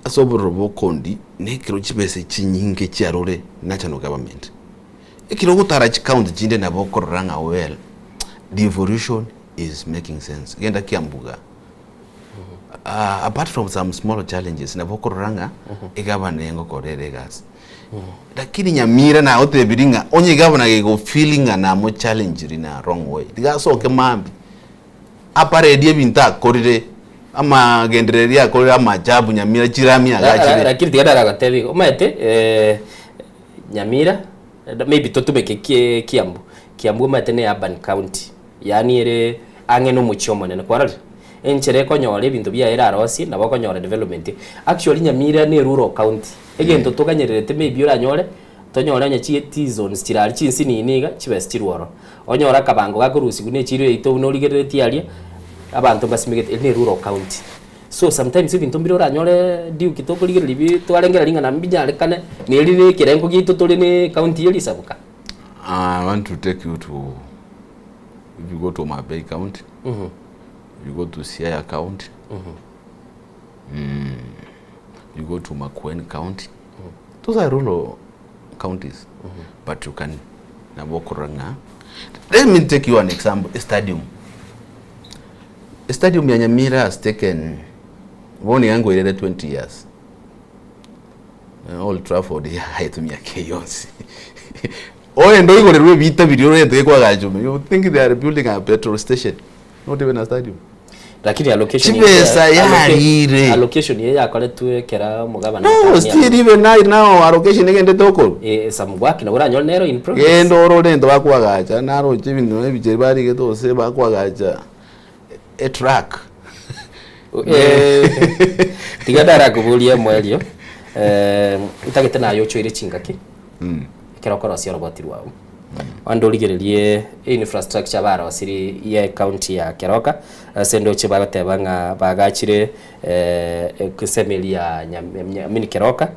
Ase obororo bwa okondi, na ekero chibesa chinyinge chiarure national government, ekero ogotara chicounty chinde nabo okorora ng'a well, devolution is making sense. Genda Kiambu igaa. Apart from some small challenges nabo okorora ng'a egavana eye ngokora ere egasi. Lakini Nyamira nagotebirie ng'a onye egavana gegofeel ng'a namo challenge in a wrong way, tiga asoke mambia. Aparedi ebinto akorire, amagendererio akorire amachabu Nyamira chirami agachire. Lakini tiga naragotebi iga, omanyete eh, Nyamira maybe totumeke ki Kiambu, Kiambu omanyete ne urban county, yaani ere ang'e na omochie omonene, kwarorire? Enchera ekonyora ebinto biaye erarosie nabo okonyora development. Actually Nyamira ne rural county, egento toganyererete maybe oranyore, tonyore onye chi T-zones chire aria chinsinini iga, chibesa chirwe ororo. Onyore akabango gakorusigwa ne echiro yaito buna origereretie aria, abanto mbasimegete, eri ne rural county. So sometimes ebinto mbire oranyore due tokorigereria bi twarengereria ng'a nambinyarekane, na eri ne ekerengo giaito tore ne ecounty ya risabuka. I want to take you to if you go to Homa Bay County, if you go to Siaya County, you go to Makueni County, those are rural counties, but you can nabo okorora ng'a let me take you an example, a stadium. A stadium ya Nyamira has taken bono iga nkoirere 20 years. Old Trafford yagaetwe emiaka eye yonsi. Ogende oigorerwe ebita biria orente gekwagacha ime, you think they are building a petrol station, not even a stadium. Lakini allocation Chibesa yarire. Allocation eye yakoretwe ekera omogabana No, still even now, now allocation egendete okorwa. Eh, some work nabo oranyore nero in progress. Genda orore ento bakwagacha, naroche ebinto ebicheri barigete gose bakwagacha a truck. Eh, tiga ndarakoborie omoerio eh, ntagete naye ochoire chingaki ekero okorosia oroboti rwao onde origererie infrastructure barosirie ye county ya Keroka ase ndoche bagoteba ng'a bagachire eh, ensemo eria ya Nyam- I mean Keroka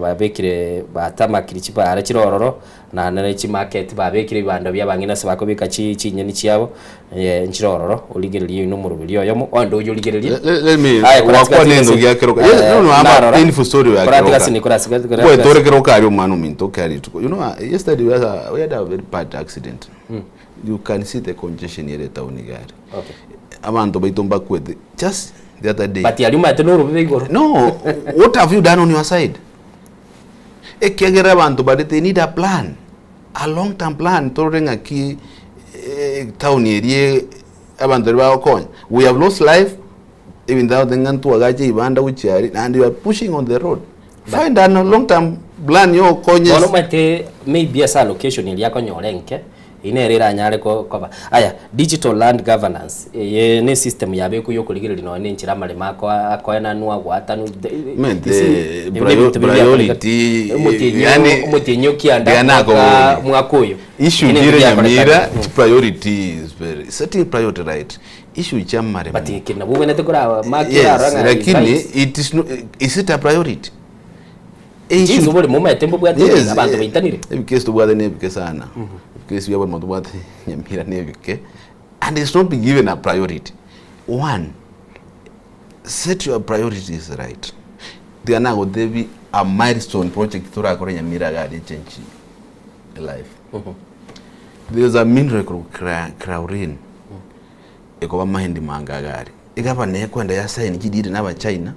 Babekire batamakiri chipaara chire ororo, naende ne chimarket babekire ebibanda bi'abang'ina ase bakobeka chi chinyeni chiabo, nchire ororo, origererie oyio nomoroberi oyomo, onde oyio origererie. Let, let me Aye, koratiga wakwane ase- endo gia keroka. Yes, no, no, I'm a narora. painful story ya Koratiga keroka. ase ni korasiga- koratiga Boy, ase- tore keroka ari omwana ominto kera rituko. You know, yesterday we had a, we had a very bad accident. You can see the congestion ere town iga are. Okay. Abanto baito mbakwete just the other day. But aria omanyete norobebe igoro. No, what have you done on your side? Ekiagera abanto bare they need a plan, a long term plan torore ng'aki eh, town erie abanto baria bagokonya. We have lost life even though ng'a ntwagache ebibanda gochia aria and you are pushing on the road. Find a long term plan yogokonya Bono omanyete maybe ase allocation eria akonyora enke, Eyio nere eranyare koba. Aya, digital land governance, eye ne system yabekwa yokorigereria nonya ne enchera amaremo ako akoenanwa, goatanwa, Meant, you see, eh, ebio nebinto biria biakoreka. priority, Omotienyi yani, omotienyi okianda Diana mwaka akobori. mwaka oyo. Issue Eki nebinto chire biakorekana. Nyamira, priority is very, setting priority right. Issue chia amaremo. But eke nabwo obwenerete koraba mark Yes, orarora ng'a lakini right. it is no, is it a priority? Chinsu bori momanyete mbobwate Yes, abanto eh, baitanire. Ebikesi tobwate nebike sana. Ebikesi bia borimo tobwate Nyamira nebike and it's not been given a priority. One, set your priorities right. Tiga nagotebi a milestone project torakore Nyamira iga aria echange life. There is a mineral ekorokwa Chlorine ekoba mahindi manga iga aria. Egavana ekwenda yasign chideal na abachina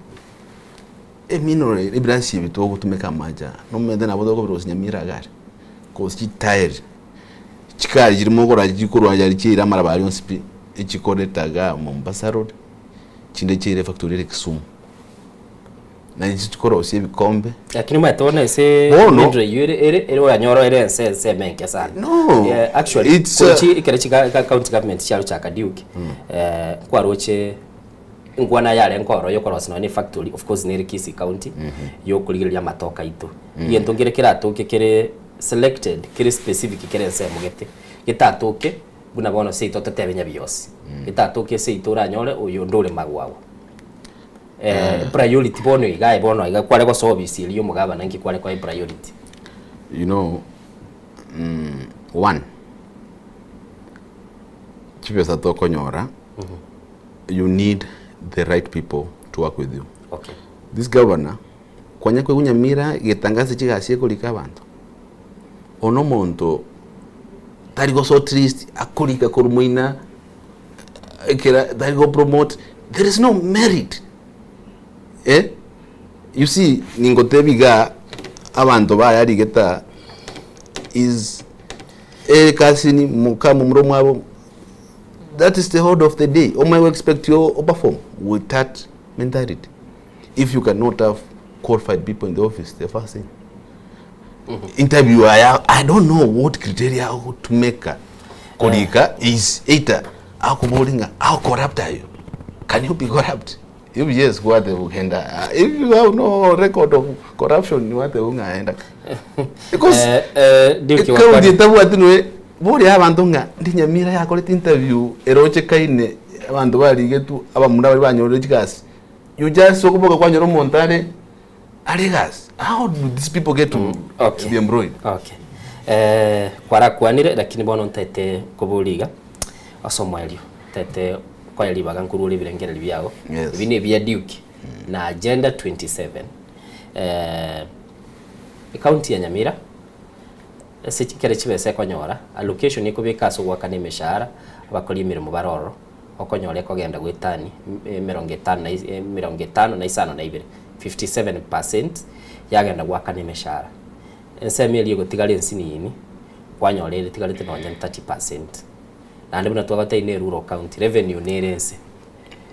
Eminoro ebirasi ebi togotumeka amache aya, nomanyete nabo tokobirosia Nyamira iga aria, cause chitairi, chikari chiria mogokora chikorwa aria chiaire amaraba aria onsi pi, echikoreta igaa Mombasa road, chinde chiaire efactory ere Kisumu. Na echi chikorosia ebikombe. Lakini omanyete bono ase Bono- middle eywo ere ere ere oranyore ere ense ensemo enke sana. No, Eh, actually it's, korwa chi ekero chiga county government chiarochaka Duke, nkwaroche Enkwana yarenge ororo yokorosia nonya ne factory, of course nere Kisii county, yokorigereria amatoke aito. Egento nkere keratoke kere selected, kere specific kere ensemo gete, getatoke buna bono seito totebe Nyabiosi, getatoke seito oranyore oyo onde ore Magwagwa. Priority bono iga aye bono iga kware gosoa ofisi eria ya omogabana nki kware koa epriority? You know, one, chibesa tokonyora. you need the right people to work with you. Okay. This governor kwanya koigwa Nyamira getangase chigasi ekorika abanto ono omonto tari go shortlist akorika korwa moina ekera tari go promote there is no merit eh you see ningotebi igaa abanto bayarigeta is ekasini muka momura omwabo. That is the order of the day. Omanye go expect yo o perform with that mentality. If you cannot have qualified people in the office, the first thing. Interview aya, I don't know what criteria agotumeka korika is either akobori ng'a how corrupt are you? Can you be corrupt? If yes, gwateba ogenda. If you have no record of corruption, gwateba ng'a enda. Because Eh, eh, Duke ekaunti Wakwana. etabwati noe boria abanto ng'a ndi Nyamira yakorete interview erochekaine abanto barigetwe abamura baria banyorire chigasi. You just okoboka kwanyora omonto are are egasi. How do these people get to Okay. be employed? Okay. Eh, kwarakwanire lakini bono ntaete koboria iga ase omoerio ntaete koya ribaga nkorure ebirengererio biago Yes. ebi nebia Duke na agenda 27 eh, ecounty ya Nyamira ase ekere chibesa ekonyora allocation ekobeka ase ogoakana emeshahara abakori emeremo bare ororo okonyora ekogenda goetani emerongo etano na emerongo etano na isano na ibere, 57%, yagenda goakana emeshahara. Ensemo eria egotigara ensinini, kwanyora ere etigarete nonye na 30%. Naende buna twagotebia ne rural county, revenue nere ense.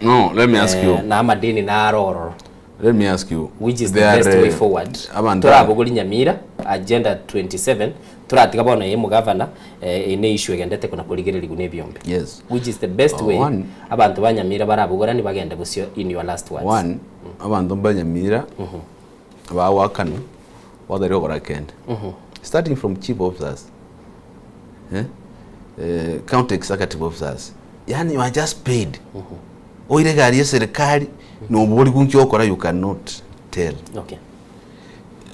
No, let me ask you. Na amadeni naro ororo. Let me ask you. Which is the There best are, way forward? Abanto Torabogori Nyamira, agenda 27, toratiga bono eye omogavana, eye ne issue egendete kona korigererigwa na ebiombe. Yes. Which is the best way One. abanto ba Nyamira barabogorani bagende bosio in your last words. One, abanto mba Nyamira bagoakanwa batari gokora kende. Starting from chief officers, eh, eh, county executive officers, yani you are just paid. Oire egari ya eserikari na oborigwe nki ogokora you cannot tell. Okay.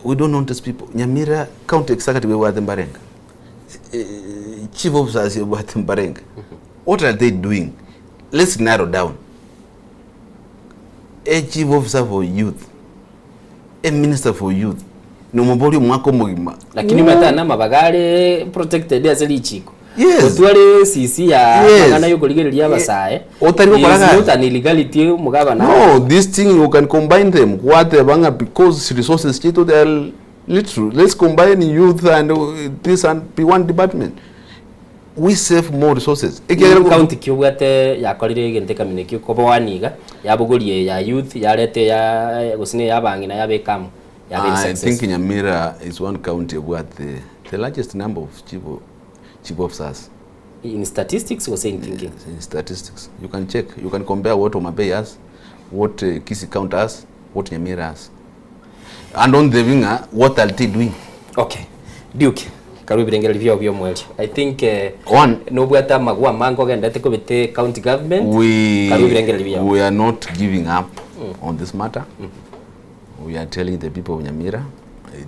We don't want these people. Nyamira county executive ebwate mbarenga, chief officers ebwate mbarenga. What are they doing? Let's narrow down. A chief officer for youth, a minister for youth, nomobori omwaka omogima. Lakini omanyete aya namabaga are protected ase richiko. Yes. Gotware esisi ya Yes. amang'ana ya okorigereria abasae. Otari gokora Is gasi. not an illegality omogabana. No, this thing you can combine them. Gwateba ng'a because resources chiaito they are little, let's combine youth and this and be one department. We save more resources. Ekiagera Ni county ki obwate yakorire egento ekamina ekio koboani iga yabogoria eya youth yareta eya gose na eya abang'ina yabeka amo yabeire I success. think Nyamira is one county ebwate the largest number of chief, chief officers. In statistics gose in thinking? In statistics. You can check. You can compare what Homa Bay has, what Kisii County has, what Nyamira has. And on the wing, what are they doing? Okay. Duke, karue ebirengererio biao bia omoerio. I think eh, One, nobwate amagwa amange ogendete kobete county government. we, Karue ebirengererio biao. we are not giving up on this matter. We are telling the people of Nyamira,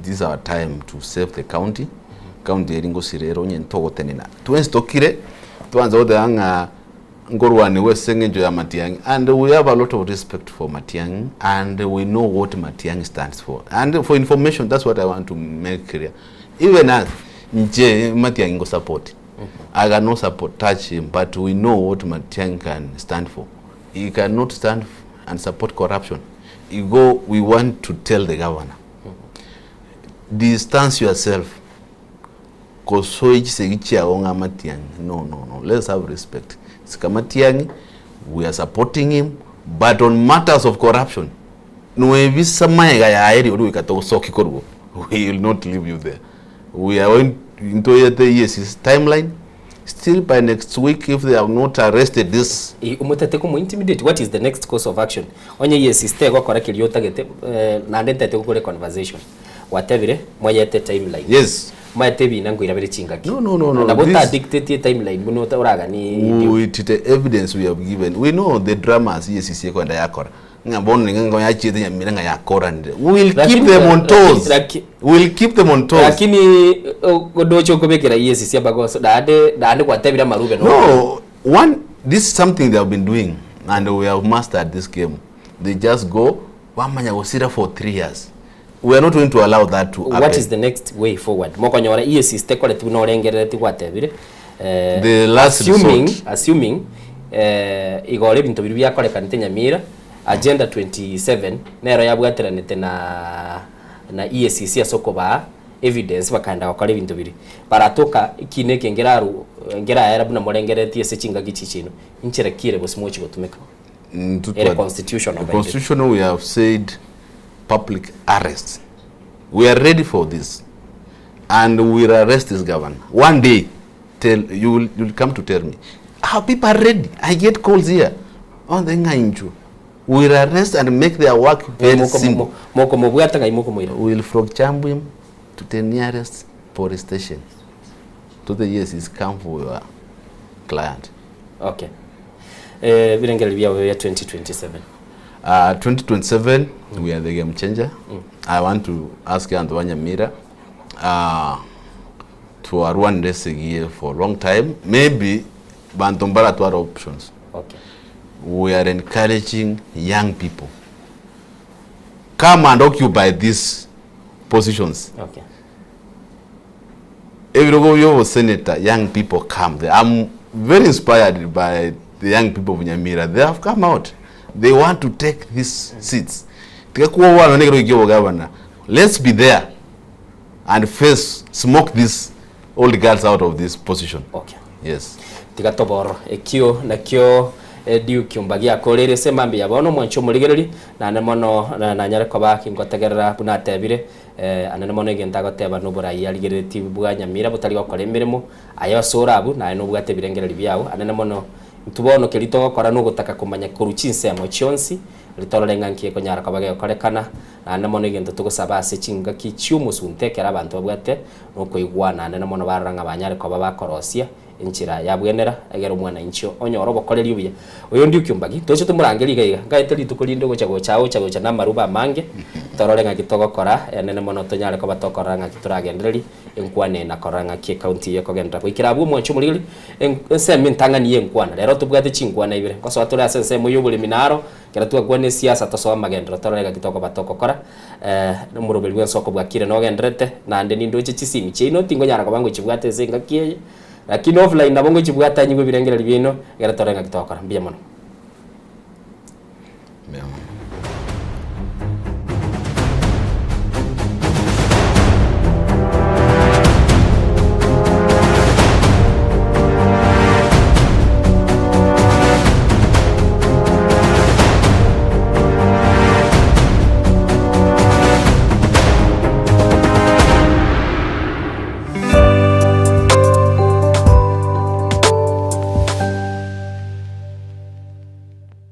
this is our time to save the county. County eri ngosira ere onye ntogotenena. Twensi tokire, twanza goteba ng'a nkorwaniwa ase eng'encho ya Matiang'i and we have a lot of respect for Matiang'i and we know what Matiang'i stands for. And for information, that's what I want to make clear. Even us, nche Matiang'i ngo support. I cannot support, touch him, but we know what Matiang'i can stand for. He cannot stand and support corruption. Igo we want to tell the governor, distance yourself kosoe chisegi chiago ng'a Matiang'i. No, no, no. Let's have respect. Sika Matiang'i, we are supporting him, but on matters of corruption, noebisa maega yaye rirorio goika togosoki korwa. We will not leave you there. We are going ntoyete EACC timeline. Still by next week if they have not arrested this Omotete komo intimidate what is the next course of action onye EACC tegokora keria otagete eh, naende ntaete gokora econversation gwatebire moyete timeline Yes. Omanyete ebina nkoirabere chingaki No, no, no, no. Nabo This- otadictatie timeline buna ota- oraganie with the evidence we have given we know the dramas EACC ekoenda yakora ng'a bono niga ng'a yachiete nyamira ng'a yakoranire we will keep Lakini- them on toes laki- we will keep them on toes Lakini odoche okobekera EACC amagoso naende naende gwatebire amarube no one this is something they have been doing and we have mastered this game they just go bamanya gosira for 3 years we are not going to allow that to happen What is the next way forward? Mokonyora EACC tekoreti buna orengerereti gwatebire eh, The last assuming, resort. assuming eh, igoro ebinto biria biakorekanete Nyamira agenda 27 nero yabwateranete na na EACC ase okobaa evidence bakaenda gokora ebinto biria. Baratoka ekina eke nkeraru nkeraera buna morengereretie ase chingaki echi chiaino, inchera ki ere gose mogochi gotumeka? Ere constitutional by the way. Constitutional we have said public arrest. We are ready for this and we will arrest this governor. One day tell you will, you will come to tell me. Our people are ready. I get calls here. On the ng'a inchwe. We will arrest and make their work very Moko- simple. Mokomobwata ng'ai mokomoira. We will frog chambu him to the nearest police station. To the yes, is come for your client. Okay. Eh, birengererio biabo bia 2027. 2027 we are the game changer. I want to ask anto ba Nyamira twarwanire esegi eye for a long time maybe banto mbaratware options. Okay. We are encouraging young people come and occupy these positions. Okay. Ebirogo bia obosenator young people come there. I'm very inspired by the young people of Nyamira. They have come out. They want to take these seats. Tiga kwoboa nonye ekero goika obogavana. Let's be there and face smoke these old girls out of this position. Okay. Yes. Tiga tobororo. Ekio nakio Duke Ombagi akoreire ase mambia ya bono omwanchi omorigereria, naende mono nanyare koba gingotegerera buna atebire. Anene mono egento agoteba noborai arigereretie bwa Nyamira botari gokora emeremo, aye ase ore abwo naye nobwate ebirengererio biao. Anene mono intwe bono keria togokora nogotaka komanya korwa chinsemo chionsi, riria torore ng'a nki gekonyara koba gegokorekana. Naende mono egento togosaba ase chingaki chi'omosunte ekero abanto babwate nokoigwana anene mono barora ng'a banyare koba bakorosia Enchera yabwenera, egere omwananchi onyore obokoreri obuya. Oyo Duke Ombagi, toche tomorangerie iga iga, nkaete rituko rinde ogocha gocha agocha gocha namaruba amange, torore ng'aki togokora, enene mono tonyare koba tokorora ng'aki toragendererie enkwana eye na korora ng'aki ecounty eye ekogenderera. Goikera abwo omwanchi omorigereria, ensemo entang'ani y'enkwana, rero tobwate chinkwana ibere, nkosoa tore ase ensemo y'oboremi naro, ekero twakwana esiasa tosoe amagenderero torore ng'aki tokoba togokora, omoroberi bw'ensoko bwakire nogendererete, naende nindoche chisimi chiaino tingonyara koba ngochibwata ase engaki eye. Lakini offline nabo ngochibwata nyigwe ebirengererio biaino ekero tore ng'aki togokora. Mbuya mono. Mbuya mono.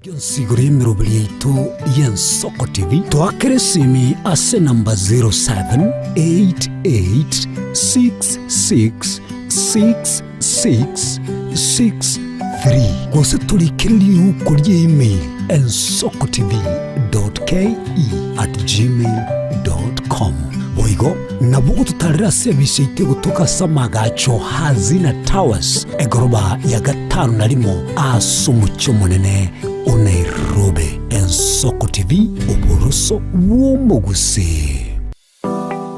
Gionsi igoro y'emeroberi yaito y'Ensoko TV, toakere esimi ase enamba 0788666663 gose torikere riuko ria email ensokotv.ke@gmail.com. Boigo Nabo gototarera ase ebise yaito egotoka ase amagacho Hazina Towers, egoroba ya gatano na rimo ase omochie omonene o Nairobi. Ensoko TV, oboroso bw'omogusii.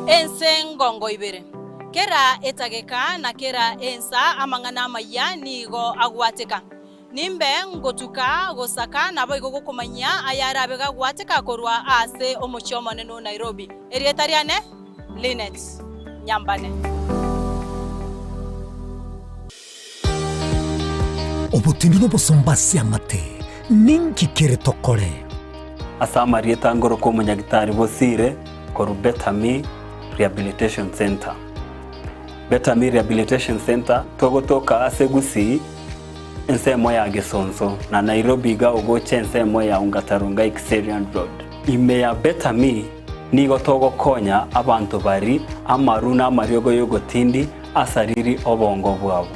Ense ngongo ibere, kera etageka na kera ensa amang'ana amayia nigo agwateka. Nimbe ngotuka gosaka naboigo gokomanyia ayarabe gagwateka korwa ase omochie omonene o Nairobi. Erieta riane Linet Nyambane. Obotindi nobosomba ase amate, ninki kere tokore? Ase amarieta ngoroka omonyagitari Bosire korwa Betami Rehabilitation Centre. Betami Rehabilitation Centre togotoka ase Gusii ensemo ya Gesonso na Nairobi iga ogocha ensemo ya Ongata Rongai Kiserian Road. Ime ya Betami nigo togokonya abanto bari amaru na amariogo y'ogotindi asariri obongo bwabo.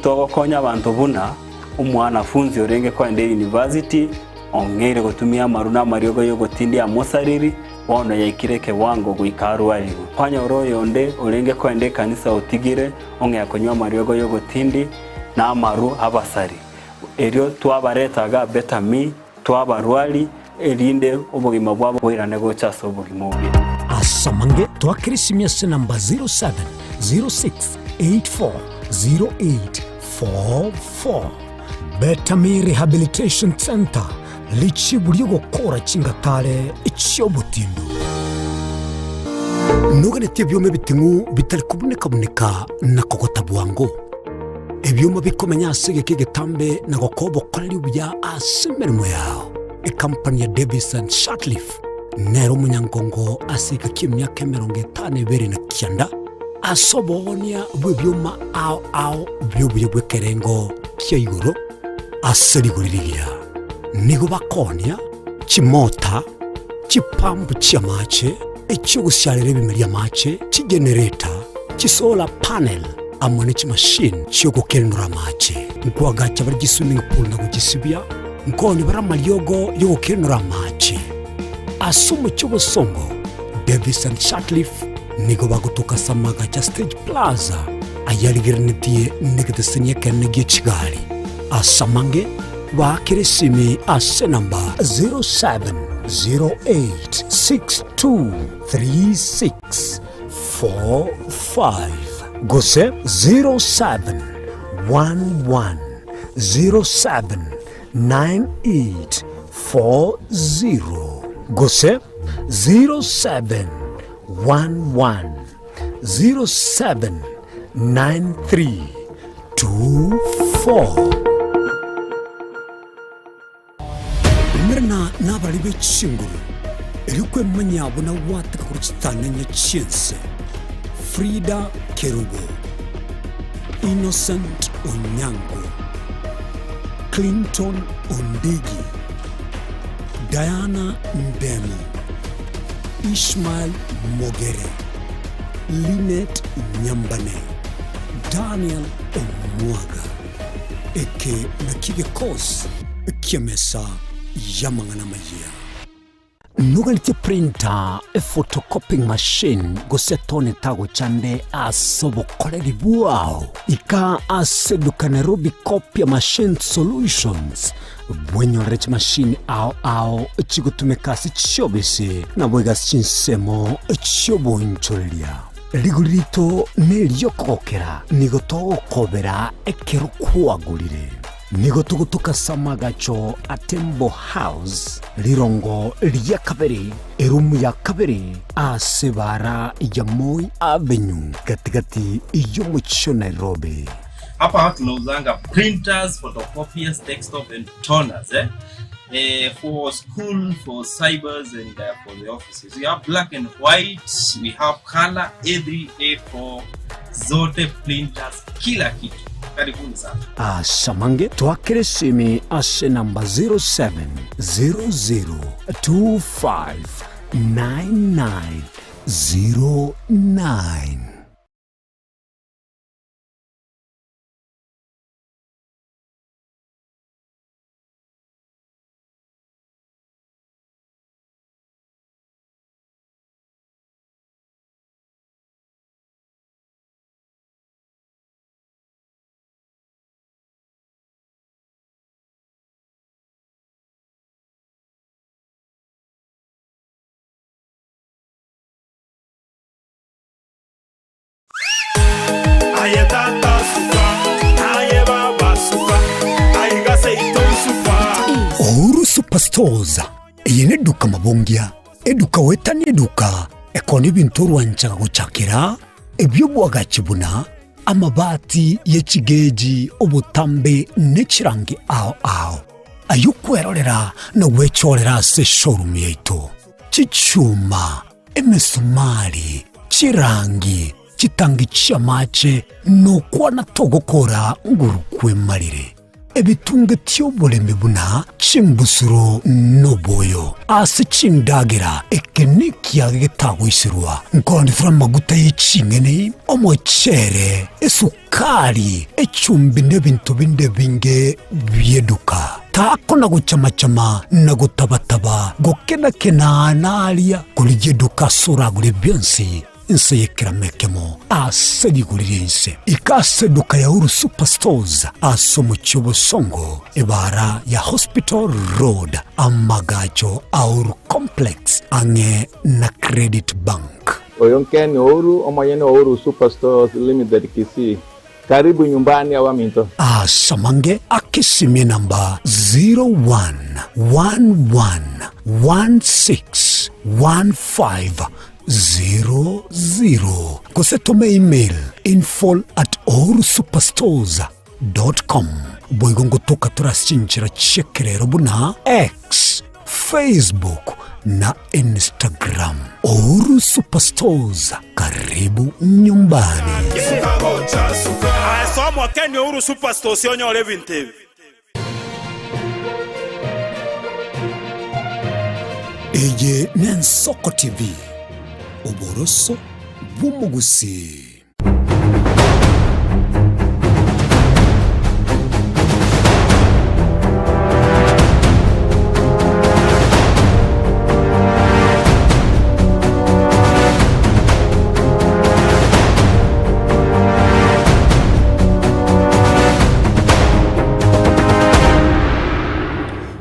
Togokonya abanto buna omwanafunzi orenge koenda eyunivasiti ong'eire gotumia amaru na amariogo y'ogotindi amosariri bono yaikire ekewango goika arwarigwe. Kwanyora oyonde orenge koenda ekanisa otigire ong'ea konywa amariogo y'ogotindi na amaru abasari. Erio twabareta iga Betami, twabarwari, erinde obogima bwabo boirane gocha ase obogima obuya. Ase amange twakera esimi ase namba 0706840844. Betami Rehabilitation Centre, richibu ri'ogokora chingatare chi'obotindu. Noganetie ebioma ebiting'u bitari kobuneka-buneka na kogota bwango, ebioma bikomenya ase egeka egetambe na gokoa obokoreri obuya ase emeremo yao. Ekampani ya Davis and Sutcliffe nere omonyangongo ase egeka ki'emiaka 52 na kianda ase oboonia bw'ebioma ao ao bi'obuya bw'ekerengo kia igoro ase rigori rigiya. Nigo bakoonia chimota, chipampu chi'amache, echi'ogosiarera ebimeri amache, chigenereta, chisolar panel, amo ne chimashini chi'ogokenura amache. Nkoagacha bare chiswimming pool na gochisibia, nkoonia bare amariogo y'ogokenura amache. Ase omochie obosongo, Davis and Sutcliffe nigo bagotoka ase amagacho a Stage Plaza ayarigereretie negeteseni ekenene gie chigari. Ase amange, baakere esimi ase enamba 0708623645 gose 0711079840 gose 0711079324. Umerana nabarari be chinguru, erio kwemanyia buna gwataka korwa chitang'anya chi'ense. Frida Kerubo, Innocent Onyango, Clinton Ondigi, Diana Ndemo, Ishmael Mogere, Linet Nyambane, Daniel Omwaga. Eke nakio gekosi ki'emesa y'amang'ana amayia. Noganetie printer, ephotocopying machine, gose tone tagochande ase obokoreri bwao? Ika ase eduka Nairobi Copia Machine Solutions bwenyorere chimashini ao ao chigotumeka ase chiobisi naboigo ase chinsemo chi'obonchoreria. Rigori rito neri'okogokera, nigo togokobera ekero kwagorire. Nigo togotoka ase amagacho a Tembo House, rirongo ria kabere, erumu ya kabere, ase ebaara ya Moi Avenue, gati-gati y'omochie o Nairobi. Hapa tunauzanga printers, photocopiers, desktop and toners eh? Eh, for school, for cybers and for the offices. We have black and white, we have color A3, A4, zote printers, kila kitu. Karibuni sana. Asamange twakere esimi ase namba 0700259909. Aye tata suka, aye baba suka, aiga seito suka. Uhuru Superstores, eye neduka mabongia, eduka goetania eduka ekoonia ebinto orwanchaga gochakera, ebi'obwagachi buna amabati ye chigeji, obotambe ne chirangi ao ao. Ayio kwerorera na gwechorera ase eshowroom yaito. Chichuma, emesumari, chirangi, chitangi chi'amache, nokwana togokora nguru kwemarire. Ebitunge ti'oboremi buna chimbusuro noboyo ase chindagera, eke nekiage getagoiserwa, nkoonetera amaguta ye ching'eni, omochere, esukari, echumbi nebinto binde ebinge bi'eduka. Takona gochama-chama na gotaba-taba, gokena-kena naria, korigia eduka ase oragure bionsi, inse y'ekerama ekemo ase rigori ri'ense. Ika ase eduka ya Uhuru Super Stores ase omochie o Bosongo, ebaara ya Hospital Road, amagacho a Uhuru Complex, ang'e na Credit Bank. Oyo Ken Ouru, omonyene o Uhuru Super Stores Limited Kisii. Karibu nyumbani abaminto. Asamange akesimie namba 01111615. 00 gose tome email info at ohurusuperstores dot com. Boigo ngotoka tore ase chinchera chi'ekerero buna X, Facebook na Instagram. Uhuru Superstores, karibu nyumbani. Aye soa mwakeni Uhuru Superstores onyore ebinto ebi. Eye n'Ensoko TV, oboroso bw'omogusii.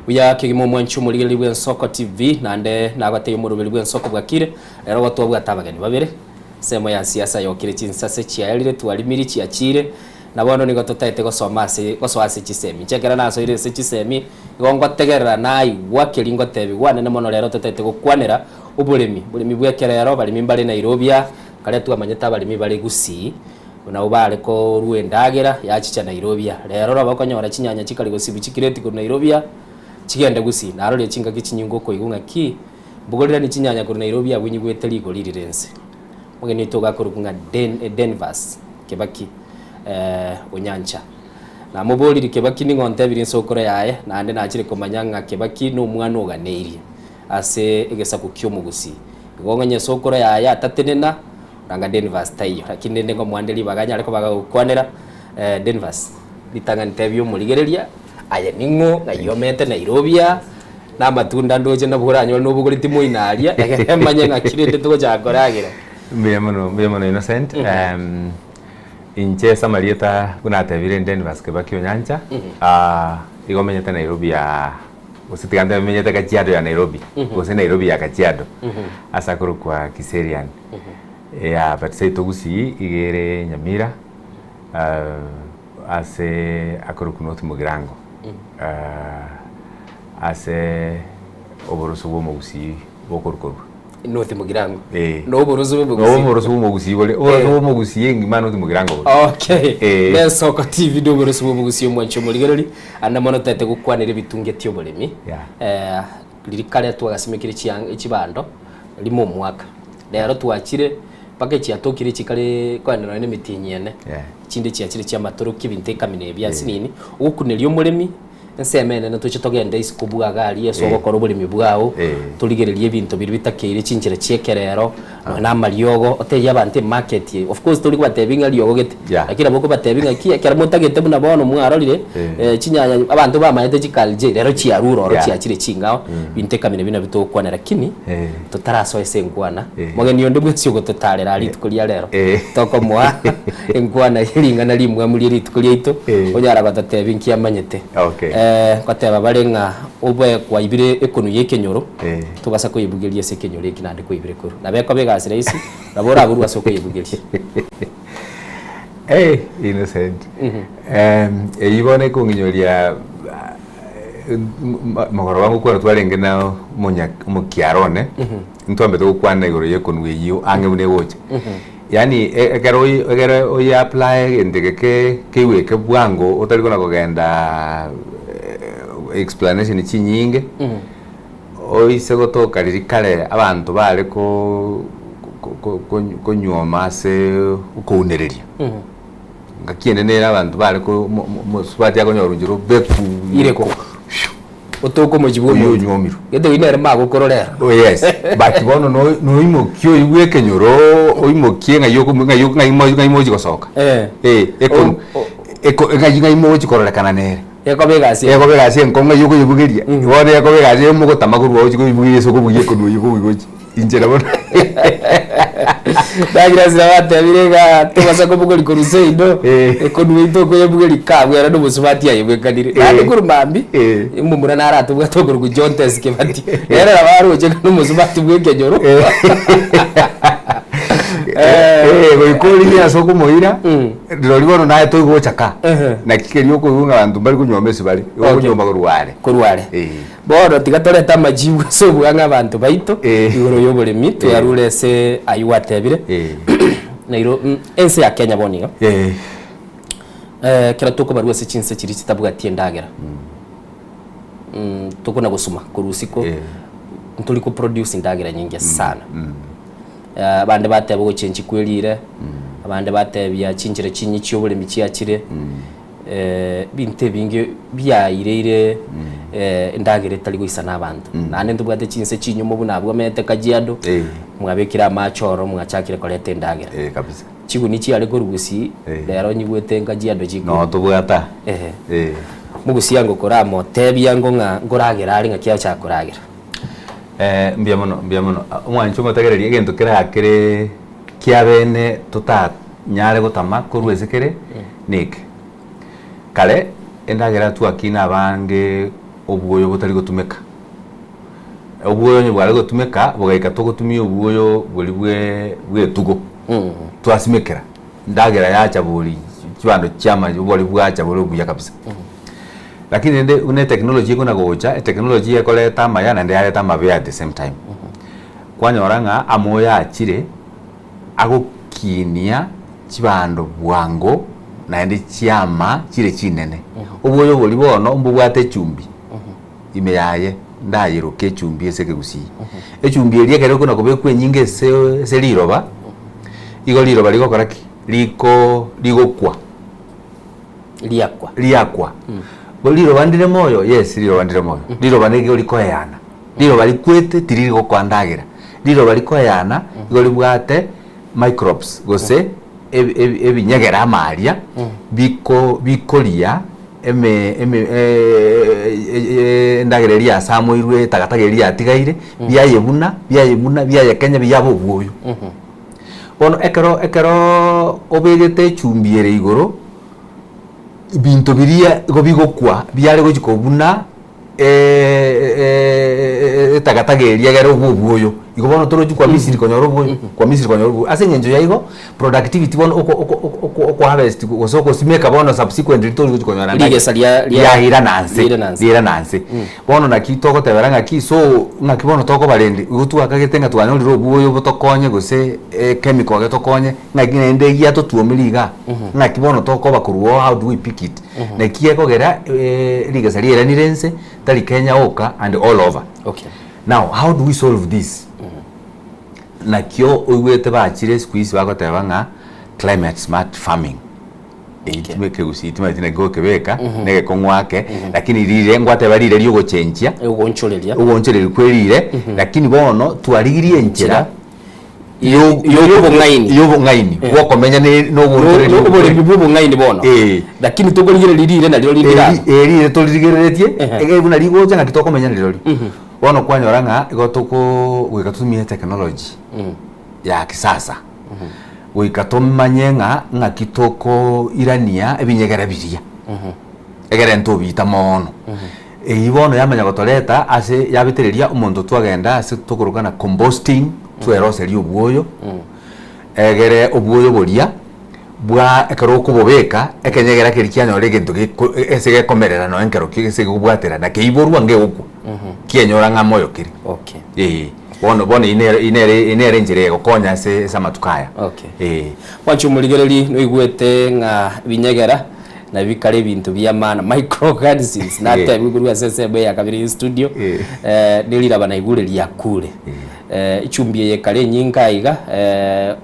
Buya kegima omwanchi omorigereria bw'Ensoko TV naende nagotebi omoroberi bw'Ensoko bwakire, rero gotwabwate abageni babere. Ensemo ya siasa yokire chinsase chiaerire, twarimiri, chiachire, na bono nigo totaete gosoma ase gosoa ase chisemi. Inche ekero nasoire ase chisemi, igo ngotegerera naigwa keria ngotebigwa, nene mono rero totaete gokwanera oboremi, oboremi bwa ekerero, abaremi mbare Nairobi aa, karia twamanyete abaremi bare Gusii, nabwo bare korwa endagera yachicha Nairobi aa. Rero nabo okonyora chinyanya chikari gosibwa chikireti korwa Nairobi aa, chigende Gusii. Narorie chingaki chinyinge okoigwa ng'aki. Mbogoriranie chinyanya korwa Nairobi abwo nyigwete rigori rire inse. Omogeni oito iga akorokwa ng'a Den, Denvers Kebaki eh, Onyancha. Namoboriri Kebaki ning'o ontebirie ensokoro yaye, naende nachire komanya ng'a Kebaki nomwana oganeirie ase egesaku ki'omogusii. Igo ng'a onye esokoro yaye atatenena, oranga Denvers taiyo. Lakini rende ngomoande ribaga anyare koba agagokwanera eh, Denvers, ritang'ani tebia omorigereria aye ning'o, ng'ai omete Nairobi aa, Na amatunda ndoche nabwo oranyore nobogori timoina aria, egere manye ng'aki rende togochaka koragera. Mbuya mono, mbuya mono Innocent. Em, inche ase amarieta buna atebire Denvas Kibaki Onyancha, ah, igo menyete Nairobi ya gose tiga ntebe menyete Kajiado ya Nairobi, gose Nairobi ya Kajiado, ase akorokwa Kiserian. Yeah, but seito Gusii iga ere Nyamira, ah, ase akorokwa North Mugirango. Ah, Ase oboroso bw'omogusii bokorukorwa. North Mugirango. Eh. No oboroso bw'omogusii. No oboroso bw'omogusii bore. Oboroso bw'omogusii engima North Mugirango bore. Okay. Eh. Nesoko TV no oboroso bw'omogusii omwanchi omorigereri. Ande mono tete gokwanera ebitungeti oboremi. Yeah. Eh, riria kare twagasimekire chiang chibando rimo omwaka. Rero twachire mpaka echiatokire chikare koenderera nonya nemetienyi ene. Yeah. Chinde chiachire chiamatoroki ebinto ekamina ebi ase nini. Ogokuneria omoremi. Ensemo enene toche togende isiko bwaga aria ase ogokora oboremi bwao, torigererie ebinto biria bitakeire chinchera chi'ekerero, nonya na amariogo, otebie abanto emarket eye. Of course tori kobatebia ng'a riogo gete, lakini nabo okobatebia ng'a ki, ekero motagete buna bono mwarorire, chinyanya abanto bamanyete chikalje, rero chiarure oro chiachire ching'ao, ebinto ekamina ebio nabio togokwana lakini, totarasoa ase enkwana, mogeni onde bwensi ogototarera rituko ria rero, tokomoa enkwana ye ring'ana rimwamu rie rituko riaito, onyara gototebia inki amanyete. Ngoteba bare ng'a obe kwaibire ekonu y'ekenyoro, tobasa koyebugeria ase ekenyoro eki naende kwaibire korwa. Nabo ekoba egasi rahisi, nabo oraborwe ase okoyebugeria. Innocent. Eyio bono ekong'inyoria Mogoroba ngokwana twarenge na omonya omokiara one, ntwambete gokwana igoro ya ekonwa eyio ang'e buna egocha. Yaani ekero oyi ekero oyi apply egento eke ke keiweke bwango otari kona kogenda explanation chinyinge, oise gotoka riria kare abanto bare ko ko konyuoma ase okounereria. Ngaki ende nere abanto bare ko mo- mo- mosubati akonyora onchera obeku Ireko. Otoke omochie bwa Oyo omonto. onywomirwe. Gete oyio nere magokororera. Oh yes, but bono no- noimokie oyio bwa ekenyoro oimokie ng'ai okomo ng'ai ng'ai ng'ai mochi gosoka. Eh. Eh, eko eko ng'ai ng'ai mogochi kororekana nere. Ekoba egasi Ekoba egasi enkong'u ng'ai okoyebugeria. Bono ekoba egasi mogotama korwa ochi koyebugeria ase okobugia ekonwa oyio kobugia gochia. Inche nabo Douglas nabo atebire ng'a tobasa kobogoria korwa seino, ekonwa eye tokoyebogoria kabwa ere nomosubati ayebwekanire. Naende korwa mambia, omomura naro atobwate okorokwa John Tess Kebati, nere nabo aroche ng'a nomosubati bwa ekenyoro. Eh, goika origie ase okomoira, rirorio bono naye toigocha ka. Naki keria okoigwa ng'a abanto mbari konyuoma ase bare, igo okonyuoma korwa are. Korwa are. Bono tiga torete amajibu ase obwang'e abanto baito igoro ya oboremi, tuyarure ase aywo gwatebire. Nairo ense ya Kenya bono iga, ekero tokobarwa ase chinse chiria chitabwati endagera, tokona gosuma korwa isiko, ntori ko produce endagera nyinge sana. Abande bateba ogochenchia kwerire, abande batebia chinchera chinyi chioboremi chiachire, ebinto ebinge biaireire endagera etari goisana abanto. Naende ntobwate chinse chinyumo buna abwo omanyete Kajiado, mwabekire amache ororo mwachakire koreta endagera. Kabisa. Chiguni chiare korwa Gusii, rero nyigwete Kajiado chikure. Noo tobwate aa. Ehe. Mogusia ango koramotebia ango ng'a nkoragera are ng'aki achaka koragera. Mbuya mono, mbuya mono. Omwanchi omotegereri egento kera kere kiabene totanyare gotama korwa ase kere neke. Kare endagera twakina abange obwoyo botari gotumeka. Obwoyo onye bware gotumeka bogaika togotumia obwoyo boria bwe bwetugo twasimekera endagera yacha bori chibando chiama obori bwacha bore obuya kabisa. Lakini rende buna etechnology ekona gocha, etechnology ekoreta amaya naende yareta amabe at the same time. Kwanyora ng'a amoyo achire, agokinia chibando bwango naende chiama chire chinene. Obwoyo boria bono mbobwate echumbi ime yaye, ndayeroke echumbi ase ekegusii. Echumbi eria ekero ekona kobekwa enyinge ase ase riroba, igo riroba rigokora ki? Riko rigokwa. Riakwa. Riakwa. Bo riroba ndire moyo? Yes, riroba ndire moyo. Riroba nigo rikoeyana. Riroba rikwete tiriri gokoa ndagera. Riroba rikoeyana igo ribwate microbes gose ebi- ebi- ebinyegere amaria biko bikoria eme eme endagera eria yasamoirwe etagataga eria yatigaire biayebuna biayebuna biayekenya biaba obwoyo. Bono ekero ekeroooo obegete echumbi ere igoro, ebinto biria igo bigokwa biare gochia kobuna etagataga eria egere obe obwoyo. Igo bono torochi kwa Misiri konyora obwoyo, kwa Misiri konyora obwoyo. Ase eng'encho ya igo, productivity bono oko oko oko okoharvest gose ogosimeka bono subsequently tori gochi konyora ndagera. Rigesa ria- ria- Riairana nse, riairana nse. riairana nse. Bono naki togotebera ng'aki so ng'aki bono tokobarende igo twakagete ng'a twanyorire obwoyo botokonye gose echemical getokonye ng'aki naende egiatotuomirie igaa ng'aki bono tokoba korwa oo how do we pick it naki ekogera rigesa riairanire nse tari Kenya oka and all over. Okay. Now how do we solve this? Nakio oigwete bachire siku hizi bagoteba ng'a climate smart farming. Eyio ekegusii timanyeti naki gokebeka, na egekong'u ake, lakini rire ngwateba rire riogochenchia, Ogoonchoreria. ogoonchoreria kwe rire, lakini bono twarigirie enchera yo- Y'obong'aini. y'obong'aini bwokomenya ne- nogoonchoreria No- oboremi bwa obong'aini bono. Eh. Lakini tokorigereria rire nario rinde Eri rabo. eh, rire toririgereretie, ege buna rigocha naki tokomenya rirorio. Bono kwanyora ng'a igo toko goika totumie technology ya kisasa. Goika tomanye ng'a ng'aki tokoirania ebinyegera biria, egere ntobiita moono. Eyio bono yamanya gotoreta ase yabetereria omonto twagenda ase tokoroka na composting, tweroseria obwoyo, egere obwoyo boria bwa ekero okobobeka, ekenyegera keria kianyora egento geko ase gekomerera nonye nkero ki ase gekobwatera na keiborwa ngegokwa, kienyora ng'a moyo kere. Okay. Eeh. Bono bono eyio nere eyio nere eyio nere enchera egokonya ase ase amatuko aya. Okay. Eeh. Mwanche omorigereri noigwete ng'a binyegera nabio bikare ebinto bia maana microorganisms natebiwe korwa ase ensemo eye ya kabere ye studio eh, neriraba naigure riakure eh, echumbi eye ekare enyinga aiga eh,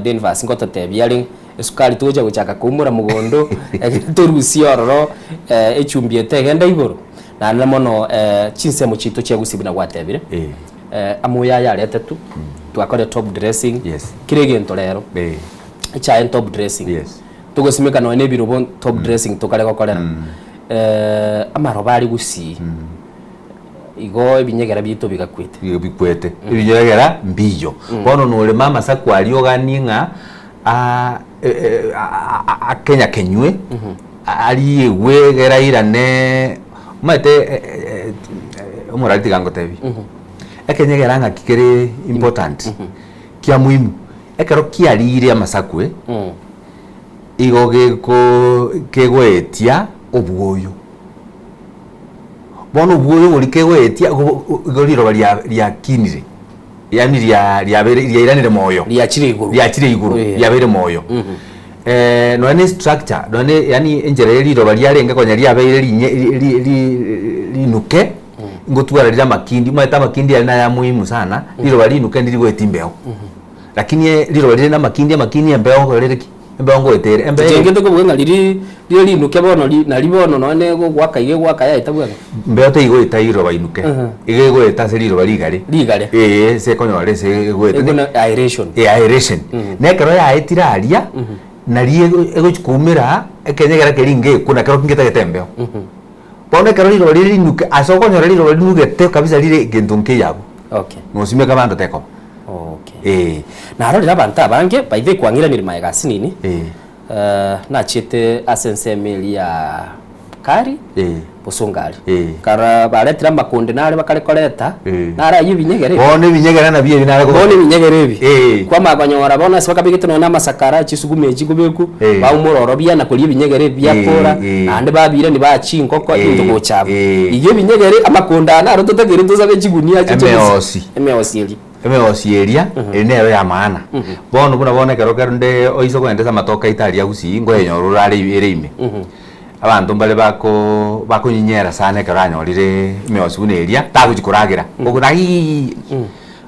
Denvas ngototebia are esukari togocha gochaka koumora mogondo ekero torusie ororo eh, echumbi eye tegenda igoro. Naende mono chinsemo chiaito chia gusii buna gwatebire, amoyo aya aretetwe, twakore top dressing, kera egento rero, echae top dressing, togosimeka nonya na ebirobo top dressing tokare gokorera, amaroba are gusii, igo ebinyegera biaito bigakwete. Igo bikwete, ebinyegera mbiyo. Bono norema amasaku aria oganie ng'a akenyakenywe, ariegwe egere airane, omanyete omorari tiga ngotebie, ekenyegera ng'aki kere important, kia muhimu, Ekero kiariire amasakwe, igo geko kegoetia obwoyo. Bono obwoyo boria kegoetia igo igo riroba ria riakinire, yaani ria riabeire riairanire moyo. Riachire igoro. Riachire igoro, riabeire moyo. Nonya na estructure, nonya na yaani enchera ya riroba riarenge konya riabeire rinye ri ri ri rinuke, ngotwara rire amakindi, omanyete amakindi aria naya muhimu sana, riroba rinuke ndirigoetia embeo. Lakini riroba rire na amakindi, amakindi embeo nkorere ki? Embeo ngoeta ere, embeo eye. Tichengete kobua ng'a riria rire rinuke bono ri nari bono nonya na egogoaka iga egoaka yaeta bwango. Mbeo teigoeta riroba inuke, iga egoeta ase riroba rigare. Rigare. Eeh ase ekonyora ase egoeta. Ekona aeration. Eh aeration. Na ekero yaetire aria, nari ego egochi koumera ekenyegera keria ngekwo na kerokio ngetagete embeo. Bono ekero riroba rire rinuke, ase okonyora riroba rinugete kabisa rire egento nkeiyo abwo. Okay. Nosimeka bando tekoba. Okay. Eeh. Narorire abanto abange, by the way kwang'iranire magega asinini, nachiete ase ensemo eria ya Kari, Bosongo aria. Nkarora baretire amakonde nare bakare koreta, nare ayio ebinyegere ebi. Bono ebinyegere nabio ebi nare Bono ebinyegere ebi. Kwamanya konyora bono ase bakabegete nonya na amasakara, chisuguma echi nkobeku, baumora oro biana koria ebinyegere ebi biakora, naende babiirani baa chingoko, ebinto gocha abwo. Igo ebinyegere, amakonde aya naro totakeire tosabe chigunia chiche gose Emeosi. emeosi eria. Emeosi eria, eri nero ya maana. Bono buna bono ekero kende oise kogenda ase amatoke aito aria Gusii, nkoyenyora orare ere ime. Abanto mbare bako bakonyinyera sana ekero anyorire emeosi buna eria, tagochi koragera, okona aiiii.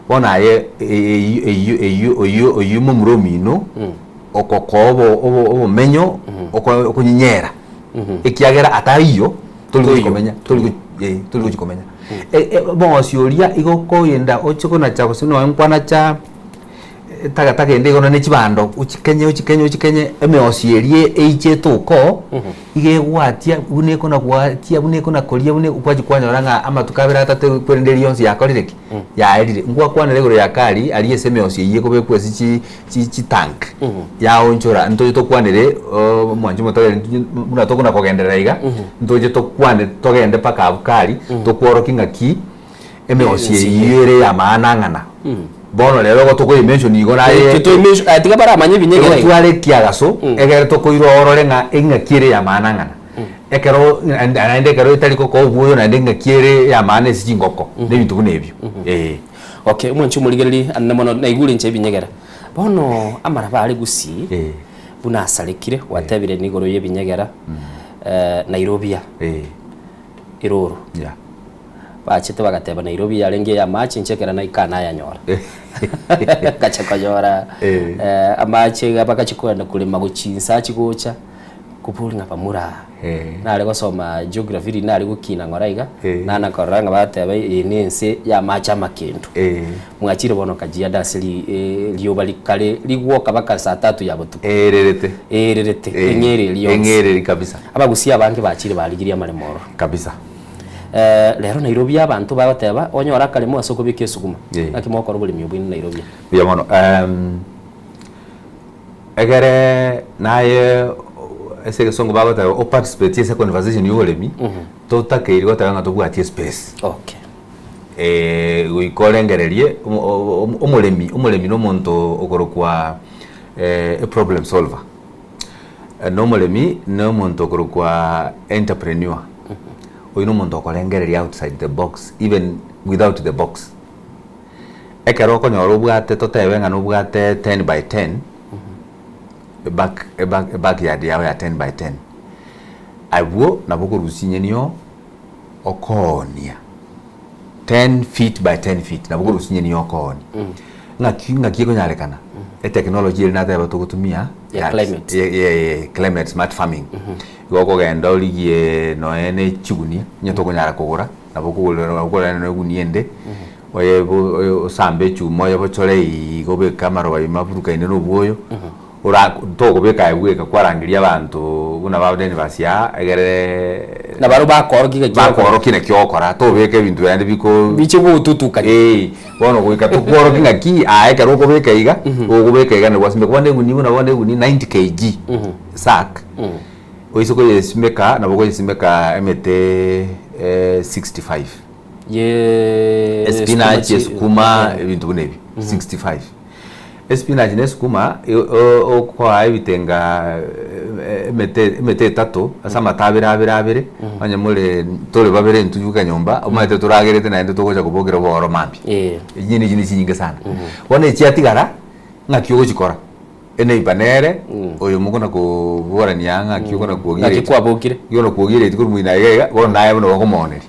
Bono aye eyio eyio eyio oyio oyio momura omino, okokoa obo obo obomenyo, oko okonyinyera, ekiagera ataiyo, tori gochi komenya tori gochi eh tori gochi komenya. Omogosi oria igo okoyenda oche konacha gose nonya nkwanacha etagataga ende igo nonye chibando ochikenye ochikenye ochikenye emeosi eria eichete oko, iga egwatia buna ekona gwatia buna ekona koria buna kwachi kwanyora ng'a amatuko abere atato korende eria yonsi yakorire ki? Yaerire. Ngwakwanera igoro ya kari aria ase emeosi eywo ekobekwa ase chi chi chitank yaonchora ntoche tokwanere omwanchi omotoreri buna tokona kogenderera iga ntoche tokwane togende mpaka abwo kari tokworokie ng'aki emeosi eyio ere ya maana ng'ana bono rero igo tokoyemention igo naye Tiga baramanye ebinyegere igo tware ekiagaso egere tokoirwa orore ng'a eng'aki ere ya maana ng'ana ekero naende ekero etari gokoa obwoyo naende eng'aki ere ya maana ase chingoko na ebinto buna ebio eh. Okay, omwanchi omorigereria anene mono naigure inche ebinyegera. Bono amaraba are gusii buna asarekire gwatebire nigoro y'ebinyegera Nairobia eroro. Bachete bagateba Nairobi yarenge ey'amache inche ekero naika nayanyora. Ngacha konyora amache iga bagachi kogenda korema gochia inse achia gocha. Kobori ng'a bamura nare gosoma geography riria nare gokina ng'ora iga, nana korora ng'a bateba eye ne ense y'amache amakendu. Mwachire bono Kajiado ase ri rioba rikare rigwoka mpaka saa tatu ya botuko. Eererete. Eererete, eng'ere eria yonsi. Eng'ereri kabisa. Abagusia abange bachire barigirie amaremo ororo. Kabisa. Rero Nairobi abanto bagoteba onyore akaremo ase okobeka esuguma. Naki mogokora oboremi obwo inwe Nairobi? Mbuya mono. Egere naye ase egesongo bagoteba o participate ase econversation ya oboremi, totakeiri goteba ng'a tobwati espace. Okay. Goika orengererie omo- o- omoremi, omoremi na omonto okorokwa a problem solver. Na omoremi na omonto okorokwa entrepreneur. Oyio na omonto okorengereria outside the box even without the box. Ekero okonyora obwate totebe ng'a nobwate ten by ten, eback eback ebackyard yago ya ten by ten, abwo nabo okorusia enyeni oo okoonia, ten feet by ten feet nabo okorusia enyeni oo okoonia. Ng'aki ng'aki ekonyarekana? Etechnology eria nateba togotumia Ya climate. ya ya ya climate smart farming. Igo okogenda origie nonya na echigunia, onye tokonyara kogora, nabo okogora nabo okogora na egunia ende. Oye bo osambe echuma oyebochore iga obeke amaroba ime aburukaine na obwoyo, ora tokobeka aye bweka kwarangeria abanto buna ba neighbours aa egere Na barobwo bakoorokia gaki ogokora. bakoorokia naki ogokora tobeka ebinto naende biko Biche gogotutukania. Eh, bono goika tokworokia ng'aki aye ekero okobeka iga, okobeka iga nabo gwasimeka bono egunia buna bono egunia 90 kg sack, oise koyesimeka nabo okoyesimeka emete 65. Ye Espinach, sukuma chi- esukuma, eh. ebinto buna ebi 65. Espinach na esukuma okoa ebitenga emete emete etato ase amato abere abere abere, onye more tore babere intwe nyoka nyomba, omanyete toragerete naende togocha kobokera obooro mambia. Chinyeni echi nechinyinge sana. Bono echiatigara, ng'aki ogochikora? Eneighbour nere, oyo mokona koborania aa ng'aki okona kwogia Ng'aki kwabokire. Okona kwogia ereti korwa moino iga iga, bono naye bono bakomooneria.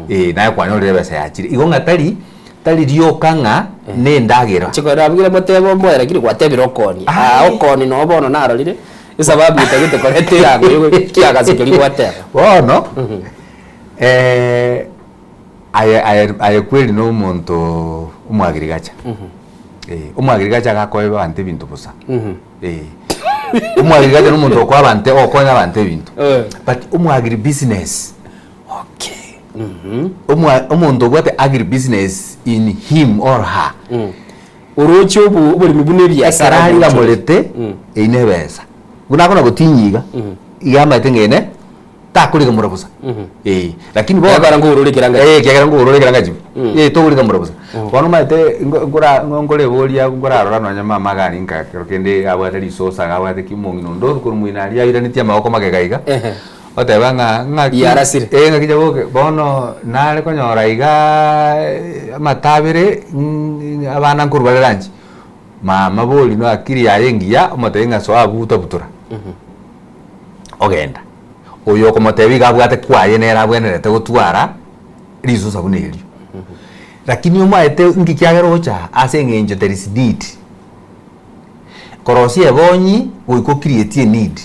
Eh, naye kwanyorire ebesa yachire. Igo ng'a tari, tari rioka ng'a na endagera. Chikorabire motebe omoe lakini gwatebire okoonia. Aa okoonia noo bono narorire, esababu etagete koreta erango yogo kiagaso keria gwateba. Bono, aye aye aye kweri na omonto omwagirigacha. Eh, omwagirigacha agakoa abanto ebinto bosa. Eh, omwagirigacha na omonto okoa abanto ogokonya abanto ebinto. But omwagiri business, Omwa omonto obwate agri business in him or her. Oroche obo oboremi buna ebiasara Ekero arigamorete eyio ne ebesa. Buna akona gotinyia iga, iga amaete ng'a ene takorigamora bosa. Eh, lakini bono Ekiagera nkogorora ekeranga Eh, ekiagera nkogorora ekeranga chibu. Eh, tokorigamora bosa. Bono omanyete nko nkora nkoreboria nkorarora nonye mama iga aria nka ekero kende abwate risosa iga abwate ki omong'ina onde korwa moino aria airanetie amagoko magega iga. Oteba ng'a ng'aki Yarasire. eh, ng'aki nyaboke bono nare konyora igaa amato abere abana nkorwa bare lunch, mama bori na akiri yaye engiya omotebie ng'a soa abwo tabutora, ogenda. Oyo okomotebia iga abwate kwaye nere abwenerete gotwara risosa buna erio. Lakini omaete nki kiagera ocha ase eng'encho there is need. Korosia ebonyi goika o create eneed.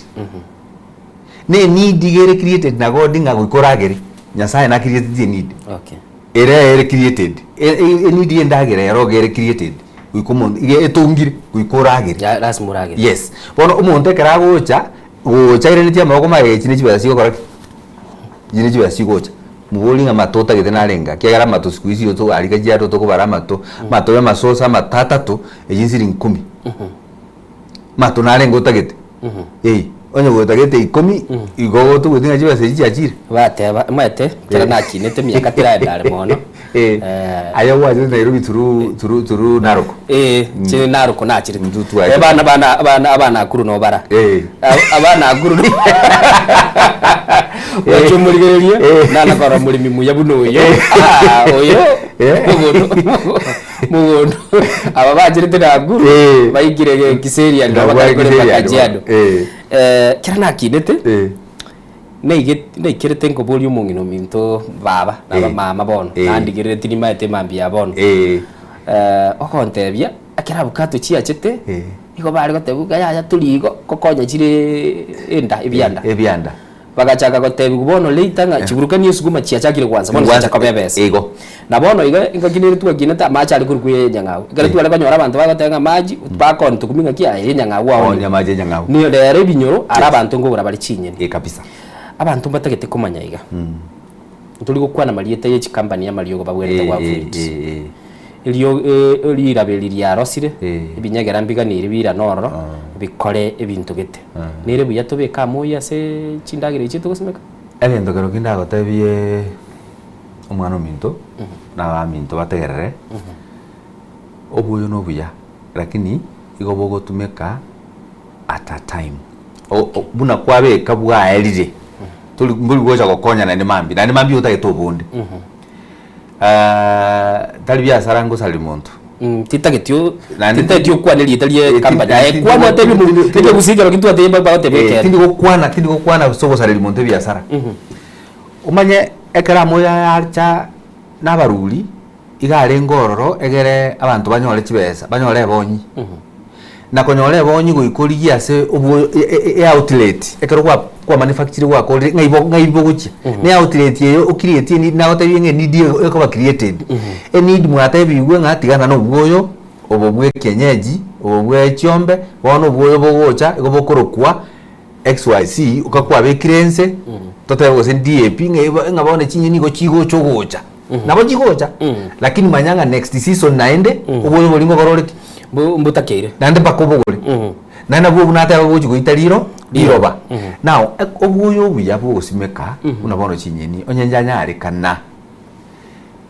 Ne eneed iga ere created na God ng'a goika oragere, Nyasaye na createtie eneed. Okay. Ere ere created, eneed ya endagera ero iga ere created, goika omonto iga etongire goika oragere. Ya lasima oragere. Yes. Bono omonto ekero agocha, gocha airenetie amaboko magega echi ne chibesa chigokora ki? Echi ne chibesa chigocha. Mobori ng'a amato otagete narenge ekiagera amato siku hizi igo aria Kajiado tokobara amato, amato ya amasosa amato atato, echi nsiringi kumi. Amato narenge otagete? Eh, onye gotagete ikomi, igo gotogweti ng'a chibesa echi chiachire. Bateba, omanyete, ekero nakinete emiaka teraenda are mono. Eh, aye gwachete Nairobi through through through Narok. Eh, chire Narok nachirete. Intwe twachete. Eh, bana bana abana aba Nakuru no bara. Eh. Aba Nakuru no. Gwacha omorigereria, nana korora moremi muya buna oyo. Ah, oyo, mogondo, mogondo. Aba bachirete Nakuru, baikire ge Kiserian, Nabo bakare korema Kiserian, Kajiado. eh. Eh, kera nakinete, Eh. Naigete naikerete nkoboria omong'ina ominto baba na Eh. mama bono Eh. nandigereretie nimaete mambia ya bono Eh. Eh, ogontebia ekero abukato chiachete Eh. igo bare gotebigwa ng'a yaya tori igo kokonya chire enda ebianda Ebianda. Bagachaka gotebiwa bono later ng'a chiburukanie esukuma chiachakire gwansa bono Gwansa, chiacha koba ebesa. igo. Na bono iga engaki nere twakinete amache are korokwa enyang'au. Ekero tware konyora abanto bagoteba ng'a amache, bakoni tokumia ng'aki aye enyang'au Aonia aonia. amache enyang'au. Niyo rero ebinyoro are abanto nkogora bare chinyeni. Eh, kabisa. Abanto mbatagete komanya iga. Ntori gokwana marieta ye chikampani amariogo babwenerete Eh, gwa eh, avoid. eh, eh. Erio riraba eri riarosire, ebinyegera mbiganirie birane ororo, bikore ebinto gete. Nere buya tobeke amoyo ase chindagera echi togosimeka? Egento kero ki ndagotebie omwana ominto, na abaminto bategerere, oboyo nobuya, lakini igo bogotumeka at a time. Buna kwabeka bwaerire, tori mbori gocha gokonya naende mambia, naende mambia otagete obonde. Tari biasara ngosaria monto. Titageti o Naende titageti okwane erieta rie Eh, company. Aye kwana otebie ekegusii ekero gitwatebie bagotebia Eh, ekeene. tindi gokwana tindi gokwana ase ogosareria monto ebiasara. Omanye ekero amoyo acha na abaruri, iga arenge ororo egere abanto banyore chibesa, banyore ebonyi. Na konyora ebonyi goika origie ase obwo eoutlet, ekero kwa kwa manufacture gwakorire ng'ai bo ng'ai bogochia. Na eoutlet eyo o create need nagotebie ng'a eneed eye ekoba created. Eneed mwatebigwe ng'a tigana na obwoyo obo bwa ekienyeji, obo bwa echiombe, bono obwoyo bogocha igo bokorokwa XYZ, oka kwabekire ense, totebe gose DAP ng'a ng'a bono chinyeni igo chigocha ogocha. Nabo chigocha, lakini manya ng'a next season naende, obwoyo boria ngokora ore ki? Mbotakeire. Naende mpaka obogore. Naende nabwo obwo nateba bogochi goita riro, riroba. Now, obwoyo obuya bwogosimeka, buna bono chinyeni, onye njanyarekana,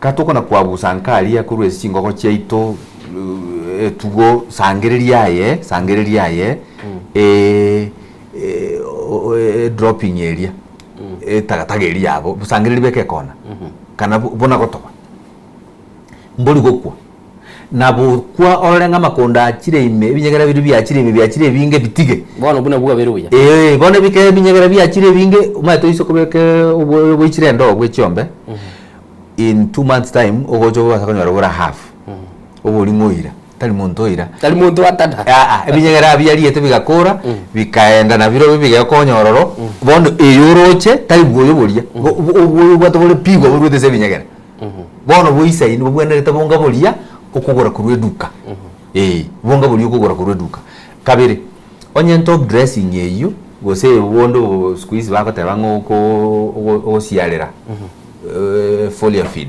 ka tokona kwabusa nka aria korwa ase chingoko chiaito, etugo sangereria aye, sangereria aye edropping eria, etagataga eria yabo, sangereria beka ekona, kana buna gotoba, mbori gokwa. Na bokwa orore ng'a amakonda achire ime, ebinyegera biria biachire ime biachire ebinge bitige. Bono buna bwabere buya. Ee, bono ebike ebinyegera biachire ebinge, omanyete oise kobeka obwoyo boichire endoo bwe chiombe, in 2 months time, ogocha obasa konyora bore half, obori ng'a oira, tari monto oira. Tari monto atana. Aa, ebinyegera biariete bigakora, bikaenda nabirobio bigekonya ororo, bono eye oroche, tari bwoyo boria, obwoyo obwate bore pigwa borwete ase ebinyegera. Bono boisaini bobwenerete bonga boria okogora korwa eduka. Ee, bonga boria okogora korwa eduka. Kabere, onye top dressing eyio, gose bonde obo siku hizi bagoteba ng'a oko ogo ogosiarera foliar feed,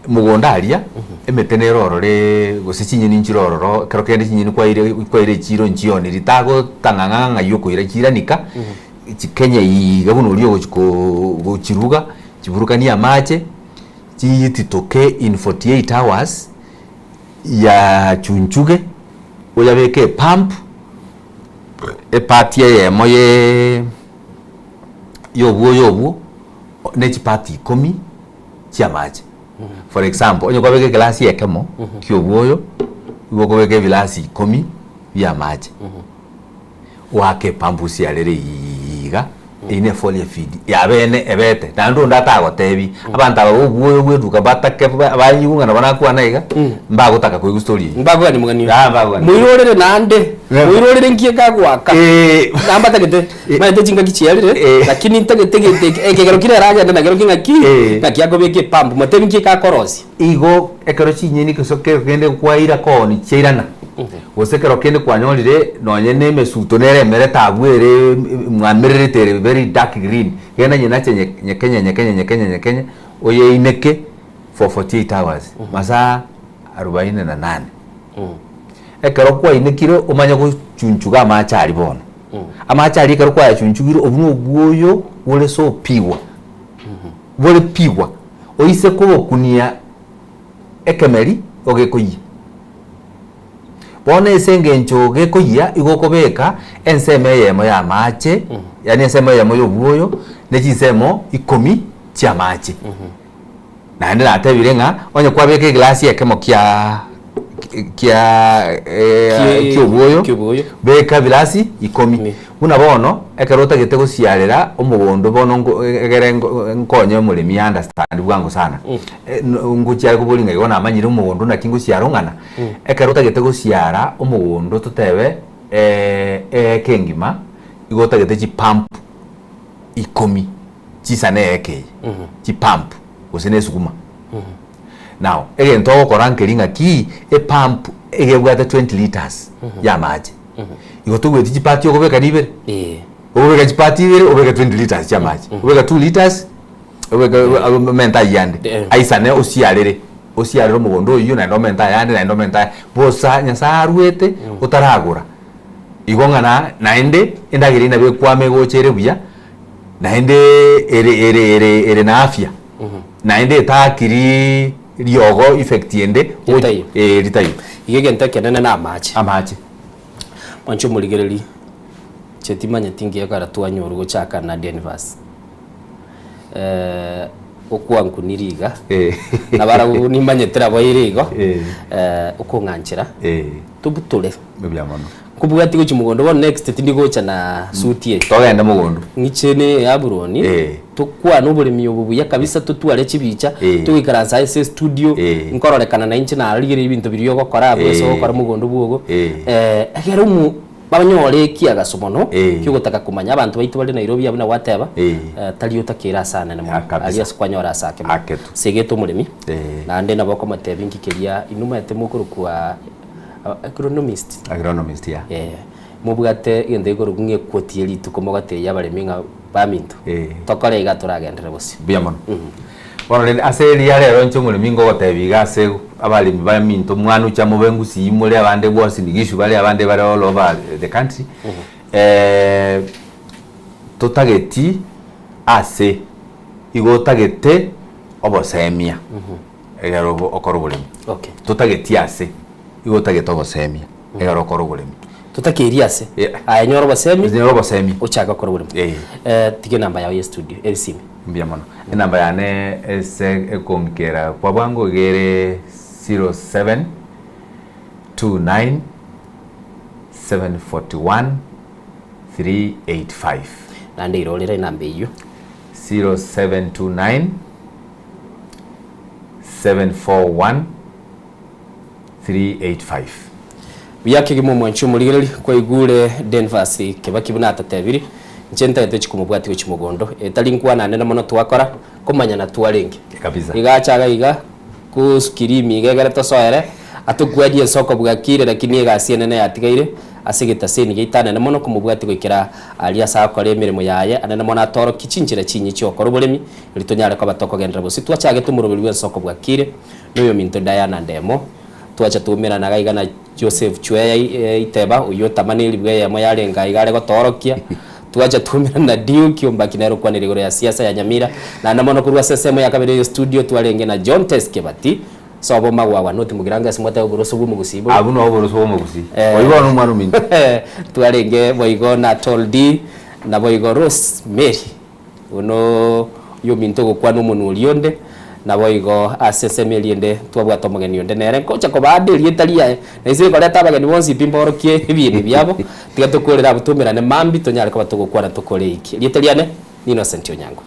mogondo aria, emete nere orore gose chinyeni nchire ororo, ekero kende chinyeni kwaire kwaire echiro nchioniri tagotang'ang'a ng'ai okoira chiranika. Chikenye iga buna oria ogochi gochiruga, chiburukanie amache, chiyititoke in 48 hours, yachunchuge, oyabeke epump, epati eyemo ye y'obwoyo obwo, ne chipati ikomi chi'amache. For example, onye kwabeka egelasi ekemo ki'obwoyo, igo okobeka ebilasi ikomi bi'amache. Goaka epambusi yarere iga, eyio ne foliar feed yabene ebete, naende onde atagotebi, abanto aba b'obwoyo bw'eduka batake banyigwe ng'a nabo nakwana iga, mbagotaka koigwa story eyio. Mbagogani mogani oyo. Ah, mbagogani. Moirorere naende, moirorere nki ekagoaka. Namba tagete, maete chingaki chiarire, lakini ntagete gento eke, ekegero kire eragende nakerokio ng'aki, ng'aki akobeka epampu, motebi nki ekakorosia. Igo ekero chinyeni gose kero kende kwaira kooni chiairana, gose ekero kende kwanyorire nonye na emesuto nere emerete abwo ere mwamererete ere very dark green, genda nyenache nye nyekenye nyekenye nyekenye nyekenye oyeineke for 48 hours, masaa arubaini na nane. Ekero kwainekire omanye gochunchuga amache aria bono. Amache aria ekero kwayachunchugire obwo na obwoyo bore so pure, bore pure. Oise kobokunia ekemeri ogekoyia. Bono ase engencho gekoyia igo okobeka ensemo eyemo y'amache, yaani ensemo eyemo y'obwoyo, ne chinsemo ikomi chi'amache. Naende natebire ng'a onye kwabeka eglasi ekemo kia kia ki'obwoyo, beka ebilasi ikomi. Buna bono, ekero otagete gosiarera omogondo bono nko egere nkonye omoremi a understand bwango sana, ngochia are koboria ng'a igo namanyire omogondo naki ngosiara ong'ana. Ekero otagete gosiara omogondo totebe eeka engima, igo otagete chipump ikomi chisane eeka eye, chipump gose na esukuma. Now, egento ogokora nkeri ng'aki, epump iga ebwate 20 litres ya amache. Igo togweti chipati okobeka ribere, okobeka chipati ibere obeke 20 litres chia amache, obeka 2 litres obeke omente ayio ande, aisane osiarere, osiarere omogondo oyio naende omente ayande naende omente aya, bosa Nyasaye arwete otaragora. Igo ng'a na naende endagera eyio nabo ekwama egocha ere buya, naende ere ere ere ere na afya, naende etaakiri riogo effect ende Ritaiyo. eh ritaiyo. Iga egento ekenene na amache. Amache. Mwanche omorigereri, inche timanyeti nki ekero twanyorwa gochaka na Denvers. Okwankunire iga, nabarabwo nimanyete nabo ere igo, okong'anchera, tobutore. Mbuya mono. Nkobwati gochia mogondo bono next tindi gocha na suti eye. Togende mogondo. Ng'iche ne Aburoni, tokwane oboremi obo buya kabisa totware chibicha, togoikaransa ase estudio, nkororekana nainche nararigereria ebinto biria ogokora abwo ase ogokora mogondo bwogo, ekero omo banyore ekiagaso mono kiogotaka komanya abanto baito bare Nairobi abwo buna gwateba, tari otakeire ase anene mono, aria ase kwanyora ase ake mono. Segete omoremi, naende nabo okomotebia inki keria inwe omanyete mokorokwa Agronomist. Agronomist, yeah. Eh, mobwate egento gekorokwa ng'a equoti ye rituko mogatebia abaremi ng'a baminto, tokore iga toragenderere bosio. Mbuya mono. Bono rende ase riria rero inche omoremi ngogotebia iga ase abaremi baminto mwanucha mobe ngusii more abande Uasin Gishu bare abande bare all over the country, totageti ase igo otagete obosemia. Egere okore oboremi. Okay. Totageti ase, igo otagete obosemia egere okore oboremi. Totakeiri ase, aye nyora obosemi, Nyora obosemi. Ochake gokora oboremi. Eh. Eh, tiga enamba yao ya estudio, esimi. Mbuya mono. Enamba yane ase ekong'ikera kwa bwango iga ere 0729 741 385. Naende irorera enamba eyio. 0729 741 385. Buya kegima omwanchi omorigereria, kwaigure Denvas Kebaki buna atatebiri, inche ntagete chikomobwatia gochia mogondo, etari nkwana nene mono twakora, komanyana twarenge. Kabisa. Iga acha iga iga, kosukiria emiga egere tosoere, atokwanie ensoko bwakire lakini egasi enene yatigaire ase egetaseni giaito anene mono komobwatia goikera aria ase agokora emeremo yaye anene mono atorokie chinchera chinyi chiokora oboremi erio tonyare koba tokogenderera bosio. Twachagete omoroberi bw'ensoko bwakire noyominto Diana Ndemo, twacha twaumerana iga iga na Joseph Chweya Iteba oyio otamaniri bw'eyemo yarenge aiga are gotoorokia, twacha twaumerana na Duke Ombaki nere okwanire igoro ya siasa ya Nyamira, naende mono korwa ase ensemo ya kabere y'estudio twarenge na John Tess Kebati, sobo Magwagwa noti Mugirango ase mwateba oboroso bw'omogusii bore. Abwo noo oboroso bw'omogusii. Oyio bono nomwana ominto. Twarenge boigo na Tall D, naboigo Rose Mary. Buna oyominto ogokwana omonwa oria onde, naboigo ase ensemo eria ende twabwate omogeni onde nere ngocha kobaada erieta riaye, na inse nkoreta abageni bonsi pi mborokie ebieni biabo, tiga tokorere abwo toumerane mambia tonyare koba togokwana tokore eiki. Erieta riane ni Innocent Onyango.